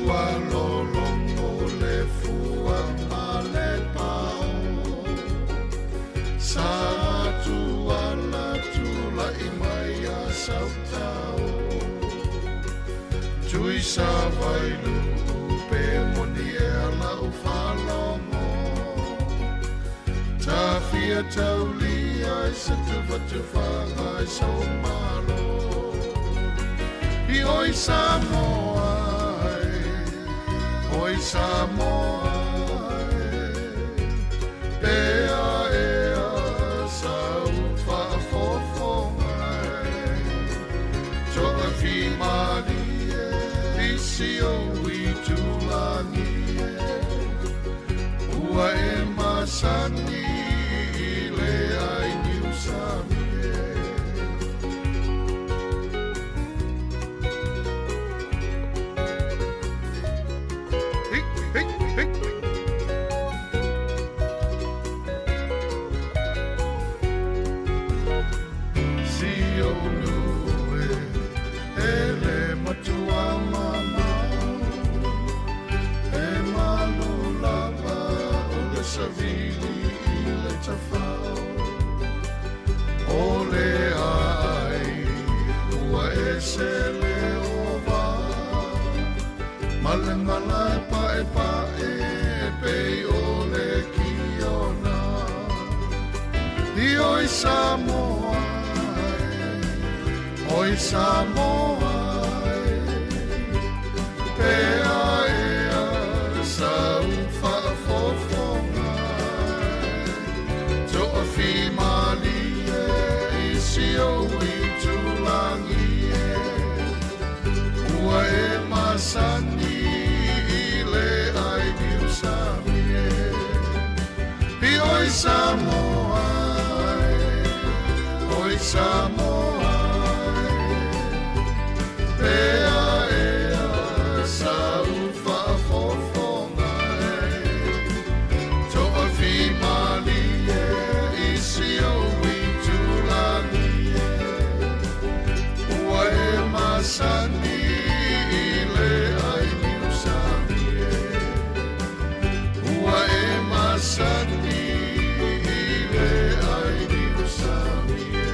ua lologo le fua ma le pao. Sa tuala tula'i mai ia Sautao. Tui sa vailuu pe moni ea la'u faalogo. Tafia taulia i se tufatufaga i sou malo. I oi Samoa e, oi Samoa e, pea ea sau faafofoga e. Toafimalie i si ou itulagi e, ua e masani i le ai niusami e. Hey, hey, hey. Si ou nuu e, e le matua mamao, e malu lava o le savili i le tafao. O le aai ua ese le ova, ma le malae paepae pei o le kiona. I oi Samoa e, oi Samoa e, pea ea sau faafofoga e. Toafimalie i si ou itulagi e, ua e masani i le ai niusami e. I oi Samoa e, oi Samoa e, pea ea sau faafofoga e. Toafimalie i si ou itulagi e, ua e masani i le ai niusami e. Ua e masani i le ai niusami e.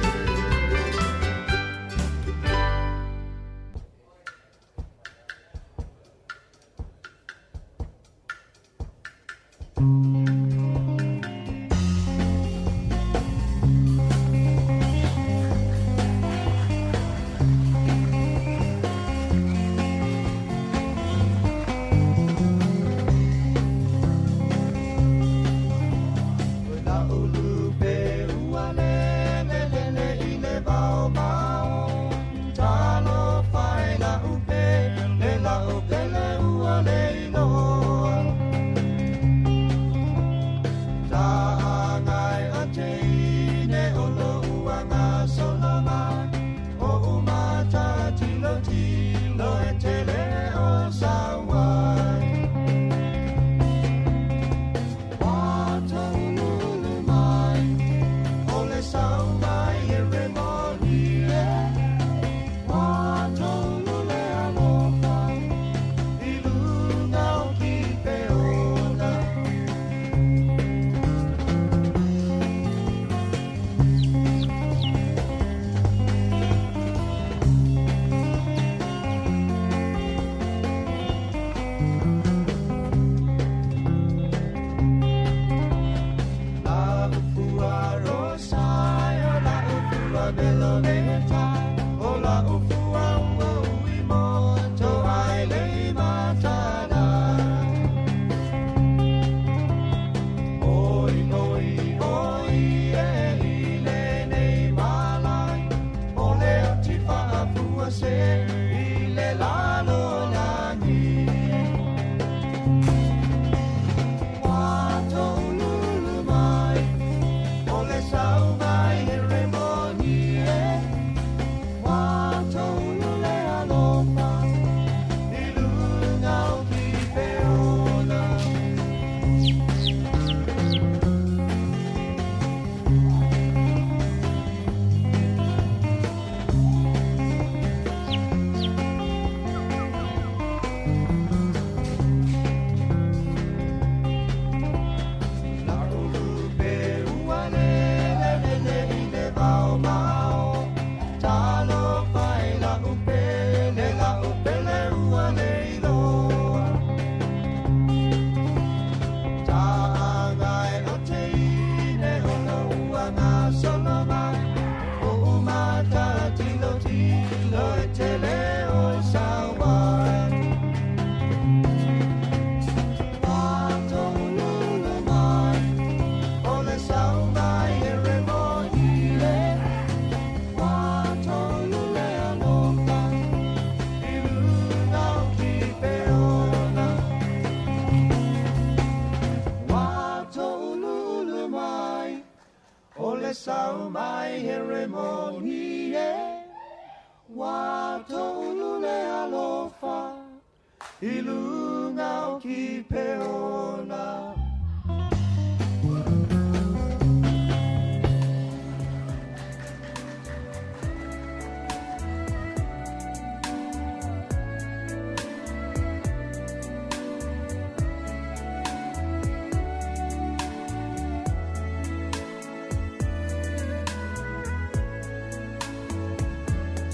Tau mai Heremoni e Ua toulu le alofa I luga o Kipeona.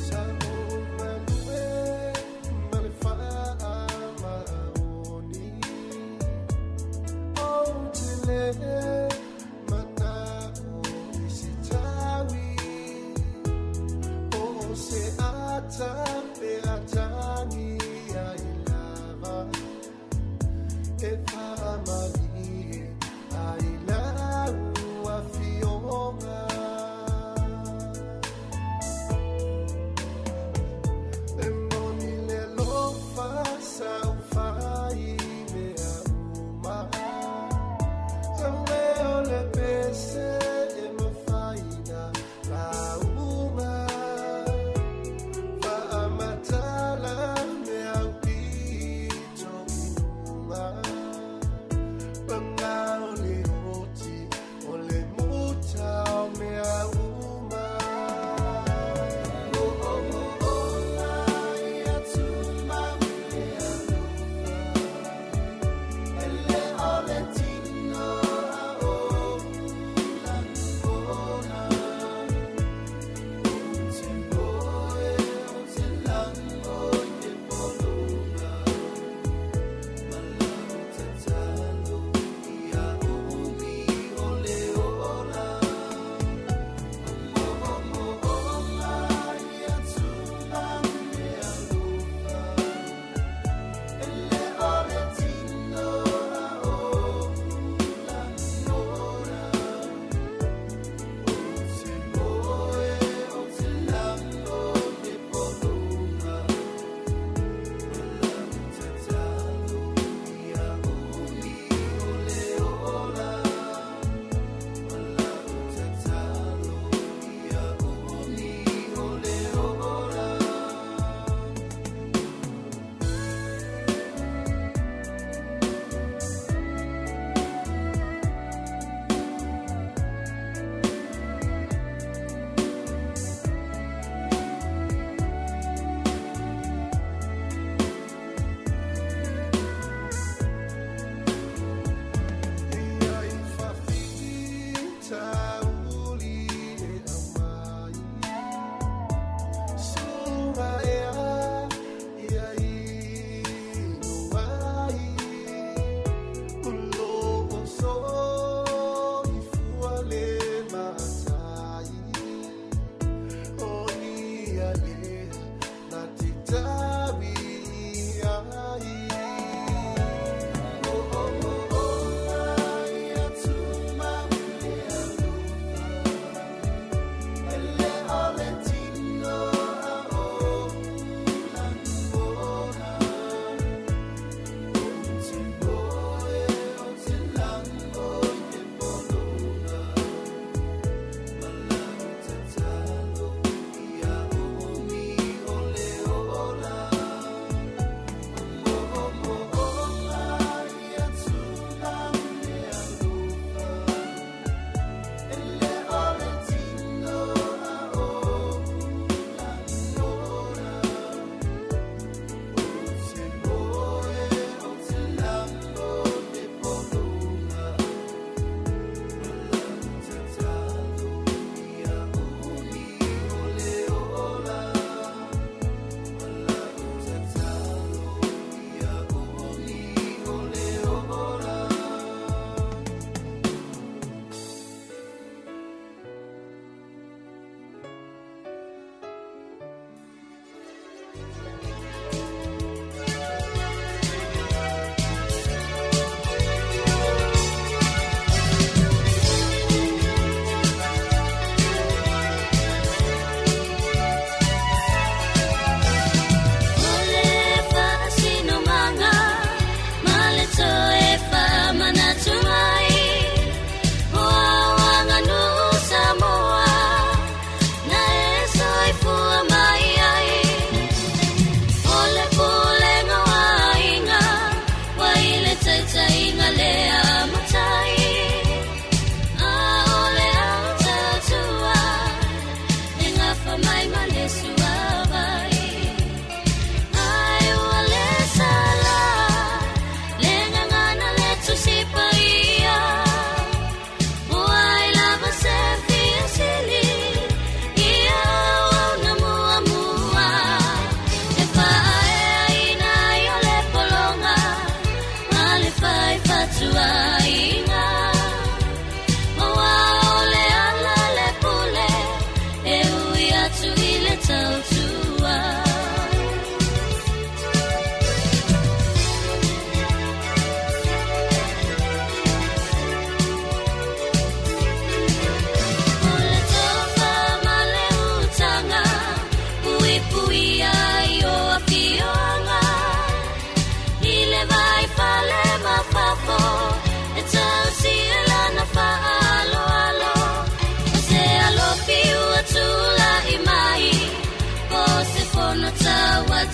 Sa ou malue ma le faamaoni, Ou te le mana'o i se taui, Po o se ata pe atagia i lava, E faamalie ai lau afioga. E moni le alofa sa ou fai mea uma, Aue o le pese e mafai na lauga, Faamatala mea aupito i luga.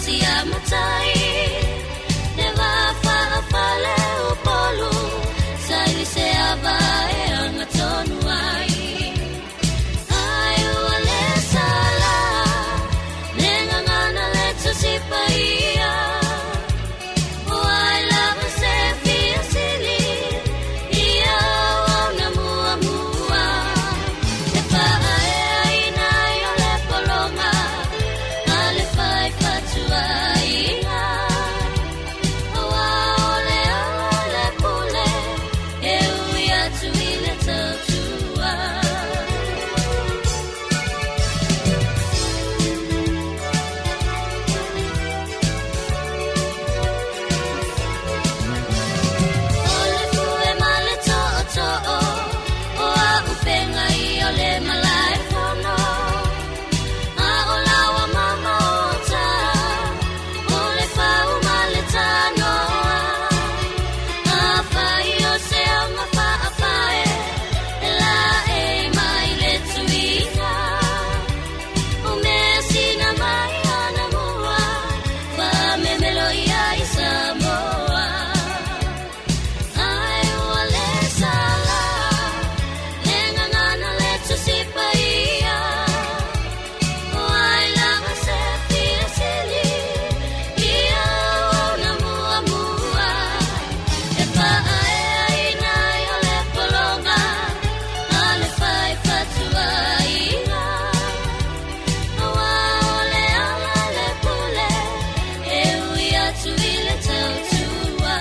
sia matai Le va fa'afale o polu Sa i se ava e anga tonu ai Ai ua le sala Le ngangana le tusi paia O ai lava se fia sili Ia au na mua mua E faaea ina i o le pologa A le fai fatuaiga Auā o le ala le pule E ui atu i le tautua. O le fue ma le tootoo o auupega ia o le malaefono A o laua ma maota o le fau ma le tanoa Afai o se auga faafae e laei mai le tuiga O mea sina mai ana mua faamemelo ia i Samoa Ai ua le sala le gagana le Tusi Paia O ai lava se fia sili ia ona muamua E faaeaina ai o le pologa a le fai fatuaiga Auā o le ala le pule e ui atu i le tautua.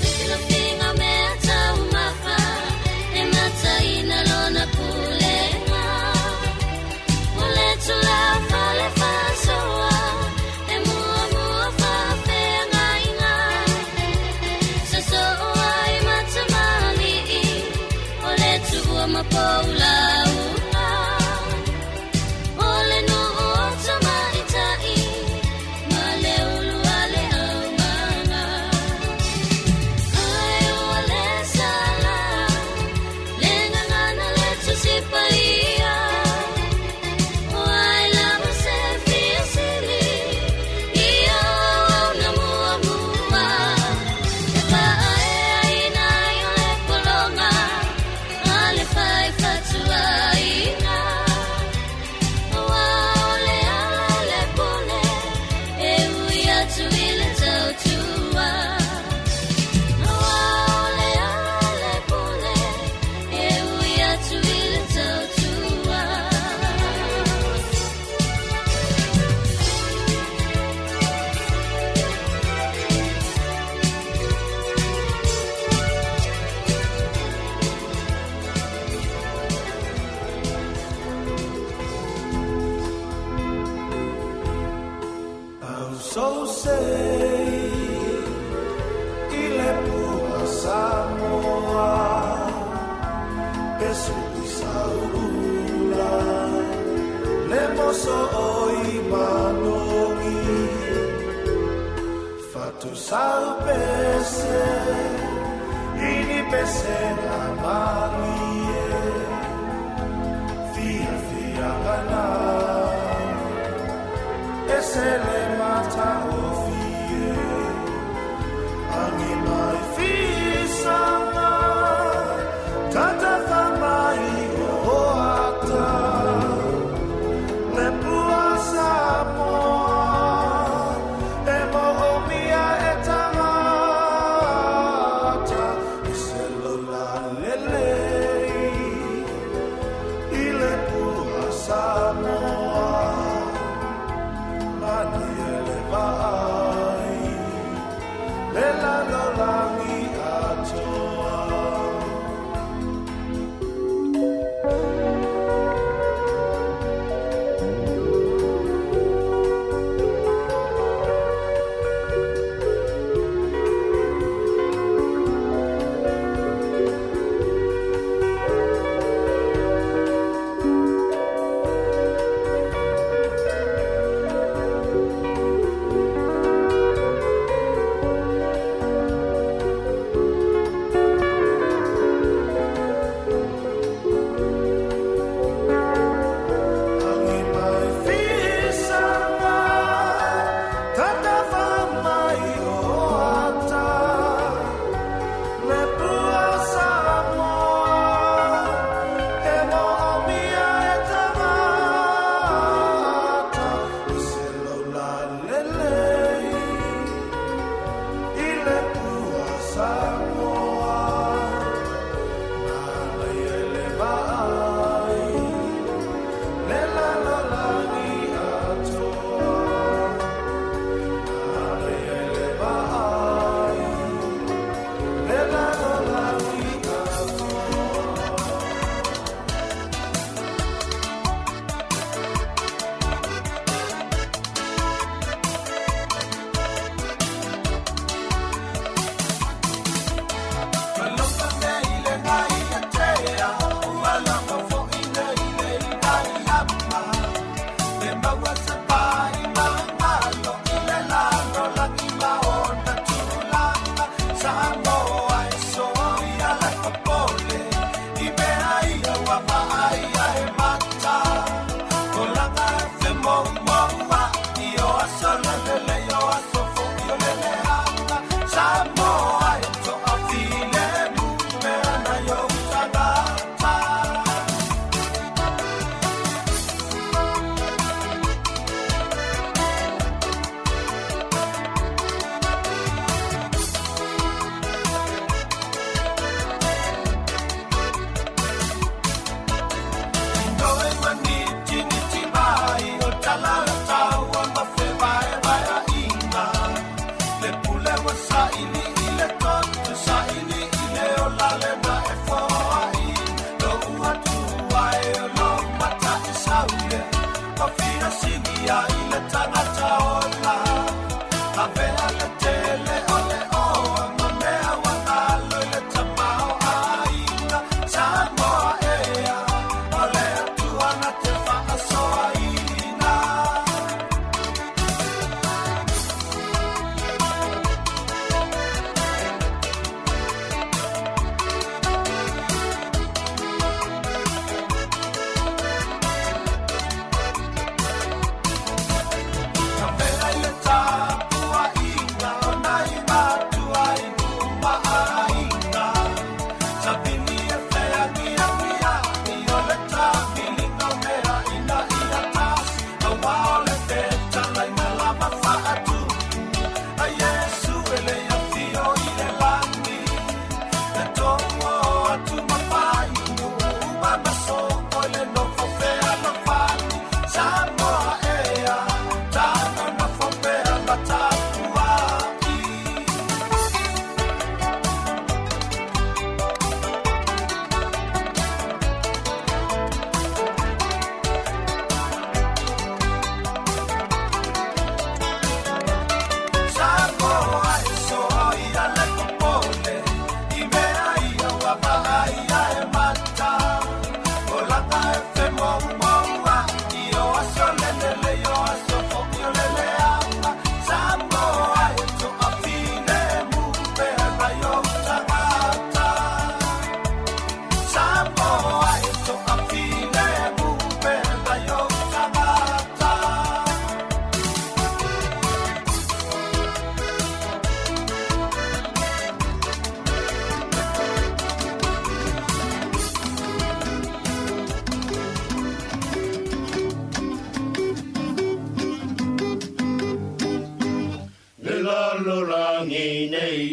Filofiga o mea taumafa e mataina lona pulega O le tulafale faasoa e muamua faafeagaiga Sosoo ai ma tamalii o le tuua ma poulauga O le nuu o tamaitai ma le ulu a le aumaga Ai ua le sala le gagana le Tusi Paia O ai lava se fia sili ia ona muamua E faaeaina ai o le pologa a le fai fatuaiga Auā o le ala le pule e ui atu i le tautua Auā o le ala le pule e ui atu i le tautua. So say i le pua Samoa e suki sauula le moso o i manogi fatu sau pese ini pese na malie fia fia kana e se le mata o fie angi mai fisanga tata famai o ata le pua Samoa e mo o mia e tangata e se lola lelei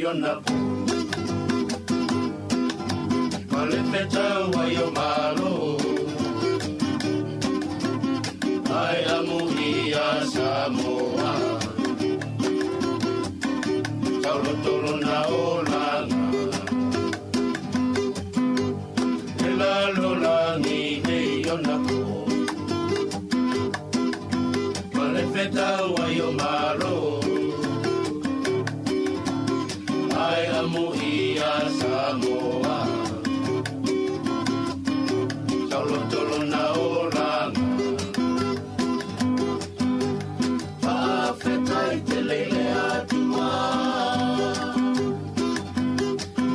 ona po Ma le fetau ai o malo Ai amu ia Samoa Taulotolo na olaga E lalolagi nei ona po Ma le fetau ai o malo Ai amu ia Samoa Taulotolo na olaga Faafetai tele i le Atua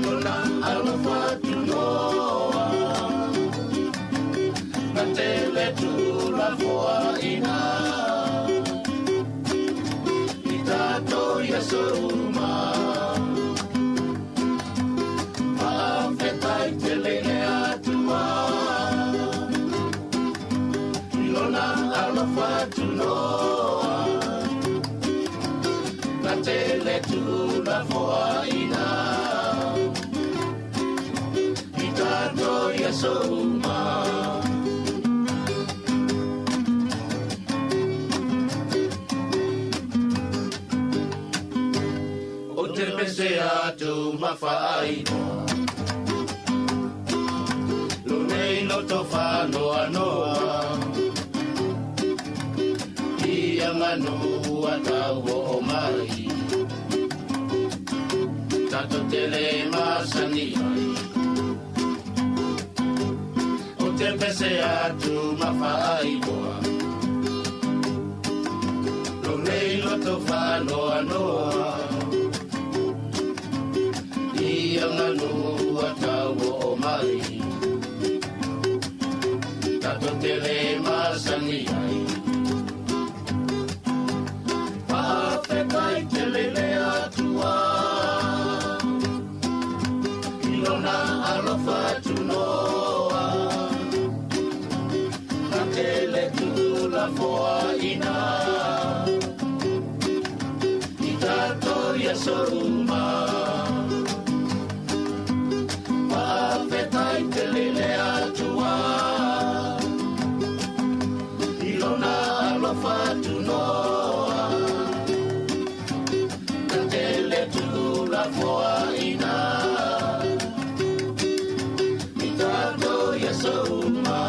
Lona alofa tunoa Na tele tulafoaina I tatou i aso uma Faafetai tele i le Atua I lona alofa tunoa Na tele tulafoaina I tatou i aso uma Ou te pese atu ma faailoa Lo nei loto faanoanoa Ia manu ua tau oo mai Tatou te le masani ai Ou te pese atu ma faailoa Lo nei loto faanoanoa Ia manu ua tau oo mai Tatou te le masani ai Faafetai tele i le Atua I lona alofa tunoa Na tele tulafoaina I tatou i aso uma Faafetai tele i le Atua I lona alofa tunoa Na tele tulafoaina I tatou i aso uma.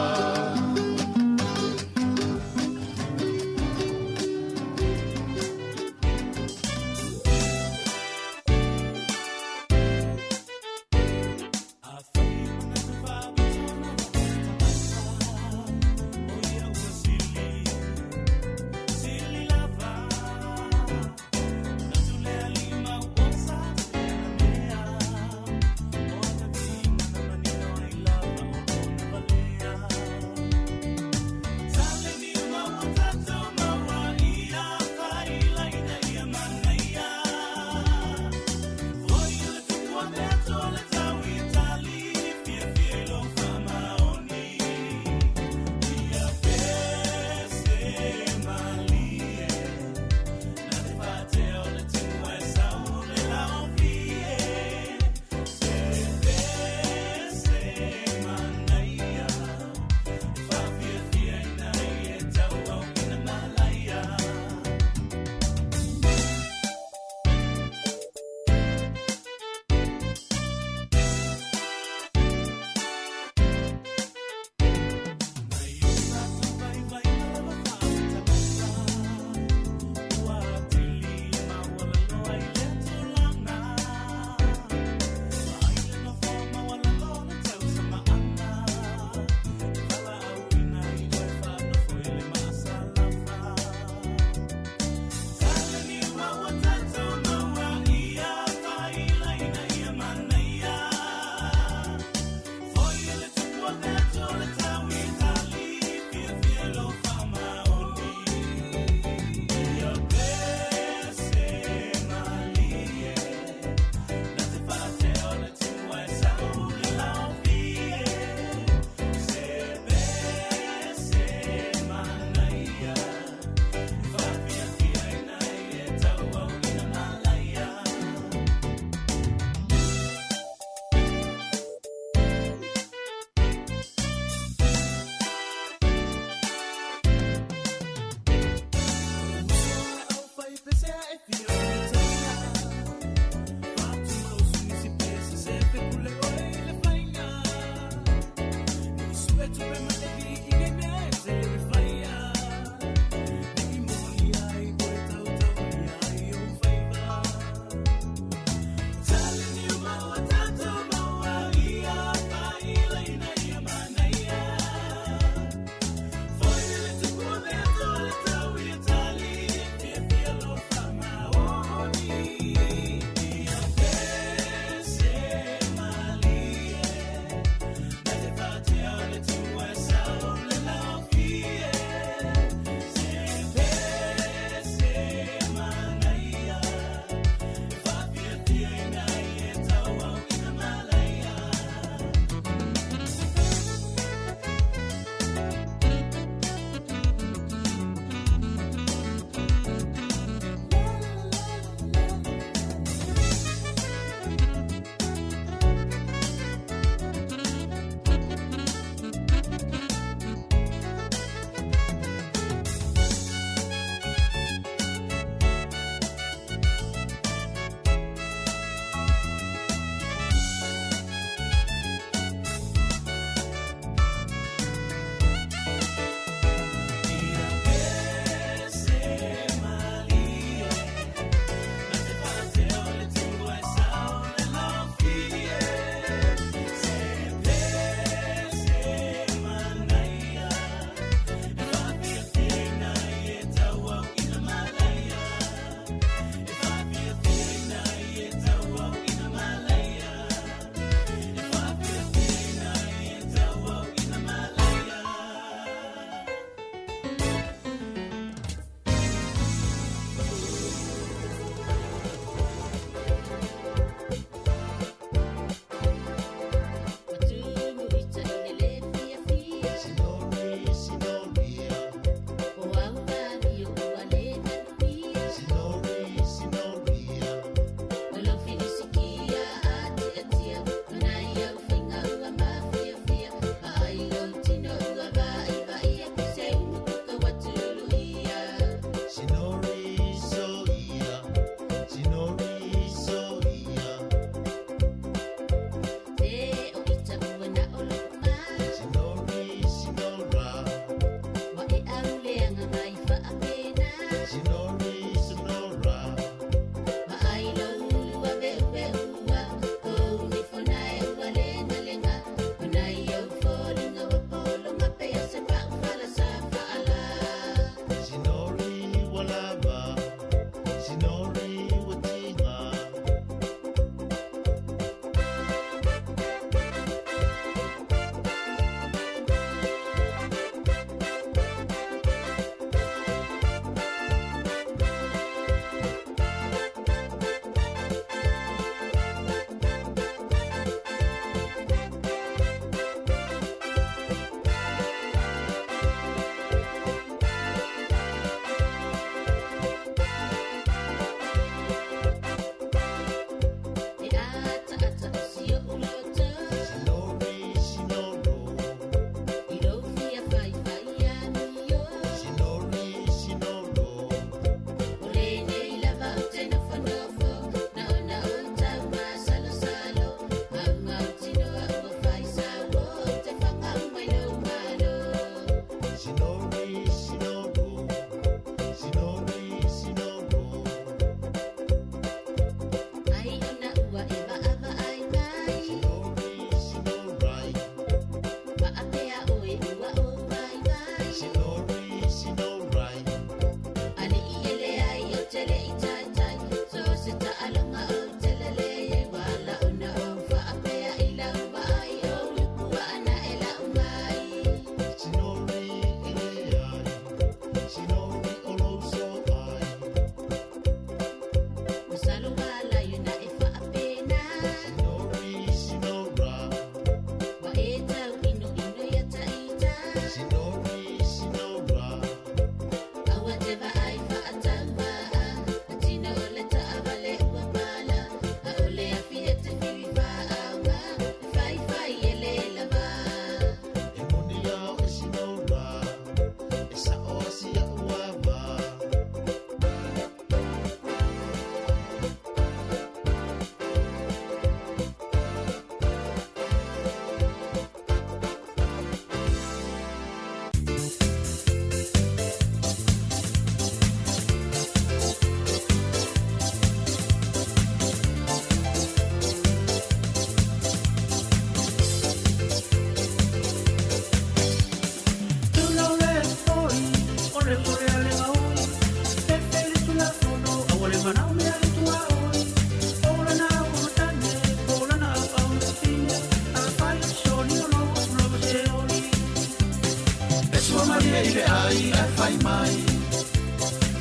sua malie i le ai ae fai mai.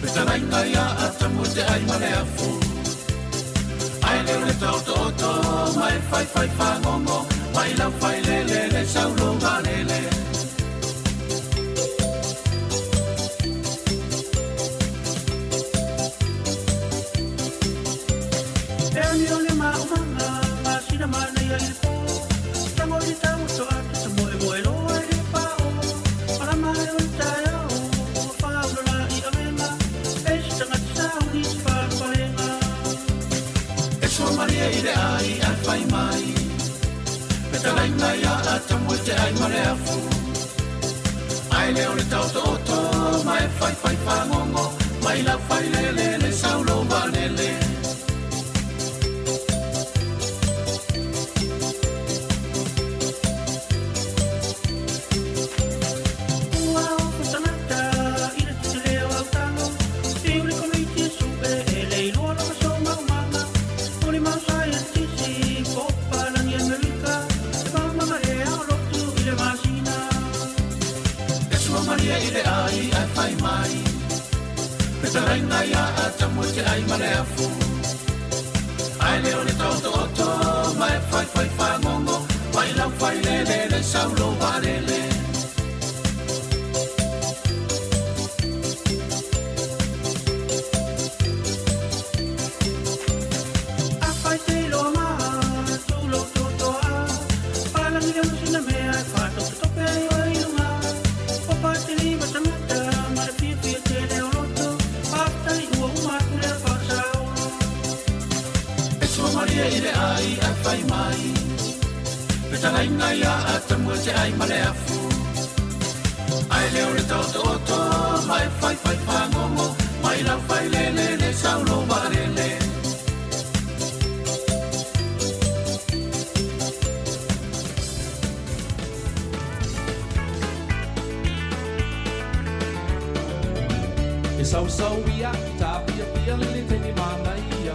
Fetalaiga ia Atamu e te ai ma le afu. Ae le o le taotooto ma e faifai fagogo mai lau failele le saulo valele. E ani o le maumaga masina manaia i le pō. Tago i le tauoto atu sa moemoe loa i le pao. Malama ai o le taeao ua faaula i avega. E se tagata sauni se falefalega. E sua malie i le ai ae fai mai. Fetalaiga ia Atamu e te ai ma le afu. Ae le o le taotooto ma e faifai fagogo mai lau failele le saulo valele. Ua ofo tagata i le tetele o au tago. Fiu le Komiti e su'e e le iloa lona somaumaga. O le mau saienitisi po o papalagi Amerika. E maumaga ea o lotu i le masina. E sua malie i le ai ae fai mai. Fetalaiga ia Atamu e te ai ma le afu. Ae le o le taotooto ma e faifai fagogo mai lau failele le saulo valele. Afai te iloa ma tu lou toatoa. Palagi le masina mea e faatopetope ai oe i luga. Ua patilima tagata ma le fiafia tele o loto. Faafetai ua uma atu lea faasaolo. E sua malie i le ai ae fai mai. Fetalaiga ia Atamu e te ai ma le afu. Ae le o le taotooto ma e faifai fagogo mai lau failele le saulo valele. E sausau ia, tapiapia le le taimi manaia.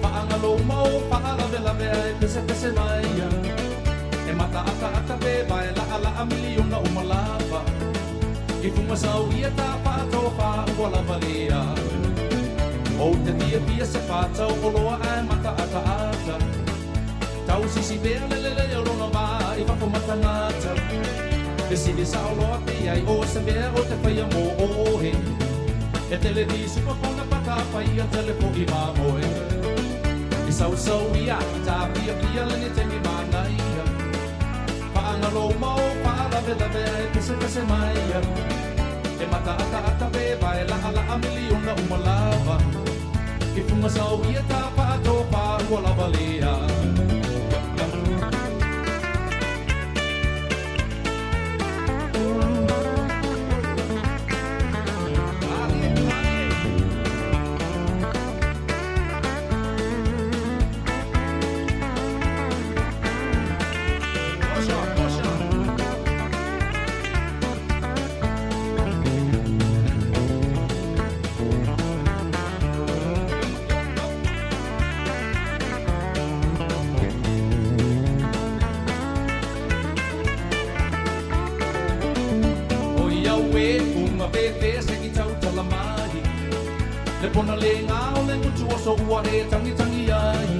Faagalo ma o faalavelavea e pesepese mai ia. E mataataata pe vae laʻalaʻa miliona uma lava. I fuga sau ia tapaatofa ua lava lea. Ou te fiafia se fatau oloa ae mataataata. Tau sisi pea le lelei o lona vā i fafo matagata. Fesili saoloa pe ai o se mea o te faia mo oe. E televisa pa pona pata paia telefo'i mamoe. E sausau ia, tapiapia le le taimi manaia. Faagalo ma o faalavelavea e pesepese mai ia. E mataataata pe vae laʻalaʻa miliona uma lava. I fuga sau ia tapaatofa ua lava lea. Oi au e unga pepe se ki tautala mai. Le pona le ngā o le ngutu o so ua e tangi tangi ai.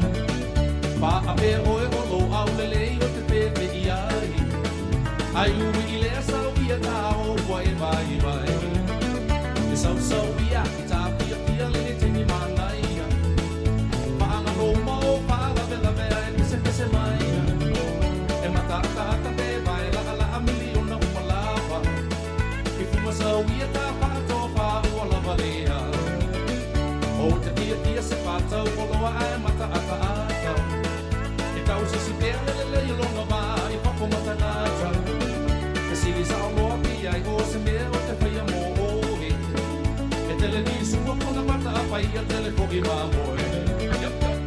Wha a pe oe o lo au le lei o te pepe i ai. Ai ui i lea sau ia tā o ua e vai vai. E sau sau ia ki tā pia pia le le taimi manaia. Whaanga lo ma o wha lave lave ai pese pese mai. E mataataata pe vai la la a miliona uma lava. I fuga sau ia tā whaatofa ua lava lea. O te pia pia se whātau o loa ai mataataata. E tau sisi pea le le le i lona vā i fafo matagata. E sili sao loa pia i o se mea o te whaia mō oe. E tele ni sua kona mata a pai a tele ko'i mā moe. Yep, yep.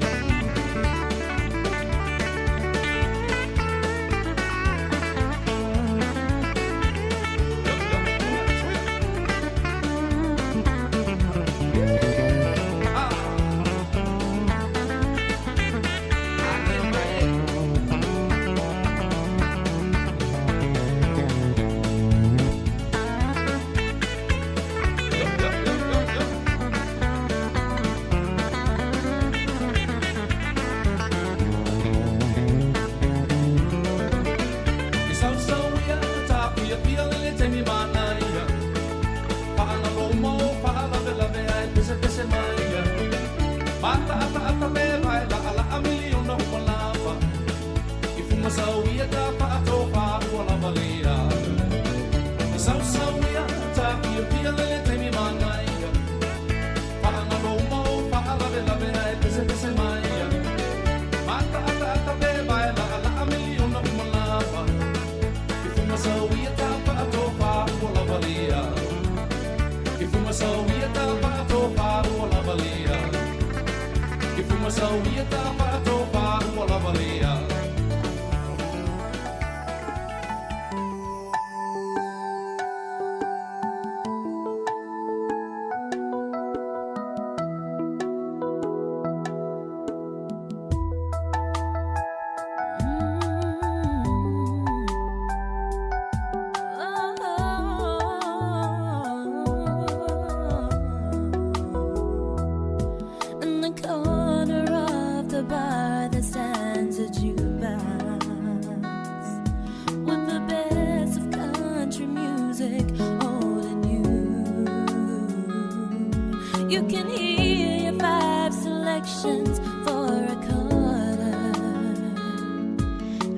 piapia lele taimi manaia. Faagalo uma o faalavelave ae pesepese maia. Mataataata pe vae laalaa miliona uma lava. Ifumasauia tapaatofā ua lavalia. Ifumasauia tapaatofā ua lavalia. Ifumasauia tapaatofā ua lavalia. In the corner of the bar there stands a jukebox with the best of country music, old and new. You can hear your five selections for a quarter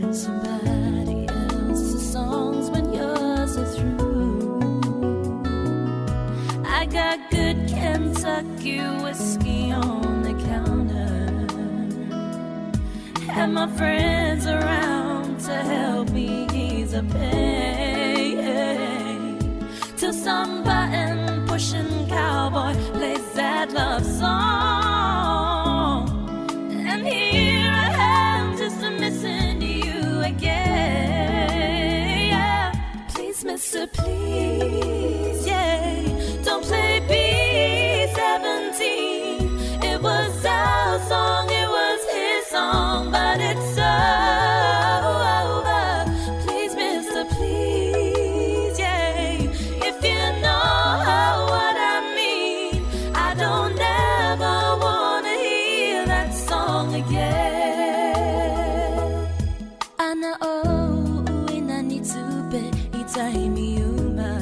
and somebody else's songs when yours are through. I got good Kentucky whiskey on the counter, and my friends around to help me ease the pain. Till some button pushing cowboy plays that love song, and here I am just missing you again. Yeah. Please, mister, please, yeah. Don't play B-17. It was our song, it was his song, but it's over. Please, mister, please, yeah. If you know what I mean, I don't ever wanna hear that song again. Ana o uina ni tupe i taimi uma.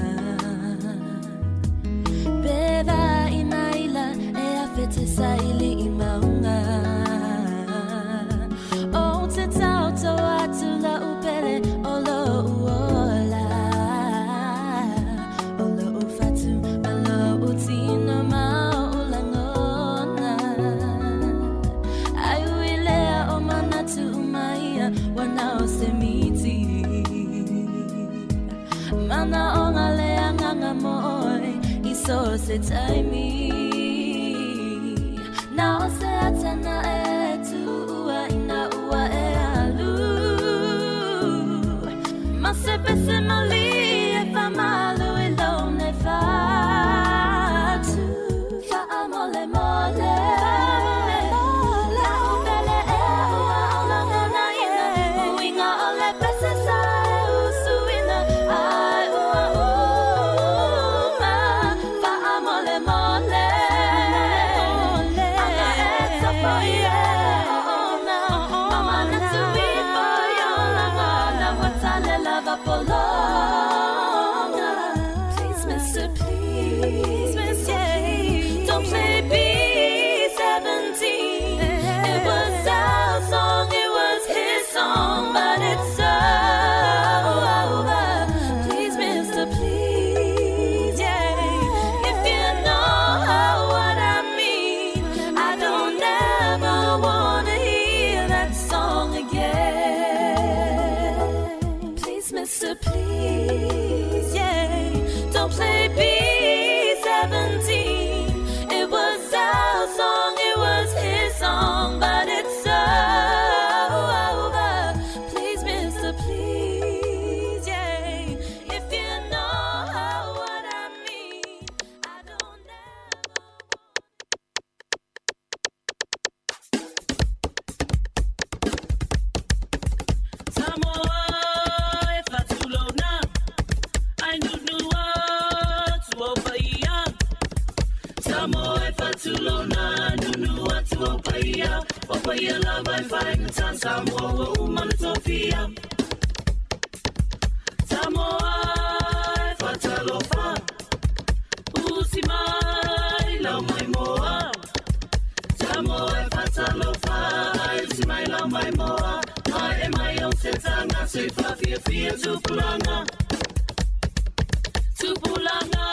Peva i maila e awhete sa ili i maunga. O te tauto atu la upele o lo uola. O lo ufatu ma lo utino ma o ulangona. Ai uilea o manatu umaia wana o se miti. Mana o ngā lea nganga moi i so se taimi. Na o se atana e tuua ina ua e alu. Ma se pese mali e whamalu i lone whatu. Whaamole mole. Lau pele e ua olanga na ina. Uinga o le pese sa e usuina. Ai ua uma. Whaamole mole. Anga e tapo i e ona. Mamana tui fo i olanga. Na watale lava polonga. Please, mister, please, mister, please. Don't play B-17. It was our song, it was his song, but it's over. Please, mister, please, yeah. If you know what I mean, I don't ever wanna hear that song again. Please, mister, please, yeah. Don't play B-17. It was our song, it was his song, but it's over. Please, mister, please, yeah. If you know what I mean, I don't Samoa e fatulona, ai nunua tuopaia. Samoa e fatulona, nunua tuopaia. Opaia lava e whaingata, Samoa ua umana tofia. Samoa e fatalofa, usi mai lau mai moa. Samoa e fatalofa, usi mai lau mai moa. Mai e mai o te tanga, se whawhia whia tupulanga. Tupulanga,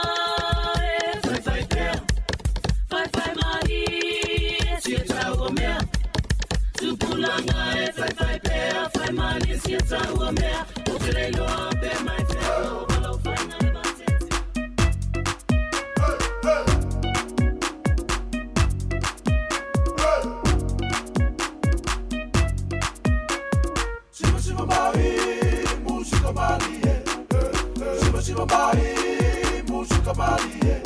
Siva mai, musika malie.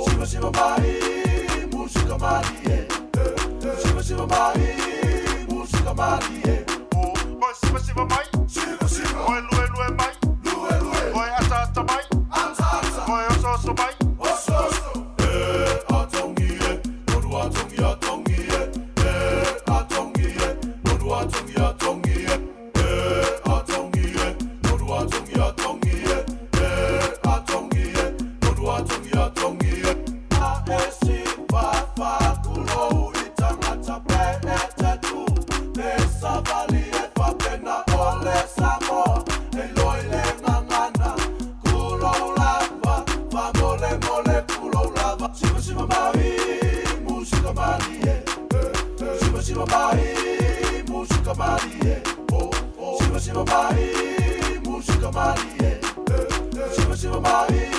Siva siva mai, musika malie. Siva siva mai, musika malie. Oi siva siva mai, siva siva. Oi lue lue mai, lue lue. Oi ata ata mai, ata ata. Oi oso oso mai, oso oso. E atongi e, moru atongi atongi e. E atongi e, moru atongi atongi e. E atongi e, moru atongi atongi e. E atongi e, moru atongi atongi e. A e si va fa kulo i tangata pe e te tu. Te savali e fa pena ole Samoa. E loi le ngangana. Kulo lava, fa mole mole kulo lava. Siva siva mai, musika malie. Siva siva mai, musika malie. Siva siva mai, musika malie. Siva siva mai,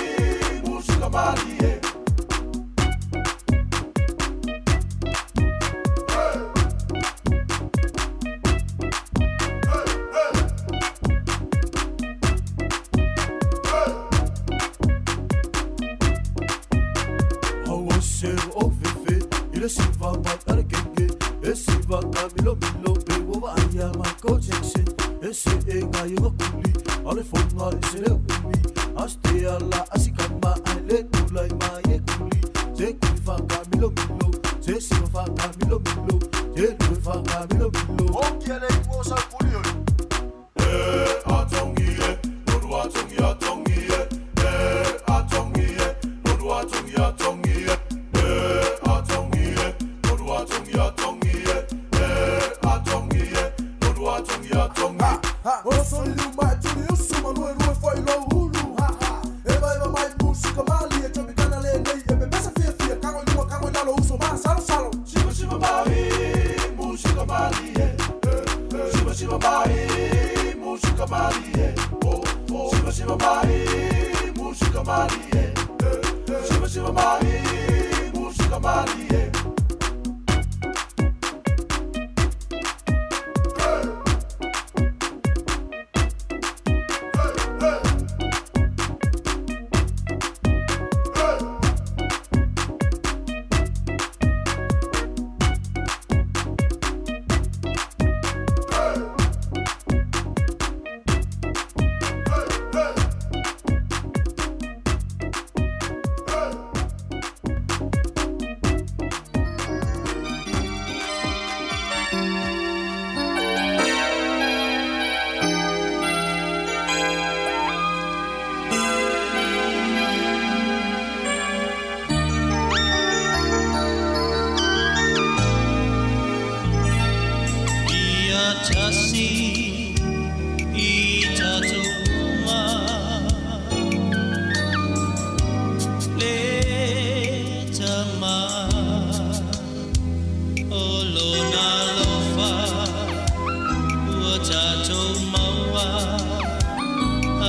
musika malie. Haua se o fefe, i le siva mai ara keke. E siva ka milo milo, pe ua vaai ma ko Jackson. E se e ngā i kuli, a le fonga i se leo umi. Astea la asikama, ai le nulai mai e kuli. Se kuli whaka milo milo, se siva whaka milo milo, se lue whaka milo milo. O kia le ua sa kuli oi. E atongi e, moru atongi atongi e. E atongi e, moru atongi atongi e. E atongi e, moru atongi atongi e. E atongi e, moru atongi atongi. O soli luma e tuli usu ma lue lue fai lo ulu. Ha ha. Eva eva mai musika mali e chomi kana le nei e bebesa fia fia kango luma kango nalo uso ma salo salo. Siva siva mai, musika malie. Siva siva mai, musika malie. Siva siva mai, musika malie. Siva siva mai, musika malie. Ia tasi i tatou le tama o lona alofa ua tatou maua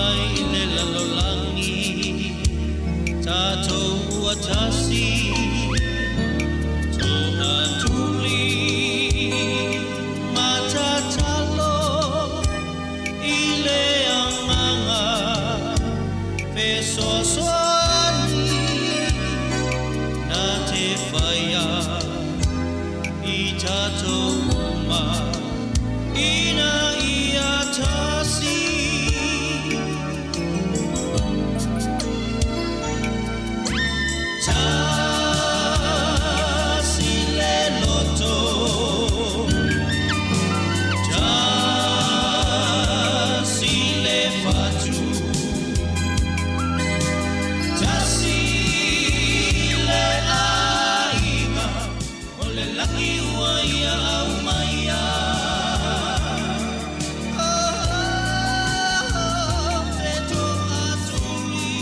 ai le lalolagi tatou ua tasi togatuli matatalo i le agaga fesoasoani na te faia i tatou uma ina ia tasi. Tasi le loto, tasi le fatu, tasi le aiga, o le lagi ua ia au mai ai. Oh, fetoatuli,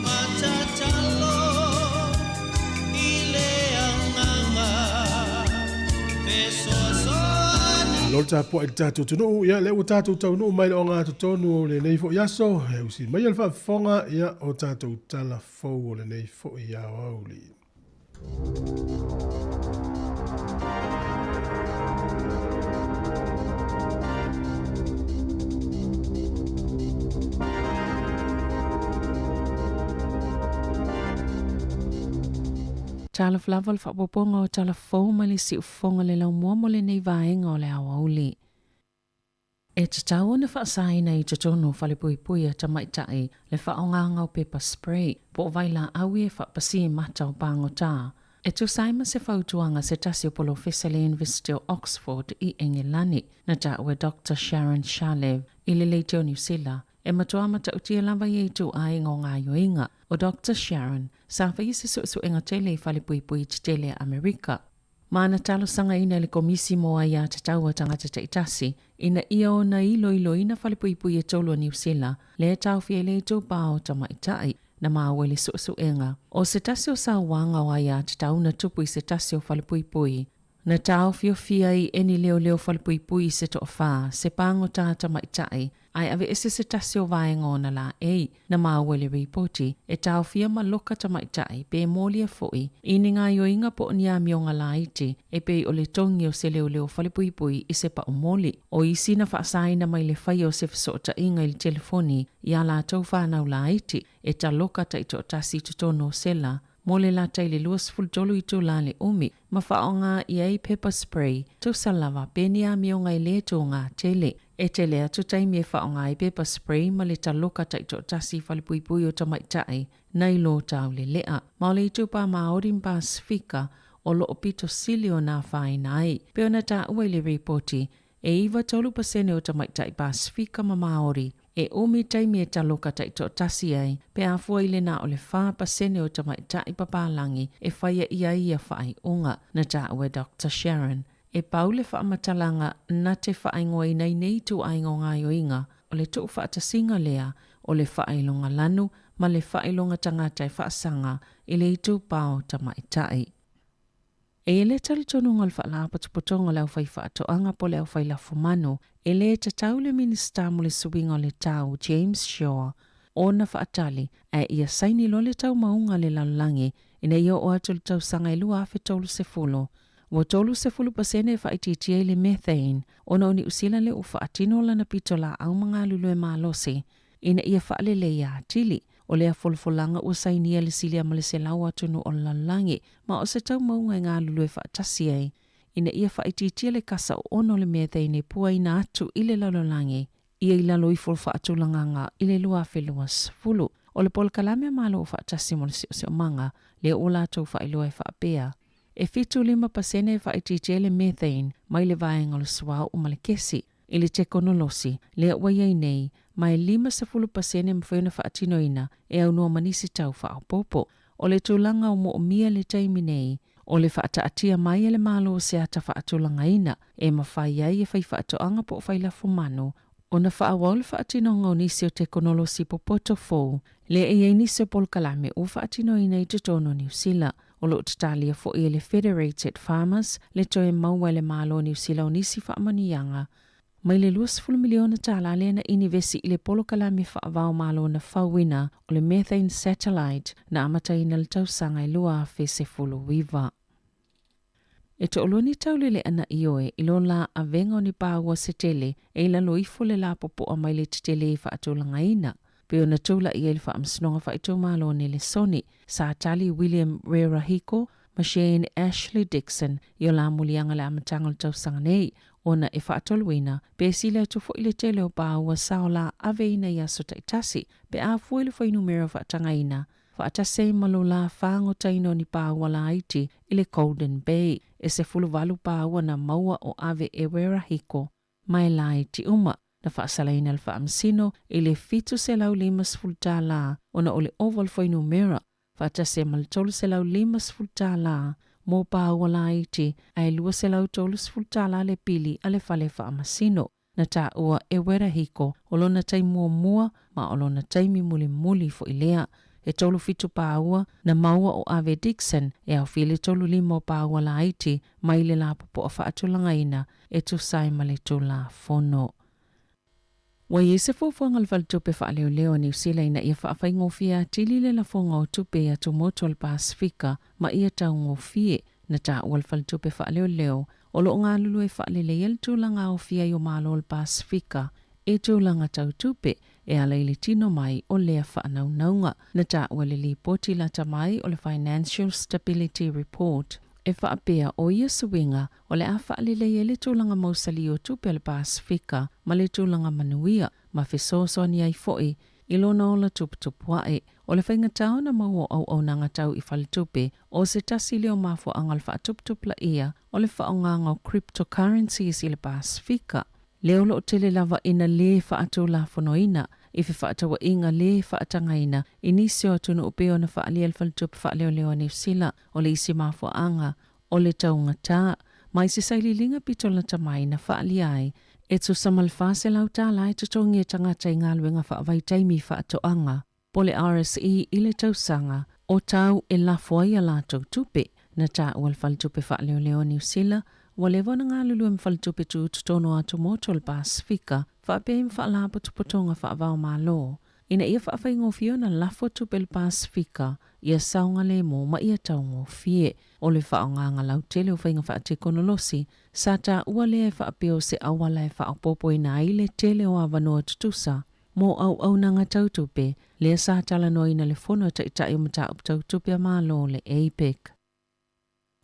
matatalo, i le agaga, fesoasoani. Malo le tapuai i le tatou atunuu, ia lea ua tatou taunuu mai le ogatotonu o lenei foi aso, e usi mai le faafofoga, ia o tatou tala fou o lenei foi aoauli. Talofa lava le faaopoopoga o tala fou mai le siufofoga le laumua mo lenei vaega o le aoauli. E tatau ona faasaina i totonu o falepuipui a tamaitai le faaaogaga o pepper spray po o vailaau e faapasi mata o pagota e tusa ai ma se fautuaga a se tasi o polofesa i le University o Oxford i Engelani na taua e Doctor Sharon Shalev i le Leitio Niu Sila e matua matautia lava ia ituaiga o gaoioiga. O Doctor Sharon sa faia se suesuega tele i falepuipui tetele a Amerika. Ma na talosagaina e le Komisi mo Aiā Tatau a Tagata Taitasi ina ia ona iloiloina falepuipui e tolu a Niu Sila lea e taofia ai le itupa o tamaitai na maua i le suesuega o se tasi o sauaga o aiā tatau na tupu i se tasi o falepuipui. Na taofiofia ai e ni leoleo falepuipui i se toafā se pagota tamaitai ae aveese se tasi o vaega ona laei na maua i le ripoti e taofia ma loka tamaitai pe molia foi i ni gaoioiga po o ni amioga laiti e pei o le togi o se leoleo falepuipui i se pau moli. O isi na faasaina mai le faia o se fesootaiga i le telefoni i a latou fanau laiti e taloka taitoatasi i totonu o sela mo le lata i le 23 itula le umi ma faaaoga i ai pepper spray tusa lava pe ni amioga e lē tōgā tele. E tele atu taimi e faaaoga ai pepper spray ma le taloka taitoatasi i falepuipui o tamaitai nai lo taulelea. Ma o le itupa Māori ma Pasifika o loo pito sili ona afaina ai. Pei ona taua i le ripoti, E 93 pasene o tamaitai Pasifika ma Māori e umi taimi e taloka taitoatasi ai pe a fua i le na o le 4% o tamaitai papalagi e faia i ai ia faaiuga, na taua e Doctor Sharon. E pau le faamatalaga na te faaigoaina i nei ituaiga o gaoioiga o le tuufaatasiga lea o le faailoga lanu ma le faailoga tagata e faasaga i le itupa o tamaitai. E i ai le talitonuga o le Faalapotopotoga o le Aufaifaatoaga po o le Aufai Lafumanu, e lē tatau le Minisita mo le Suiga o le Tau, James Shaw, ona faatali ae ia saini loa le taumauga a le lalolagi ina ia oo atu i le tausaga e 2030. Ua 30% e faaitiitia i le methane ona o Niu Sila lea ua faatino lana pitolaau ma galulue malosi ina ia faaleleia atili. O lea folafolaga ua sainia le silia ma le 100 atunuu o le lalolagi ma o se taumauga e galulue faatasi ai ina ia faaitiitia le kasa oono o le methane e puaina atu i le lalolagi ia i lalo ifo o le faatulagaga i le 2020. O le polokalame a Malo Faatasi mo le Siosiomaga lea ua latou faailoa e faapea, e 75% e faaitiitia le methane mai le vaega o le suauu ma le kesi i le tekonolosi lea ua i ai nei, ma e 50% e mafai ona faatinoina e aunoa ma nisi tau faaopoopo. O le tulaga o moomia i le taimi nei, o le faataatia mai e le Malo o se ata faatulagaina e mafai ai e faifaatoaga po o failafumanu ona faaauau le faatinoga o nisi o tekonolosi popoto fou lea e i ai nisi o polokalame ua faatinoina i totonu o Niu Sila. O lo o tatalia foi e le Federated Farmers le toe maua e le Malo o Niu Sila o nisi faamanuiaga mai le $20 miliona tala lea na inivesi i le polokalame faava-o-Malo na fauina o le Methane Satellite na amataina i le tausaga e 2019. E toalua ni taulele'a na ioe i lo la avega o ni pāua se tele e i lalo ifo le lapopo'a mai le tetele e faatulagaina. Pei ona tula'i ai le Faamasinoga Faaitumalo o Nelesoni, sa tali William Rerahiko ma Shane Ashley Dixon i o la muliaga le amataga o le tausaga nei, ona e faatoluina pe sili atu foi le tele o pāua sa o la aveina i aso taitasi pe a fua i le fuainumera faatagaina faatasi ai ma lo la fagotaina o ni pāua laiti i le Golden Bay e 18 pāua na maua o ave e Werahiko ma e laiti uma. Na faasalaina le faamasino i le $750 tala ona o le ova o le fuainumera faatasi ai ma le $350 tala mo pāua laiti ae $230 tala le pili a le fale faamasino. Na taua e Werahiko o lona taimi muamua ma o lona taimi mulimuli foi lea. E 37 pāua na maua o Ave Dixon e aofia i le 35 o pāua laiti mai le lapopoa faatulagaina e tusa ai ma le Tulafono. Ua i ai se fuafuaga a le Faletupe Faaleoleo a Niu Sila ina ia faafaigofie atili le lafoga o tupe i atumotu o le Pasefika ma ia taugofie. Na taua le Faletupe Faaleoleo o lo o galulue faaleleia le tulaga aofia ai o Malo o le Pasefika i tulaga tau tupe. e ala i le tino mai o lea faanaunauga. Na taua i le lipoti lata mai o le Financial Stability Report e faapea o ia suiga o le a faalelei ai le tulaga mausali o tupe a le Pasefika ma le tulaga manuia ma fesoasoani ai foi i lona ola tuputupuaʻe. O le faigata ona maua o auaunaga tau i faletupe, o se tasi lea o mafuaaga o le faatuputupulaia o le faaaogaga o cryptocurrencies i le Pasefika, lea o lo o tele lava ina lē faatulafonoina i fefaatauaiga lē faatagaina i nisi o atunuu pei ona faaalia e le Faletupe Faaleoleo a Niu Sila. O le isi mafuaaga o le taugatā ma i se sailiiliga pito lata mai na faaalia ai e tusa ma le $400 e totogi e tagata i galuega faavaitaimi faatoaga po o le RSE i le tausaga o tau e lafo ai a latou tupe. Na taua le Faletupe Faaleoleo a Niu Sila ua leva ona galulue ma faletupe tutotonu o atumotu o le Pasefika faapea ai ma faalapotopotoga faava-o-Malo ina ia faafaigofie ona lafo tupe le Pasefika ia saogalemu ma ia taugofie. O le faaaogaga lautele o faiga faatekonolosi sa taua lea e faapea o se auala e faaopoopoina ai le tele o avanoa tutusa mo auaunaga tau tupe, lea sa talanoaina i le Fono a Taitai o Mataupu Tau Tupe a Malo, le APEC.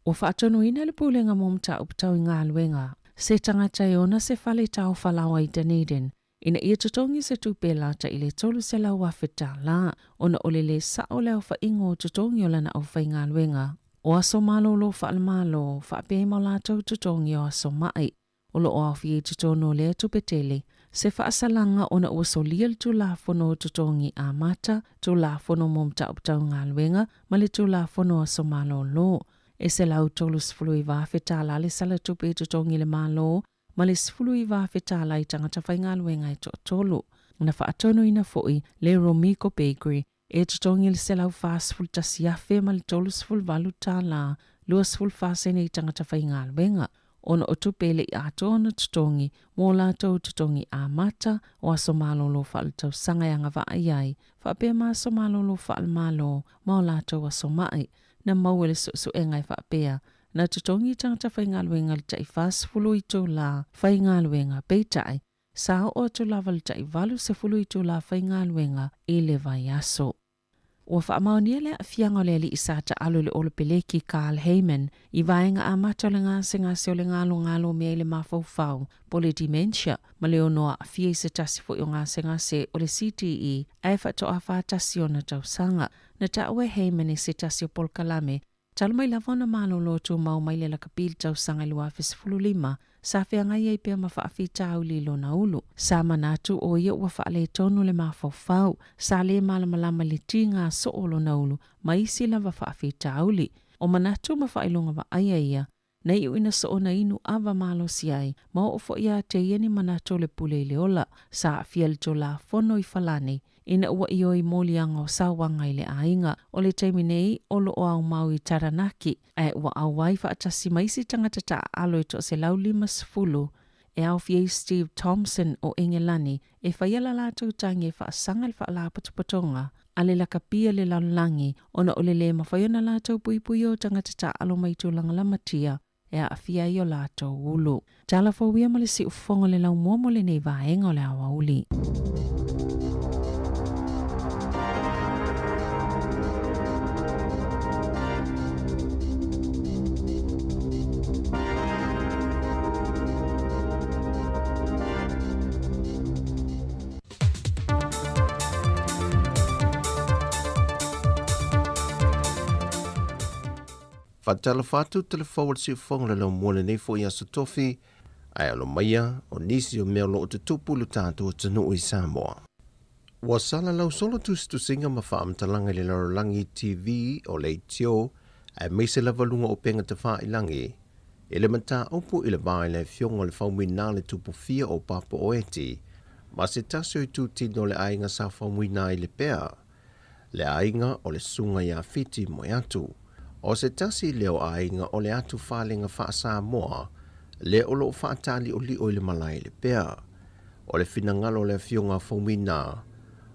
Ua faatonuina e le Pulega mo Mataupu Tau i Galuega se tagata e ona se fale taofalaoa i Dunedin ina ia totogi se tupe e lata i le $300,000 ona o le lē sa'o o le aofaiga o totogi o lana aufaigaluega o aso malolo faale-Malo faapea ai ma o latou totogi o aso ma'i. O lo o aofia i totonu o lea tupe tele se faasalaga ona ua solia le Tulafono o Totogi Amata, Tulafono mo Mataupu Tau Galuega ma le Tulafono Aso Malolo. E $139,000 le sala tupe i totogi i le Malo ma le $19,000 i tagata faigaluega e toatolu. Na faatonuina foi le Romico Bakery e totogi le $141,000 ma le $38 24 sene i tagata faigaluega, ona o tupe e le i atoa ona totogi mo latou totogi amata o aso malolo faaletausaga e agavaa i ai, faapea ma aso malolo faale-Malo ma o latou aso ma'i. Na maua i le suesuega e faapea, na totogi i tagata faigaluega le tai 40 itulā faigaluega, peitai, Sa oo atu lava le tai 80 itulā faigaluega i le vaiaso. Ua faamaonia le aafiaga o le alii sa taalo i le Olopeleki Carl Hayman i vaega amata o le gasegase o le galogalo o mea i le mafaufau po o le dementia ma le ono aafia i se tasi foi o gasegase o le CTE ae faatoa 41 ona tausaga. Na taua e Hayman i se tasi o polokalame Talu mai lava ona malolo tumau mai le lakapi i le tausaga i 2015, sa feagai ai pea ma faafitauli i lona ulu. Sa manatu ʻo ia ua faaletonu le mafaufau, sa lē malamalama i le tiga soo o lona ulu ma isi lava faafitauli. O manatu ma faailoga vaaia ia, na iu ina soona inu ava malosi ai, ma oo foi ia te ia ni manatu o le pule i le ola. Sa aafia le Tulafono i Falani ina ua ioe i moliaga o sauaga i le aiga. O le taimi nei, o lo o aumau i Taranaki, ae ua auai faatasi ma isi tagata taaalo e 150 e aofia ai Steve Thompson o Engelani e faia la latou tagi e faasaga le faalapotopotoga a le lakapi a le lalolagi ona o le lē mafai ona latou puipuia o tagata taaalo mai tulaga lamatia e aafia ai o latou ulu. Tala fou ia ma le siufofoga o le laumua mo lenei vaega o le aoauli. Faatalofa atu telefou o le siufofoga o le laumua lenei foi aso tofi, ae alo maia o nisi o mea o lo o tutupu i lo tatou atunuu i Samoa. Ua salalau solo tusitusiga ma faamatalaga i le lalolagi TV o leitio aemaise lava luga o upega tafailagi i le mataupu i le va i le afioga o le Faumuina le Tupufia o Papa Oeti ma se tasi o itutino o le aiga sa faumuina ai Lepea, le aiga o le Susuga ia Fiti Moeatu. O se tasi lea o aiga o le atu falega faa-Samoa lea o lo o faataliolio i le malae i Lepea. O le finagalo o le afioga a Faumuina,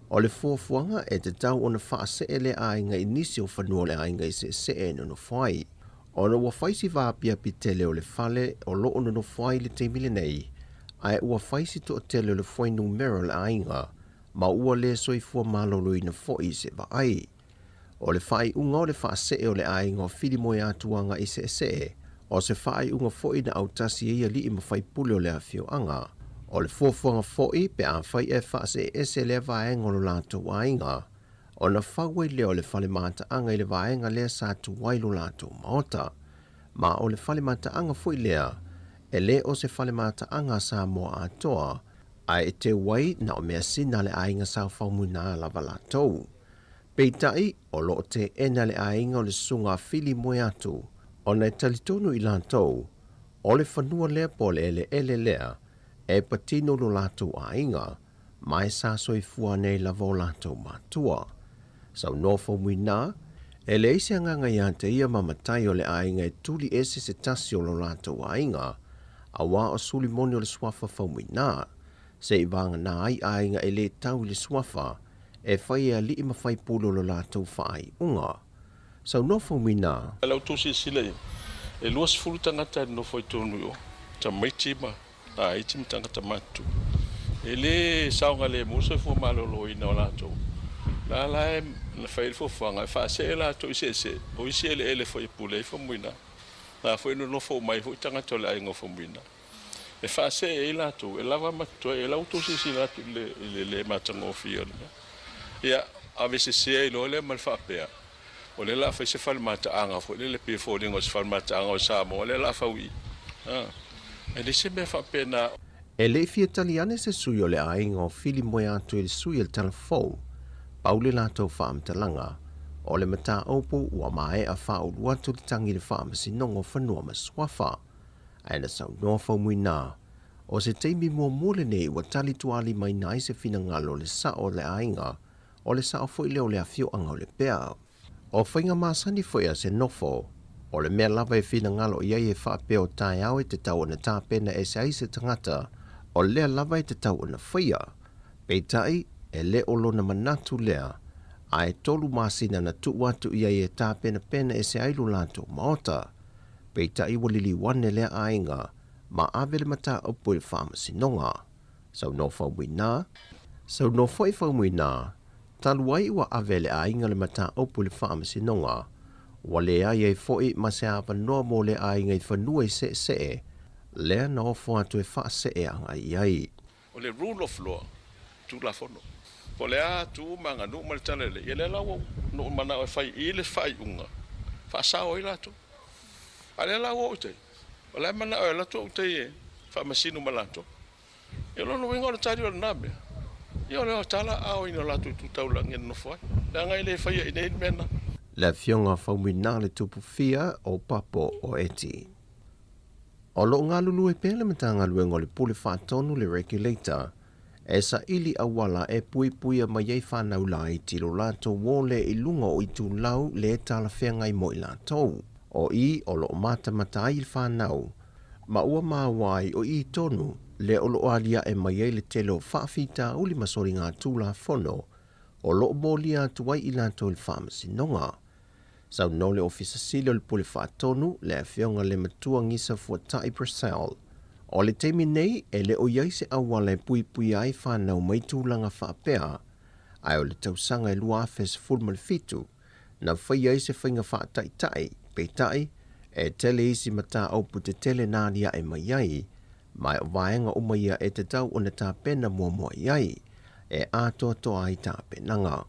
o le fuafuaga e tatau ona faasee lea aiga i nisi o fanua o le aiga i seesee e nonofo ai. Ona ua fai si vaapiapi tele o le fale o lo o nonofo ai i le taimi lenei, ae ua fai si toatele o le fuainumera o le aiga ma ua le soifua maloloina foi i se vaai. O le faaiuga o le faasee o le aiga o Filimoeatu agai i Seesee, o se faaiuga foi na autasi ai alii ma faipule o le afioaga. O le fuafuaga foi pe afai e faasee ese lea vaega o lo latou aiga, ona fau ai lea o le fale mataaga i le vaega lea sa tuai lo latou maota. Ma o le fale mataaga foi lea, e le o se fale mataaga a Samoa atoa, ae e teu ai na o measina a le aiga sa Faumuina lava latou. Peitai, o lo o teena le aiga o le susuga a Filimoeatu, ona e talitonu i latou, o le fanua lea po o le eleele lea e patino lo latou aiga, ma e sa soifua ane ai lava o latou matua. Saunoa Faumuina, e leai se agaga ia te ia ma matai o le aiga e tuli ese se tasi o lo latou aiga, auā o suli moni o le suafa Faumuina, se i vagana ai aiga e le tau i le suafa, e fai e alii ma faipule o lo latou faaiuga. Saunoa Faumuina. O la outou silasila i ai, e 20 tagata e nonofo i totonu i o, tamaiti ma laiti ma tagata matutua. E le saogalemu le soifua maloloina o latou. O la la e na fai ai le fuafuaga e faasee latou i seesee, o isi eleele foi e pule ai Faumuina. O la foi e nonofo uma ai foi tagata o le aiga o Faumuina. E faasee ai latou, e lava ma totoe. O la ua outou silasila atu i le le matagofie o le mea. Ia, avesese ai loa lea ma le faapea, o lea o le a fai se fale mataaga foi lele pei e foliga o se fale mataaga o Samoa lea o le a fau i i. E leai se mea faapena. E le i fia tali ane se sui o le aiga o Filimoeatu i le sui o le Talafou, pau le latou faamatalaga, o le mataupu ua maea faaulu atu le tagi i le Faamasinoga o Fanua ma Suafa. Ae na saunoa Faumuina, o se taimi muamua lenei ua tali tuaalimaina ai se finagalo o le sao o le aiga, o le sao foi lea o le afioaga o Lepea. O faiga masani foi a se nofo, o le mea lava e finagalo i ai e faapea o taeao e tatau ona tapena ese ai se tagata, o lea lava e tatau ona faia. Peitai, e le o lona manatu lea, a e 3 masina na tuu atu i ai e tapenapena ese ai lo latou maota. Peitai ua liliu ane lea aiga ma ave le mataupu i le Faamasinoga. Saunoa Faumuina. Saunoa foi Faumuina, talu ai ua ave e le aiga le mataupu i le Faamasinoga, ua leai ai foi ma se avanoa mo le aiga i fanua i seesee, lea na ofo atu e faasee agai i ai. O le rule of law, Tulafono. Po o le a tu ma aganuu ma le tala lelei, ia lea la ua ou manao e fai i le faaiuga, faasao ai latou. A o lea la ua oo i tai, o la e manao e alu atu au tai e faamasino ma latou. Ia o lona uiga o le tali o lena mea, ia o le tala aoina o latou itu taulagi e nonofo ai, leaga e le faia i inei le mea lena. Le Afioga Faumuina le Tupufia o Papo o Eti. O lo o galulue pea le Matagaluega o le Pule Faatonu le Regulator e saili auala e puipuia mai ai fanau laiti lo latou ole i luga o itulau le talafeagai mo i latou. O i o lo o matamata ai le fanau, ma ua maua ai o i tonu lea o lo o aliae mai ai le tele o faafitauli ma soligatulafono o lo o molia atu ai i latou i le Faamasinoga. Saunoa le Ofisa Sili o le Pule Faatonu, le Afioga le Matua Gisa Fuatai Purcell, o le taimi nei e le o i ai se auala e puipuia ai fanau mai tulaga faapea, ae o le tausaga e 2017 na faia ai se faiga faataitai, peitai, e tele isi mataupu tetele na aliae mai ai, ma o vaega uma ia e tatau ona tapena muamua i ai, e atoatoa ai tapenaga.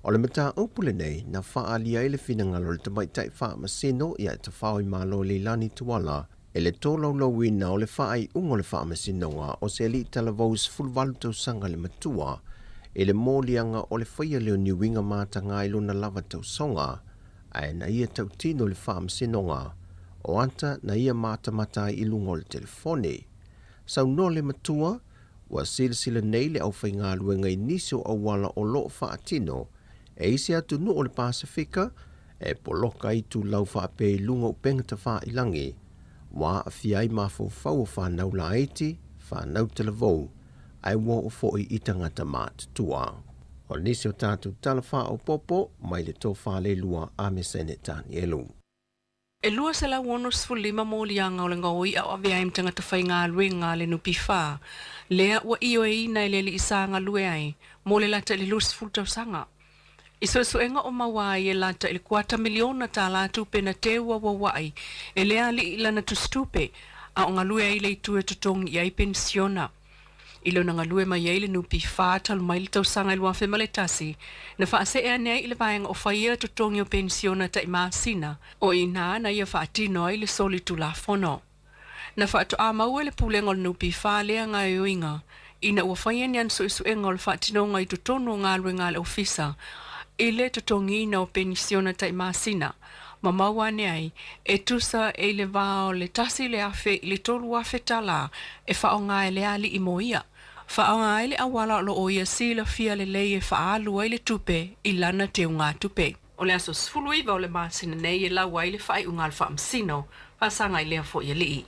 O le mataupu lenei na faaalia ai le finagalo o le tamaitai faamasino ia Tafaoimalo Leilani Tuala i le tolaulauina o le faaiuga o le Faamasinoga o se alii talavou 18 tausaga le matua i le moliaga o le faia lea o ni uiga mataga i lona lava tausoga, ae na ia tautino i le Faamasinoga o ata na ia matamata ai i luga o le telefoni. Saunoa le matua, ua silasila nei le aufaigaluega i nisi o auala o lo o faatino e isi atunuu o le Pasefika e poloka ai itulau faapea i luga o upega tafailagi, ua aafia ai mafaufau o fanau laiti, fanau talavou, ae ua oo foi i tagata matutua. O nisi o tatou tala faaopoopo mai le tofa le lua a Mesene Tanielu. E 265 moliaga o le gaoi'a o avea ai ma tagata faigaluega a le NPF, lea ua ioeina e le alii sa galue ai mo le lata i le 20 tausaga. I suesuega o maua ai e lata i le kuata miliona tālā tupe na teu auaua'i e lea alii i lana tusitupe a o galue ai i le itu e totogi i ai penisiona. I lona galue mai ai i le NPF talu mai le tausaga i 2001, na faasee ane ai i le vaega o faia totogi o penisiona ta'i masina, o i inā na ia faatino ai le soli tulafono. Na faatoā maua e le Pulega o le NPF lea gaoioiga ina ua faia ni ana suesuega o le faatinoga i totonu o galuega a le Ofisa i le totogiina o penisiona ta'i masina, ma maua ane ai e tusa e i le va o le 1,000 i le 3,000 talā e faaaoga e le alii mo ia. Faaaoga ai le auala o lo o ia silafia lelei e faaalu ai le tupe i lana teugatupe. O le aso 19 o le masina nei e lau ai le faaiuga a le Faamasino, faasaga i lea foi alii.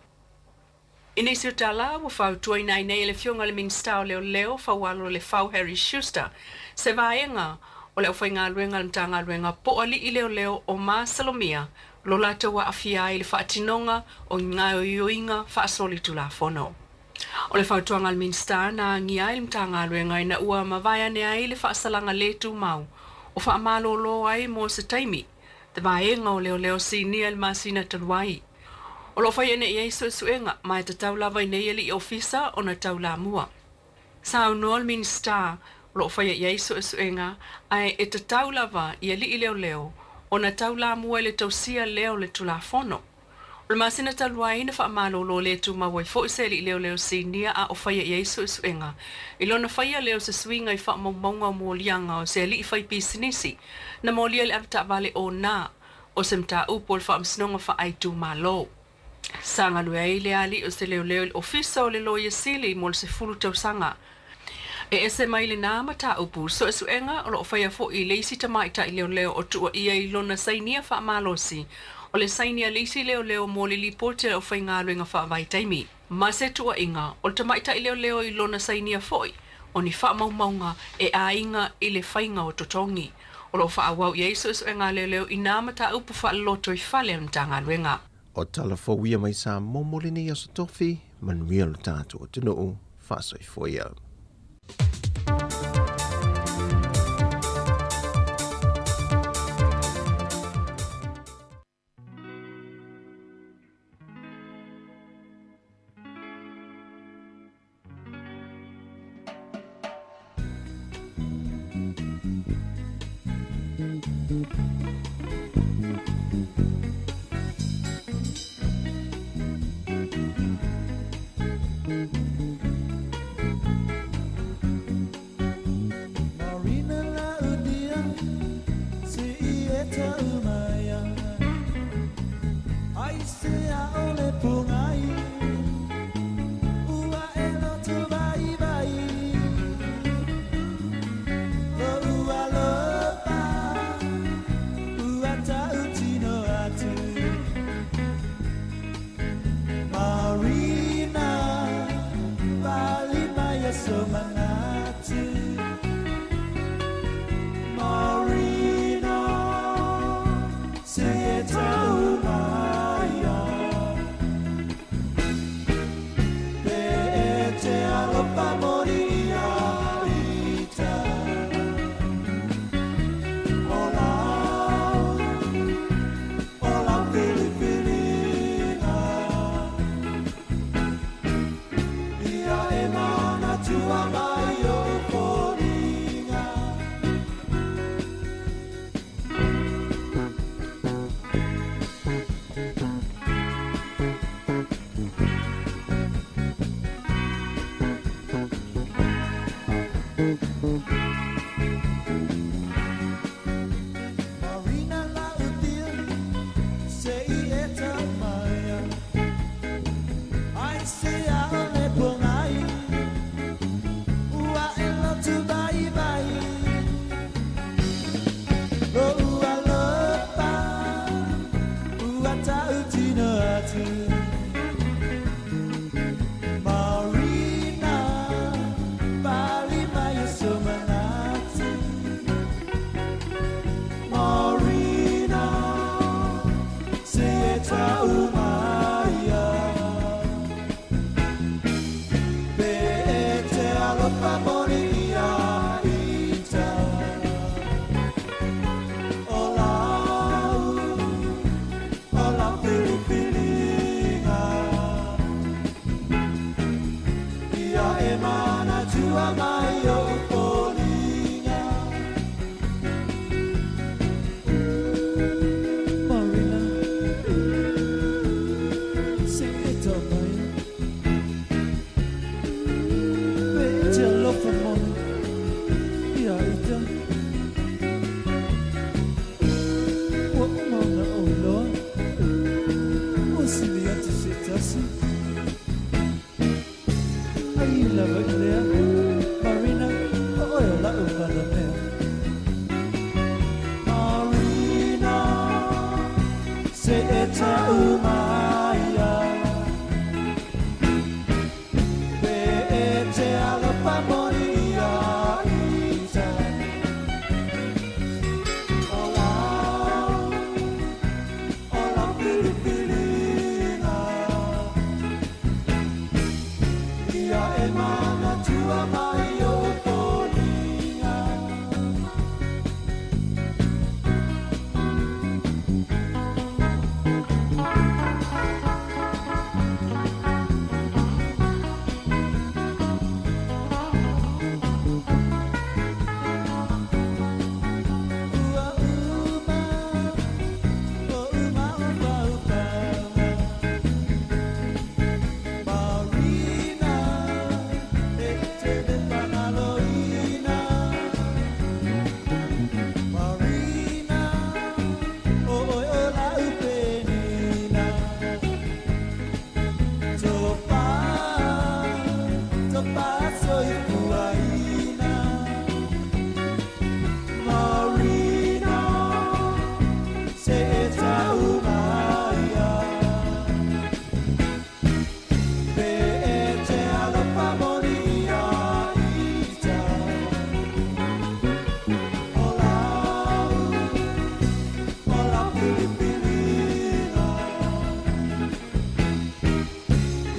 I nisi o tala ua fautuaina ai nei e le Afioga i le Minisita o Leoleo, Faualo Lefau Harry Schuster, se vaega o le aufaigaluega a le Matagaluega po o alii leoleo o masalomia lo latou aafia ai i le faatinoga o ni gaoioiga faasolitulafono. O le fautuaga a le Minisita na agia ai le Matagaluega ina ua mavae ane ai le faasalaga le tumau o faamalolo ai mo se taimi te vaega o leoleo sinia i le masina talu ai. O lo o fai ane i ai suesuega ma e tatau lava i nei alii ofisa ona taulamua. Saunoa le Minisita o lo o faia i ai suesuega ae e tatau lava i alii leoleo ona taulamua i le tausia lea o le Tulafono. O le masina talu ai na faamalolo le tumau ai foi se alii leoleo sinia a o faia i ai suesuega i lona faia lea o se suiga i faamaumauga o moliaga o se alii faipisinisi na molia i le avetaavale ona o se mataupu o le Faamasinoga Faaitumalo. Sa galue ai le alii o se leoleo i le Ofisa o le Loia Sili mo le 10 tausaga. E ese mai lenā mataupu, suesuega o lo o faia foi i le isi tamaitai leoleo o tuuaia i lona sainia faamalosi o le saini a le isi leoleo mo le lipoti a le aufaigaluega faavaitaimi, ma se tuuaiga o le tamaitai leoleo i lona sainia foi o ni faamaumauga e aiga i le faiga o totogi. O lo o faaauau i ai suesuega a leoleo i nā mataupu faalolotoifale a le Matagaluega. O tala fou ia mai Samoa mo lenei aso tofi, manuia lo tatou atunuu, faasoifua ia. Se e tau mai ai Pe e te alofa moni ia ita O lau, o lau filifiliga Ia e manatua mai o foliga. Ua uma, o uma ufaufauga Marina, e te le fagaloina. Marina, o oe o lau penina. Tofa, tofa soifuaina. Marina, se e tau mai ai Pe e te alofa moni ia ita O lau, o lau filifiliga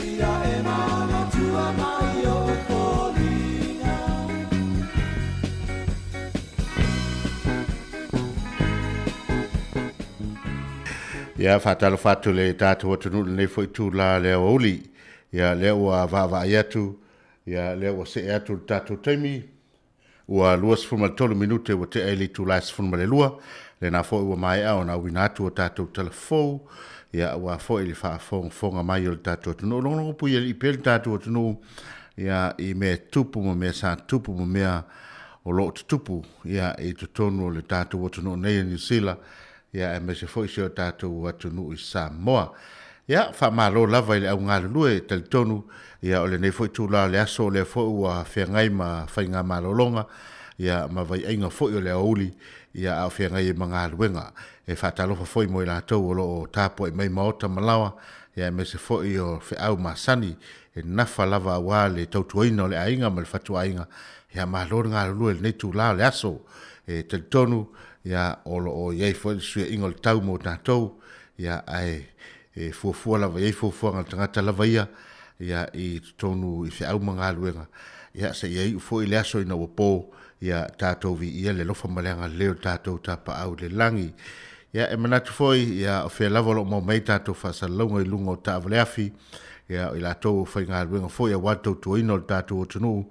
Ia e manatua mai o foliga. Ia, faatalofa atu le tatou atunuu i lenei foi itula le aoauli. Ia, lea ua vaavaai atu, ia, lea ua see atu le tatou taimi, ua 23 minute ua tea ai le itula e 12, lena foi ua maea ona auina atu a tatou tala fou, ia, aua foi le faafogafoga mai o le tatou atunuu. Logologo puialii pea le tatou atunuu, ia, i mea e tupu ma mea sa tupu ma mea o lo o tutupu, ia, i totonu o le tatou atunuu nei o Niu Sila, ia aemaise foi si o tatou atunuu i Samoa. Ia, faamalo lava i le au galulue, e talitonu, ia o lenei foi itula o le aso o lea foi ua feagai ma faigamalologa, ia ma vaiaiga foi o le aoauli, ia a o feagai ai ma galuega. E faatalofa foi mo i latou o lo o tapuai mai maota ma laoa, ia aemaise foi o feau masani e nafa lava aua le tautuaina o le aiga ma le fatuaiga. Ia malo le galulue i lenei itula o le aso. E talitonu, ia, o lo o i ai foi le fesuiaiga o le tau mo tatou, ia, ae e fuafua lava i ai fuafuaga a le tagata lava ia, ia, i totonu i feau ma galuega, ia, seia iu foi le aso ina ua po, ia, tatou viia le alofa ma le agalelei o le tatou Tapaau i le lagi. Ia, e manatu foi, ia, o fea lava o lo o maua mai ai tatou faasalalauga i luga o taavaleafi, ia, o i latou o faigaluega foi aua le tautuaina o le tatou atunuu,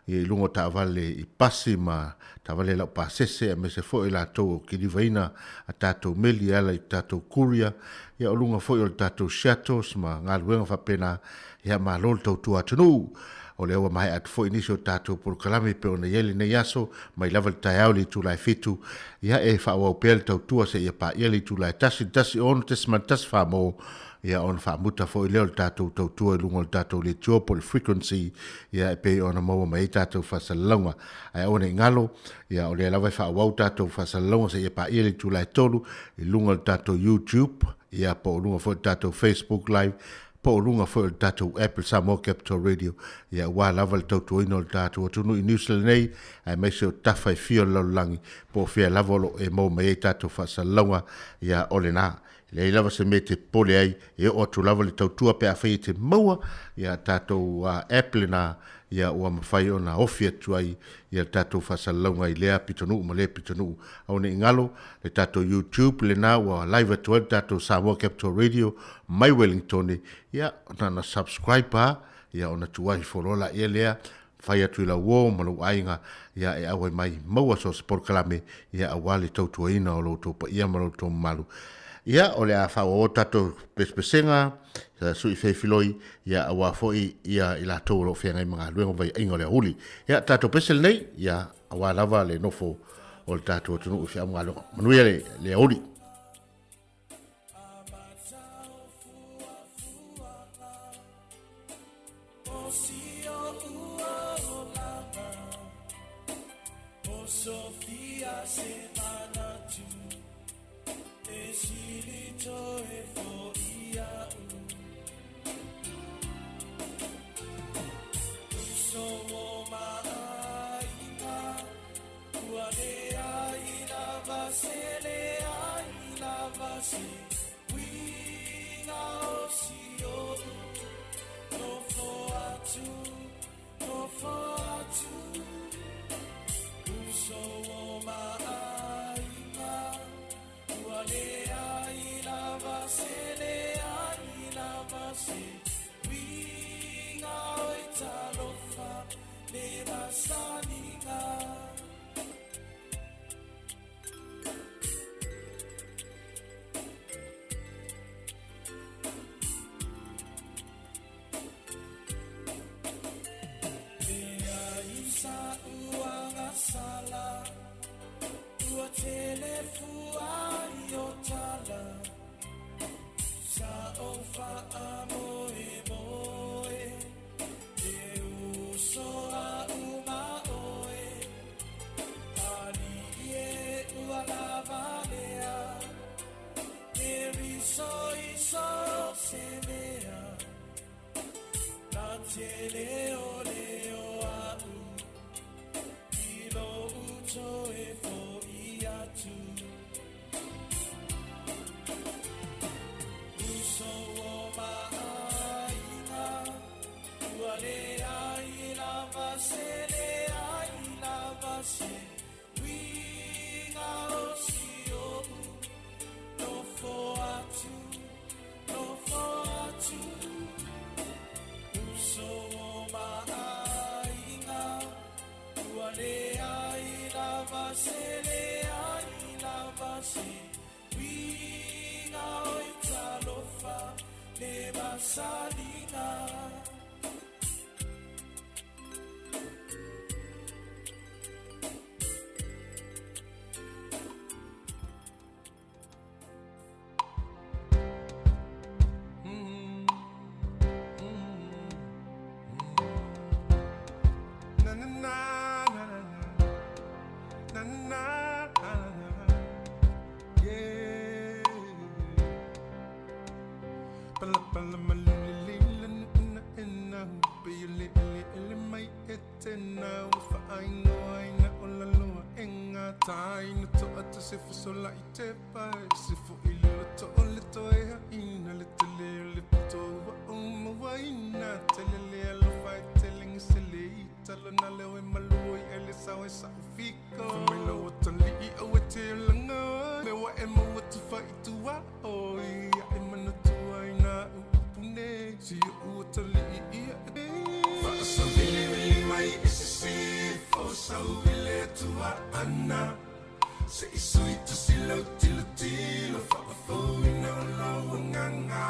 ia, i luga o taavale i pasi ma taavale laupasese aemaise foi i latou o kilivaina a tatou meli e ala i tatou courier, ia o luga foi o le tatou shuttles ma galuega faapena, ia malo le tautua atunuu. O lea ua maea atu foi nisi o tatou polokalame e pei ona i ai lenei aso, mai lava i le taeao i le itula e 7, ia e faaauau pea le tautua seia paia le itula e 1 i le 1 6.14 mo ia ona faamuta foi lea o le tatou tautua i luga o le tatou leitio po o le frequency ia e pei ona maua mai ai tatou faasalalauga. Ae aua ne i galo, ia o lea lava e faaauau tatou faasalalauga seia paia le itula e 3 i luga o le tatou YouTube, ia po o luga foi o le tatou Facebook Live, po o luga foi o le tatou app le Samoa Capital Radio, ia aua lava le tautuaina o le tatou atunuu i Niu Sila nei, aemaise o tafa e fia o le lalolagi, po o fea lava o lo o e maua mai ai tatou faasalalauga, ia o lena. E leai lava se mea e te popole ai, e oo atu lava le tautua pe afai e te maua ia tatou app lena, ia ua mafai ona ofi atu ai ia le tatou faasalalauga i lea pitonuu ma lea pitonuu. Aua ne i galo le tatou YouTube lena ua live atu ai le tatou Samoa Capital Radio mai Wellingtone, ia na ona subscribe lava, ia ona tuai ifo loa laia lea, fai atu i lau uo ma lou aiga, ia e auai mai maua so o se polokalame, ia aua le tautuaina o lo outou paia ma lo outou mamalu. Ia, o le a faaauau atu tatou pesepesega, sui feifiloi, ia aua foi ia i latou o lo o feagai ma galuega o vaiaiga o le aoauli. Ia, tatou pese lenei, ia aua lava le nofo o le tatou atunuu i feau ma galuega. Manuia le, le aoauli. sili toe fo'i a'u. Uso o ma'aiga, ua leai lava se leai lava se uiga o si o'u. Nofo atu, nofo atu. Uso o ma'aiga, ua leai lava se leai lava se uiga oi talofa le masaniga. Leai sa'u agasala, ua tele fua i o tala. Sa ou fa'amoemoe, e uso a'u ma oe. Ali'i e ua lava lea, e riso i so se mea. Na tele o le o a'u, i lo'u toe fo'i atu. Uso o ma'aiga, ua leai lava se leai lava se uiga o si o'u. Nofo atu, nofo atu. Uso o ma'aiga, ua leai lava se leai lava se uiga oi talofa le masaniga. Na na na na na na na na na, yeah. Pala pala malili la na na pe le le le mai etena wa aingo aina o la loa enga tai na to ata se fo sola i te pai se fo i le to o le to e ha ina le te le le to wa o ma wa ina te le le alo fai te le ngi se le i talo na leo e malu i ele sao e sa fiko. Fa mai lo o tali i au e te langa me wa e maua tu fa i tua o i a e mana tua i nā upune si o ua tali i ia e. Whaasavili vili mai e se se fo sau i le tua ana. Se i sui tu si lau tilo tilo whaafo i nā o lau nganga.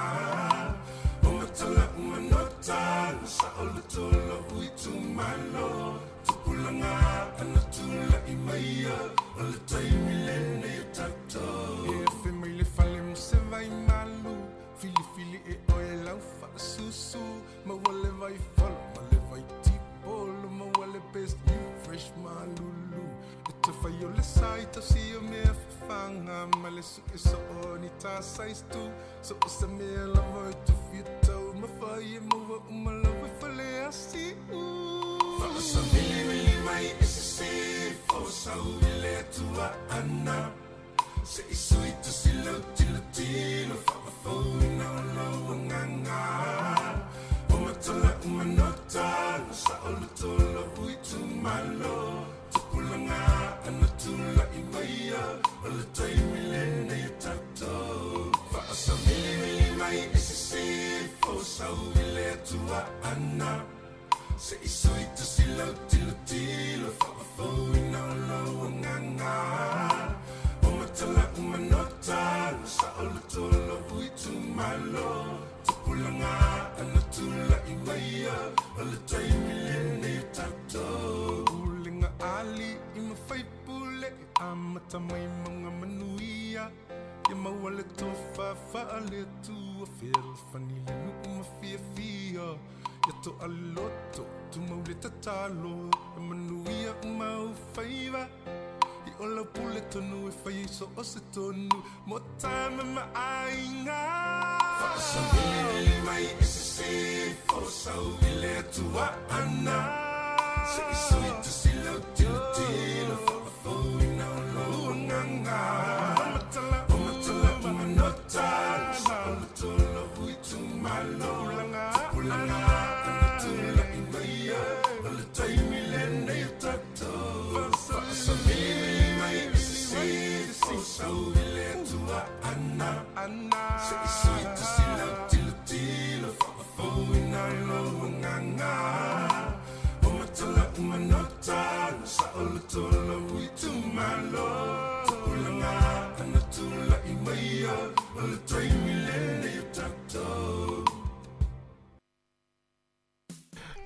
O matala umanota na sa o le tolo ui tu malo. Tupulanga ana tula i maia o le taimi le nei o tatou. E fe mai le fale mo se vai malu. Fili fili e oe lau whaasusu. Ma wale vai falo, ma le vai tipolo, ma wale best you fresh malulu. E te whai o le sai tau si o mea whawhanga, ma le su e so o ni tā size tu. So o sa mea lava e tu whia tau, ma whai e maua o malawe whale a si u. Whaasavili vili mai e se se fo sau i le atua ana. Se i sui tu si lau tilo tilo whaafo i nā o lau nganga. O matala umanota na sa o le tolo ui tu malo. Tupulanga ana tula i maia o le taimi le nei o tatou. Whaasavili vili mai e se se fo sau i le atua ana. Se i sui tu si lau tilo tilo whaafo i nā o lau nganga. O matala umanota na sa o le tolo ui tu malo. Tupulanga ana tula i maia o le taimi le nei o tatou. Ulenga ali i mawhai pule e amata mai maunga manuia. Ia maua le tofa whaale atua whiala whani le nuu ma fia fia. Ia to aloto, tu mau le tatalo, e manuia umau whaiva. I O lau pule tonu e fai ai so o se tonu mo tama ma aiga. Faasavilivili mai i sisifo sau i le Atua ana. Se i sui tusi lau tilotilo faafouina o lou agaga. O matala manota saoloto lou itumalo. Tupulaga ana tulai maia o le taimi lenei o tatou. Faasavilivili mai i sisifo sau i le Atua ana. Se i sui tusi lau tilotilo faafouina lou agaga. O matala manota saoloto lou itumalo. Tupulaga ana tulai maia o le taimi lenei o tatou.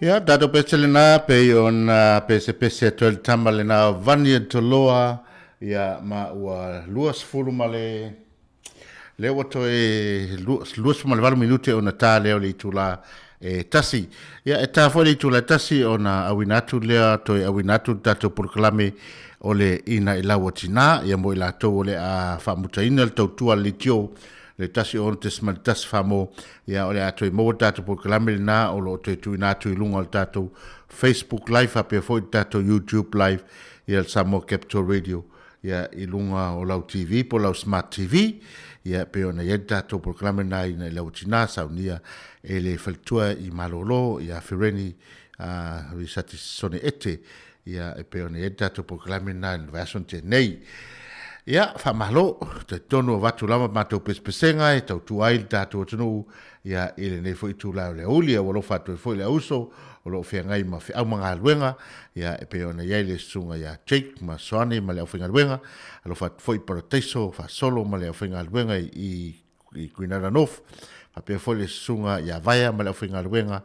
Ia, tatou pese lena, pei ona pesepese atu ai le tama lena o Vanian Toloa, ia, ma ua 20 ma le, lea ua toe 28 minute ona ta lea o le itula e tasi. Ia, e ta foi le itula e tasi ona auina atu lea, toe auina atu le tatou polokalame o le Ina i Lau o Tina, ia mo i latou o le a faamutaina le tautua a le leitio le 16.1 Samoa, ia o le a toe maua le tatou polokalame lena o lo o toe tuuina atu i luga o le tatou Facebook Live faapea foi le tatou YouTube Live ia le Samoa Capital Radio ia i luga o lau TV po o lau Smart TV ia pei ona i ai le tatou polokalame lena ina i lau tina saunia e le faletua i Malolo ia Fereni Risati Sone Ete Ia, e pei ona i ai le tatou polokalame lena i le vaiaso na tea nei. Ia, faamalo, talitonu avatu lava matou pesepesega e tautua ai le tatou atunuu, ia, i lenei foi itula o le aoauli. Ia, ua alofa atu ai foi le auso o lo o feagai ma feau ma galuega, ia, e pei ona i ai le susuga ia Jake ma Soane ma le aufaigaluega. Alofa atu foi i Parataiso Faasolo ma le aufaigaluega i i Kwinana North, faapea foi le susuga ia Vaea ma le aufaigaluega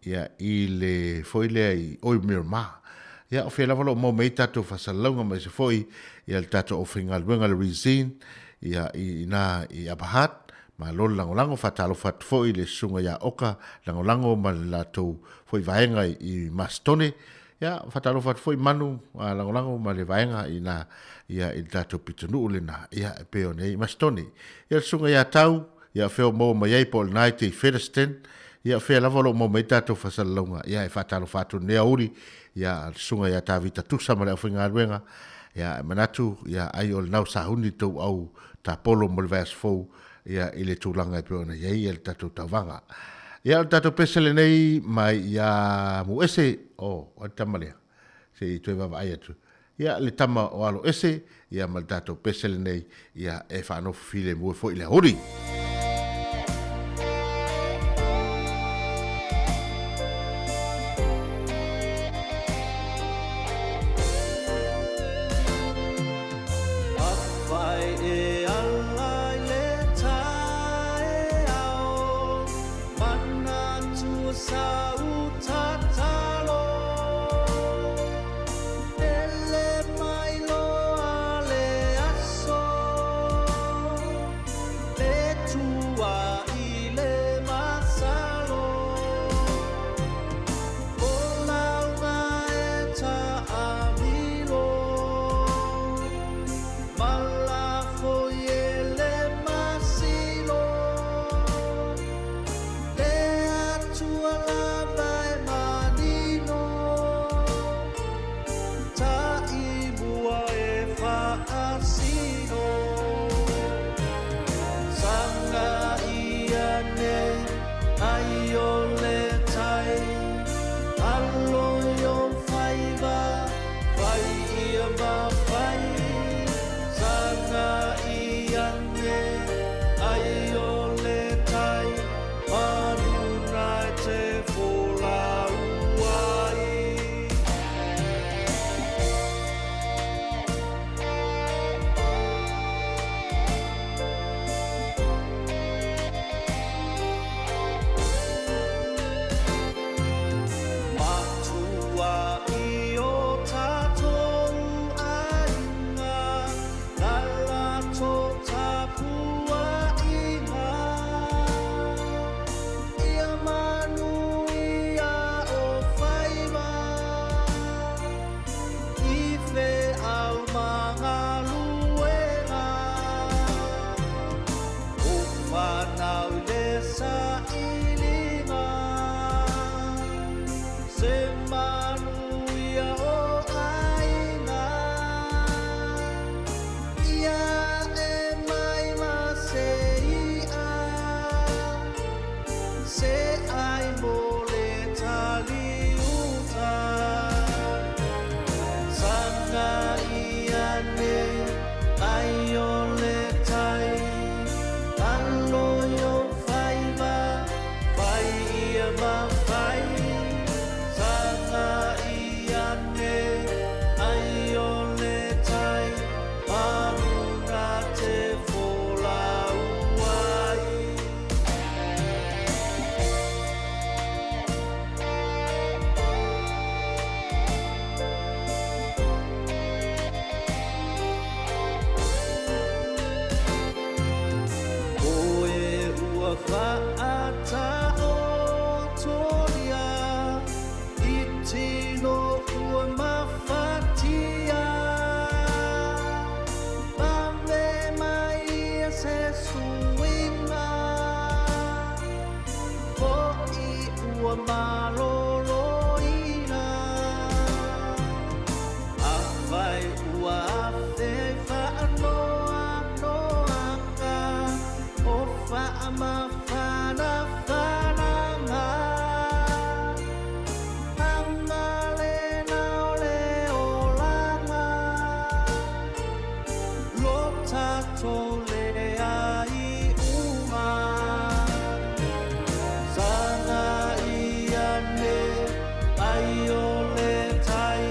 ia i le foi lea i Oi Miramar. Ia, o fea lava o lo o maua mai ai tatou faasalalauga ma aemaise foi ia le tatou aufaigaluega le Resine ia i ina i Upper Hutt. Malo le lagolago, faatalofa atu foi i le susuga ia Oka Lagolago ma le latou foi vaega i Masitone. Ia, faatalofa atu foi Manu Lagolago ma le vaega i ina ia i le tatou pitonuu lena, ia e pei ona i ai Masitone. Ia le susuga ia Tau, ia fea o maua mai ai po o lena e te i Featherston, ia fea lava o lo o maua mai ai tatou faasalalauga, ia e faatalofa atu i lenei aoauli, ia le susuga ia Tavita Tusa ma le aufaigaluega, ia e manatu, ia ai o lenau sahuni le tou au tapolo mo le vaiaso fou, ia i le tulaga e pei ona i ai ia le tatou tauvaga. Ia o le tatou pese lenei mai ia Muese, oh, o le tama lea, se i toe vaavaai atu. Ia le tama o Alo Ese, ia ma le tatou pese lenei, ia e faanofo filemu ai foi i le aoauli. tatou leai uma. Saga i ane ai o le tai,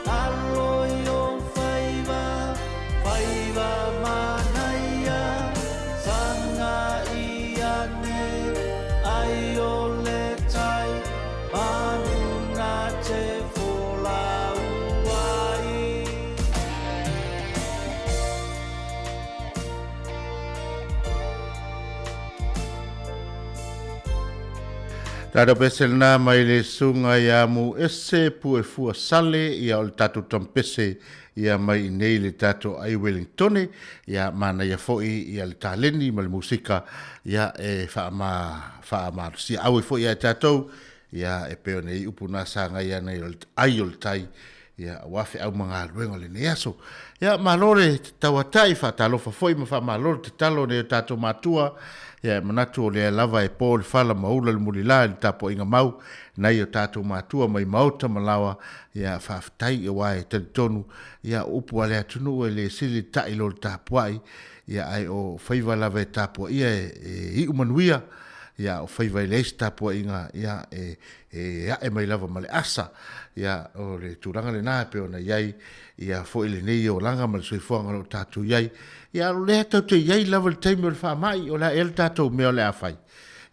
alo i ou faiva, faiva manaia. Saga i ane ai o le tai, manu na te folau ai. Tatou pese lena mai le susuga ia Mu Ese Puefua Sale, ia o le tatou tampese ia mai inei le tatou ai Wellingtone, ia manaia foi ia le taleni ma le musika ia e faama faamalosia aue foi ia tatou ia e pei ona i upu na sagai ana i o le ai o le tai ia aua feau ma galuega o lenei aso. Ia malo le tauatai, faatalofa foi ma faamalo le tatalo nei o tatou matua. Ia e manatu o lea lava e po le fala ma ula le mulila i le tapuaiga mau nai o tatou matua mai maota ma laoa. Ia faafetai aua e talitonu ia o upu a le atunuu e le sili le ta'i lo le tapuai. Ia ae o faiva lava e tapuaia e iu manuia. Ia o faiva e leai se tapuaiga ia e e ae mai lava ma le asa. Ia, o le tulaga lena e pei ona i ai ia foi lenei olaga ma le soifuaga o lo o tatou i ai. Ia, o lea tatou te i ai lava i le taimi o le faamai, o le a ea le tatou mea o le a fai?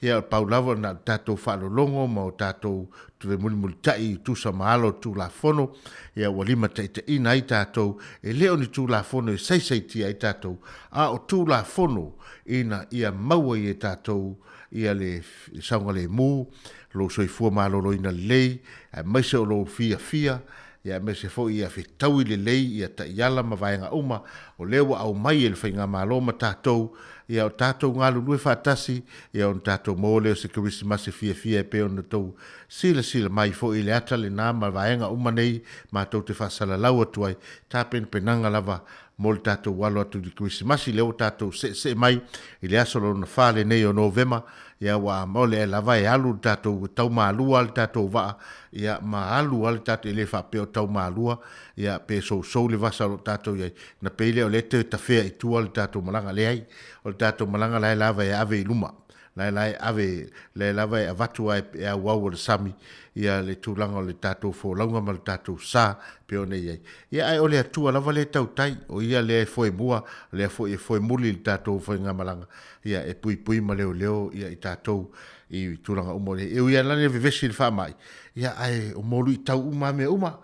Ia, o le pau lava na o le tatou faalologo ma o tatou mulimulitai i tusa ma alo o le Tulafono, ia ua limataitaiina ai tatou, e le o ni Tulafono e saisaitia ai tatou, a o Tulafono ina ia maua i e tatou ia le saogalemu, lou soifua maloloina lelei, aemaise o lou fiafia, ia aemaise foi ia fetaui lelei ia taiala ma vaega uma o lea ua aumai e le Faigamalo ma tatou, ia o tatou galulue faatasi, ia ona tatou maua lea o se Kerisimasi fiafia e pei ona tou silasila mai foi i le ata lena ma vaega uma nei matou te faasalalau atu ai, tapenapenaga lava mo le tatou alo atu i le Kerisimasi, lea ua tatou seesee mai i le aso lona fa lenei o Novema, ia ua o lea lava e alu le tatou, e taumalua le tatou vaa, ia ma alu lava le tatou, e le faapea o taumalua, ia pe sousou le vasa o lo o tatou i ai, ona pei lea o lea e toe tafea i tua le tatou malaga. Leai, o le tatou malaga la e lava e ave i luma. La la e ave, lea lava e avatu a e auau o le sami ia le tulaga o le tatou folauga ma le tatou sa pei ona i ai. Ia ae o le Atua lava lea e tautai, o ia lea e foemua, o lea foi e foemuli i le tatou faigamalaga, ia e puipui ma leoleo ia i tatou i tulaga uma o le. E ui lava la ina vevesi i le faamai, ia ae o moluitau uma lava mea uma.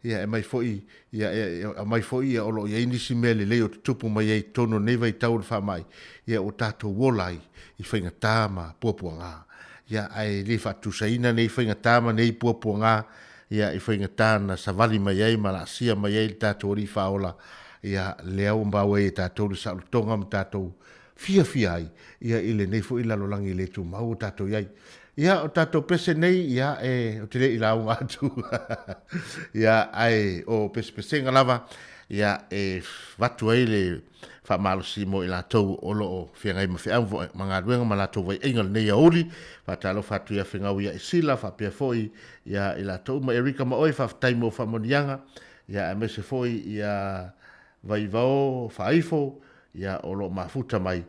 Ia e aumai foi Ia, e aumai foi ia o lo o i ai nisi mea lelei o tutupu mai ai i totonu o lenei vaitau o le faamai, ia ua tatou ola ai i faigata ma puapuaga. Ia, ae le faatusaina nei faigata ma nei puapuaga, ia, i faigata na savali mai ai ma laasia mai ai le tatou Alii Faaola, ia, lea ua maua ai e tatou le saolotoga ma tatou fiafia ai, ia, i lenei foi lalolagi le tumau ua tatou i ai. Ia, o tatou pese nei, ia, e, ou te le i lauga atu. Ia, ae o pesepesega lava, ia, e avatu ai le faamalosi mo i latou o lo o feagai ma feau ma galuega ma latou vaiaiga lenei aoauli. Faatalofa atu ia Fegau ia Isila, faapea foi ia i latou uma. Erika ma oe, faafetai mo faamanuiaga, ia, aemaise foi ia Vaivao Faaifo, ia, o lo o mafuta mai.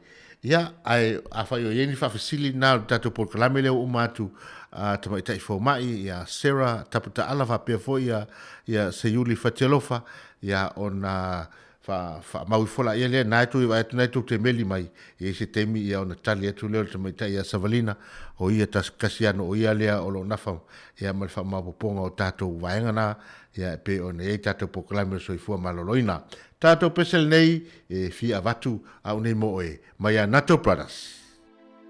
Ia, ae afai o i ai ni faafesili na o le tatou polokalame lea ua uma atu a Tamaitai Fomai, ia Sarah Taputaala faapea foi ia, ia Seiuli Fatialofa, ia, ona fa, faamau ifo laia lea, na e tou vaai atu na e tou te meli mai, i ai se taimi ia ona tali atu lea o le Tamaitai ia Savalina, o ia kasi ano o ia lea o lo o nafa ia ma le faamaopoopoga o tatou vaega na, ia e pei ona i ai tatou polokalame o le soifua maloloina. Tatou pese lenei e fia avatu au nei mo oe mai a Nato Brothers.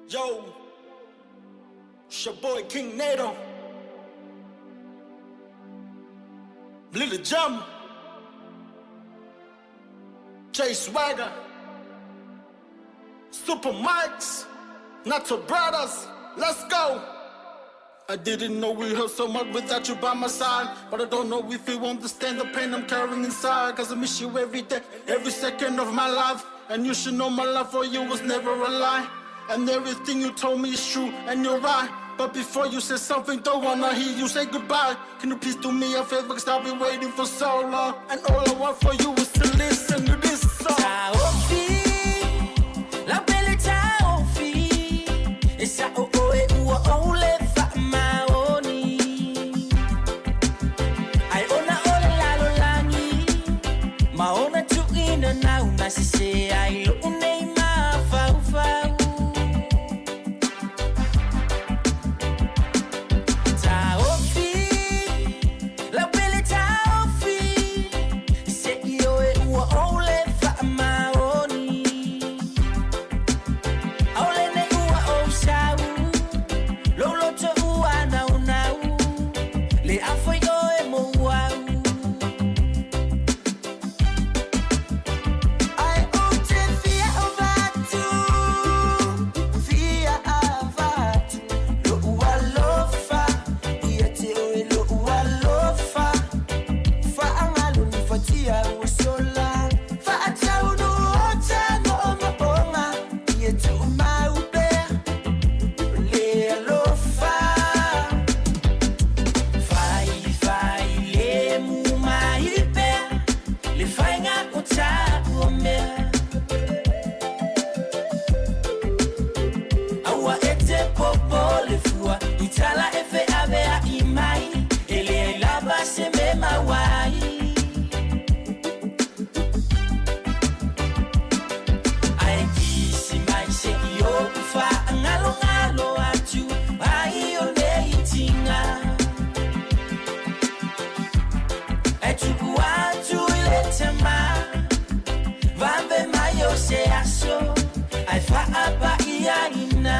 Yo, it's your boy King Nato. Lil Jam, J Swagger, Super Mikes, Nato Brothers. Let's go. I didn't know we hurt so much without you by my side. But I don't know if you understand the pain I'm carrying inside. Cause I miss you every day, every second of my life. And you should know my love for you was never a lie. And everything you told me is true, and you're right. But before you say something, don't wanna hear you say goodbye. Can you please do me a favor? Cause I've been waiting for so long. And all I want for you is to listen to this song. na sesē ai loʻu nei mafaufau. Taofi, lau pele taofi, seʻi ʻoe ua ou le faamaoni. ʻAʻole nei ua ou sau, lou loto ua naunau, le afoi ʻoe mo au. Ae ou te fia avatu, fia avatu, loʻu alofa, ia te ʻoe loʻu alofa. Faagalo ni fatia ua sola, faataunuu o ta moʻomoʻoga, ia tuumau pea, le alofa. Faifai lemu mai pea, le faiga o taʻu mea. Aua e te popole fua, i tala e feʻaveaʻi mai, e leai lava se me mauai. Ae kisi mai seʻi oʻu faʻagalogalo atu ai o nei tiga. E tuʻu atu i le tamā, vave mai o se aso, ae faapaʻiaina.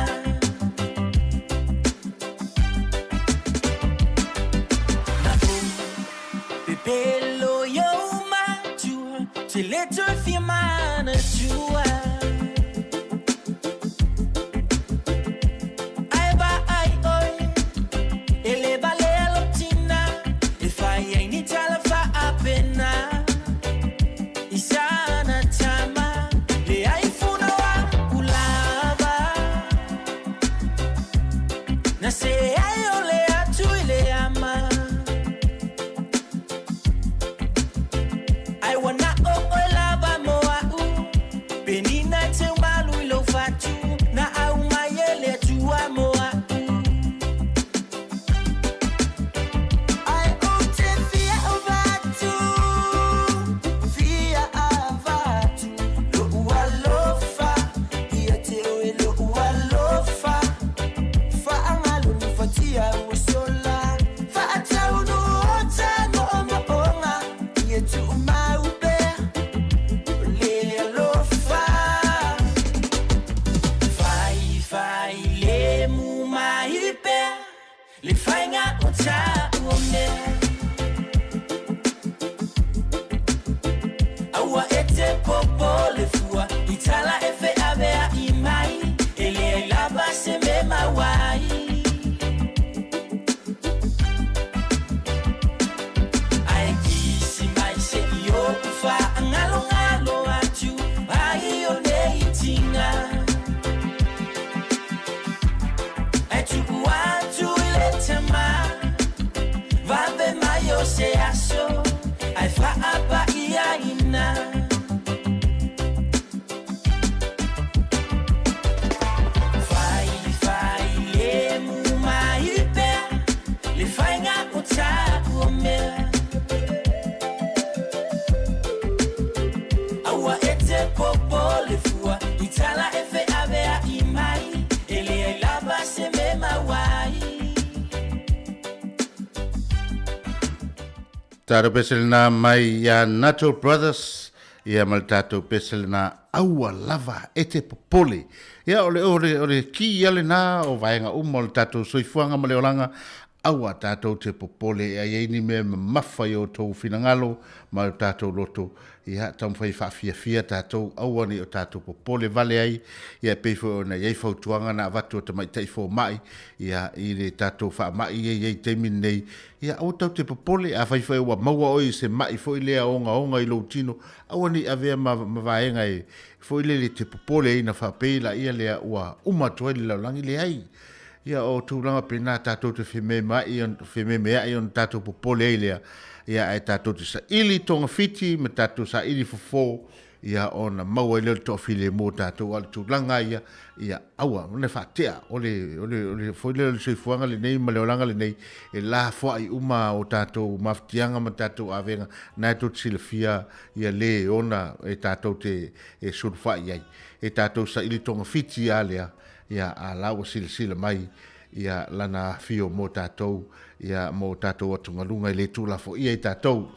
Na ou pepelo i ou matua, te lē toe fia manatua. Ae vaai ʻoe, e lē valea lou tinā, e fai ai ni tala faapena. I sana tama, leai funa wa ulava. Na se ai o le atu i le ama. Ai ua na o oe lava mo a'u, penina e teumalu i lou fatu, na au mai e le Atua mo a'u. Ae ou te fia avatu, fia avatu, loʻu alofa, ia te ʻoe loʻu alofa. Faagalo ni fatia ua sola, faataunuu o ta moʻomoʻoga, ia tuumau pea, le alofa. Faifai lemu mai pea, le faiga o taʻu mea. Aua e te popole fua, i tala e feʻaveaʻi mai, e leai lava se me mauai. Ae kisi mai seʻi oʻu faʻagalogalo atu ai o nei tiga. Ae tuʻu atu i le tamā, vave mai o se aso, ae faapaʻiaina. Faifai lemu mai pea, le faiga o taʻu mea. Aua e te popole fua, i tala e feʻaveaʻi mai, e leai lava se me mauai. Tatou pese lena mai ia Nato Brothers, ia ma le tatou pese lena aua lava e te popole. Ia o le o le o le ki ia lena o vaega uma o le tatou soifuaga ma le olaga, aua tatou te popole e ai ai ni mea e mamafa i o outou finagalo ma o tatou loto. Ia, taumafai e faafiafia tatou, aua ne i o tatou popole vale ai, ia e pei foi ona i ai fautuaga na avatu a tamaitai fomai, ia, i le tatou faamai ia i ai i taimi lenei, ia, aua tatou te popole, afai foi ua maua oe i se mai foi lea ogaoga i lou tino, aua ne i avea ma, ma vaega e foi lele te popole ai na faapei laia lea ua uma atu ai le lalolagi, leai. Ia, o tulaga pena tatou te fememea'i fememea'i ona tatou popole ai lea, ia, ae tatou te saili togafiti ma tatou saili fofo, ia ona maua ai lea o le toafilemu o tatou. A o le tulaga ia, ia aua ne faatea, o le, o le, o le foi lea o le soifuaga lenei ma le olaga lenei, e lafoai uma o tatou mafatiaga ma tatou avega, na e tou te silafia ia le ona e tatou te e sulufai ai. E tatou saili togafiti a lea, ia a la ua silasila mai ia lana afio mo tatou, ia mo tatou atugaluga e le tuulafoia i tatou.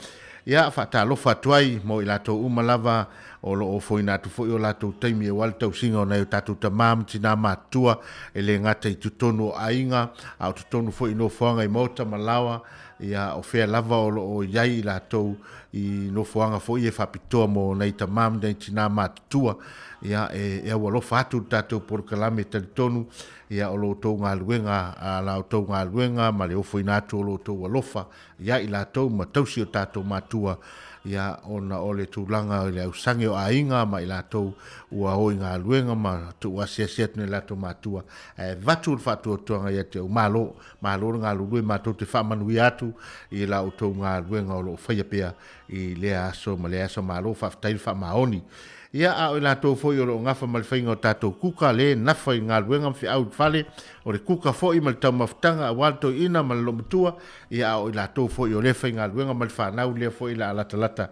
Ia faatalofa atu ai mo i latou uma lava o lo o ofoina atu foi o latou taimi aua le tausiga o nai o tatou tama ma tina matutua e le gata i totonu o aiga a o totonu foi i nofoaga i maota ma laoa, ia o fea lava o lo o i ai i latou i nofoaga foi e faapitoa mo nai tama ma nai tina matutua. Ia e aualofa atu le tatou polokalame talitonu ia o lo outou galuega, a la outou galuega ma le ofoina atu o lo outou alofa ia i latou ma tausi o tatou matua, ia ona o le tulaga i le ausage o aiga ma i latou ua o i galuega ma tuuasiasi atu nei latou matua, ae avatu le faatuatuaga ia te ou. Malo, malo le galulue, matou te faamanuia atu i la outou galuega o lo o faia pea i lea aso ma lea aso. Malo, faafetai le faamaoni. Ia, a o i latou foi o lo o gafa ma le faiga o tatou kuka, le nafa i galuega ma feau i le fale, o le kuka foi ma le taumafataga aua le toeaina ma le loomatua, ia, a o i latou foi o lea faigaluega ma le fanau lea foi la a latalata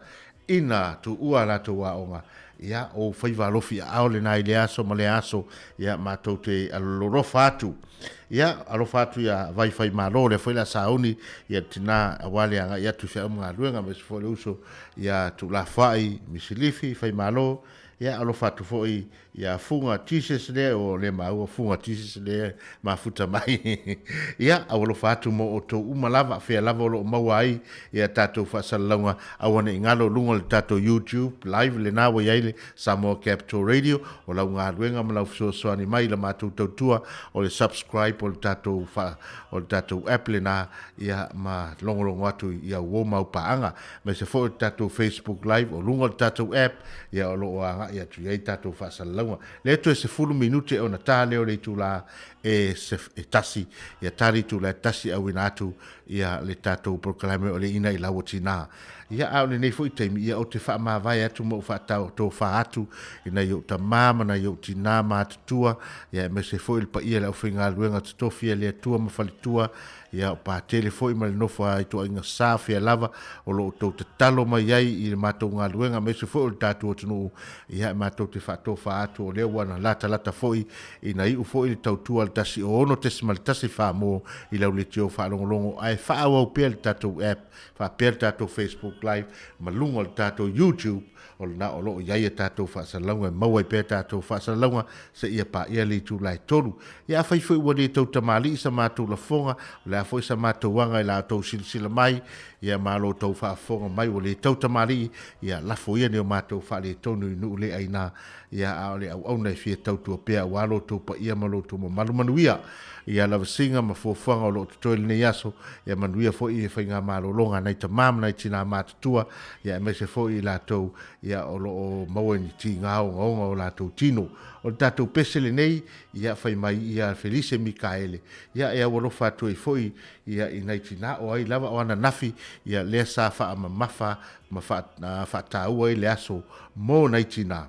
ina tuua a latou aoga, ia, o faiva alofi aao lena i lea aso ma lea aso, ia, matou te alolofa atu. Ia, alofa atu ia Vaifaimalo, lea foi la sauni ia le tina aua le agai atu i feau ma galuega, aemaise foi le uso ia Tuulafoai, Misilifi, Faimalo, ia alofa atu foi ia Fuga Jesus lea, o lea maua Fuga Jesus lea mafuta mai. Ia, aualofa atu mo outou uma lava, fea lava o lo o maua ai ia tatou faasalalauga, aua ne i galo luga o le tatou YouTube live lena ua i ai le Samoa Capital Radio, o lau galuega ma lau fesoasoani mai i la matou tautua o le subscribe o le tatou fa, o le tatou app lena, ia ma logologo atu i au uo mau paaga. Aemaise foi o le tatou Facebook Live o luga o le tatou app, ia o lo o agai atu i ai tatou faasalalauga. Lea toe 10 minute ona ta lea o le itula e, e tasi, ia ta le itula e tasi auina atu ia le tatou polokalame o le ina i lau tina. Ia a o lenei foi taimi, ia ou te faamavae atu ma ou faatau-tofa atu i nai ou tamā ma nai ou tinā matutua, ia aemaise foi le paia o le aufaigaluega totofi a le Atua ma faletua, ia o Patele foi ma le nofo a ituaiga sa fea lava o lo outou tatalo mai ai i le matou galuega aemaise foi o le tatou atunuu, ia e matou te faatofa atu o lea ua na latalata foi ina iu foi le tautua a le 106.1 Samoa i lau leitio faalogologo ae faaauau pea le tatou app faapea le tatou Facebook live ma luga o le tatou YouTube o lena o lo o i ai a tatou faasalalauga e maua ai pea tatou faasalalauga seia paia le itula e 3. Ia afai foi ua le tau tamalii sa matou lafoga, o le a foi sa matou aga i la outou silasila mai, ia ma lo outou faafofoga mai ua le tau tamalii, ia lafo ia ni o matou faaletonu i nuu le aina, ia a o le auauna e fia tautua pea aua lo outou paia ma lo outou mamalu manuia. Ia lavasiga ma fuafuaga o lo o totoe lenei aso, ia manuia foi i faigamalologa a nai tamā ma nai tinā matutua, ia aemaise foi i latou ia o lo o maua i ni tiga ogaoga o latou tino. O le tatou pese lenei, ia fai mai ia Felise Mikaele, ia e aualofa atu ai foi ia i nai tinā o ai lava o ananafi, ia lea sa faamamafa ma faataua ai le aso mo nai tinā.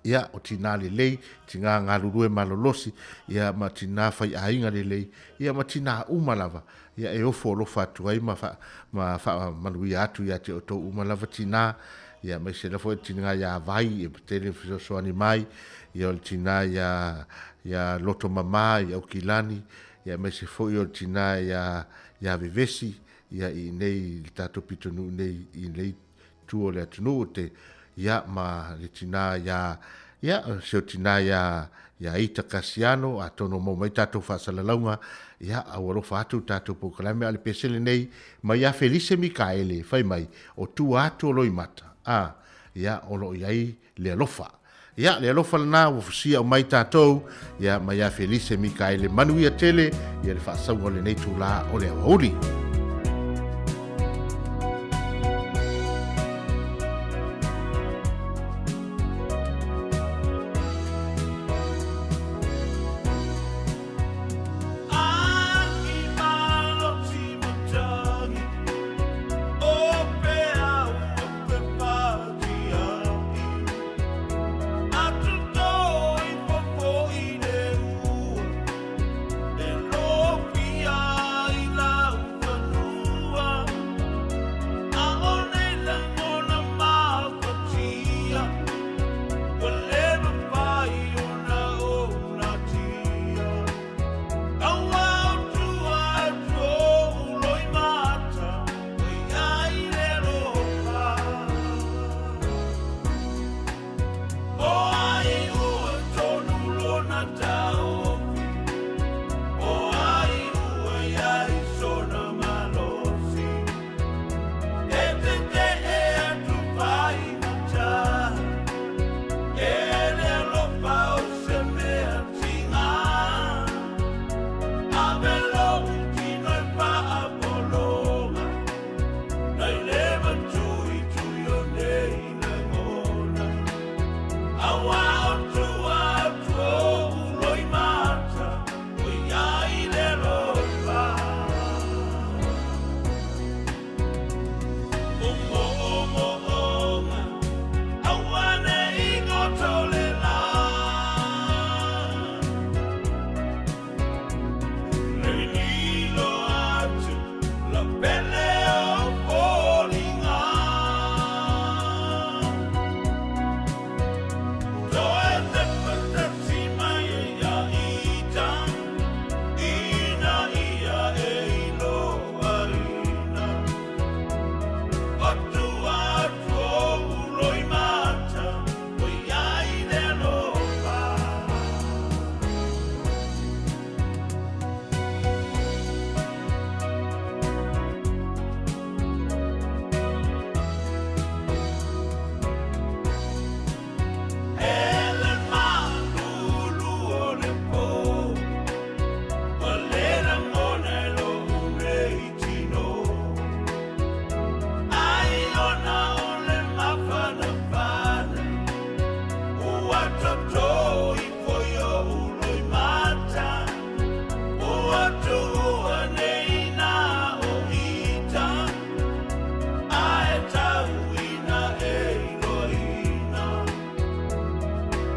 Ia, o tinā lelei, tinā galulue malolosi, ia ma tinā faiaiga lelei, ia ma tinā uma lava, ia e ofo alofa atu ai ma, fa, ma faamanuia atu ia te outou uma lava tinā, ia aemaise lava foi tinā iā Vai e tele fesoasoani mai, ia o le tinā iā, iā Loto Mama i Aukilani, ia aemaise foi o le tinā iā, iā Vevesi, ia i inei i le tatou pitonuu nei i nei tu o le atunuu te ia ma le tinā iā ia si o tinā iā iā Ita Kasiano atonu o maua mai tatou faasalalauga ia aualofa atu tatou polokalame a o le pese lenei mai ia Felise Mikaele fai mai o tua atu o Loimata a ia o lo o i ai le alofa. Ia, le alofa lena ua fusia mai tatou, ia mai ia Felise Mikaele manuia tele, ia le faasauga o lenei itulā o le aoauli.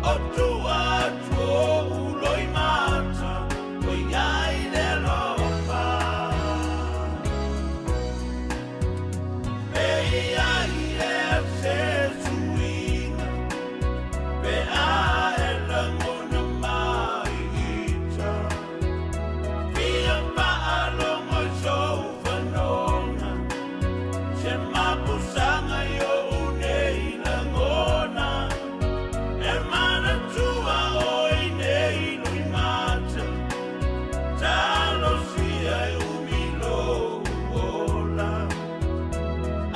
O tua atu o uloimata O iai le alofa Pe iai ea se suiga Pe a e lagona mai ita Fia faalogo i sou fanoga Se mapusaga i oʻu nei lagona E manatua oe i nei loimata Talosia e umi lou ola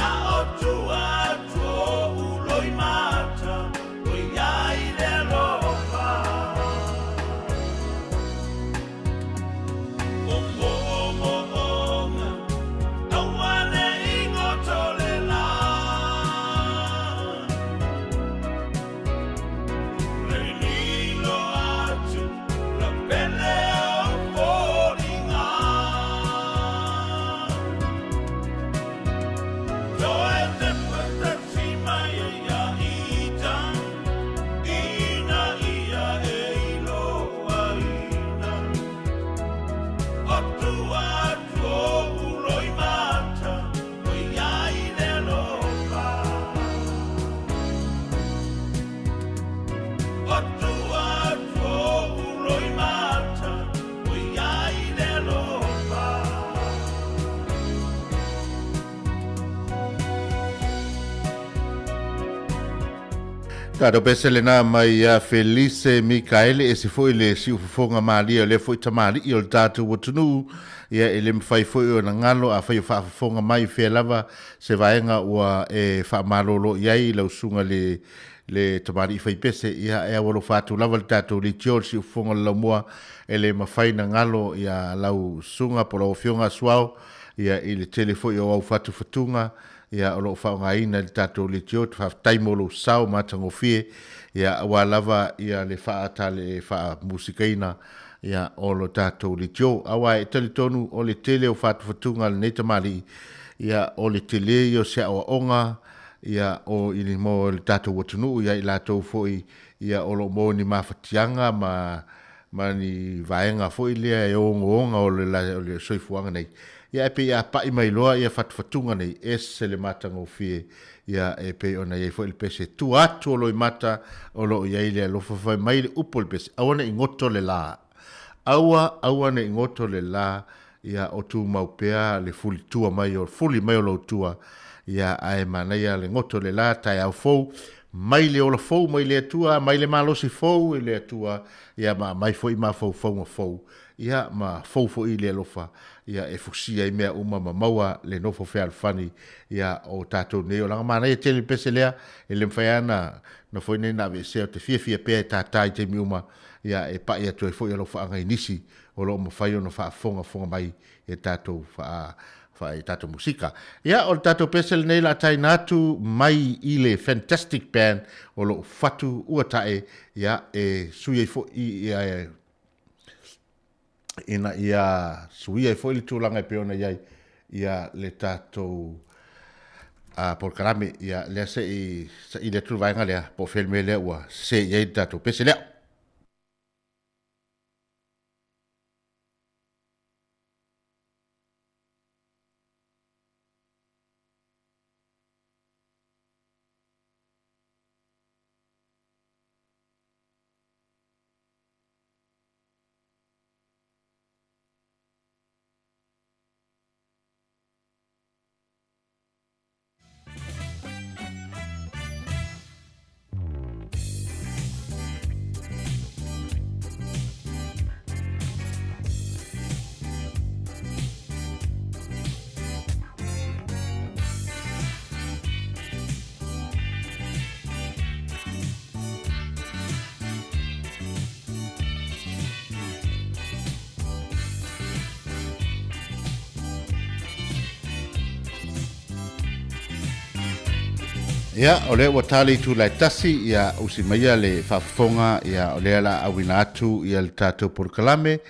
A o tua atu o oʻu loimata O iai le alofa O moomooga aua ne i goto le lā Le lilo atu la pele o foliga Toe te patasi mai ia ita Ina ia e iloaina O tua atu o oʻu loimata O iai le alofa O tua atu o oʻu loimata O iai le alofa. Tatou pese lena mai ia Felice Mikaele, ese foi le siufofoga malie o lea foi tamalii o le tatou atunuu, ia e le mafai foi ona galo afai o faafofoga mai fea lava se vaega ua e faamalolo i ai lau susuga le le tamalii faipese, ia e aualofa atu lava le tatou leitio le siufofoga o le laumua e le mafai na galo ia lau susuga po o lau afioga Suao ia i le tele foi o au fatufatuga ia o lo o faaaogaina i le tatou leitio. Faafetai mo lou sao matagofie ia aua lava ia le faatale faamusikaina ia o lo tatou leitio. Aua e talitonu o le tele o fatufatuga a lenei tamalii ia o le tele ia o se aoaoga ia o i mo le tatou atunuu ia i latou foi ia o lo o maua ni mafatiaga ma ma ni vaega foi lea e ogaoga o le, o le soifuaga nei. Ia e pei a pai mai loa ia fatufatuga nei, ese le matagofie, ia e pei ona i ai foi le pese tua atu o loimata o lo o i ai le alofa fai mai le upu o le pese, aua ne i goto le la. Aua, aua ne i goto le la, ia o tumau pea le fulitua mai o, fuli mai o lou tua, ia ae manaia le goto le la, taeao fou, mai le ola fou mai le Atua, mai le malosi fou i le Atua, ia ma aumai foi mafaufauga fou, ia ma fou foi le alofa, ia e fusia ai mea uma ma maua le nofo fealofani, ia o tatou nei. O lana manaia tele le pese lea, e le mafai lava ona, na foi nei na aveesea, ou te fiafia pea e tātā i taimi uma, ia e pai atu ai foi alofaaga i nisi o lo o mafai ona faafogafoga mai i a tatou faa i tatou musika. Ia, o le tatou pese lenei la taina atu mai i le Fantastic Band o lo o fatu ua tae, ia, e sui ai foi, ia, ina ia suia ai foi le tulaga e pei ona i ai ia le tatou polokalame. Ia, lea se i saili atu le vaega lea, po o fea le mea lea ua sese i ai le tatou pese lea. Ia, o lea ua ta le itula e tasi, ia, usi maia le faafofoga, ia, o lea la auina atu ia le tatou polokalame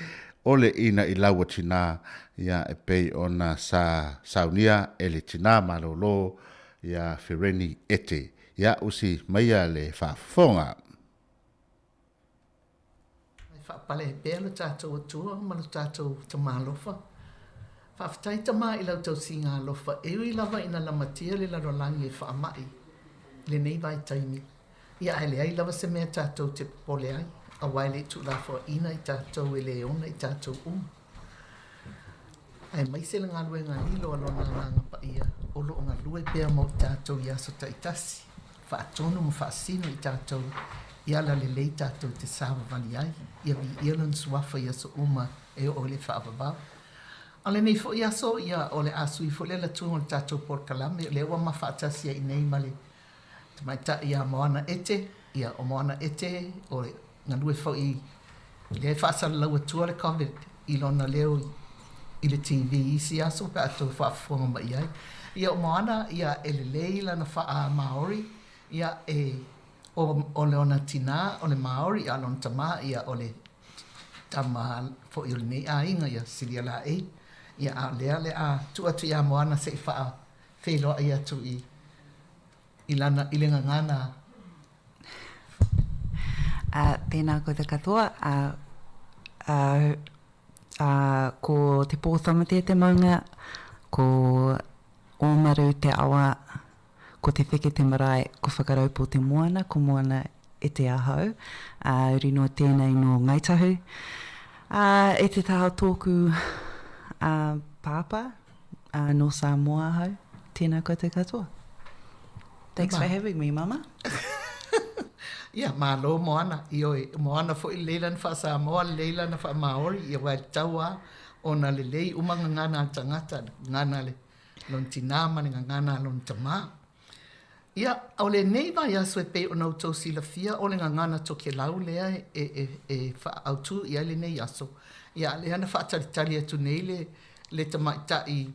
o le ina i lau a tina, ia, e pei ona sa saunia e le tina malolo, ia, Fereni Ete. Ia, usi maia le faafofoga. Faapale ai pea lo tatou Atua ma lo tatou Tama alofa. Faafetai Tama i lau tausiga alofa e ui lava ina lamatia le lalolagi e faamai i lenei vaitaimi, ia ae leai lava se mea tatou te popole ai, aua e le i tuulafoaiina i tatou e le ona i tatou uma. Aemaise le galuega lilo a Lona Agaga Paia o lo o galue pea mo i tatou i aso taitasi, faatonu ma faasino i tatou i ala lelei tatou te savavali ai, ia viia Lona Suafa i aso uma e oo i le faavavau. A o lenei foi aso, ia, o le a sui foi le alatuga o le tatou polokalame, o lea ua ma faatasi ai nei ma le tamaitai ia Moana Ete, ia, o Moana Ete, o le galue foi lea e faasalalau atua le Covid i lona leo i le TV i isi aso pe a outou faafofoga mai i ai. Ia, o Moana, ia, e lelei lana faa-Māori, ia, e, o, o lona tinā o le Māori, a o lona tamā, ia, o le tama foi o lenei aiga, ia Silia Laei. Ia, a o lea o le a tuu atu ia Moana se i faafeiloai atu i, i lana, i le gagana. Ā, tēnā koutou katoa, ā, ā, ā, ko Te Pō Tamatea te maunga, ko Ōmaru te awa, ko Te Wheke te marae, ko Whakaraupō te moana, ko Moana e te ahau, ā, uri noa tēnei nō Ngāi Tahu. Ā, e te taha o tōku, ā, pāpā, ā, nō Samoa ahau. Tēnā koutou katoa. Thanks for having me, Mama. Ia, malo Moana, ioe, Moana foi lelei lana faa-Samoa, lelei lana faa-Maori, ia aua e tatau lava ona lelei uma gagana a le tagata, gagana a le lona tinā ma le gagana a lona tamā. Ia, o lenei vaiaso e pei ona outou silafia o le gagana Tokelau lea e, e, e faaautu i ai lenei aso. Ia, a lea na faatalitali atu nei le, le tamaitai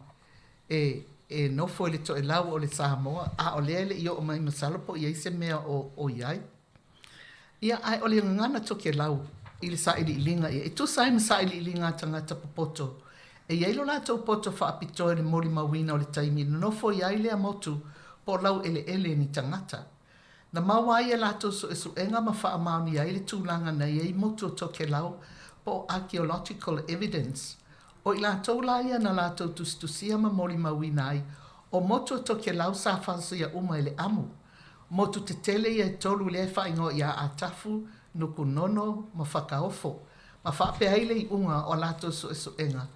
e, e nofo i le Toelau o le Samoa, a o lea e le i oo mai masalo po o i ai se mea o, o i ai. Ia, ae o le gagana Tokelau i le sailiiliga ia, e tusa ai ma sailiiliga a tagata popoto, e i ai lo latou poto faapitoa i le molimauina o le taimi na nofo i ai lea motu po o laueleele ni tagata. Na maua ai e latou suesuega ma faamaonia ai le tulaga na i ai motu o Tokelau po o archaeological evidence. O i latou la ia na latou tusitusia ma molimauina ai o motu o Tokelau sa fausia uma e le amu. Motu tetele ia e tolu lea e faaigoa iā Atafu, Nukunono ma Whakaofo, ma faapea ai le iuga o a latou suesuega,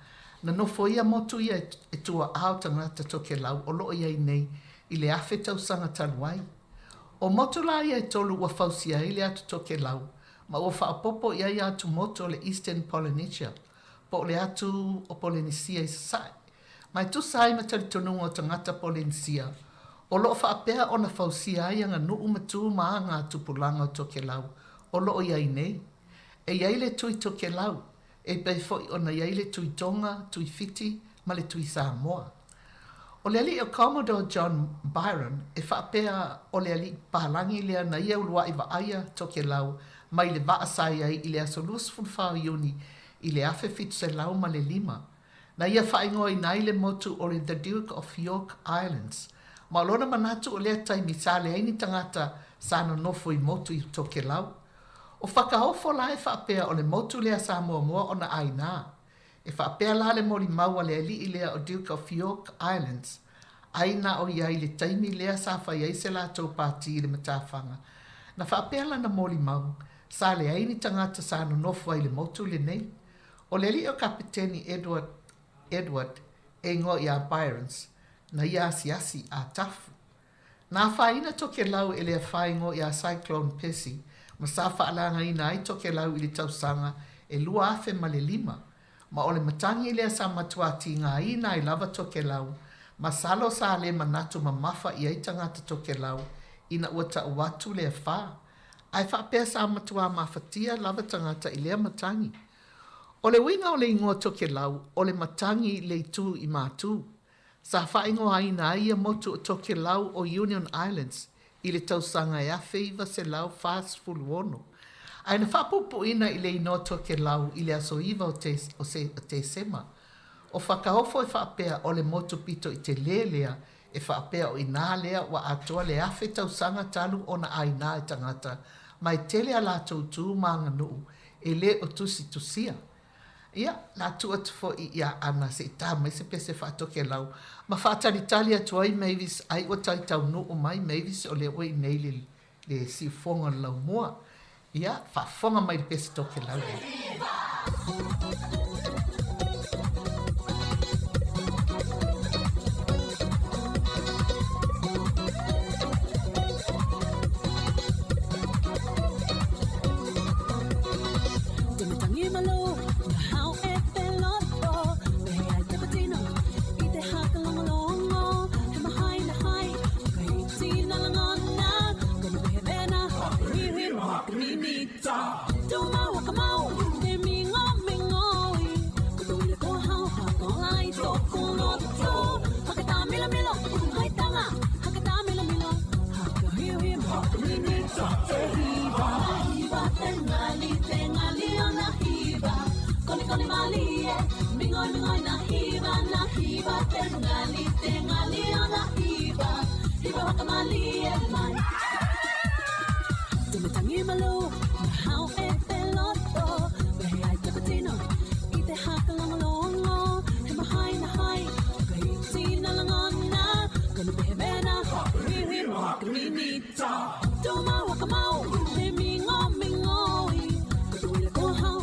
na nofoia motu ia e tuaao tagata Tokelau o loo i ai nei i le afe tausaga talu ai. O motu la ia e tolu ua fausia ai le atu Tokelau ma ua faaopoopo i ai atu motu o le Eastern Polynesia po o le atu o Polenisia i Sasae. Ma e tusa ai ma talitonuga o tagata Polenisia, o loo faapea ona fausia ai aganuu ma tu ma aga tupulaga o Tokelau o loo i ai nei. E i ai le tui Tokelau, e pei foi ona i ai le tui Tonga, tui Fiti ma le tui Samoa. O le alii o Commodore John Byron e faapea o le alii papalagi lea na ia uluai vaaia Tokelau mai le vaa sa i ai i le aso 24 o Iuni i le 1705. Na ia faaigoaina ai le motu o le The Duke of York Islands. Ma o lona manatu o lea taimi sa leai ni tagata sa nonofo i motu i Tokelau. O Whakaofo la e faapea o le motu lea sa muamua ona ʻāinā. E faapea la le molimau a le aliʻi lea o Duke of York Islands, ai na o ia i le taimi lea sa fai ai se latou pātī i le matafaga. Na faapea lana molimau, sa leai ni tagata sa nonofo ai i le motu lenei. O le aliʻi o Kapeteni Edward, Edward, e igoa iā Byrons, na ia asiasi a Tafu. Na afaina Tokelau e le afaingo iā Cyclone Percy ma sa faalagaina ai Tokelau i le tausaga e 2005, ma o le matagi lea sa matuā tigaina ai lava Tokelau, masalo sa le manatu mamafa i ai tagata Tokelau ina ua tau atu le afā, ae faapea sa matuā mafatia lava tagata i lea matagi. O le uiga o le igoa Tokelau o le matagi le itu i Matū. Sa faaigoaina ai ia motu o Tokelau o Union Islands i le tausaga e 1946, ae na faapuupuuina i le inoa Tokelau i le aso 9 o Tesema. O Whakaofo e faapea o le motu pito i telē lea e faapea o inā lea ua atoa le afe tausaga talu ona ʻāinā e tagata ma e tele a latou tu ma aganuu e lē o tusitusia. Ia, la tuu atu foi ia Ana se i tā mai se pese faatokelau ma faatalitali atu ai Mavis ai ua tai taunuu mai Mavis o lea ua i inei le le siufofoga o le laumua. Ia, faafofoga mai i le pese tokelau lea.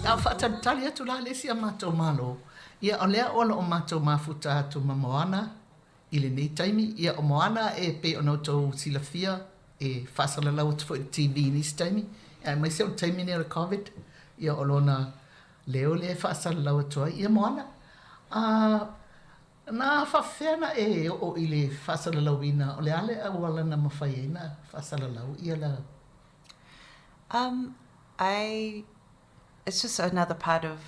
A o faatalitali atu la le isi a matou Malo, ia o lea o lo o matou mafuta atu ma Moana i lenei taimi, ia o Moana e pei ona outou silafia e faasalalau atu foi i le TV i nisi taimi, aemaise o le taimi lenei o le Covid, ia o lona leo lea e faasalalau atu ai. Ia Moana, a na faafefea ona e oo i le faasalalauina, o le a le auala na mafai ai ona faasalalau ia la? Um, I, it's just another part of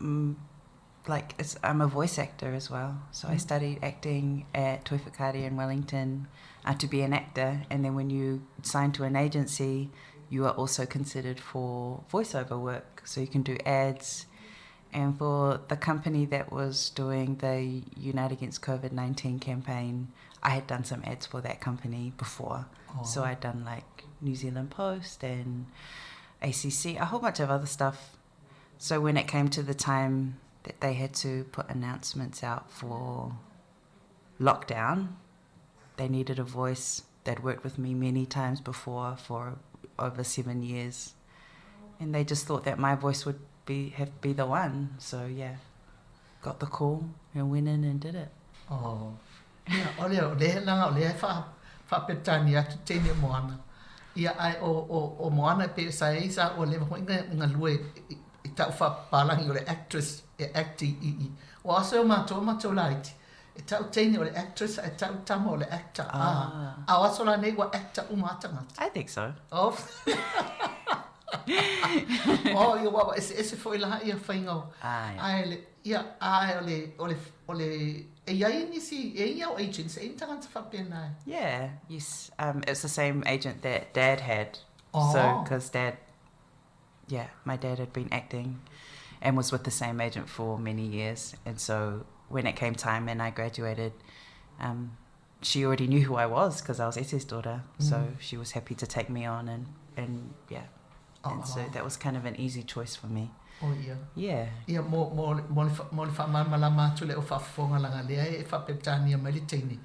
mm, like it's, I'm a voice actor as well. So I studied acting at Toi Whakaari in Wellington to be an actor. And then when you sign to an agency, you are also considered for voiceover work. So you can do ads. And for the company that was doing the Unite Against COVID 19 campaign, I had done some ads for that company before. Oh. So I'd done like New Zealand Post and ACC, a whole bunch of other stuff. So when it came to the time that they had to put announcements out for lockdown, they needed a voice. They'd worked with me many times before for over 7 years. And they just thought that my voice would be have be the one. So yeah, got the call and went in and did it. Oh. Ia, o lea, o lea, leaga o lea e faa, faaperetania atu teine o Moana. Ia, ae o, o, o Moana e pei sa i ai sa ua leva foi na galue i, i ta'u faapapalagi o le actress e act i, i, i. Ua aso e o matou a matou laiti, e ta'u teine o le actress ae ta'u tama o le actor. Ah. A o aso la nei ua actor uma a tagata. I think so. Oh. oh, ia ua eseese foi la ia faiga o. Ah, ia. Ae le, ia, ae o le, o le, o le, e i ai nisi, e i ai au agents, e i ai ni tagata faapena e. Yeah, yes. It's the same agent that Dad had. Oh. So, because Dad, yeah, my dad had been acting and was with the same agent for many years. And so when it came time and I graduated, she already knew who I was because I was Ese's daughter. So she was happy to take me on and, and yeah. And so that was kind of an easy choice for me. Oh ia. Yeah. Ia, mo, mo, mo le, mo le faamalamalama atu le au faafofoga leaga lea e faaperetania mai le teine.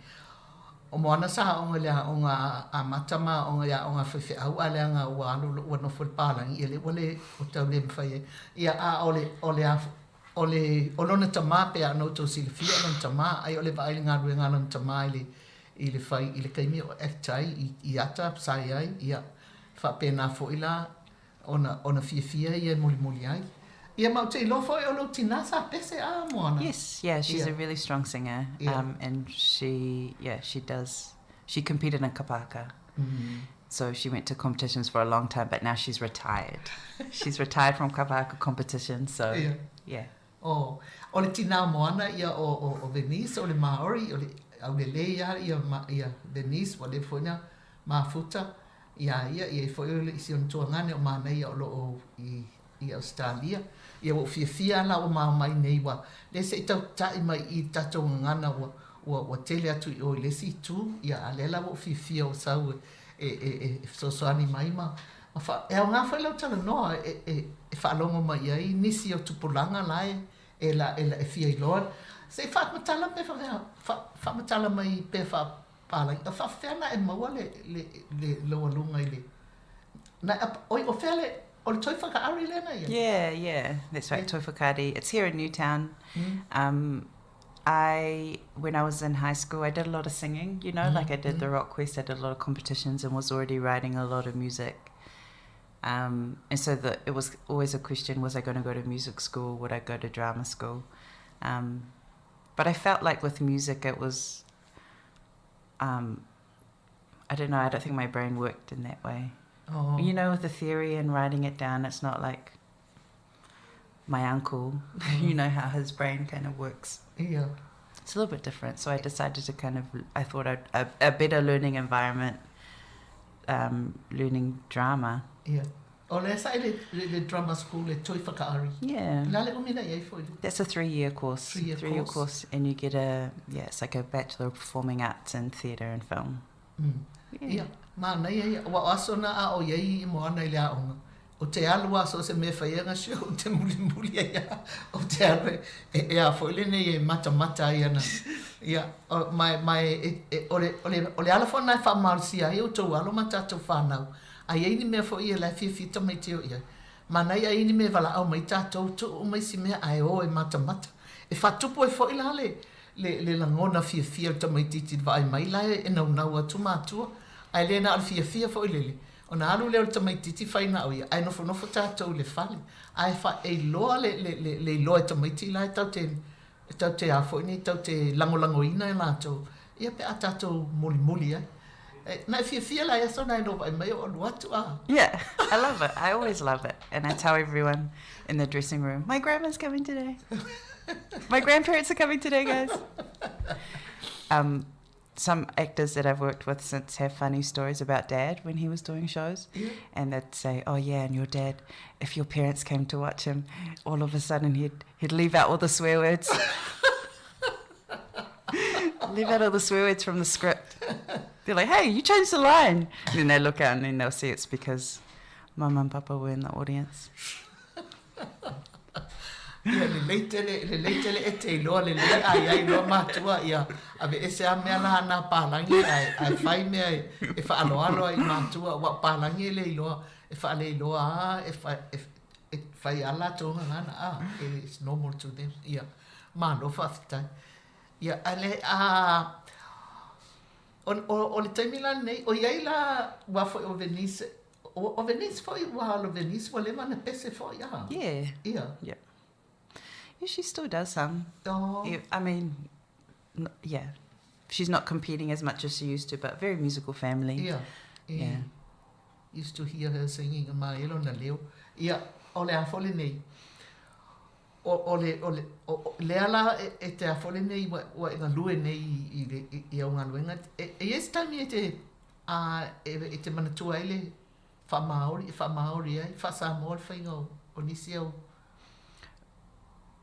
O Moana sa aoga i le aoga amata ma aoga i aoga a faifeau a leaga ua alu ua nofo i le palagi ia lea ua le ua tau le mafai ai. Ia a o le o le a o le o lona tama pe a ona outou silafia o lona tama ai o le vaai i le galuega a lona tama i le i le fai i le taimi o act ai i i ata sa i ai ia faapena foi la ona ona fiafia ia e mulimuli ai. Ia ma ou te iloa foi o lou tinā sa pese a Moana. Yes, yeah, she's a really strong singer. Yeah. And she, yeah, she does, she competed in Kapaka. So she went to competitions for a long time, but now she's retired. She's retired from Kapaka competition, so Yeah. yeah. Oh, o le tinā o Moana ia o, o, o Venice, o le Māori, o le aulelei a ia, ma, ia Venice, ua leva foi na mafuta iā ia, ia i foi o le isi ona tuagane o Manaia o lo o i, i Ausetalia. Ia ua ou fiafia lava la ua mao mai nei ua le se i tauta'i mai i i tatou gagana ua, ua, ua tele atu i o i le isi itu, ia a lea la ua ou fiafia ua sau e, e, e, e fesoasoani mai ma, ma fa, e aoga foi lau talanoa e, e, e faalogo mai i ai nisi o tupulaga la e e la e la e fia iloa. Se i faamatala pe faapefea, faamatala mai pe faapalagi, o faapefea ona e maua le le le lou aluga i le na oi o fea le o le Toi Whakaari lea na i ai? Yeah, yeah, that's right, Toi Whakaari. It's here in Newtown. Um, I, when I was in high school, I did a lot of singing, you know, like I did the Rock Quest, I did a lot of competitions and was already writing a lot of music. Um, and so the, it was always a question, was I going to go to music school? Would I go to drama school? Um, but I felt like with music, it was, um, I don't know, I don't think my brain worked in that way. Oh. You know, with the theory and writing it down, it's not like my uncle, you know how his brain kind of works. Yeah. It's a little bit different. So I decided to kind of, I thought I'd, a, a better learning environment, um, learning drama. Ia. O lea sa i le, le, le drama school le Toi Whakaari. Yeah. Le a le umi na i ai foi le. That's a three-year course. Three-year Three-year course. course. And you get a, yeah, it's like a Bachelor of Performing Arts in Theatre and Film. Mm. Ia, manaia ia. Ua o aso na a o i ai i Moana i le aoga. Ou te alu a so o se mea e fai ai ana show, ou te mulimuli ai a, ou te alu e, e, e a foi lenei e matamata ai ana. Ia, o, ma, ma e, e, e, o le, o le, o le ala foi lena e faamalosia ai outou alo ma tatou fanau. A i ai ni mea foi ia la e fiafia tamaiti e o i ai. Manaia ai ni mea e valaau mai tatou, tuu mai si mea ae o e matamata. E faatupu ai foi la le, le, le lagona fiafia o le tamaitiiti i le vaai mai la e naunau atu matua. Ae le na o le fiafia foi lele, ona alu lea o le tamaitiiti fai na o ia, ae nofonofo tatou i le fale. Ae fa, e iloa le, le, le, le iloa e tamaiti la e tau te, e tau te a foi nei, tau te lagolagoina e latou, ia pe a tatou mulimuli ai. E, na e fiafia la i aso na e no vaai mai o alu atu a. Yeah, I love it. I always love it. And I tell everyone in the dressing room, my grandma's coming today. My grandparents are coming today, guys. Um, some actors that I've worked with since have funny stories about dad when he was doing shows. Yeah. And they'd say, oh, yeah, and your dad, if your parents came to watch him, all of a sudden he'd, he'd leave out all the swear words. leave out all the swear words from the script. They're like, hey, you changed the line. And then they look out and then they'll see it's because mum and papa were in the audience. Ia, lelei tele, lelei tele e te iloa lelei a ia iloa matua, ia aveese a mea la nā pālagi ae, ae fai mea e, e whaaloalo ai matua, ua o pālagi e le iloa, e whaaleiloa a, e, wha, e, e fai a latou gagana, a, it's normal to them, ia, malo faafetai. Ia, a le, a, o, o, o le taimi la lenei, o iai la, ua foi o Venice, O, o Venice foi, ua alo Venice, ua leva na pese foi, a. Yeah. Ia. Yeah. Yeah, she still does some. Oh. I mean, yeah. She's not competing as much as she used to, but very musical family. Yeah. Yeah. Used to hear her singing ma e lona leo. Ia, o le a foi lenei. O, o le, o le, o, o, lea la e, e te a foi lenei ua, ua e galue nei i, i, le, i, i au galuega. E, e i ai se taimi e te A e, e te manatua ai le whaamaori, e whaamaori ai, wha-Samoa le whainga o, o nisi au.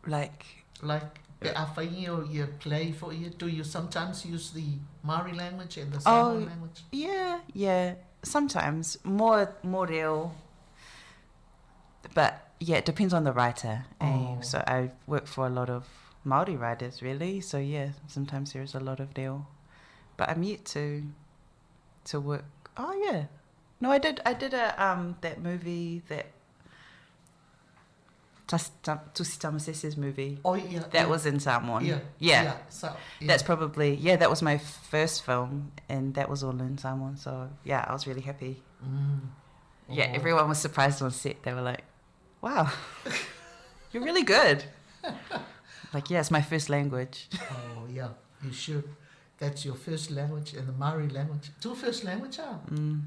Like? Like, pe a whaingi o ia play for ia, do you sometimes use the Māori language and the Samoan oh, language? Yeah, yeah. Sometimes. More, more reo. But yeah, it depends on the writer. Eh? Oh. So I work for a lot of Māori writers, really. So yeah, sometimes there's a lot of reo. But I'm yet to to work. Oh yeah, no, I did. I did a um that movie that Tusi Tamasese's movie. Oh yeah, that yeah. was in Samoan. Yeah, yeah. yeah. So, yeah. That's probably yeah. That was my first film, and that was all in Samoan. So yeah, I was really happy. Mm. Yeah, Oh. everyone was surprised on set. They were like, "Wow, you're really good." Like, yeah, it's my first language. Oh yeah, you should. That's your first language and the Maori language. Two first language, ah. Mm.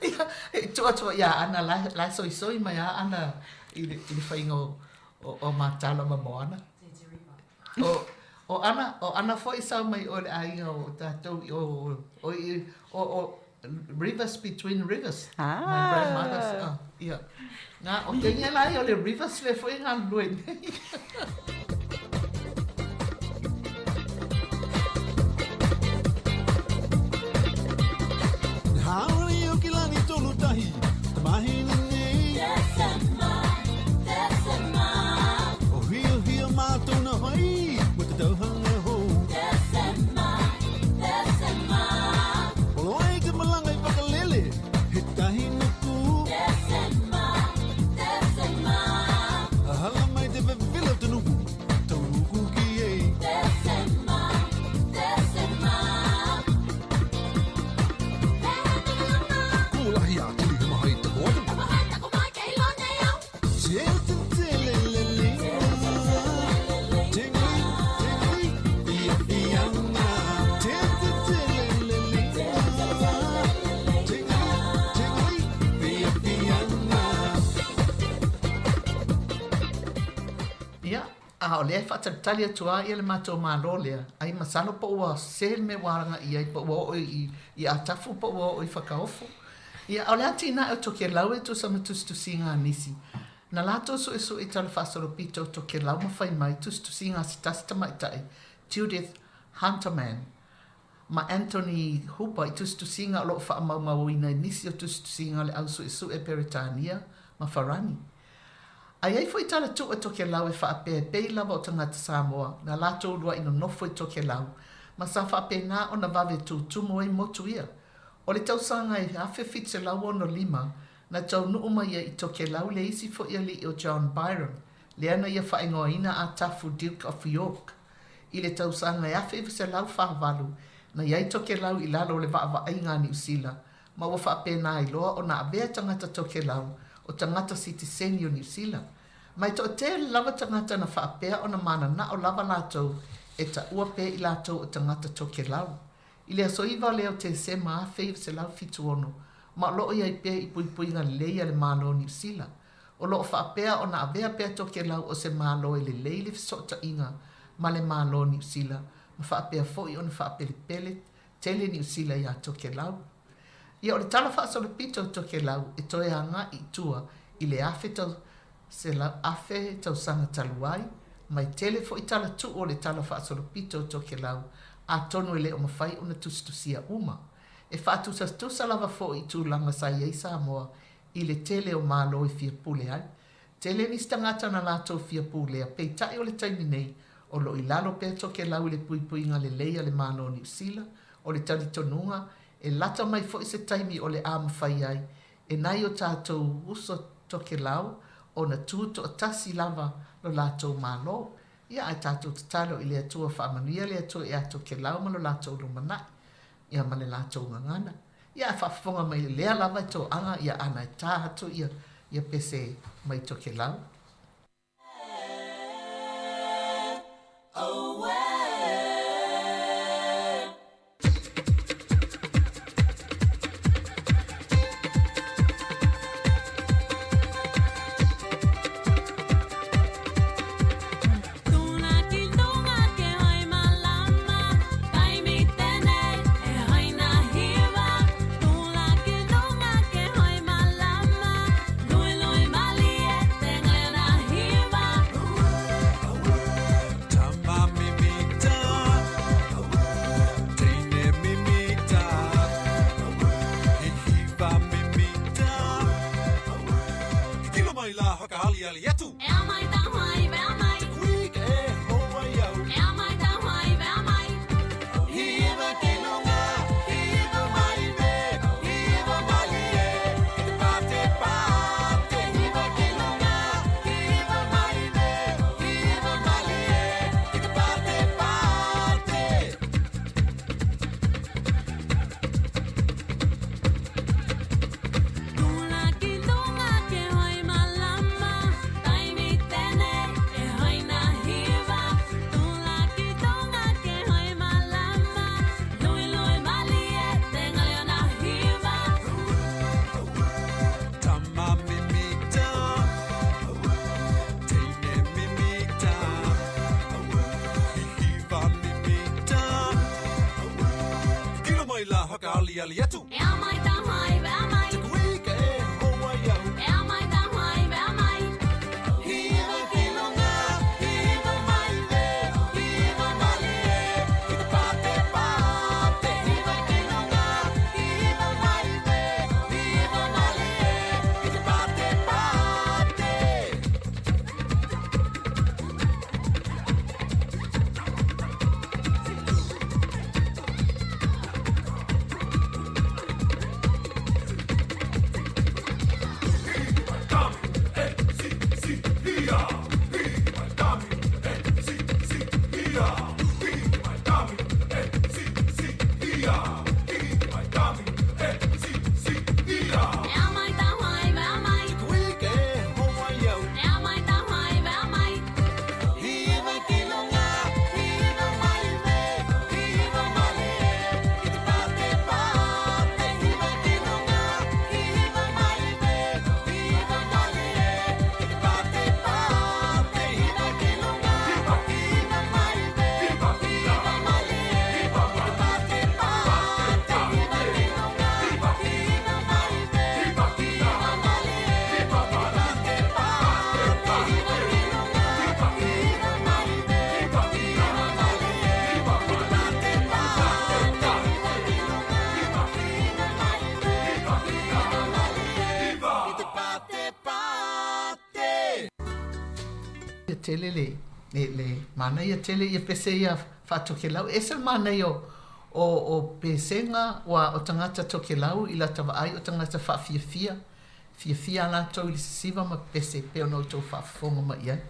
Ia, e tua tua ia ana lai, lai soi soi mai a ana i le, i le whainga o, o, o Mātala ma Moana. O, o ana, o ana foi sau mai o le aiga o tātou, o, o, o, o, o, rivers between rivers. Ah. My grandmother's, ah, ia. Ngā, o te inga lai o le rivers le foi ngā lue nei. Haole o ki lani tolu tahi, te mahina nei. a o lea e faatalitali atu lava ia le matou Malo lea, ai masalo po ua sese le mea ua alagaʻi ai, po ua oo i i Atafu po ua oo i Fakaofo. Ia, a o le atinae o Tokelau e tusa ma tusitusiga a nisi, na latou suesue i talafaasolopito o Tokelau ma fai mai tusitusiga a se tasi tamaitai, Judith Hunterman, ma Anthony Hooper i tusitusiga o lo o faamaumauina i nisi o tusitusiga a le au suesue Peretania ma Farani. A i ai foi tala tuu a Tokelau e faapea e pei lava o tagata Samoa na latou ulua'i nonofo i Tokelau ma sa faapena ona vave tutumu ai motu ia. O le tausaga e 1765 na taunuu mai ai i Tokelau le isi foi alii o John Byron, lea na ia faaigoaina Atafu Duke of York. I le tausaga e 1948 na i ai Tokelau i lalo o le vaavaaiga a Niu Sila ma ua faapena ai loa ona avea tagata Tokelau o tagata sitiseni o Niu Sila. Ma e toatele lava tagata na faapea ona mananao lava latou e taua pea i latou o tagata Tokelau. I le aso 9 lea o Tesema 1976, ma o lo o i ai pea i puipuiga lelei a le Malo o Niu Sila, o lo o faapea ona avea pea Tokelau o se Malo e lelei le fesootaiga ma le Malo o Niu Sila ma faapea foi ona faapelepele tele Niu Sila iā Tokelau. Ia o le tala faasolopito o Tokelau e toe agai i tua i le afe tau afe tausaga talu ai, ma e tele foi tala tuu o le tala faasolopito o Tokelau, atonu e le o mafai ona tusitusia uma. E faatusatusa lava foi i tulaga sa i ai Samoa i le tele o Malo e fia pule ai. Tele nisi tagata na latou fia pulea, peitai o le taimi nei, o lo o i lalo pea Tokelau i le puipuiga lelei a le Malo o Niu Sila, o le talitonuga, e lata mai foi se taimi o le a mafai ai e nai o tatou uso Tokelau ona tu toatasi lava lo latou Malo. Ia ae tatou tatalo i le Atua faamanuia le Atua iā Tokelau ma lo latou lumanai, ia ma le latou gagana. Ia ae faafofoga mai lea lava e toaga ia ana e tā atu ia ia pese mai Tokelau. tele le le le manaia tele ia pese ia faa-Tokelau. E ese le manaia o o o pesega ua o tagata Tokelau i lata vaai o tagata faafiafia, fiafia latou i le sisiva ma pese pei ona outou faafofoga mai i ai.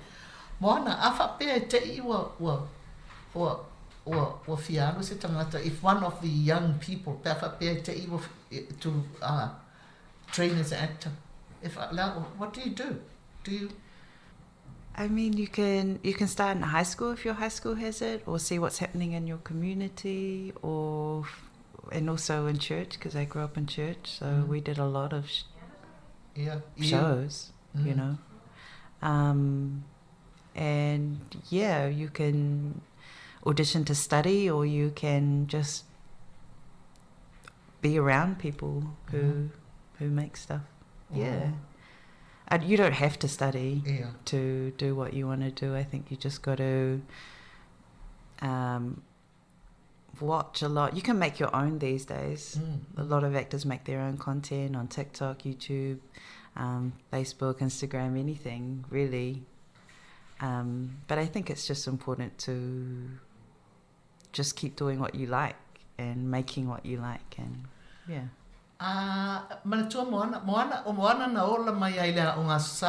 Moana, a faapea e te i ua ua ua ua ua fia alu se tagata if one of the young people pe a faapea e te i ua to uh, train as an actor if what do you do? Do you I mean, you can you can start in high school if your high school has it, or see what's happening in your community, or and also in church because I grew up in church, so we did a lot of sh- shows, you know. And yeah, you can audition to study, or you can just be around people who who make stuff. Yeah. And you don't have to study to do what you want to do. I think you just got to watch a lot. You can make your own these days. A lot of actors make their own content on TikTok, YouTube, Facebook, Instagram, anything really. But I think it's just important to just keep doing what you like and making what you like and yeah. A manatua Moana, Moana, o Moana na ola mai ai le Aoga Aso Sa.